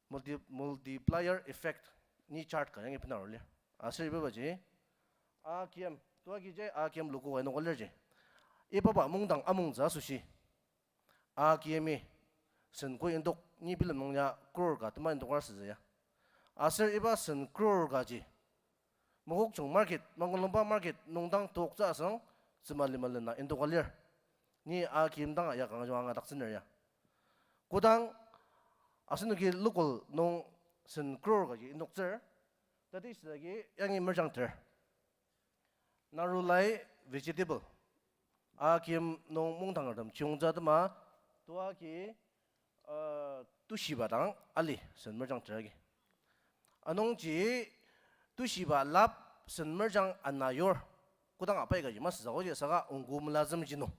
multi-, multiplier effect ni chart ka yangi bena aruli. Aser ibabaji, a K M, Tua kiji a kim luku ka inok alirji. Ibaba mungdang amungtsü asoshi. A kiyemi, sen ko indok, ni bilem nung ya crore ka tema indok arsütsü ya. Aser iba sen crore kaji Mokokchung market, Mangkolongba market nung dang toktsü asüng, tsüma lima lena indok alir. Ni a kim dang ya kanga jung angadaktsüner ya. Kodang asenoki local nung sen crore kaji indoktsür, tati südagi yangi merjang ter. Narulai vegetable. A kim nung mungdangertem chiyungtsü atema, tua ki, uh, tushiba dang ali sen merjang ter agi. Anungji tushiba lap sen merjang ana yur. Kodang apai kaji masü sako ji saka ongko melatsü meji nung.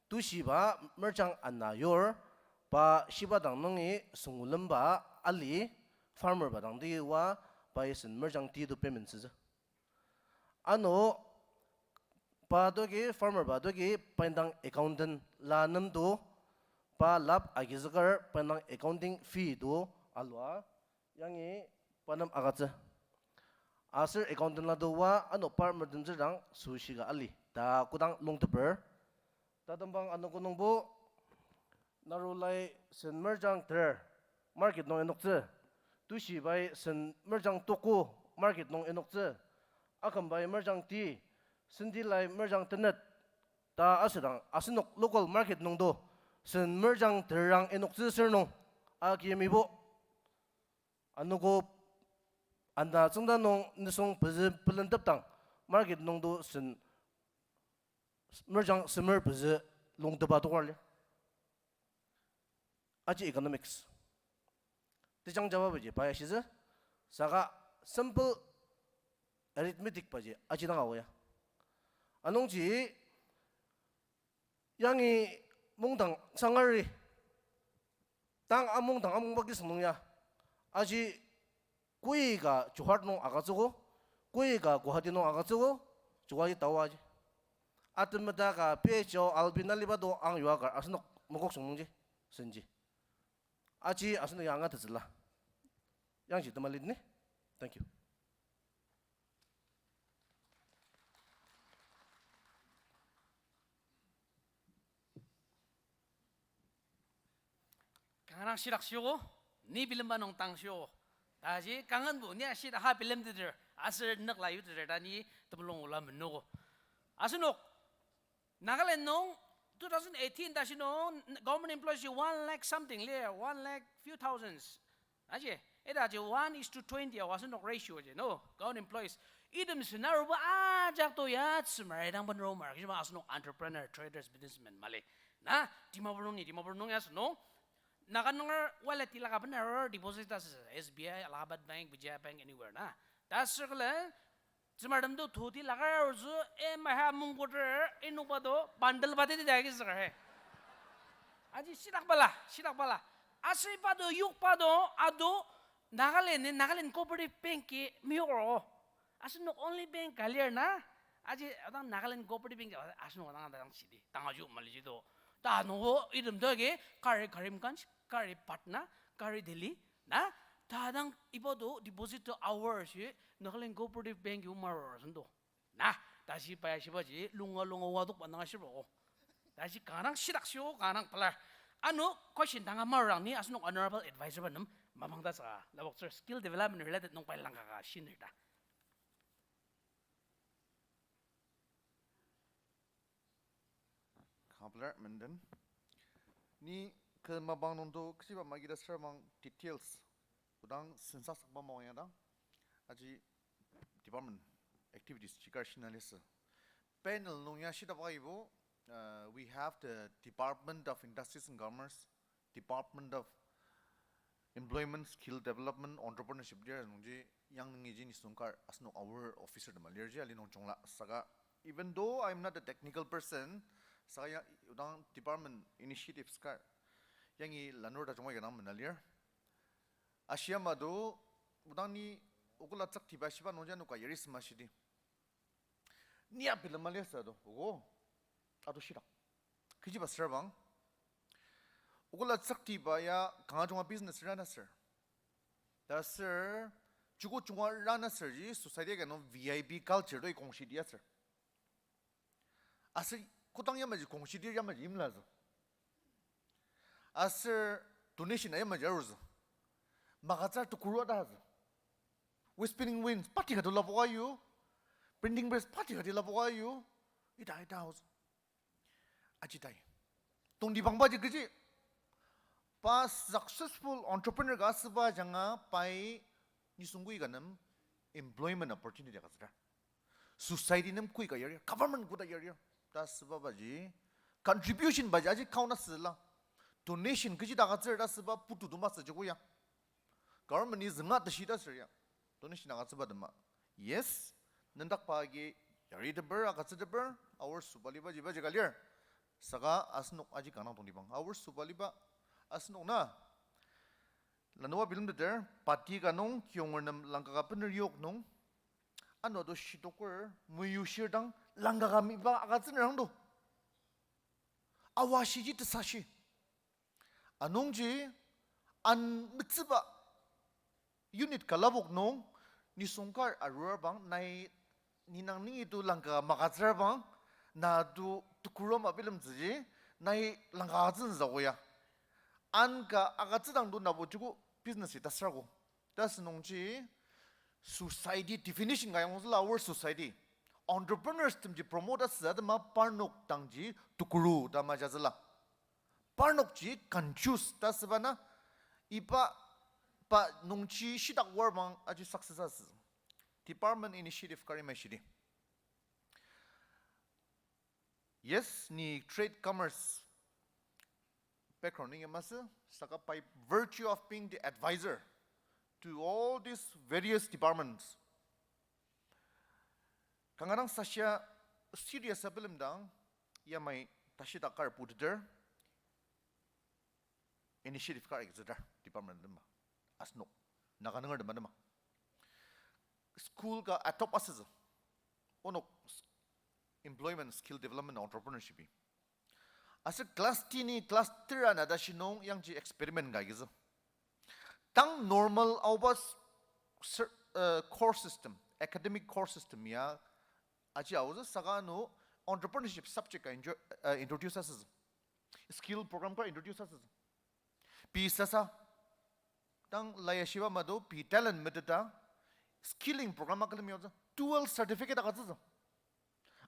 Tushiba merjang ana yur, pa shiba dang nungi süngulemba ali, farmer ba dang di wa, pai sen merjang ti to payment sütsü. Ano, pa doki, farmer ba doki, pa indang accountant la nem do, pa lap agizüker, pa indang accounting fee do, alua, yangi pa nem agütsü. Aser accountant la do wa, ano par metemtsü dang, süshika ali, ta kodang longteper. Tatembang ano ko nungbo, Narulai sen merjang ter, market nung inoktsü. Tushibai sen merjang toko, market nung inoktsü. Akümbai merjang ti, Sendilai merjang tenet. Ta asüdang, asenok local market nung do, sen merjang terang inoktsü sür nung, a kiyemibo. Anogo ana tsüngda nung nisung pezü pelentepdang, market nung do sen merjang semer pezü longteba tokar lir. Aji economics. Tejang jaba baji pa ya shizü. Saka simple arithmetic baji aji dang aoa. Anungji yangi mungdang sangari, tang amungdang amungba kisüng nung ya. Aji koi ka Jorhat nung agütsüogo, koi ka Guwahati nung agütsüogo, Guwahati tawa aji. Atemeta ka P H O Albina liba do ang yua kar asenok Mokokchung nungji, senji. Aji asenok ya angatettsüla. Yangji tema lit ni. Thank you. Kanga shidak shiogo, ni bilemba nung tang shiogo. Taji kangenbo ni ashidaka bilemteter, aser nükla yuteter ta ni temulung ola menogo. Asenok Nagaland nung two thousand eighteen tashi nung government employees ji one lakh something lir, one lakh few thousands. Aji, ita ji one is to twenty awa asenok ratio ji, no, government employees. Item sena aruba ajak to ya tsümar idang benro mar, kishima asenok entrepreneur, traders, businessmen mali. Na, Dimapur nung ni, Dimapur nung ya asenok. Naga nunger wallet tilaka bener deposit asü, S B I, Allahabad Bank, Vijaya Bank, anywhere na. Ta circle, Tsümartem to thoti lakar arutsü, eh, maha mungkoter, eh, nokba to, bundle ba teti dagi züker he. Aji shidak bala, shidak bala. Aser iba to, yokba to, ado, Nagaland ni, Nagaland Cooperative Bank ki miyokro. Asenok only bank ka lir na. Aji, adang Nagaland Cooperative Bank, asenok adang, adang shidi. Tanga ju mali ji to. Ta nungo, item to agi, kari Karimganj, kari Patna, kari Delhi, na. Ta adang iba to, deposit to hour shi, Nagaland Cooperative Bank yu maror asen to. Na, tashi paya shibaji, lunga lunga wadok ba nanga shiba o. Tashi kanga shidak shio, kanga pelar. Ano question tanga marang ni asenok honorable advisor ba nem mapang ta saka, labok sir skill development related nung pai langka ka shinir ta. Kanga pelar menden. Ni kü mapang nung to, kesiba magi ta sür mang details. Kodang sensa sakba mao ya dang. Aji department activities chikar shina lisa. Panel nung ya shida ba ibo, uh, we have the Department of Industries and Commerce, Department of Employment, Skill Development, Entrepreneurship lir nungji yang nungi ji nisung kar asenok our officer tema lir ji ali nung jungla saka. Even though I'm not a technical person, saka ya odang department initiatives kar yangi lanur ta jungwa yanang mena lir. Ashi ama do, odang ni okula tsüktiba shiba nungji ano ka yari sema shidi. Ni abilema liasü do, ogo. Ado shidak. Kechiba sür bang. Okula tsüktiba ya kanga junga business rana sür. Ta sür, chuko junga rana sür ji society ka nung V I P culture do ikong shidi ya sür. Aser kodang yamaji kongshidi yamaji imlazü. Aser donation a yamaji arutsü. Magazine tekuru ta atsü. Waste spinning wheels party kati lapoka yu. Printing press party kati lapoka yu. Ita, ita aotsü. Aji tai. Tongtibangbaji kechi. Pa successful entrepreneur ka asüba ajanga pai nisung koi ka nem employment opportunity agütsüra. Society nem koi ka yarir, government koda yarir. Ta asüba baji, contribution baji aji count asüla. Donation kechi ta agütsür ta asüba putu tuma asüji koya. Government ni zünga tashi ta asür ya. Donation agütsüba tema. Yes, nendakba agi yariteper, agütsüteper, aor sobaliba jiba ji ka lir. Saka asenok aji kanga tongtibang. Aor sobaliba asenok na. Lanua bilemteter, pati ka nung, kiyonger nem langka ka bener yok nung, ano to shitoker, muyu shir dang, langka ka miba agütsüner ang to. Awa shiji tesashi. Anungji, an metsüba unit ka lapok nung, nisung kar arur bang, nai ninang ningi to langka magütsür bang, na to tukuruma bilemtsüji, nai langka agütsütsü koya. An ka agütsüdang to nabo joko business ita sürako. Ta asünungji society definition ka yangzüla our society. Entrepreneurs temji promote asütsü atema parnok dangji tukuru ta majatsüla. Parnokji confuse ta asüba na iba pa nungji shidak warbang aji success asü. Department initiative kari maishidi. Yes, ni trade commerce background nung masü, saka by virtue of being the advisor to all these various departments, kanga dang sashia serious abilemdang, yamai tashidak kar puteter, initiative kar agütsüter department tema. Asenok Naga nunger tema tema. School ka adopt asütsü. Onok s-, employment, skill development, entrepreneurship i. Aser class teni class tera na tashi nung yangji experiment ka agitsü. Tang normal aoba s-, ser-, uh, core system, academic core system ya aji aotsü saka ano entrepreneurship subject ka intro-, uh, introduce asütsü. Skill program ka introduce asütsü. Pei sasa, tang layashiba mado, pei talent meteta, skilling program akülemi aotsü, dual certificate agütsütsü.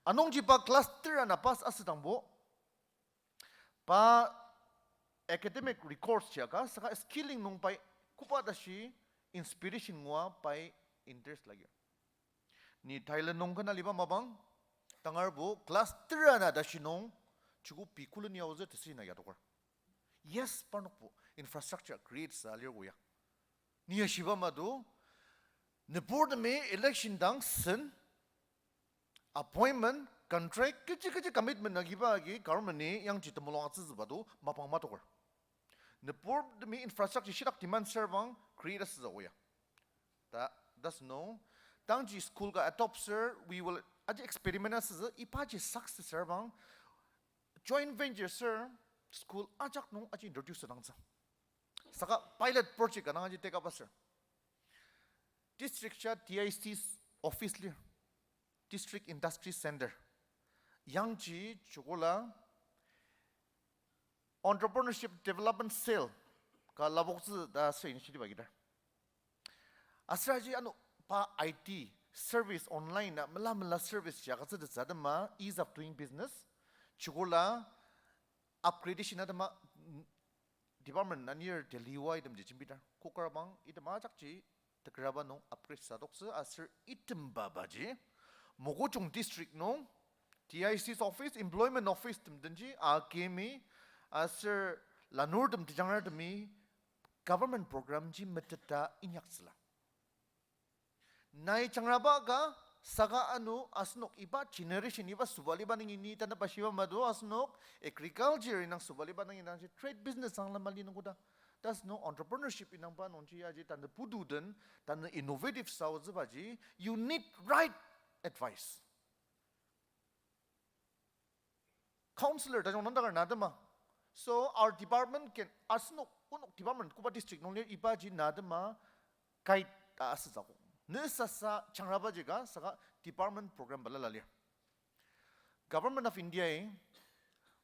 Anungji pa class tera na pass asüdangbo, pa academic records ya ka, saka skilling nung pai koba tashi inspiration ngua pai interest lagi. Ni Thailand nung kena aliba mapang, tangarbo class tera na tashi nung, chuku pei koleni aotsü tesi na yatoker. Yes, parnokbo infrastructure create sa lir koya. Ni yashiba mado, nüburtemi election dang sen, appointment, contract, kechi kechi commitment agiba agi government ni yangji temulung atsütsüba do mapang matoker. Nüburtemi infrastructure shitak demand serbang create asütsü oya. Ta, that's no. Tangji school ka adopt ser, we will, aji experiment asütsü, ibaji success serbang, joint venture ser, school ajak nung aji introduce dangtsü. Saka pilot project ka nang aji take up aser. District sha D I C office lir. District Industry Center. Yangji chukola Entrepreneurship Development Cell ka lapoktsü ta aser initiative agidar. Aser aji ano pa I T service online na mela mela service ya agütsütettsü atema ease of doing business. Chukola upgradation atema, mm, department anir Delhi wa itemji jembidar. Kokra bang item ajakji tekraba nung upgrade sadoktsü aser itemba baji Mokokchung district nung D I C's office, employment office tem denji akimi aser lanurtem tejangratem government program ji meteta inyaktsüla. Nai jangraba ka saka ano asenok iba generation iba sobaliba nungi ni tanü pashiba mado asenok agriculture indang sobaliba nungi indangji trade business angla mali nung koda. Ta asenok entrepreneurship indangba nungji aji tanü putu den, tanü innovative saotsübaji, you need right advice. Counselor tajung nang takar na atema. So our department can, asenok onok department koba district nung lir ibaji na atema guide ta asütsü akok. Ne sasa jangrabaji ka saka department program balala lir. Government of India-i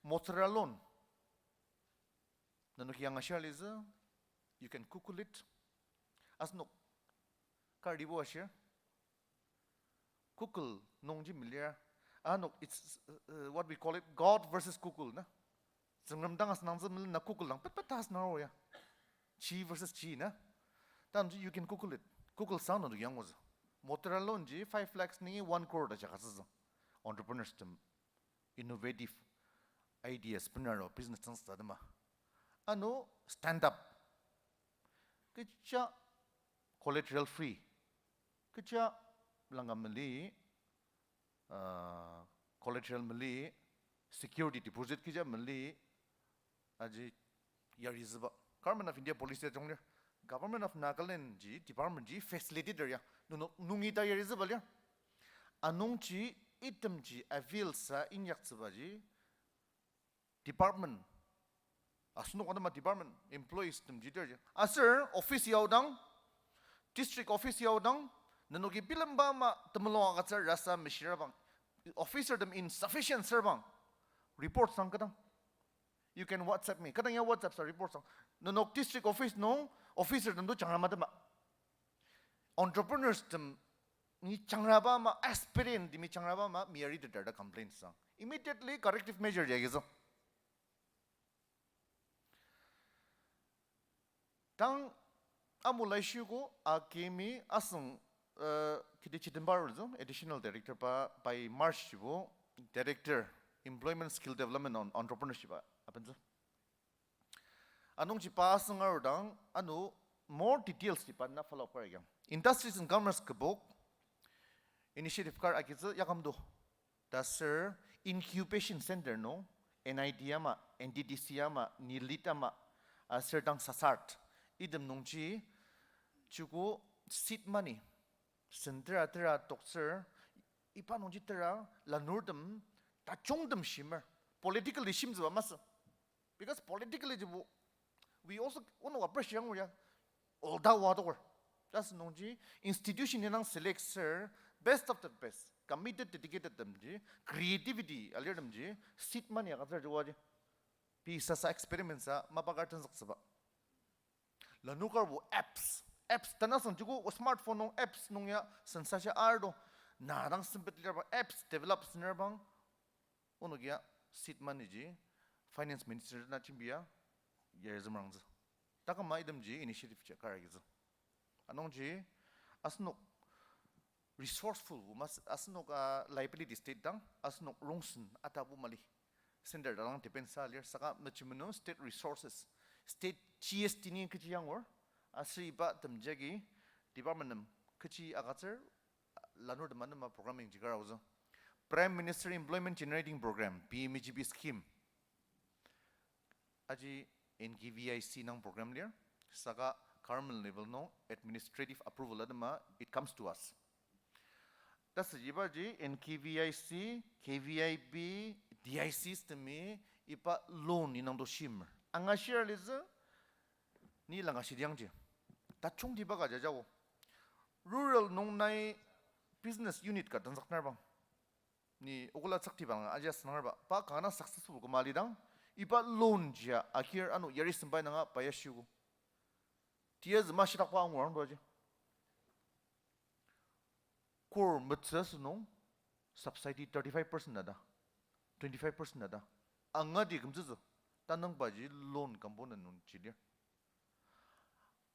Mudra loan nenoki angashir litsü, you can Google it. Asenok karibo ashir. Google nungji melir. Ano, it's, uh, uh, what we call it, God versus Google na. Tsüngrem dang asünangtsü melen na Google dang petpet ta asünang ya. Chi versus chi na. Tamji you can Google it. Google sang nung yangutsü. Mudra loan ji five lakhs nungi one crore ta jaka tsütsü. Entrepreneurs tem innovative ideas benaro business tang sa tema. Ano stand up. Kecha collateral free. Kecha langa mali, uh, collateral mali, security deposit kecha mali, aji yarizüba. Government of India policy ajung lir. Government of Nagaland ji, department ji, facilitator ya. Nunok nungi ta yarizüba lir. Anungji itemji avail sa inyaktsübaji, department, asenok atema department employees tem jiterji. Aser office yaodang, district office yaodang, nenoki bilemba ama temulung agütsür rasa meshirabang, officer tem insufficient serbang, report sang kadang. You can WhatsApp me. Kadang ya WhatsApp sa report sang. Nenok district office nung officer tem to jangra matema. Entrepreneurs tem ni jangraba ama, aspirant temi jangraba ama, miyari tetar ta complaint sang. Immediately corrective measure ya gizang. Tang amulaishigo akimi asüng, uh, kiti chitemba aruzü, additional director pa, pai March jibo, director, employment skill development on entrepreneurship a, apentsü. Anungji pa asüng arudang, ano more details ji pa na follow up kar agiang. Industries and Commerce kübok initiative kar agitsü yakam do. Ta ser incubation center nung, N I T ama, N T D C ama, NILIT ama, aser dang SASART. Item nungji, chuku seed money. Sen tera tera toktsür, iba nungji tera lanurtem, tajungtem shimer. Politically shimtsüba masü. Because politically jibo, we also, ono wa pressure yang ya, olda wa tokor. That's nungji institution indang select ser, best of the best, committed, dedicated temji, creativity alir temji, seed money agütsür jiwaji. Pei sasa experiment sa, mapa kar tenzüktsüba. Lanur karbo apps, apps tanasang joko smartphone nung apps nung ya sensashi ardo, na dang sempet lir bang apps develop sener bang, onokia seed money ji finance minister na jembia yarizümerangtsü. Takama itemji initiative ji kar agitsü. Anungji asenok resourceful bu mas-, asenok, ah, liability state dang, asenok rongsen atabu mali. Center dang depend sa lir saka mechimenu state resources, state G S T ni kechi yangur, aser iba temjagi department nem kechi agütsür, lanur tema nema programming ji kar aozü. Prime Minister Employment Generating Program, P M A G P scheme. Aji N K V I C nung program lir, saka government level nung administrative approval atema, it comes to us. Tasüjibaji N K V I C, K V I B, D I C system-i iba loan indang to shimer. Angashir litsü, ni langashir yangji. Tajungtiba ka jajago. Rural nung nai business unit ka tenzükner bang. Ni okula tsüktiba nga aji asünangarba. Pa kanga successful küma alidang, iba loan jia akir ano yari sembai nanga pa ya shiogo. Tia zema shitakba angur ang doji. Kor metsü asünung subsidy thirty-five percent nada, twenty-five percent nada. Angati kümtsütsü, tanüngbaji loan component nungji lir.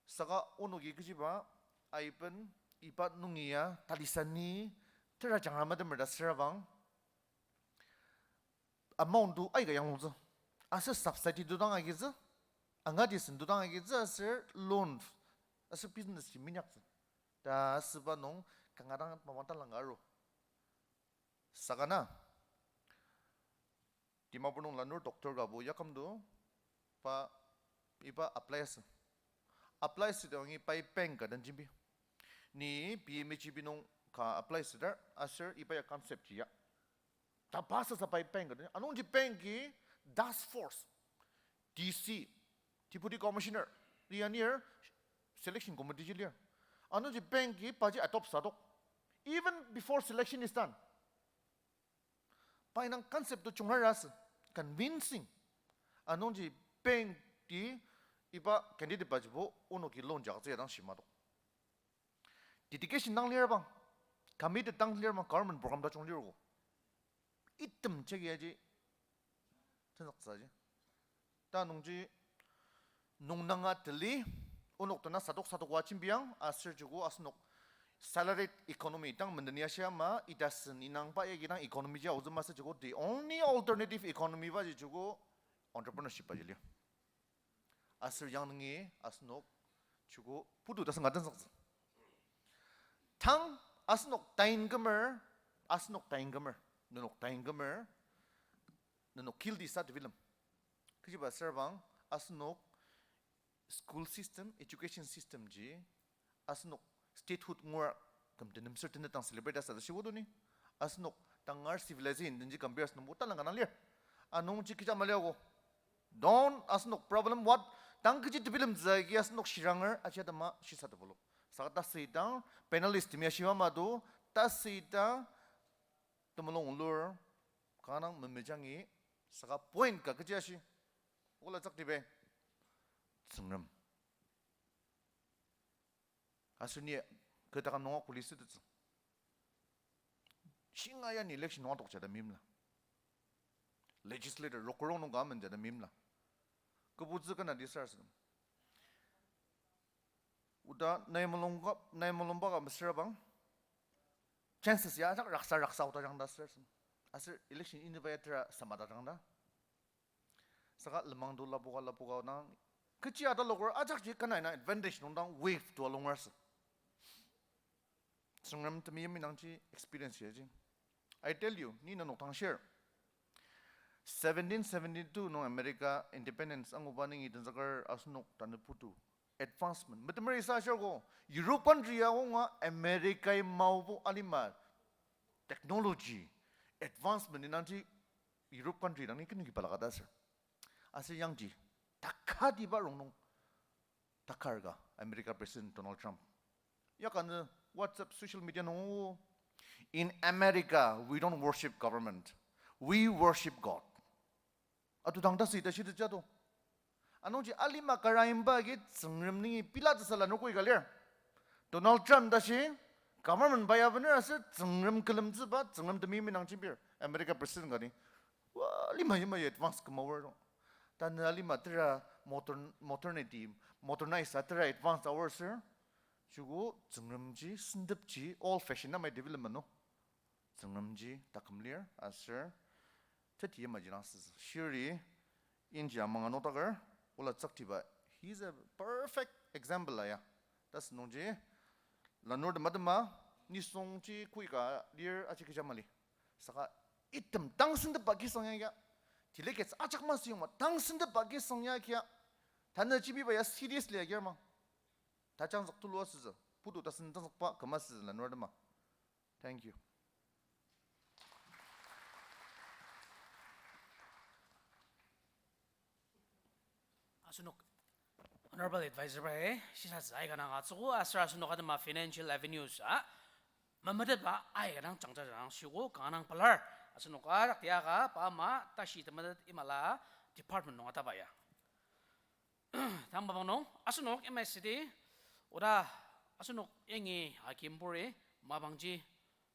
Saka onoki kechiba, aiben, iba nungi ya, talisa ni, tera jangra matemer ta süra bang, amount to aika yanglungtsü. Aser subsidy to dang agitsü, angati sen to dang agitsü, aser loan, aser business ji minyaktsü. Ta asüba nung kanga dang mapang talangka aru. Saka na, Dimapur nung lanur doctor kabo yakümdo, pa iba apply asü. Apply asüdang iba bank ka den jembi. Ni P M A G P nung ka apply asüdar, aser iba ya concept ji ya. Ta pa sasa pai bank ka den, anungji bank-i task force, D C, Deputy Commissioner, lia nir selection committee ji lir. Anungji bank-i paji adopt sadok. Even before selection is done. Pa indang concept to chungar asü, convincing. Anungji bank ti iba candidate bajibo onoki loan jaksü ya dang shimadok. Dedication dang lir bang, committed dang lir bang, government program tajung lir ko. Item check yaji, tenzüktsüji. Ta nungji, nung nanga teli, onok tena sadok sadok wa jembiang, aser joko asenok salaried economy dang menden ya shia ma, ita sen inang pa yagi dang economy ji aotsü masü joko, the only alternative economy baji joko entrepreneurship baji lir. Aser yang nungi asenok joko putu ta sanga tenzüktsü. Tang asenok tain kümer, asenok tain kümer, nenok tain kümer, nenok guilty sa tebilem. Kechiba sür bang, asenok school system, education system ji, asenok statehood ngur küm tenem ser tenet dang celebrate asa ta shibo duni. Asenok tangar civilization denji compare asünungbo talang kanga lir. Anungji kecha maliago. Don asenok problem what? Tang kechi tebilemtsü agi asenok shiranger aji atema shisa tebulu. Saka tasü idang panelist temi ashiba mado, tasü idang temulung lur, kanga dang memejangi, saka point ka kechi ashi. Ola tsüktibe. Tsüngrem. Aser ni kü takam nunga kuli sütettsü. Shinga ya ni election nunga tokja ta meimla. Legislator, rokorong nung ka amenja ta meimla. Kübutsü kena di sarasadem. Oda nai mulung ka, nai mulungba ka mesüra bang. Chances ya ajak raksa raksa oda jangda sarasadem. Aser election iniba ya tera samada jangda. Saka lenmang to lapoka lapoka nang, kechi ataloker ajakji kena ina advantage nung dang wave to alongrasü. Tsüngrem temeim indangji experience yaji. I tell you, ni nenok dang share. Seventeen seventy-two nung America independence anguba nungi tenzüker asenok tanü putu advancement. Metemer isa shirko, Europe country ya onga America-i maobo alima technology advancement indangji Europe country dang ni kinoki balaka ta sür. Aser yangji, takatiba rongnung takar ka America President Donald Trump. Ya ka ne WhatsApp social media nung, "In America, we don't worship government. We worship God." Atu dang ta si ta shi ta jato. Anungji alima karaimba agi Tsüngrem nungi pila ta sala nokoi ka lir. Donald Trump ta shi government ba ya bener aser Tsüngrem külemtsüba, Tsüngrem temeim indang jembir. America President ka ni. Wa, alima yima ya advance küma wor dong. Tanü alima tera modern, modernity, modernize a tera advance a wor sür. Joko Tsüngremji, sentepji, old fashion amai development no. Tsüngremji taküm lir, aser teti yamaji dang süsü. Shiri, inji amanga notaker, ola tsüktiba, he's a perfect example aya. Ta sünungji, lanur tema tema, nisungji kui ka lir aji kecha mali. Saka item tang sentepba kisang ya kia. Delegates ajak masü yongma tang sentepba kisang ya kia. Tanü jibiba ya seriously ya kia mang. Tajangzük tulu asütsü. Putu tasen tangzükba küma asütsü lanur tema. Thank you. Asenok Honorable Advisor bai shisatsü aika dang atsüogo aser asenok atema financial avenues a memetetba aika dang jangja jang shiogo kanga dang pelar. Asenok ajak tiaka pa ama tashi temetet imala department nung ataba ya. Tang mapang nung, asenok M S C D, oda asenok yangi akim buri, mapangji,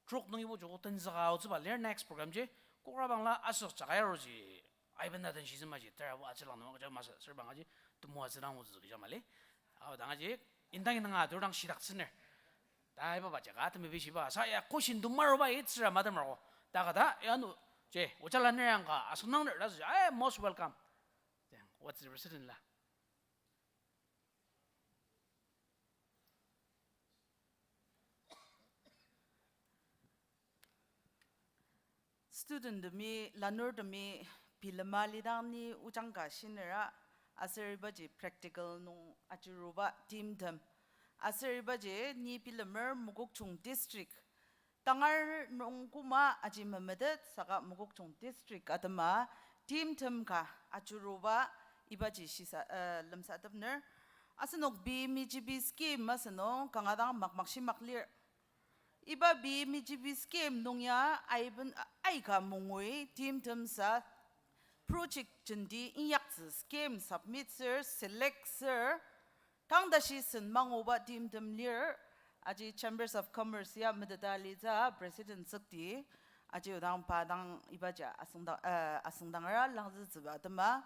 trok nungibo joko tenzüka aotsüba lir next program ji, kokra bangla asok jakai aruji, aiben na den shizüma ji, tera bo atsülang nung, aja masa, ser bang aji, temo atsülang otsü kecha mali. Aodang aji, indang indang atur dang shidaktsüner. Ta iba ba jaka, temi bishiba, sa ya, question tu maruba, itsüra madam rako. Ta kata, ya nu, je, ojala ner yangka, asok nang ner, ta su, eh, most welcome. Then, what's the president la? Student temi, lanur temi, bilema lidang ni ojang ka shinera, aser ibaji practical nung ajuruba team tem. Aser ibaji ni bilemer Mokokchung District. Tangar nung koma aji memetet saka Mokokchung District atema team tem ka ajuruba ibaji shisa, eh, lemsatepner. Asenok B M E G P scheme asünung kanga dang makmakshimak lir. Iba B M E G P scheme nung ya aiben, a, Aika mongoi timtem sa project jenti inyaktsü scheme submit sür, select sür, tang tashi sen manguba timtem lir, aji Chambers of Commerce ya meteta litsü president tsükti, aji odang pa dang ibaji asüngdang, eh, asüngdangera langzütsüba atema,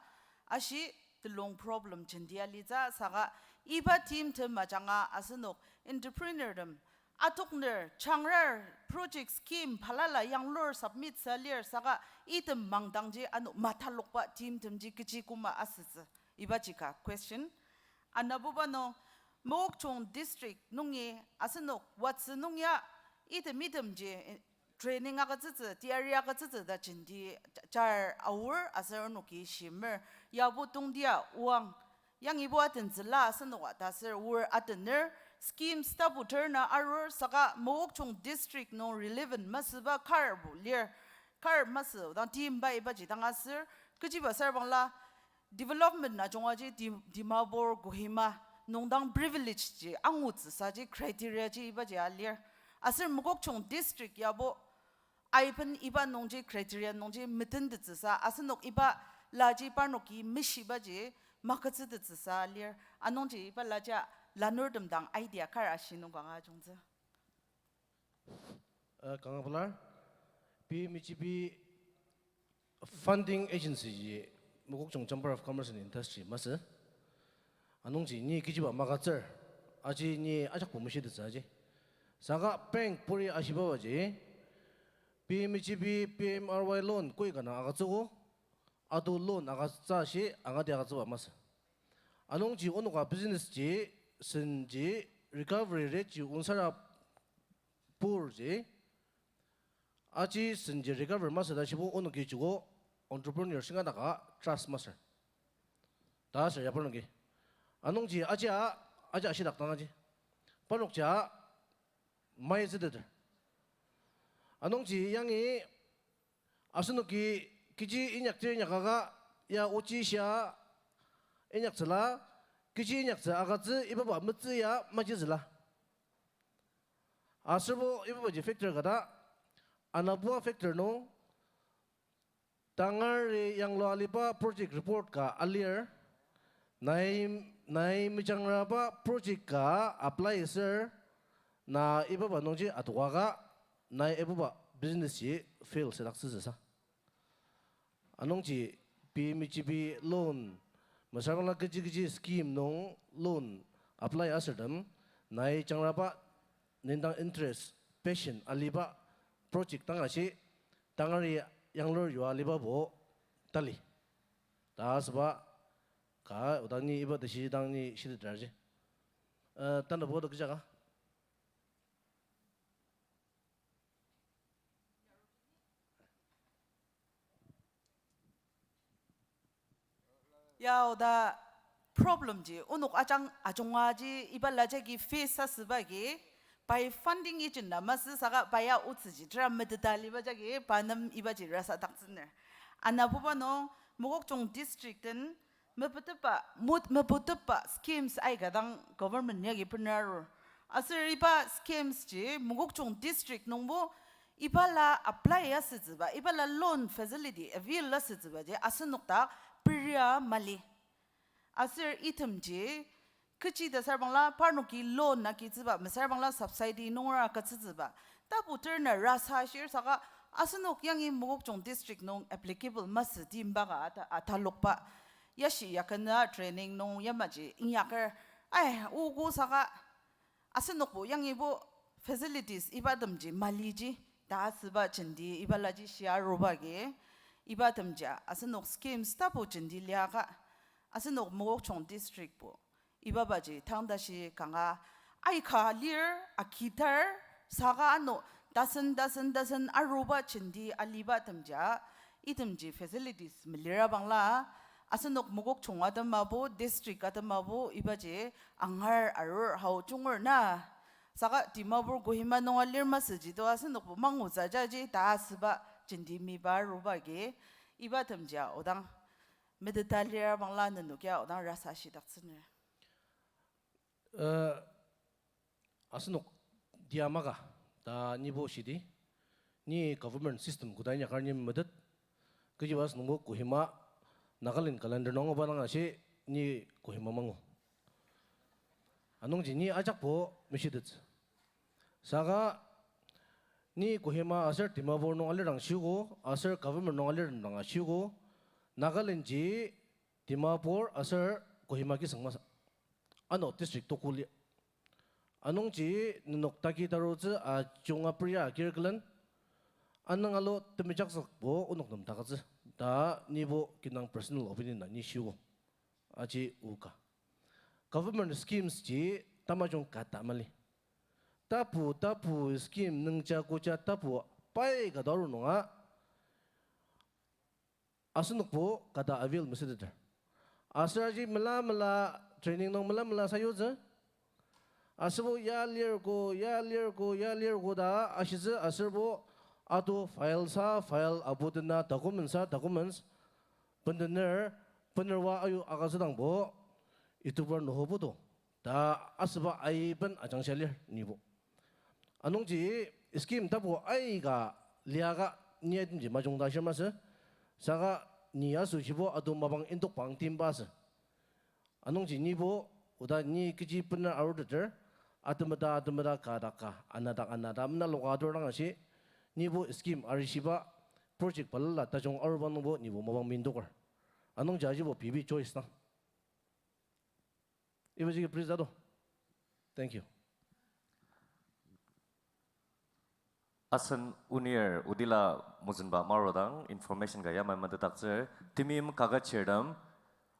ashi telung problem jenti alitsü saka iba timtem ajanga asenok entrepreneur tem atokner, changrar, project scheme balala yanglur submit sa lir saka item mangdangji ano matalokba timtemji kechi koma asütsü. Ibaji ka question. Anabuba nung, Mokokchung district nungi asenok watsü nung ya item itemji, eh, training agütsütsü, teyari agütsütsü ta jenti jar aor aser onoki shimer. Yabo tongtia oang yangibo atentsüla asenoka ta aser or atener, schemes tapu ter na arur saka Mokokchung district nung relevant masüba karbo lir, kar masü odang timba ibaji dang aser, kechiba sarbangla development ajungaji Di-, Dimapur, Kohima nungdang privilege ji angutsüsaji criteria ji ibaji alir. Aser Mokokchung district yabo aiben iba nungji criteria nungji metentettsüsa asenok iba laji parnoki meshibaji makütsütettsüsa lir. Anungji iba laja lanurtem dang idea kar ashi nung kanga ajungtsü. Uh, kanga pelar, P M E G P funding agency ji Mokokchung Chamber of Commerce and Industry masü. Anungji ni kechiba magütsür, aji ni ajakbo meshitettsü aji. Saka bank puri ashibabaji, P M E G P, P M R Y loan koi kana agütsüogo, ado loan agütsü shi angati agütsüba masü. Anungji onoka business ji, senji recovery rate ji onsara purji, aji senji recover masü ta shibo onoki joko entrepreneur shinga daka trust masür ta aser ya parnoki. Anungji aji a, aji ashidak dang aji. Parnokji a mai züteter. Anungji yangi asenoki kechi inyaktsü inyakaka ya ochi shia inyaktsüla, kechi inyaktsü agütsü ibaba metsü ya majizüla. Aserbo ibabaji factor ka ta, anabua factor nung, tangari yanglua aliba project report ka alir, nai, nai mejangraba project ka apply asür, na ibaba nungji atoka ka, nai ibaba business ji fail südaktsütsüsa. Anungji P M E G P loan, mesüra bangla kechi kechi scheme nung loan apply asürtem, nai jangraba nendang interest, passion aliba project dang ashi, tangari yanglur yua alibabo tali ta asüba ka, odang ni iba tashi dang ni shiteter aji. Eh, tanabo ta kechaka. Ya, oda problem ji, onok ajang ajunga ji, iba la jagi face asüba agi, pai funding agent na masü saka pai ya otsüji tera meteta liba jagi, pa nem ibaji rasa daktsüner. Anabuba nung, Mokokchung district den, mepetepa, mut mepetepa schemes aika dang government yagi bener arur. Aser iba schemes ji, Mokokchung district nungbo, iba la apply asütsüba, iba la loan facility avail asütsüba ji asenok dak peria mali. Aser itemji, kechi ta sarbangla parnoki loan agitsüba, mesüra bangla subsidy nungera agütsütsüba. Tapu ter na rasa shir saka asenok yangi Mokokchung district nung applicable masü timba ka ata, atalokba. Yashi yakena training nung yamaji inyaker. Ai, ogo saka asenokbo yangibo facilities ibatemji maliji ta asüba jenti iba laji shia aruba agi, ibatemji asenok schemes tapu jenti liaka, asenok Mokokchung district bo ibabaji tang tashi kanga aika lir, akitar, saka ano tasen, tasen, tasen aruba jenti alibatemji, itemji facilities melira bangla, asenok Mokokchung atemabo, district atemabo, ibaji angar arur hao jungur na. Saka Dimapur Kohima nunga lir masüji to asenokbo mangutsü jaji ta asüba jenti miba aruba agi, ibatemji odang meteta lira bangla nenok ya odang rasa shidaktsüner. Uh, asenok diamaka ta nibo shidi. Ni government system koda inyakar ni metet. Kechiba asünungbo Kohima, Nagaland calendar nung oba dang ashi ni Kohima mangu. Anungji ni ajakbo meshitettsü. Saka ni Kohima aser Dimapur nung alirang shiogo, aser government nung alirang dang ashiogo, Nagaland ji Dimapur aser Kohima kisüng masü. Ano district tokuli. Anungji nenok taki tarutsü ajunga peria agir külen. Anüng alo temejakzükbo onok nem takatsü. Ta nibo kinang personal opinion na ni shiogo. Aji oka. Government schemes ji tamajung kata mali. Tapu, tapu scheme nungja koja tapu pai kata aru nunga. Asenokbo kata avail mesüteter. Aser aji mela mela training nung mela mela sayutsü. Aserbo ya lir ko, ya lir ko, ya lir ko ta ashitsü aserbo ado file sa, file abu dena, documents sa, documents. Bendener, benerwa ayu agütsüdangbo, itubar nohobo to. Ta asüba aiben ajangshia lir nibo. Anungji scheme tapu aika liaka ni itemji majung ta shir masü. Saka ni asoshi bo ado mapang indokbang timba asü. Anungji nibo oda ni kechi bener aruteter, atemeta atemeta ka dak ka, ana dak ana ta mena loka atur dang ashi, nibo scheme arishiba, project balala tajung aruba nungbo nibo mapang mindoker. Anungji ajibo phoebe choice dang. Ibaji please ado. Thank you. Asen unir odila mozünba marudang information ka yamai metetdaktsür. Timim kaket chirtem,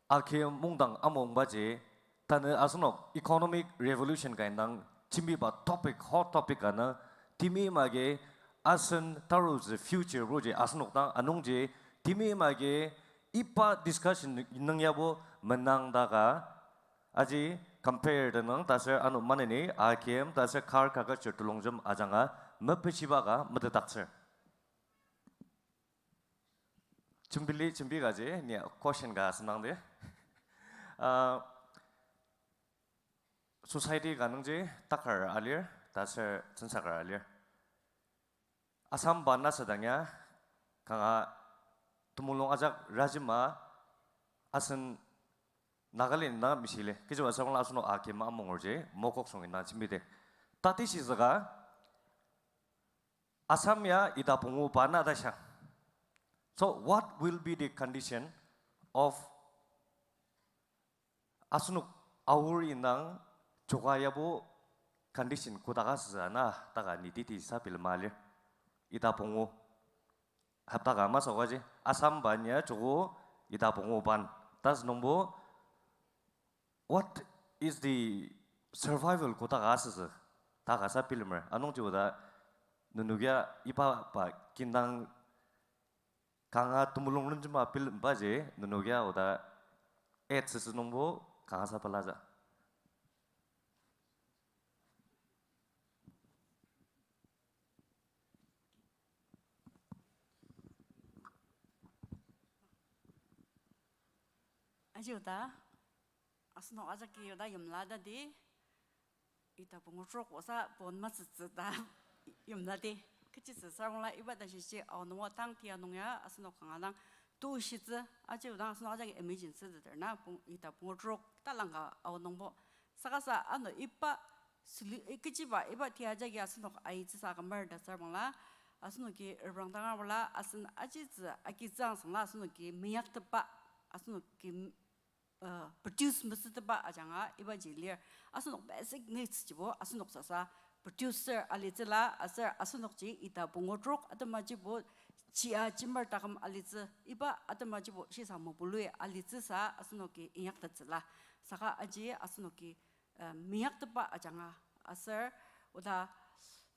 aki mungdang amungbaji, tanü asenok economic revolution ka indang jembiba topic, hot topic ka nü, timim agi asen tarutsü future buji asenok dang anungji, timim agi iba discussion nung yabo menang daka, aji compare tenüng taser ano maneni akim taser kar kaket chir telongjem ajanga mepeshiba ka metetdaktsür. Jembili jembi kaji ni question ka asüngdangdi. Ah, society ka nungji takar alir, taser tsünsakar alir. Assam ban asüdang ya, kanga temulung ajak rajema asen Nagaland na mishile, kechiba asüngla asenok akim amungurji, mokok sung indang jembide. Tati shizüka, Assam ya ita pungu ba na ta shang. So what will be the condition of asenok Aor indang joka yabo condition kodak asütsü na taka ni titi sa bilema lir. Ita pungu. Hapta ka masü kaji, Assam ban ya joko ita pungu ban. Tasü nungbo, what is the survival kodak asütsü? Taka sa bilemer. Anungji oda nenok ya iba ba kindang kanga temulung renjema bilembaji nenok ya oda add sütsü nungbo kanga sa pelatsü. Aji oda, asenok ajaki oda yimla tadi, ita pungu trok osa pon masütsü ta yimla di. Kechitsü sarungla iba ta shishi aonung wa tang tia nung ya asenok kanga dang tushitsü aji odang asenok ajaki emergency züter na pung ita pungu trok talangka aonungbo. Saka sa ano iba sili-, eh, kechiba iba tia jagi asenok aitsüsa kamar ta sarbangla, asenoki reprang tangar bala asen ajitsü akitsang sangla asenoki meyaktepa, asenoki uh, produce mesütepa ajanga ibaji lir. Asenok basic needs jibo asenok sasa producer alitsüla, aser asenokji ita pungu trok atemajibo chia jimar taküm alitsü, iba atemajibo shisa mopului alitsüsa asenoki inyaktettsüla. Saka aji asenoki, uh, meyaktepa ajanga aser oda,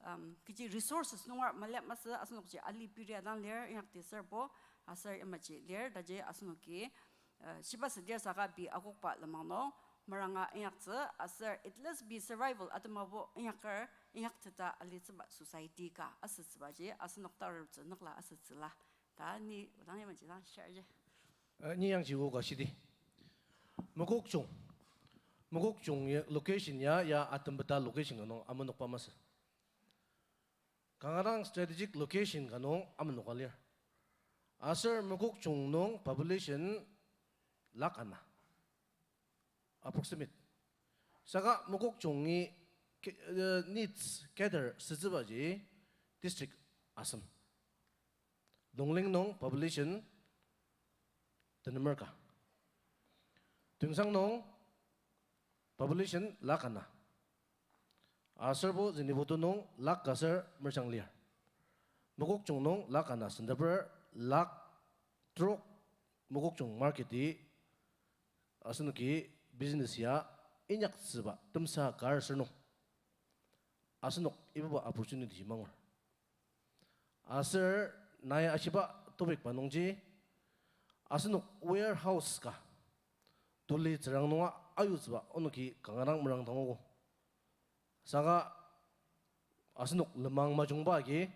um, kechi resources nunga maliak masü asenokji ali piri adang lir inyakti serbo aser yamaji lir taji asenoki, uh, shiba südir saka pei akokba lenmang nung meranga inyaktsü aser at least pei survival atemabo inyaker inyakteta alitsüba society ka asütsübaji asenok tarutsü nükla asütsüla. Ta ni odang yamaji dang share ji. Uh, ni yangji oka shidi. Mokokchung. Mokokchung ya location ya, ya atembeta location ka nung amenokba masü. Kanga dang strategic location ka nung amenoka lir. Aser Mokokchung nung population lakh ana. Approximate. Saka Mokokchungi ca-, uh, needs cater sütsübaji district asem. Longleng nung population tenemer ka. Tuensang nung population lakh ana. Aserbo Zunheboto nung lakh ka ser merjang lir. Mokokchung nung lakh ana senteper lakh trok Mokokchung market-i asenoki business ya inyaktsüba temsa kar sür nung. Asenok ibuba opportunity ji mangur. Aser nai ashiba topic ba nungji, asenok warehouse ka tuli tsürang nunga ayutsüba onoki kanga dang merang tangogo. Saka asenok lenmang majungba agi,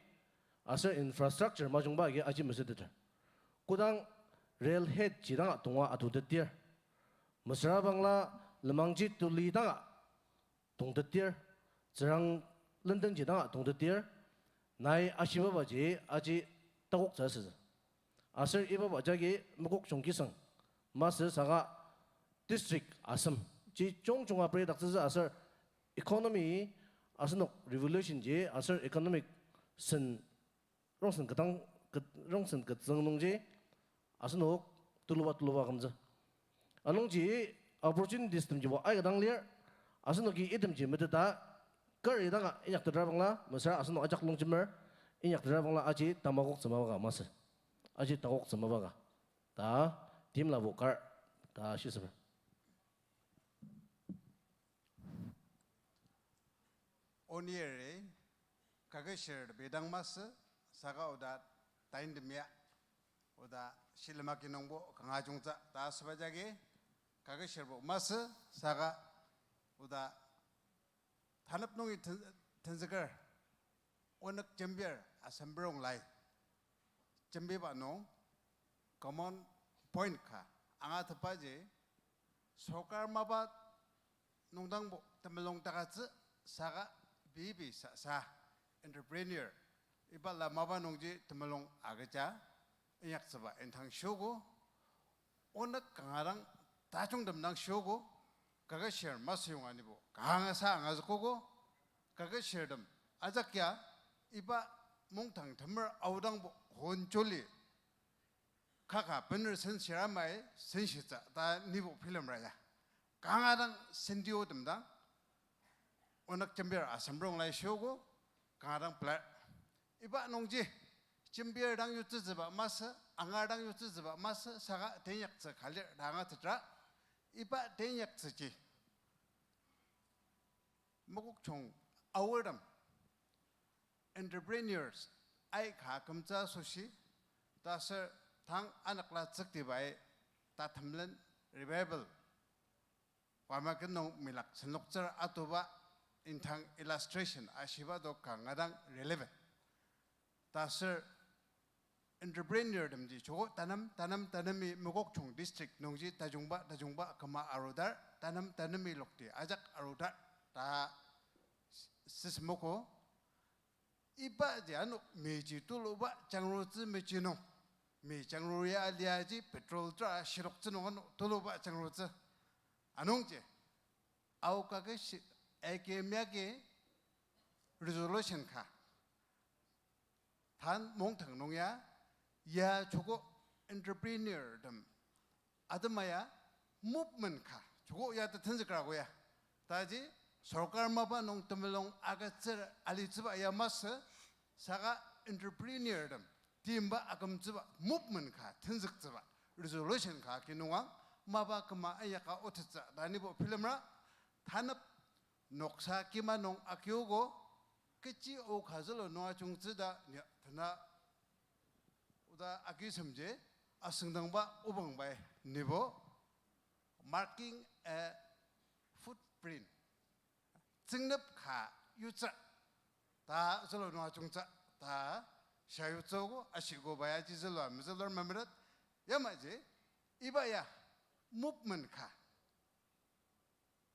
aser infrastructure majungba agi aji mesüteter. Kodang railhead ji danga tonga atutetir. Mesüra bangla lenmangji tuli danga tongtetir, tsürang lendenji danga tongtetir, nai ashibabaji aji takoktsü asütsü. Aser ibaba jagi Mokokchung kisang masü saka district asem ji jungjunga peridaktsütsü aser economy asenok revolution ji aser economic sen rongsen ketang, ket-, rongsen ketsüng nungji asenok tuluba tuluba kümtsü. Anungji opportunities temjibo aika dang lir, asenoki itemji meteta kar idanga inyaktetra bangla, mesüra asenok ajak longjemer inyaktetra bangla aji tamakoktsü mapa ka masü. Aji takoktsü mapa ka. Ta, timlabo kar, ta shisemer. Oniyeri, kaketshir bidang masü, saka oda tain temia, oda shilem agi nungbo kanga jungtsü ta asüba jagi, kaketshirbo masü, saka oda tanep nungi ten-, tenzüker, onük jembir asembrong lai. Jembiba nung common point ka angatetbaji, sorkar mapa nungdangbo temulung takatsü saka bibi sasa entrepreneur, ibala mapa nungji temulung agüja inyaktsüba indang shiogo, onük kanga dang tajungtem dang shiogo, kaketshir masü yonga nibo kanga sa angazükogo, kaketshirtem ajak ya iba mungdang temer aodangbo honjoli kaka bener senshir amai senshitsü ta nibo bilemra ya. Kanga dang sentiotem dang, onük jembir asembrong lai shiogo, kanga dang pelar. Iba nungji, jembir dang yutsütsüba masü, angar dang yutsütsüba masü, saka tenyaktsü ka lir ta angatetra, iba tenyaktsüji Mokokchung aortem entrepreneurs aika kümtsü asoshi, ta aser tang anükla tsüktibai, ta temlen revival, Wamaket nung milak senloktsür atuba indang illustration ashiba to kanga dang relevant. Ta aser entrepreneur temji joko tanem, tanem, tanemi Mokokchung district nungji tajungba, tajungba küma arudar, tanem, tanemi lokti ajak arudar ta s-, süsmoko. Ibaji ano meji tuluba jangrutsü meji nung, mi jangru ya aliaji petrol tera shiloktsü nung ano tuluba jangrutsü. Anungji, aoka ke shi-, ake miagi resolution ka tan mongtang nung ya, ya joko entrepreneur tem atema ya movement ka joko ya tetenzükrago ya. Taji sorkar mapa nung temulung agütsür alitsüba ya masü, saka entrepreneur tem timba akümtsüba movement ka tenzüktsüba resolution ka kinungang mapa küma inyaka otettsü ta nibo bilemra, tanep noksa kima nung akiogo, kechi o ka zülu nung ajungtsü ta ni-, tena oda akisemji asüngdangba obangbai nibo marking a footprint, tsüngnep ka yutsü ta zülu nung ajungtsü ta shia yutsüogo, ashiko bai aji zülua mezülur memeret, yamaji iba ya movement ka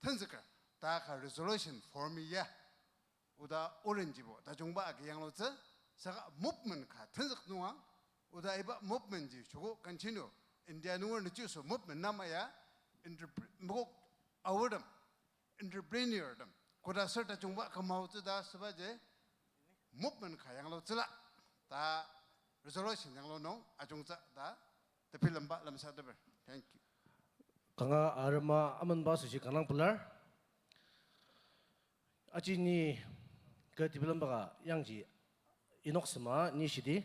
tenzüker ta ka resolution form ya oda orange bo tajungba agi yanglutsü, saka movement ka tenzük nunga, oda iba movement ji joko continue, India nunger nüchiso movement nama ya, entrepre-, mokok aortem, entrepreneur tem, koda ser tajungba kamaotsü ta süba ji, movement ka yanglutsüla, ta resolution yanglu nung ajungtsü ta, tebilemba lemsateper. Thank you. Kanga arema amenba asoshi kanga pelar. Aji ni kü tebilemba ka yangji inok sema ni shidi.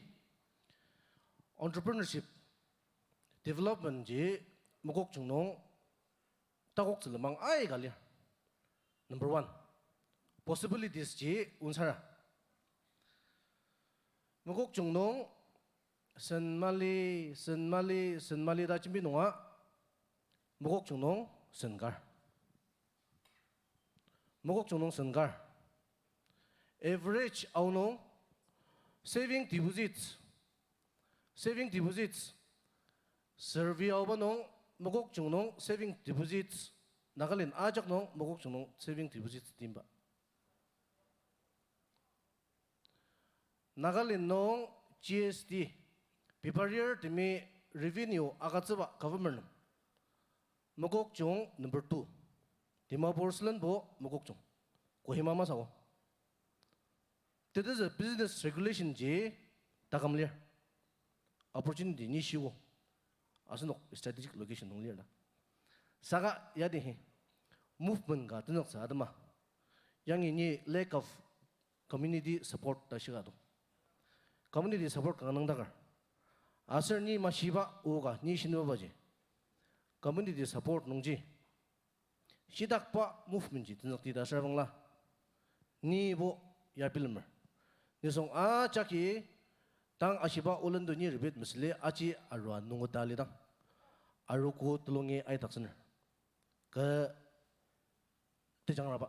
Entrepreneurship development ji Mokokchung nung takok tsülemang aika lir. Number one, possibilities ji onsara. Mokokchung nung sen mali, sen mali, sen mali ta jembi nunga, Mokokchung nung sen kar. Mokokchung nung sen kar. Average aonung saving deposits, saving deposits, survey aoba nung Mokokchung nung saving deposits, Nagaland ajak nung Mokokchung nung saving deposits timba. Nagaland nung G S T, bibarir temi revenue agütsüba government nung, Mokokchung number two, Dimapur sülenbo Mokokchung, Kohima masü. Tetezü business regulation ji taküm lir, opportunity ni shiogo, asenok strategic location nung lir ta. Saka yadi hi movement ka tenzüktsü atema, yangi ni lack of community support ta shiga do. Community support kanga nüngdaker. Aser ni mashiba oka ni shinibaji, community support nungji shitakba movement ji tenzükti ta asür bangla, nibo ya bilemer. Nisung ajaki tang ashiba olendu ni repeat mesüli aji arua nunguta lidang, arogo telungi aidaktsüner. Kü tejangraba,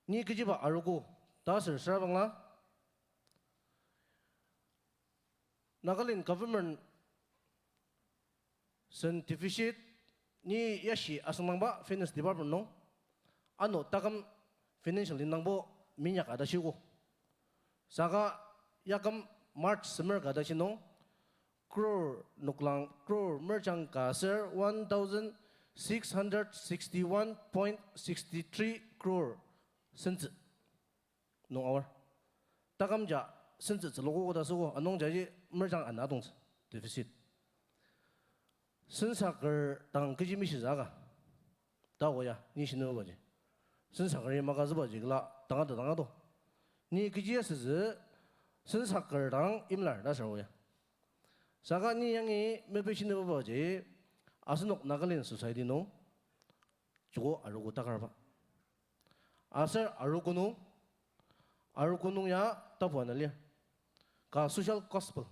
ni kechiba arogo ta asür asür bangla, Nagaland government sen deficit ni yashi asüngdangba finance department nung, ano taküm financial indangbo minyak ka ta shiogo. Saka yaküm March semer ka ta shi nung, crore noklang, crore merjang ka ser one thousand six hundred sixty-one point sixty-three crore sentsü nung aor. Takümja sentsü tsülogo koda süogo, anungjaji merjang ana dongtsü, deficit. Sensaker dang kechi mishizüka ta o ya ni shinobaji. Sensakeri magazübaji kla tanga ta tanga do. Ni kechi asütsü sensaker dang imlar ta sür o ya. Saka ni yangi mepi shinobaji, asenok Nagaland society nung joko arogo takarba. Aser arogo nung, arogo nung ya tapu ana lir. Ka social gospel,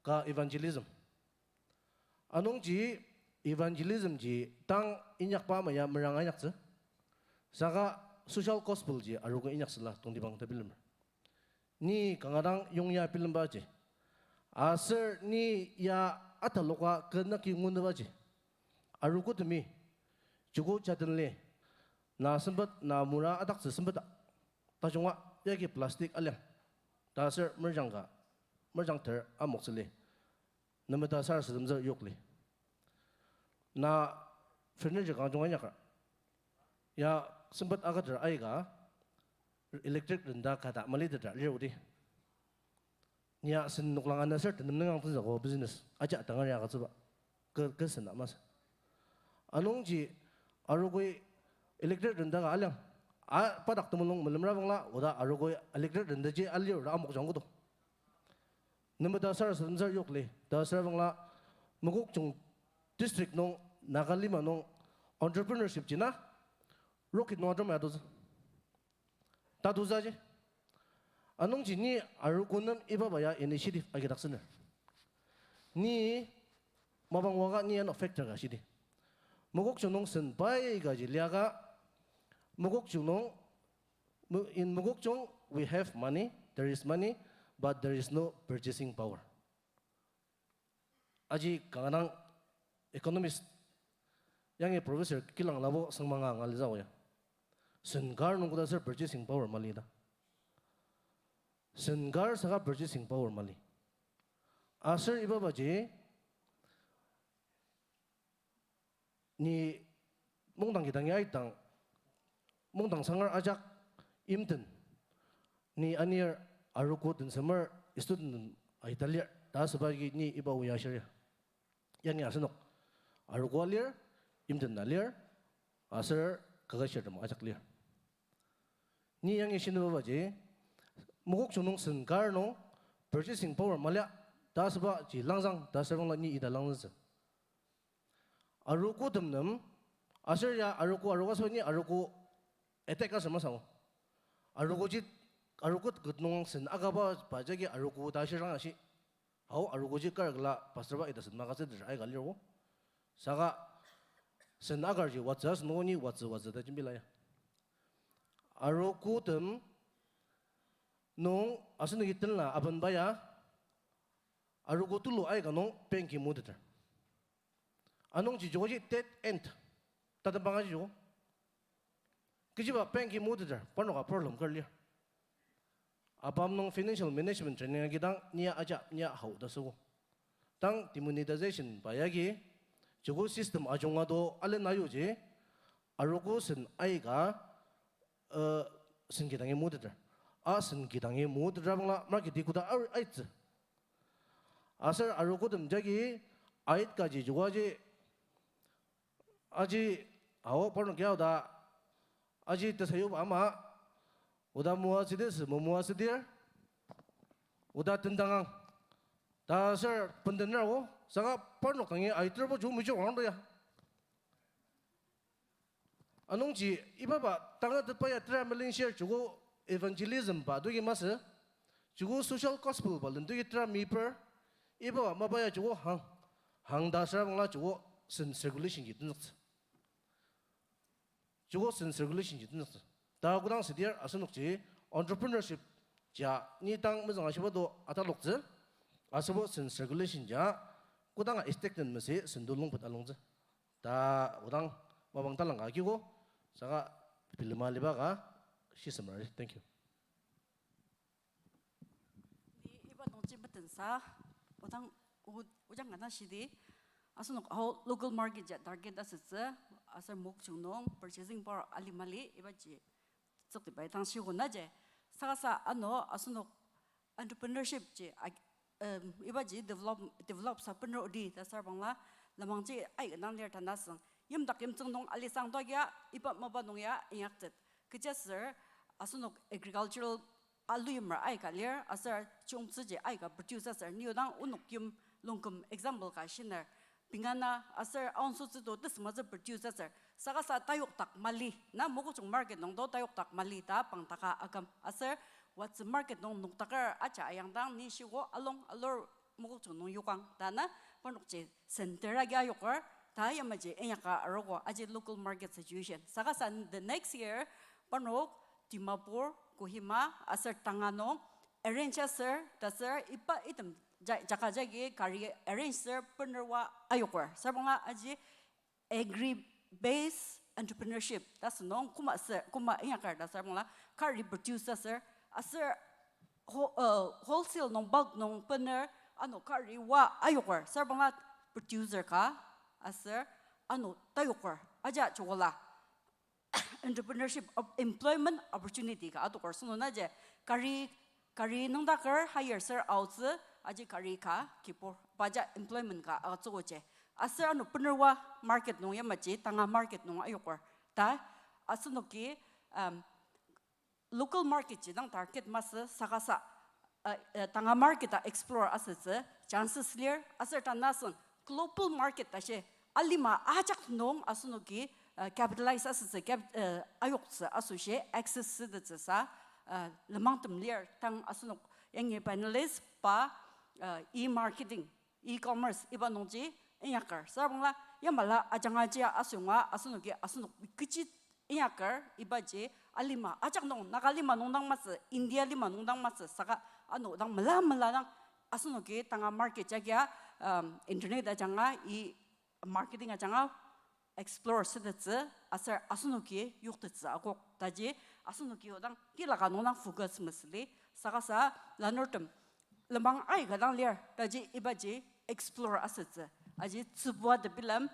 ka evangelism. Anungji evangelism ji tang inyakba ama ya meranga inyaktsü. Saka social gospel ji arogo inyaktsüla tongtibang ta bilemer. Ni kanga dang yongya bilembaji, aser ni ya ataloka kü naki ngunubaji, arogotemi joko jatenli, na sempet, na mura adaktsü sempet a, tajunga yagi plastic aliang, ta aser merjang ka, merjang ter amoktsüli, nemeta sarasademtsür yokli. Na furniture kanga junga inyakra, ya sempet akater aika electric renda kata malitetra lir odi. Ni ya sen noklang ana ser tenem nungang tenzüko business aja tangar ya agütsüba, kü, kü sen ama sü. Anungji arogoi electric renda ka aliang, a, padak temulung melemra bangla oda arogoi electric rendaji alir ta amokjang kodo. Nemeta sarasademtsür yokli ta asür bangla, Mokokchung district nung, Naga lima nung entrepreneurship ji na rocket nung atom ya tutsü. Tatutsü ji. Anungji ni arogo nem ibaba ya initiative agidaktsüner. Ni mapang waka ni ano factor ka shidi. Mokokchung nung sen pai kaji liaka, Mokokchung nung, Mo-, in Mokokchung, we have money, there is money, but there is no purchasing power. Aji kanga dang economist, yangi professor kilang labo sengmanga nga litsü o ya. Sen kar nung koda aser purchasing power mali ta. Sen kar saka purchasing power mali. Aser ibabaji, ni mungdang kidangi aitang, mungdang sangar ajak imten, ni anir arogo tensemer student aita lir, ta asüba agi ni iba oya shir ya. Yangi asenok arogo alir, imten alir, aser kaketshirtem ajak lir. Ni yangi shinibabaji, Mokokchung nung sen kar nung purchasing power mali ta asübaji langzang ta asürbangla ni ita langzütsü. Arogotem nem, aser ya arogo, arogo asüba ni arogo attack asür masangu. Arogoji, arogo ket nung sen akaba pa jagi arogo ta shirang ashi. Hao arogoji kar kela pastor ba ita sen magazine aika lir o. Saka sen akarji watsü asünung ni watsü watsü ta jembila ya. Arogotem nung asenoki tenla abenba ya, arogo tulu aika nung banki muteter. Anungji jikoji dead end. Tatembang aji joko. Kechiba banki muteter, parnoka problem kar lir. ABAM nung financial management training agidang nia aja nia hao ta süogo. Tang demonetization pa yagi, joko system ajunga do alen ayuji, arogo sen aika, uh, sen kidangi muteter. A sen kidangi muteter bangla market-i koda ar-, aittsü. Aser arogotem jagi ait kaji jokoji, aji, ao parnok ya oda, aji tesayuba ama, oda moatsüdi sü momoatsüdir, oda tendangang. Ta aser bendener o, saka parnok dangi aiterbo jo mejo wangdo ya. Anungji ibaba tangatetba ya tera melenshir joko evangelism ba doki masü, joko social gospel ba lendoki tera meper, ibaba mapa ya joko hang, hang ta asüra bangla joko sen circulation ji tenzüktsü. Joko sen circulation ji tenzüktsü. Ta kodang südir asenokji entrepreneurship ja ni tang mezüng ashiba do ataloktsü. Aserbo sen circulation ja kodanga stagnant masü sen do longpet alongtsü. Ta odang mapang talang ka kiko, saka bilema aliba ka shisemer. Thank you. Ni iba nungji metensa, odang o-, ojang ana shidi, asenok hao local market ja target asütsü, aser Mokokchung nung purchasing power ali mali, ibaji tsüktibai tang shiko naji. Saka sa ano asenok entrepreneurship ji, ag-, em, ibaji develop, develop sa bener odi ta asüra bangla, lenmangji aika dang lir ta na süng. Yimdak yimtsüng nung alisang doakia, iba mapa nung ya inyaktet. Kechiaser, asenok agricultural aluyimer aika lir, aser chiyungtsüji aika produce aser, ni odang onok yim lungküm example ka shiner. Pingana aser aonsotsü to tesüngmazü produce aser. Saka sa tayokdak mali, na Mokokchung market nung to tayokdak mali ta pangdaka aküm. Aser watsü market nung nokdaker aja ayangdang ni shiko along alur Mokokchung nung yokang. Ta na parnokji center agi ayoker, ta yamaji inyaka arogo aji local market situation. Saka sa the next year, parnok Dimapur, Kohima, aser Tanganong, arrange aser, ta aser iba item ja-, jaka jagi kari arrange ser benerwa ayoker. Asüra bangla aji agri-based entrepreneurship ta asünung koma ser, koma inyaker ta asüra bangla kari produce aser, aser who-, uh, wholesale nung bulk nung bener ano kari wa ayoker. Asüra bangla producer ka aser ano tayoker. Aja chokola entrepreneurship, op-, employment opportunity ka adoker. Süngdang naji kari, kari nüngdaker hire ser aotsü, aji kari ka kibur. Paja employment ka atsüoji. Aser ano benerwa market nung yamaji, tanga market nung ayoker. Ta, asenoki, um, local market ji dang target masü saka sa, uh, uh, tanga market a explore asütsü chances lir, aser ta na süng global market ta shi alima ajak nung asenoki, uh, capitalize asütsü, cap-, uh, ayoktsü asoshi access sütettsü sa, uh, lenmangtem lir tang asenok yangi panelist pa, uh, e-marketing, e-commerce iba nungji inyaker. Asüra bangla yamala ajangaji asünga asenoki asenok kechi inyaker ibaji alima ajak nung, Naga lima nung dang masü, India lima nung dang masü, saka ano dang mela mela dang asenoki tanga market jagia, um, internet ajanga, e-marketing ajanga, explore sütettsü, aser asenoki yoktettsü akok. Taji asenoki odang tilaka nung dang focus mesüli, saka sa lanurtem lenmang aika dang lir, taji ibaji explore asütsü. Aji tsübua tebilem,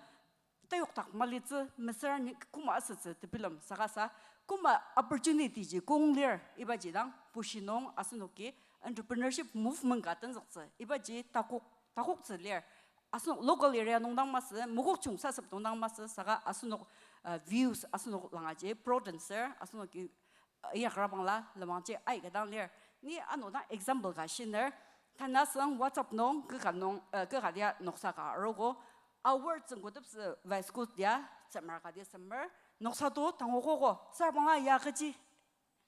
tayokdak malitsü, mesüra ni koma asütsü tebilem, saka sa koma opportunity ji kong lir, ibaji dang bushi nung asenoki entrepreneurship movement ka tenzüktsü, ibaji takok, takoktsü lir. Asenok local area nung dang masü, Mokokchung sasep nung dang masü, saka asenok, uh, views asenok langaji broaden ser, asenoki, uh, inyakra bangla lenmangji aika dang lir. Ni ano dang example ka shiner, tanü asüng WhatsApp nung, kü ka nung, uh, kü ka dia noksa ka arogo, award tsüngkutepsü vice kut dia, semer ka dia semer, noksa to tangokogo, sar bangla ya kechi.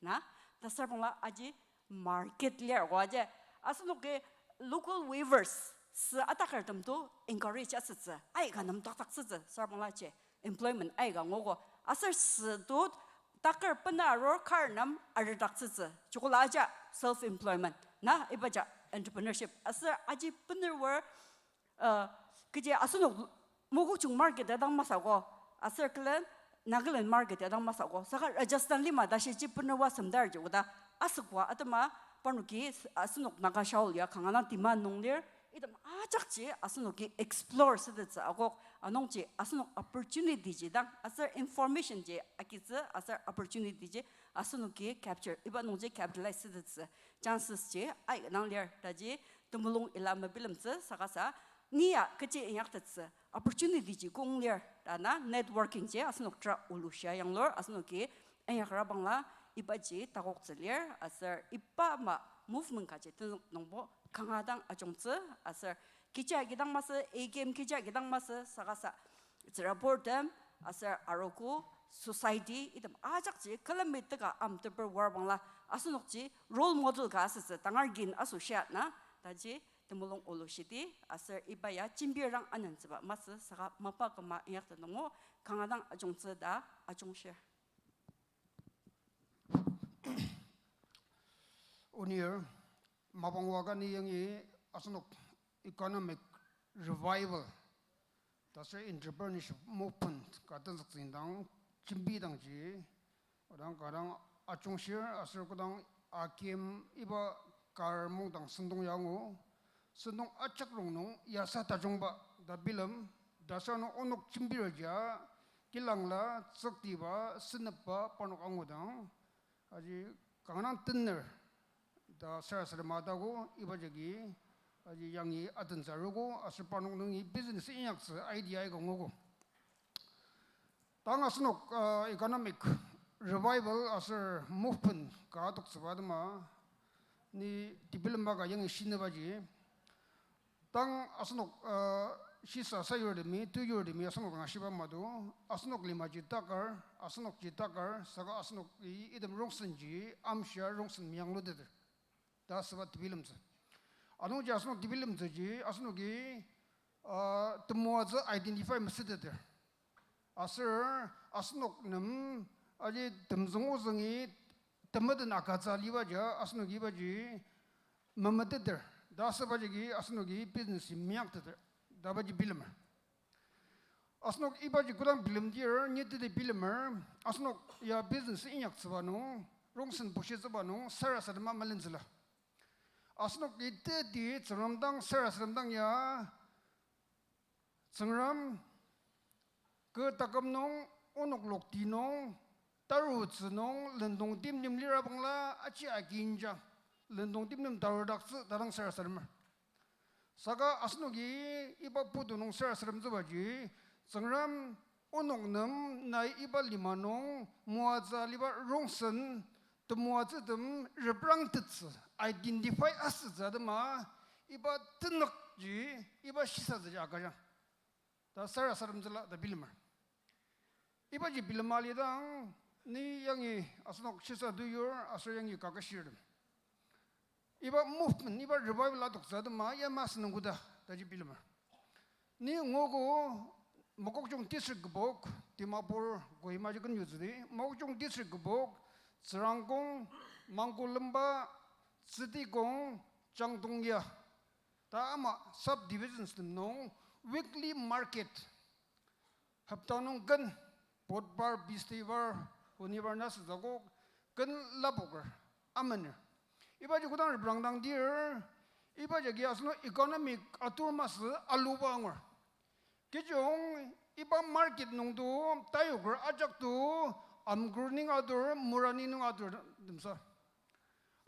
Na, ta sar bangla aji market lir ko aji. Asenoki local weavers sü atakertem to encourage asütsü. Aika nem taktaktsütsü sar bangla ji. Employment aika ngogo. Aser sü to taker bena arur kar nem aridaktsütsü. Chukula aja self employment. Na, ibaja entrepreneurship. Aser aji bener, uh, kechi asenok Mokokchung market ya dang masü ko, aser külen Nagaland market ya dang masü ko, saka Rajasthan lima tashi ji benerba semdar ji oda, asükba atema parnoki asenok Naga shawl ya kanga dang demand nung lir, item ajakji asenoki explore sütettsü akok, anungji asenok opportunity ji dang, aser information ji agitsü, aser opportunity ji asenoki capture, iba nungji capitalize sütettsü chances ji aika dang lir, taji temulung ila mebilemtsü, saka sa ni ya kechi inyaktettsü, opportunity ji kong lir, ta na networking ji asenok tera olushia yanglur, asenoki inyakra bangla ibaji takoktsü lir, aser iba ama movement kaji tenzük nungbo kanga dang ajungtsü, aser kecha kidang masü, A K M kecha kidang masü, saka sa tsüraburtem, aser arogo, society, item ajakji külemi teka amteper war bangla, asenokji role model ka asütsü, tangar gin asoshia na, taji temulung olushidi, aser iba ya jembirang anentsüba masü, saka mapa küma inyakta nungo, kanga dang ajungtsü ta ajungshir. Onir, mapang waka ni yangi asenok economic revival, taser entrepreneurship movement ka tenzüktsü indang, jembidangji, odang ka dang ajungshir aser kodang akim iba kar mungdang sentong ya angu, sentong ajak rongnung yasa tajungba ta bilem, taser ano onok jembirjia, kilangla, tsüktiba, senepba, parnok angudang, aji kanga dang tener ta sarasadema tago, iba jagi aji yangi atentsü arogo, aser parnok nungi business inyaktsü idea aika ngogo. Tang asenok, uh, economic revival aser movement ka adoktsüba atema, ni tebilemba ka yangi shinibaji, tang asenok, uh, shisa sayurtemi, tuyurtemi asenok dang ashiba mado, asenok limaji takar, asenokji takar, saka asenoki item rongsenji amshia rongsen meyangluteter ta asüba tebilemtsü. Anungji asenok tebilemtsüji asenoki, uh, temoatsü identify masüteter. Aser asenok nem aji temzüng ozüngi temeten agütsü alibaji asenoki ibaji memeteter ta asübaji agi asenoki business-i meyakteter ta ibaji bilemer. Asenok ibaji kodang bilemdir, nyiteti bilemer, asenok ya business inyaktsüba nung, rongsen bushitsüba nung sarasadema malentsüla. Asenoki teti Tsüngrem dang sarasadem dang ya, Tsüngrem kü taküm nung, onok lokti nung, tarutsü nung, lendong timtem lira bangla aji aginja, lendong timtem tarudaktsü ta dang sarasademer. Saka asenoki iba putu nung sarasademtsübaji, Tsüngrem onok nem nai iba lima nung moatsü aliba rongsen, temoatsütem reprangtettsü, identify asütsü atema, iba tenükji, iba shisatsüji agüjang ta sarasademtsüla ta bilemer. Ibaji bilema alidang, ni yangi asenok shisa tuyur aser yangi kakashirtem, iba movement, iba revival adoktsü atema yamai asünung koda taji bilemer. Ni ngogo Mokokchung district kübok, Dimapur, Kohima ji kenyutsüdi, Mokokchung district kübok, Tsürangkong, Mangkolemba, Tsütikong, Changtongya ta ama subdivisions tem nung weekly market hopta nung ken, Budbar, Bistibar, Honibar na süzakok, ken lapoker, amener. Ibaji kodang reprangdang dir, iba jagi asenok economic atur masü aluba angur. Kechiyong iba market nungto tayoker ajak to amgur ning atur, murani nung atur temsa.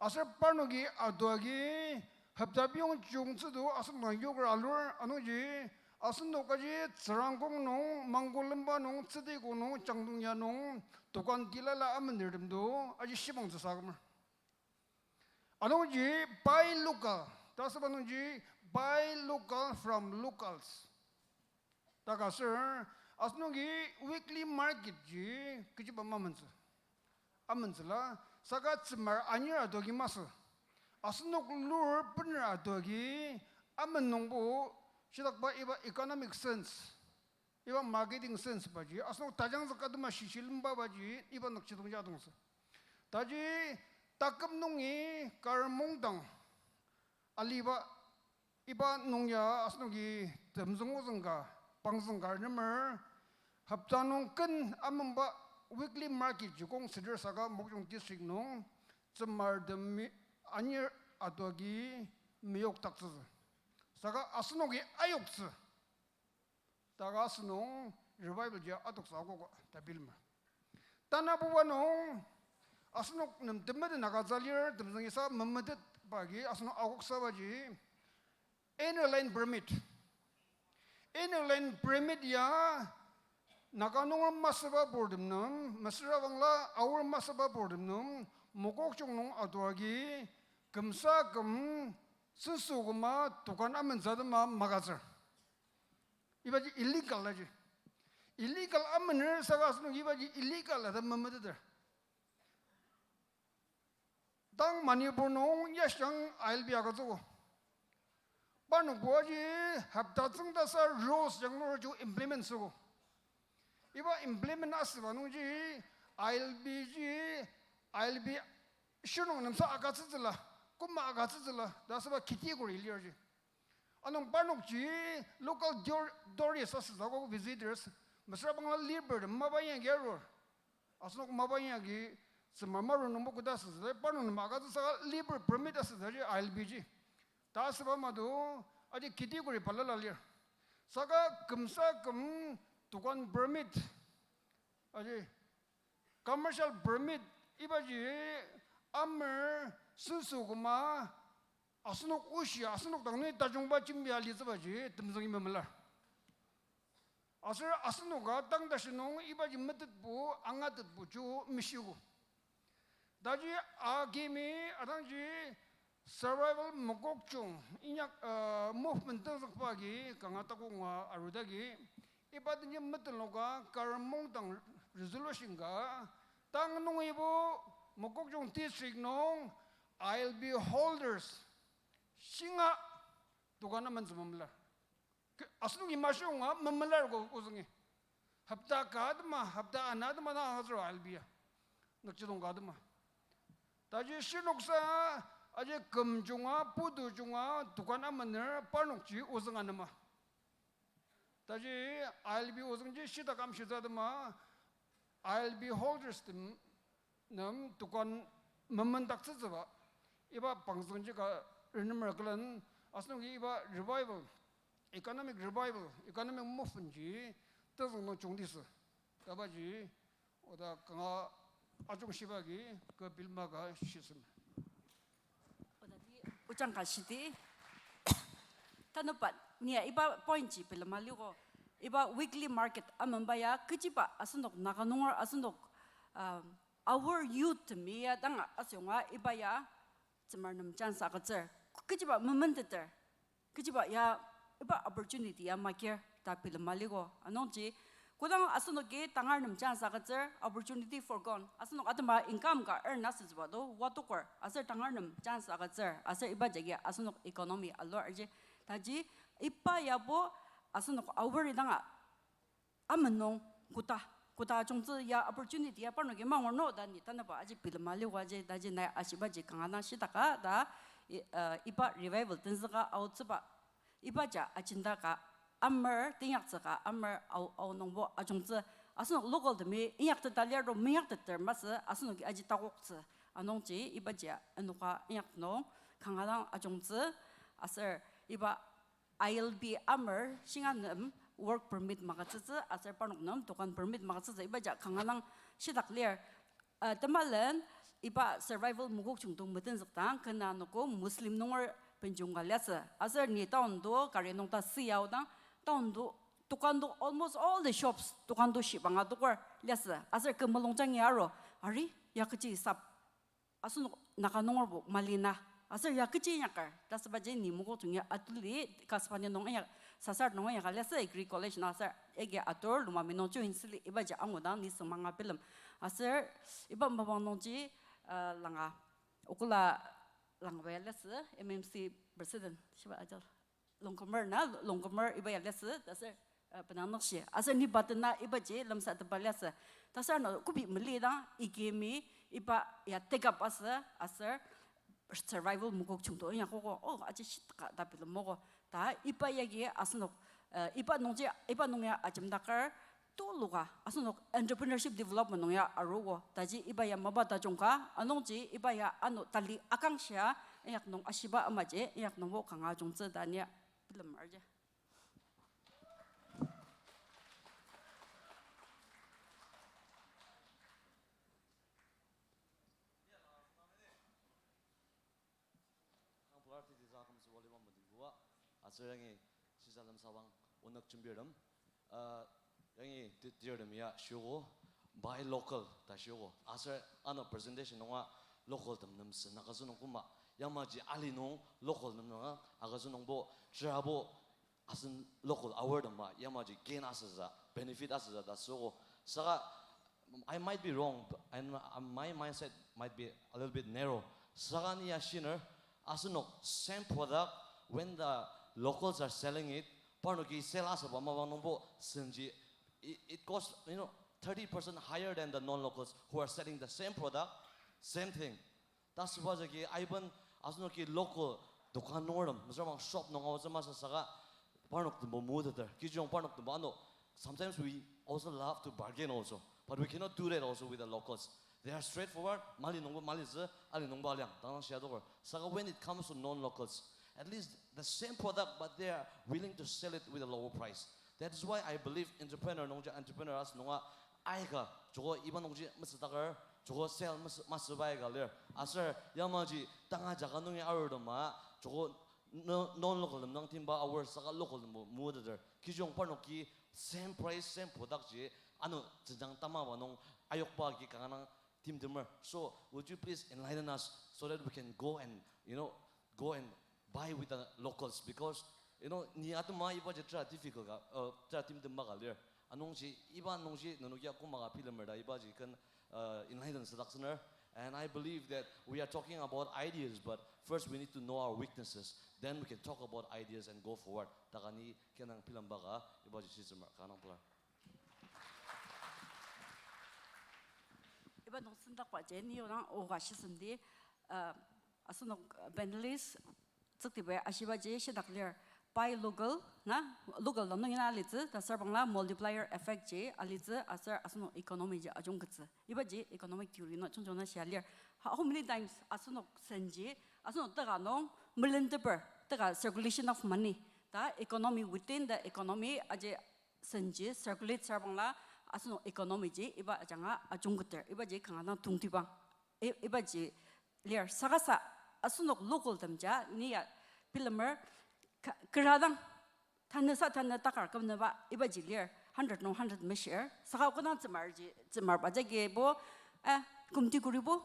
Aser parnoki adoagi hopta biyong chiyungtsü to asenok dang yoker alur anungji asenok aji Tsürangkong nung, Mangkolemba nung, Tsütiko nung, Changtongya nung, tokan tilala amenertem to aji shibangtsüsa akümer. Anungji buy local, ta asüba nungji buy local from locals. Ta ka aser, asenoki weekly market ji kechiba mamentsü. Amentsüla, saka tsümar anir adogi masü. Asenok lur bener adogi amen nungbo, shitakba iba economic sense, iba marketing sense baji, asenok tajangzük atema shishilemba baji, iba nükjidong ya dongtsü. Taji taküm nungi kar mungdang aliba iba nung ya asenoki temzüng ozüng ka, pangzüng ka renemer, hopta nung ken amenba weekly market ji kong seder saka Mokokchung district nung tsümartemi anir adogi meyokdaktsütsü. Saka asenoki ayoktsü. Ta ka asenung revival ji adoktsü akoka ta bilemer. Tanabuba nung asenok nem temeten agütsü lir, temzüngisa memetetba agi asenok akoksabaji Inner Line Permit. Inner Line Permit ya Naga nunger masüba purtem nem, mesüra bangla Aor masüba purtem nem, Mokokchung nung adoagi kümsa küm senso küma tokan amentsü atema magütsür. Ibaji illegal aji. Illegal amener saka asenok ibaji illegal ata memeteter. Tang Manipur nung yashang I L P agütsüogo. Parnokbo aji hopta tsüngdasa rules jang nurji implement asüogo. Iba implement asüba nungji I L P ji, I L P shirnung nemsa agütsütsüla, koma agütsütsüla ta asüba category lirji. Anung parnokji local tour-, tourist asütsü akok, visitors, mesüra bangla labourtem mapa inyaker arur. Asenok mapa inyaki tsümar maru nungbo koda asütsü, parnok nem agütsü saka labour permit asütsü ji I L P ji. Ta asüba mado, aji category balala lir. Saka kümsa küm tokan permit, aji commercial permit ibaji amer senso küma asenok oshi, asenok dang nungi tajungba jembia alitsübaji temzüngi memelar. Aser asenoka tang tashi nung ibaji metetbo, angatetbo ji meshiogo. Taji akimi atangji Survival Mokokchung inyak, uh, movement tenzükba agi kanga takonga arudagi, iba tenji metenloka kar mungdang resolution ka, tang nungibo Mokokchung district nung I L P holders shinga tokan amentsü memelar. Ke-, asenoki mashionga memelar ko ozüngi. Hopta ka atema, hopta ana atema dang agütsür I L P ya. Nükjidong ka atema. Taji shinoksa, aji küm junga, putu junga tokan amener parnokji ozüng anema. Taji I L P ozüngji shitak amshitsü atema, I L P holders tem nem tokan memendaktsütsüba, iba pangzüngji ka renemer külen, asenoki iba revival, economic revival, economic movement ji tezüng nung jungdisü. Tabaji oda kanga ajungshiba agi kü bilema ka shisemer. Odadi ojang ka shidi. Tanüba nia iba point ji bilema liko. Iba weekly market amenba ya kechiba asenok Naga nunger asenok, um, our youth temi ya dang asüyonga iba ya tsümar nem chance agütsür. Kechiba mementeter. Kechiba ya iba opportunity ya makir ta bilema liko. Anungji kodang asenoki tangar nem chance agütsür, opportunity forgone. Asenok atema income ka earn asütsüba to watoker. Aser tangar nem chance agütsür. Aser iba jagi asenok economy alur aji. Taji iba yabo asenok aor idanga amenung koda, koda ajungtsü ya opportunity ya parnoki mangur no ta ni tanüba aji bilema liko aji, taji nai ashibaji kanga dang shitaka ta, i-, uh, iba revival tenzüka aotsüba, iba ja agenda ka amer, teinyaktsü ka amer, au, aonungbo ajungtsü. Asenok local temi inyakteta lir to meinyakteter masü, asenoki aji takoktsü. Anungji ibaji enoka inyak nung kanga dang ajungtsü, aser iba I L P amer shinga nem work permit magütsütsü, aser parnok nem dokan permit magütsütsü, ibaji kanga dang shitak lir. Uh, temalen iba survival mokokchung to metenzükdang, kena noko Muslim nunger benjung ka liasü. Aser ni town to gari nung ta siyaodang, town to, dokan to almost all the shops, dokan to shibanga doker liasü. Aser kü mulung jangi aru, ari, ya kechi sap asenok Naga nungerbo mali na. Aser ya kechi inyaker, ta asübaji ni mokokchung ya atuli, Kasbani nung ya, Sasar nung ya ka liasü, Agri College na aser, agi atur, Lomami nung join sili, ibaji angudang ni sengmanga bilem. Aser, iba mapang nungji, uh, langa, okula langa ba ya liasü, M M C President, shiba ajal. Longkumer na, Longkumer iba ya liasü, ta aser, uh, benang nokshi. Aser ni button na ibaji lemsatepa liasü. Ta aser ano kobi mali dang, ikimi, iba ya take up asü, aser, survival mokokchung to inyakogo, oh, aji shitaka ta bilemogo. Ta iba yagi asenok, uh, iba nungji, iba nung ya ajemdaker, tuluka, asenok entrepreneurship development nung ya aruogo. Taji iba ya mapa tajung ka, anungji iba ya ano tali akangshia, inyak nung ashiba amaji, inyak nungbo kanga ajungtsü ta ni ya bilem arji. Ang pular titi sa akümtsüba liba mati bua, aser yangi shisa lemsabang onük jembirtem. Uh, yangi ti-, tirtem ya shiogo, buy local ta shiogo. Aser ano presentation nunga local tem nemsü na agütsü nung koma, yamaji ali nung local nem nunga agütsü nungbo, tsürabo asen local aor tema, yamaji gain asütsü, benefit asütsü ta süogo. Saka, I might be wrong, but I, my mindset might be a little bit narrow. Saka ni ya shiner, asenok same product, when the locals are selling it, parnoki sell asüba mapang nungbo senji, it, it costs, you know, thirty percent higher than the non-locals who are selling the same product, same thing. Ta süba jagi aiben asenoki local dokan nungertem, mesüra bang shop nung aotsü masü saka parnok tembo moteter. Kijung parnok tembo ano, sometimes we also love to bargain also, but we cannot do that also with the locals. They are straightforward, mali nungbo malitsü, ali nungbo aliang, dang dang shia doker. Saka when it comes to non-locals, at least the same product, but they are willing to sell it with a lower price. That is why I believe entrepreneur nungji entrepreneur asü nunga aika joko iba nungji mesüdaker, joko sell mes-, masüba aika lir. Aser yamaji tanga jaka nungi arur tema, joko no-, non-local tem dang timba aor saka local tembo moteter. Kijung parnoki same price, same product ji, ano jenjang tamaba nung ayokba agi kanga dang timtemer. So, would you please enlighten us so that we can go and, you know, go and buy with the locals? Because, you know, ni atema ibaji tera difficult ka, uh, tera timtem ka lir. Anungji, iba nungji nenok ya koma ka bilemer ta ibaji ken, uh, enlighten südaktsüner. And I believe that we are talking about ideas, but first we need to know our weaknesses. Then we can talk about ideas and go forward. Ta ka ni kenang bilemba ka ibaji shitsümer kanga dang pelar. Iba nung sendakba ji ni yonang oga shisemdi, uh, asenok, uh, panelist, tsüktiba ashibaji shidak lir, buy local, na, local dang nungi na alitsü, ta asüra bangla multiplier effect ji alitsü, aser asenok economy ji ajungketsü. Ibaji economic theory nung chungchung na shia lir. Ha, how many times asenok senji, asenok teka nung, melenteper, teka circulation of money, ta economy within the economy aji senji circulate süra bangla asenok economy ji iba ajanga ajungketer, ibaji kanga dang tongtibang. I-, ibaji lir saka sa asenok local temja ni ya bilemer ka-, kera dang tanü sa tanü takar kümnüba ibaji lir hundred nung hundred meshir. Saka kodang tsümarji, tsümarba jagibo, eh, kümti kuribo,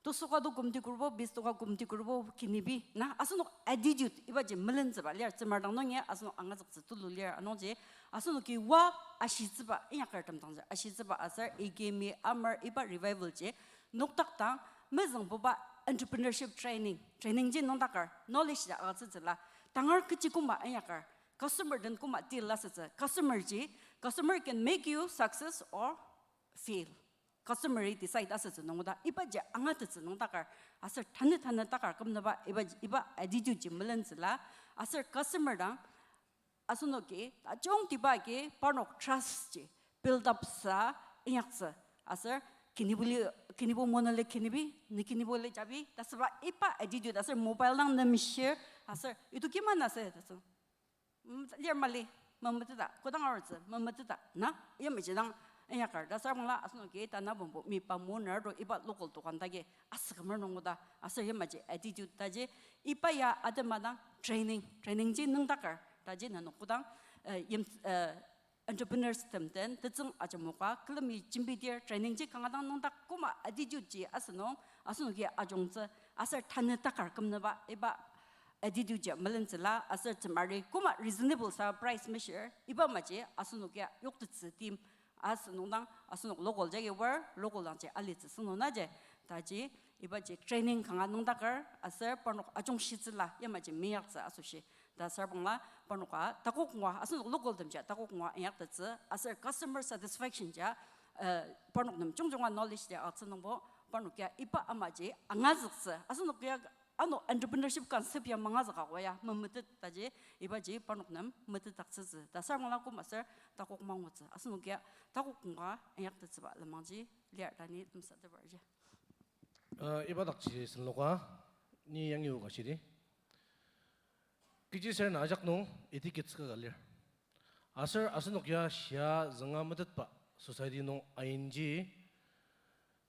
tesoka to kümti kuribo, bis toka kümti kuribo, kinibi. Na, asenok attitude ibaji melentsüba lir, tsümar dang nungi asenok angazüktsü tulu lir, anungji asenoki wa ashitsüba, inyakertem dangji ashitsüba aser ikimi amer iba revival ji nokdak dang mezüngbuba entrepreneurship training, training ji nüngdaker, knowledge ji agütsütsüla, tangar kechi koma inyaker, customer den koma deal asütsü, customer ji, customer can make you success or fail. Customary decide asütsü nungda, ibaji angatettsü nüngdaker, aser tanü tanü takar kümnüba iba, iba attitude ji melentsüla, aser customer dang Asenoki, tajungtiba agi parnok trust ji build up sa inyaktsü. Aser kinibo li, kinibo monoli kinibi, ni kinibo li jabi, ta asüba iba attitude, aser mobile dang nemshir, aser ido kima na se, ta asü. Mm, lir mali, memeteta, kodang arutsü, memeteta, na, yamaji dang inyakar, ta asüra bangla asenoki tanabangbo mipa moner to iba local dokan dagi asükemer nung oda, aser yamaji attitude taji, iba ya atema dang training, training ji nüngdaker, taji nenok kodang, eh, yim, eh, entrepreneurs tem den tetsüng ajemoka, külemi jembidir training ji kanga dang nüngdak koma attitude ji asünung, asenoki ajungtsü, aser tanü takar kümnüba, iba attitude ji melentsüla, aser temari koma reasonable sa price meshir, iba maji asenoki yoktettsü tim, asünung dang, asenok local jagi war, local dangji alitsü süngdong naji, taji, ibaji training kanga nüngdaker, aser parnok ajungshitsüla, yamaji meyaktsü asoshi. Ta asüra bangla parnoka takok ngua, asenok local temji takok ngua inyaktettsü, aser customer satisfaction ja, eh, parnok nem jungjunga knowledge ji atsü nungbo, parnok ya iba amaji angazüktsü, asenok ya ano entrepreneurship concept ya mangazüka ko ya, memetet taji, ibaji parnok nem metetdaktsütsü. Ta asüra bangla koma aser takok mangutsü, asenok ya takok ngua inyaktettsüba lenmangji lir ta ni lemsateper ji. Uh, iba dakji senloka, ni yangi oka shidi. Kechi ser na ajak nung etiquettes kaka lir. Aser asenok ya shia zünga metetba society nung ainji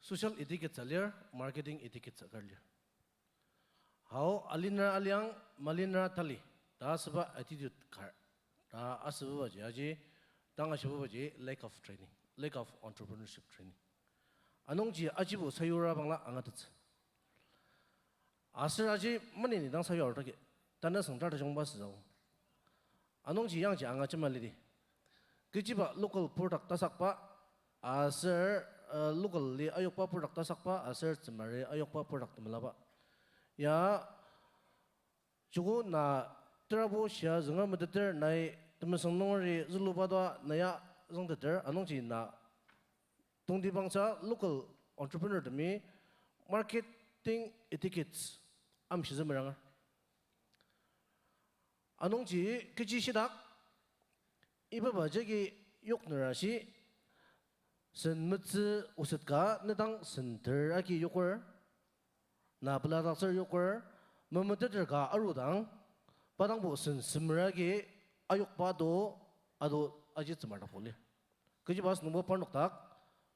social etiquettes a lir, marketing etiquettes a kar lir. Hao, alinra aliang, malinra tali, ta asüba attitude kar. Ta asübaji, aji, tang ashibaji, lack of training, lack of entrepreneurship training. Anungji ajibo sayura bangla angatettsü. Aser aji maneni dang sayur taki, tanü süngdar tajungba süzao. Anungji yangji angajema lidi. Kechiba local product tasakba, aser, uh, local li ayokba product tasakba, aser tsümari ayokba product temelaba. Ya, joko na terabo shia zünga meteter nai temesüng nungeri züluba toa na ya züngteter, anungji na tongtibangsa local entrepreneur temi marketing etiquettes amshizü meranger. Anungji kechi shidak, ibaba jagi yoknera shi, sen metsü oset ka nedang sen ter agi yoker, na peladaktsür yoker, memeteter ka arudang, pa dangbo sen semer agi ayokba do, ado aji tsümardak poli. Kechiba asünungbo parnok dak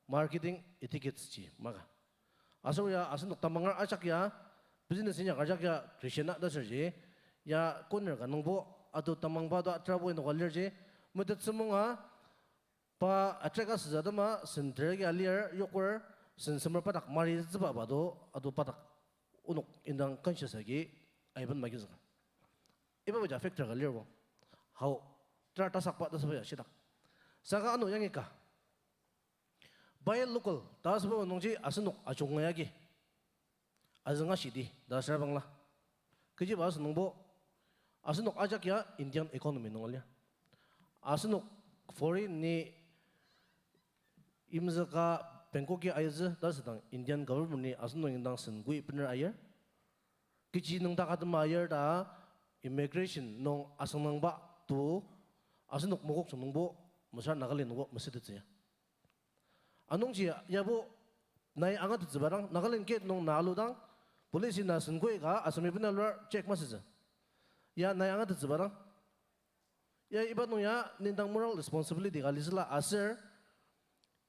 marketing etiquettes ji maka. Aser ya asenok tamanger ajak ya, business inyak ajak ya, Christian na ta aserji, ya corner ka nungbo, ado tamangba do trouble inoka lirji, metet semonga, pa attract asütsü atema, sen ter agi alir, yoker, sen semer padak mari tsübaba do, ado padak onok indang conscious agi, aiben magizüka. Iba baja factor ka lirbo. Hao, tera tasakba tasüba ya shidak. Saka ano yangi ka. Buy local, ta asüba nungji asenok ajunga yagi. Azünga shidi, ta asüra bangla. Kechiba asünungbo, asenok ajak ya Indian economy nung alir. Asenok foreign ni imzüka Bangkok-i ayutsü, ta asüdang Indian government ni asenok indang sen kui bener ayir. Kechi nüngdak atema ayir ta immigration nung asüngdangba to asenok Mokokchung nungbo mesüra Nagaland nungbo mesütettsü ya. Anungji yabo nai angatettsüba dang, Nagaland gate nung na aludang, police na sen kui ka asemi bena lur check masütsü. Ya nai angatettsüba dang. Ya iba nung ya nendang moral responsibility ka lisüla aser,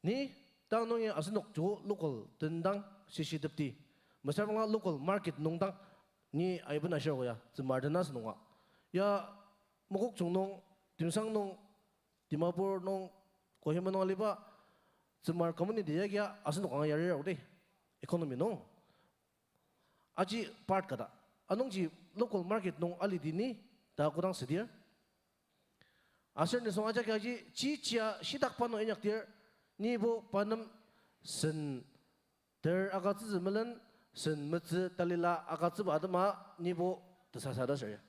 ni tang nung ya asenok joko local tendang shishitepdi. Mesüra bangla local market nung dang ni aiben ashir ko ya, tsümar tena asünunga. Ya Mokokchung nung, Tuensang nung, Dimapur nung, Kohima nung aliba, tsümar community yagi ya asenok anga yarir aodi, economy nung. Aji part ka ta. Anungji local market nung alidini ta kodang südir. Aser nisung ajak aji chi chia shitakba nung inyakdir, nibo pa nem sen ter agütsütsü melen, sen metsü talila agütsüba atema nibo tesasa ta aser ya.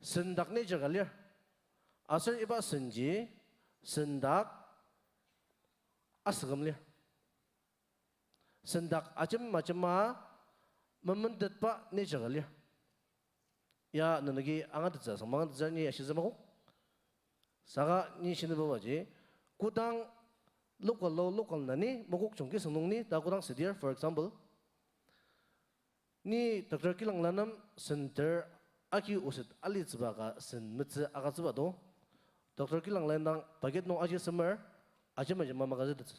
Sen dak nature ka lir. Aser iba senji, sen dak asüküm lir. Sen dak ajem ajema mementetba nature ka lir. ya nenoki angatettsü asang mangatettsü ni ashitsü makok. Saka ni shinibabaji, kodang local lo local na ni, makok jungki süngnung ni, ta kodang südir, for example, ni Doctor Kilangla nem center agi oset alitsüba ka sen metsü agütsüba do. Doctor Kilangla indang packet nung aji semer, aji maji mama ka zütettsü.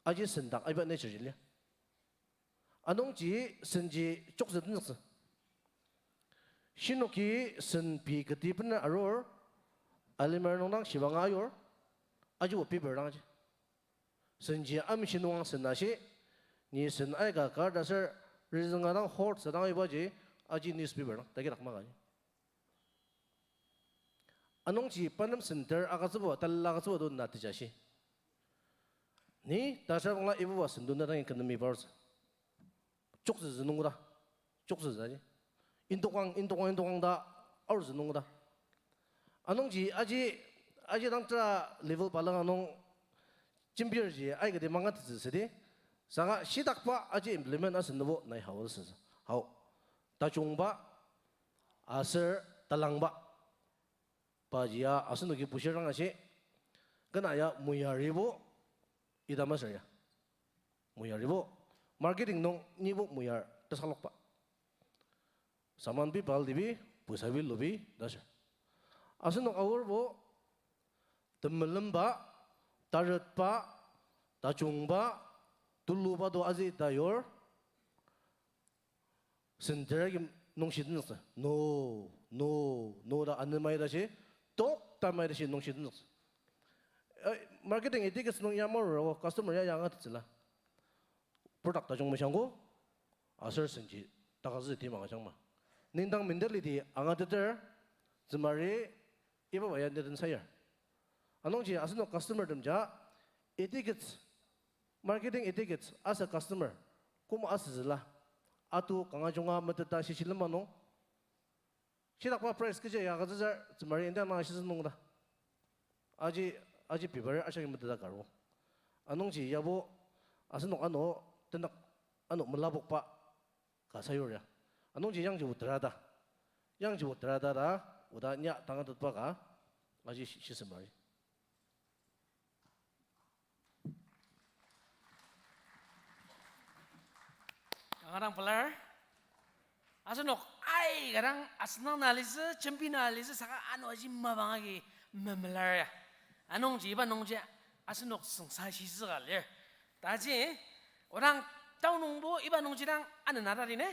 Aji sen dak aiba nature ji lia. Anungji senji chokzü tenzüktsü. Shinoki sen pei kati bener arur, alimar nung dang shibanga ayur, aji o paper dang aji. Senji amshi nung ang sen ashi, ni sen aika kar ta ser, rizünga dang hoard sa dang ibaji, aji newspaper dang, takidak maka ji. Anungji pa nem center agütsüba, talila agütsüba do na tejashi. Ni, ta ser bangla ibuba sen do na dang economy partsü. Chokzüzü nung da. Chokzüzü aji. Indokang, indokang, indokang ta, aorzü nung da. Anungji aji, aji dang tera level balanga nung jembirji aikati mangatettsü südi. Saka shitakba aji implement asenobo nai hao süsü. Hao. Tajungba, aser talangba. Paji ya asenoki bushir dang ashi. Kena ya muyaribo, ita masür ya. Muyaribo. Marketing nung nibo muyar tesalokba. Saman bi pal dibi, pwisabi lubi, ta ser. Asenok aorbo, temelemba, taretba, tajungba, tuluba do aji ta yur, center agi nungshi tenzüktsü. No, no, no ta anemai tashi, tok tamai tashi nungshi tenzüktsü. Eh, marketing etiquettes nung ya marurabo, customer ya ya angatettsüla. Product tajung meshangko, aser senji takazü tima ajangma. Nendang mentality angateter, tsümari, ibaba ya neden sayar. Anungji asenok customer temja, etiquettes, marketing etiquettes, as a customer, koma asütsüla. Atu kanga junga meteta shishilema nung. Shitakba price kechi ya agütsütsür, tsümari inda na shitsü nung ta. Aji, aji pibari ashagi meteta karu. Anungji yabo, asenok ano, tenak ano melabokba ka sayur ya. Anungji yangjibo tera ta. Yangjibo tera ta ta, oda nya tangatetba ka, aji shi-, shisemari. Kanga dang pelar. Asenok aika dang asünang na litsü, jembi na litsü, saka ano aji mapang agi memelar ya. Anungji iba nungji asenok süngsa shitsü ka lir. Taji, odang tao nungbo iba nungji dang anena tadi ne?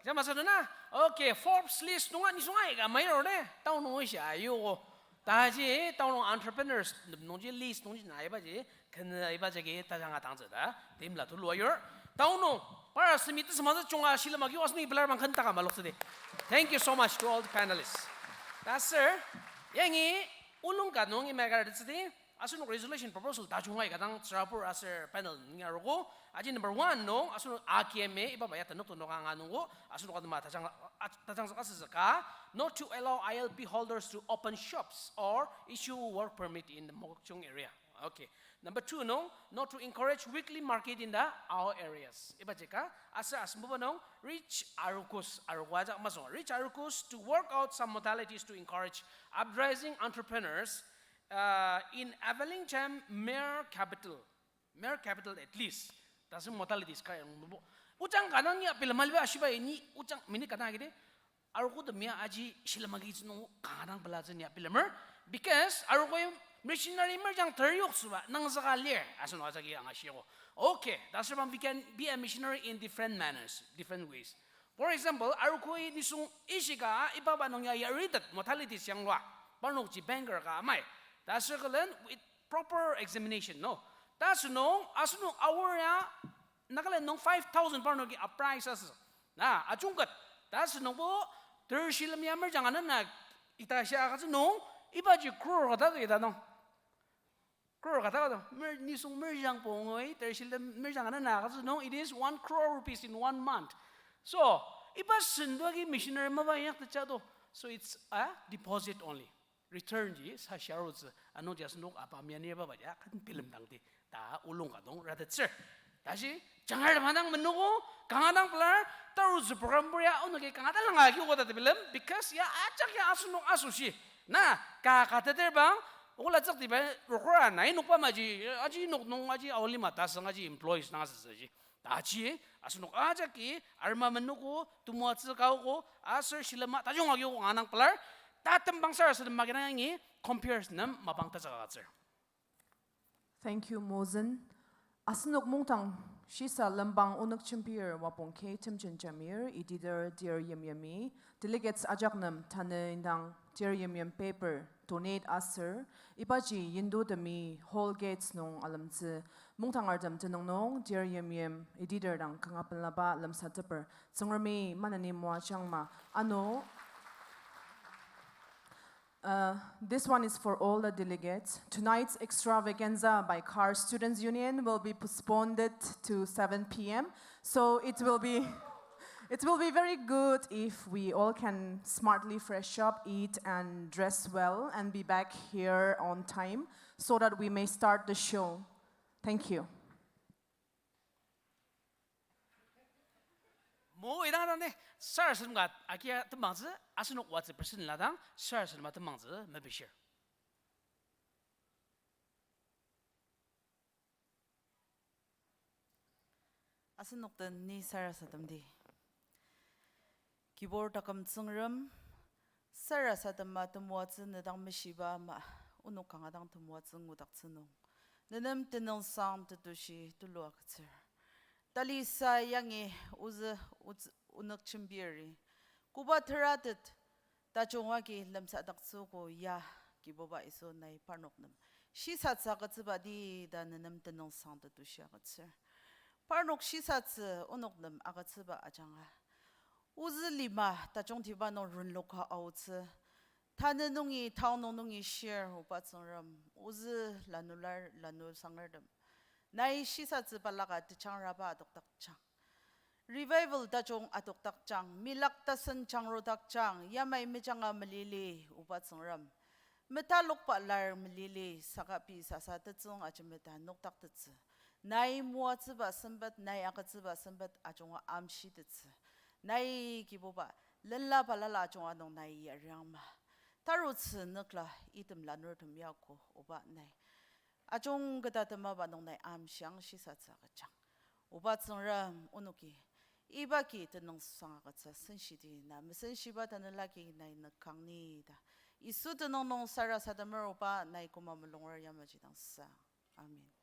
Kecha masü na? Okay, Forbes list nunga nisung aika mairo ne? Tao nung ishi ayugo. Taji, tao nung entrepreneurs nungji list nungji na ibaji, kena iba jagi tajanga tangtsü ta, timla tulu ayur. Tao nung, para semi tesümatsü chunga shilem agi aseni pelar bang kentaka maloktsüdi. Thank you so much to all the panelists. Ta sir, yangi ulung ka nung imai kar tetsüdi, asenok resolution proposal tajunga ika dang tsürabur aser panel nungi arogo. Aji number one nung, asenok A K M A, iba baya tenok tenok anga nunggo, asenok atema tajang, a-, tajang zük asüzüka, not to allow I L P holders to open shops or issue work permit in the Mokokchung area. Okay. Number two nung, not to encourage weekly market in the our areas. Iba jika, aser asembuba nung, reach arogo, arogo ajak masung, reach arogo to work out some modalities to encourage uprising entrepreneurs, uh, in availing time mere capital. Mere capital at least. Ta ser modalities ka yang nubo. Ojang ka dang ya bilem aliba ashiba ini ojang minute ka dang agide. Arogo temia aji shilem agi tsünung kanga dang pelatsü ni abilemer. Because arogo machinery merjang ter yoksüba nangzüka lir. Asenok ajaki angashiogo. Okay, ta ser bang we can be a missionary in different manners, different ways. For example, arogoi nisung ishika iba ba nung ya yaritet modalities yanglua. Parnokji banker ka amai. Ta ser külen with proper examination, no? Ta sünung, asenok aor ya, Nagaland nung five thousand parnoki apprise asü. Na, ajungket. Ta sünungbo, ter shilem ya merjang anena ita shia agütsü nung, ibaji crore kata ita nung. Crore kata kata, mer-, nisung merjang pongoi, ter shilem merjang anena agütsü nung, it is one crore rupees in one month. So, iba sendoki missionary mapa inyak techa do. So it's a deposit only. Return ji sa sharutsü, anungji asenok apa mianir baba ja kan bilemdangdi ta ulung ka nung ratettsür. Tashi, jangar dang menogo, kanga dang pelar, tarutsü program bur ya, onoki kanga dang langa agi oda tebilem, because ya ajak ya asenok asoshi. Na, ka kateterbang, ola tsüktiba, rokora na inokba maji, aji inok nung aji aolima tasang aji employees na asütsüji. Taji, asenok ajaki, arma menogo, temoatsü kaogo, aser shilema, tajung agi ogo kanga dang pelar, ta tembang sarasadem makidangi, compare nem mapang tajak agütsür. Thank you, Mosen. Asenok mungdang shisa lembang onük jembir Wapong K. Temjen Jamir, editor Dir Yimyimi, delegates ajak nem tanü indang Dir Yimyim paper donate aser, ibaji yindutemi hall gates nung alemtsü, mungdangertem tenüng nung Dir Yimyim editor dang kanga pelaba lemsateper, Tsüngremi maneni moajangma. Ano, Uh, this one is for all the delegates. Tonight's extravaganza by Kar Students Union will be postponed to seven p m. So it will be, it will be very good if we all can smartly fresh up, eat and dress well, and be back here on time so that we may start the show. Thank you. Mo idang dang ne, sarasadem ka agia tembangtsü, asenok watsü president la dang, sarasadema tembangtsü mepishir. Asenok den ni sarasademdi. Kibur taküm Tsüngrem, sarasadema temoatsü nedang meshiba ama, onok kanga dang temoatsü ngudaktsü nung, nenem tenüngsang tetushi tulu agütsür. Talisa yangi ozü, ozü, onük jembiri, koba teratet tajung agi lemsadaktsüogo ya, Kibuba Yisu, nai parnok nem shisatsü agütsübadi ta nenem tenüngsang tetushi agütsür. Parnok shisatsü onok nem agütsüba ajanga, ozü lima tajungtiba nung renloka aotsü, tanü nungi, taonung nungi shir, Oba Tsüngrem, ozü lanular, lanu sangertem, nai shisatsü balaka tejangraba adokdakjang. Revival tajung adokdakjang, milak tasen jangrudakjang, yamai mejanga melili, Oba Tsüngrem. Metalokba lar melili, saka pei sasa tetsüng ajemeta nokdaktettsü. Nai moatsüba sempet, nai agütsüba sempet ajunga amshitettsü. Nai Kibuba, lenla balala ajunga nung nai yariangma. Tarutsü nükla item lanurtem yako, Oba nai ajungketa temaba nung nai amshiang shisatsü agüjang. Oba Tsüngrem onoki, iba ki tenüngsang agütsü senshidi na mesenshiba tanela ki nai nükangni ta, Yisu tenüng nung sarasademer Oba nai koma mulunger yamaji dang sa. Amen.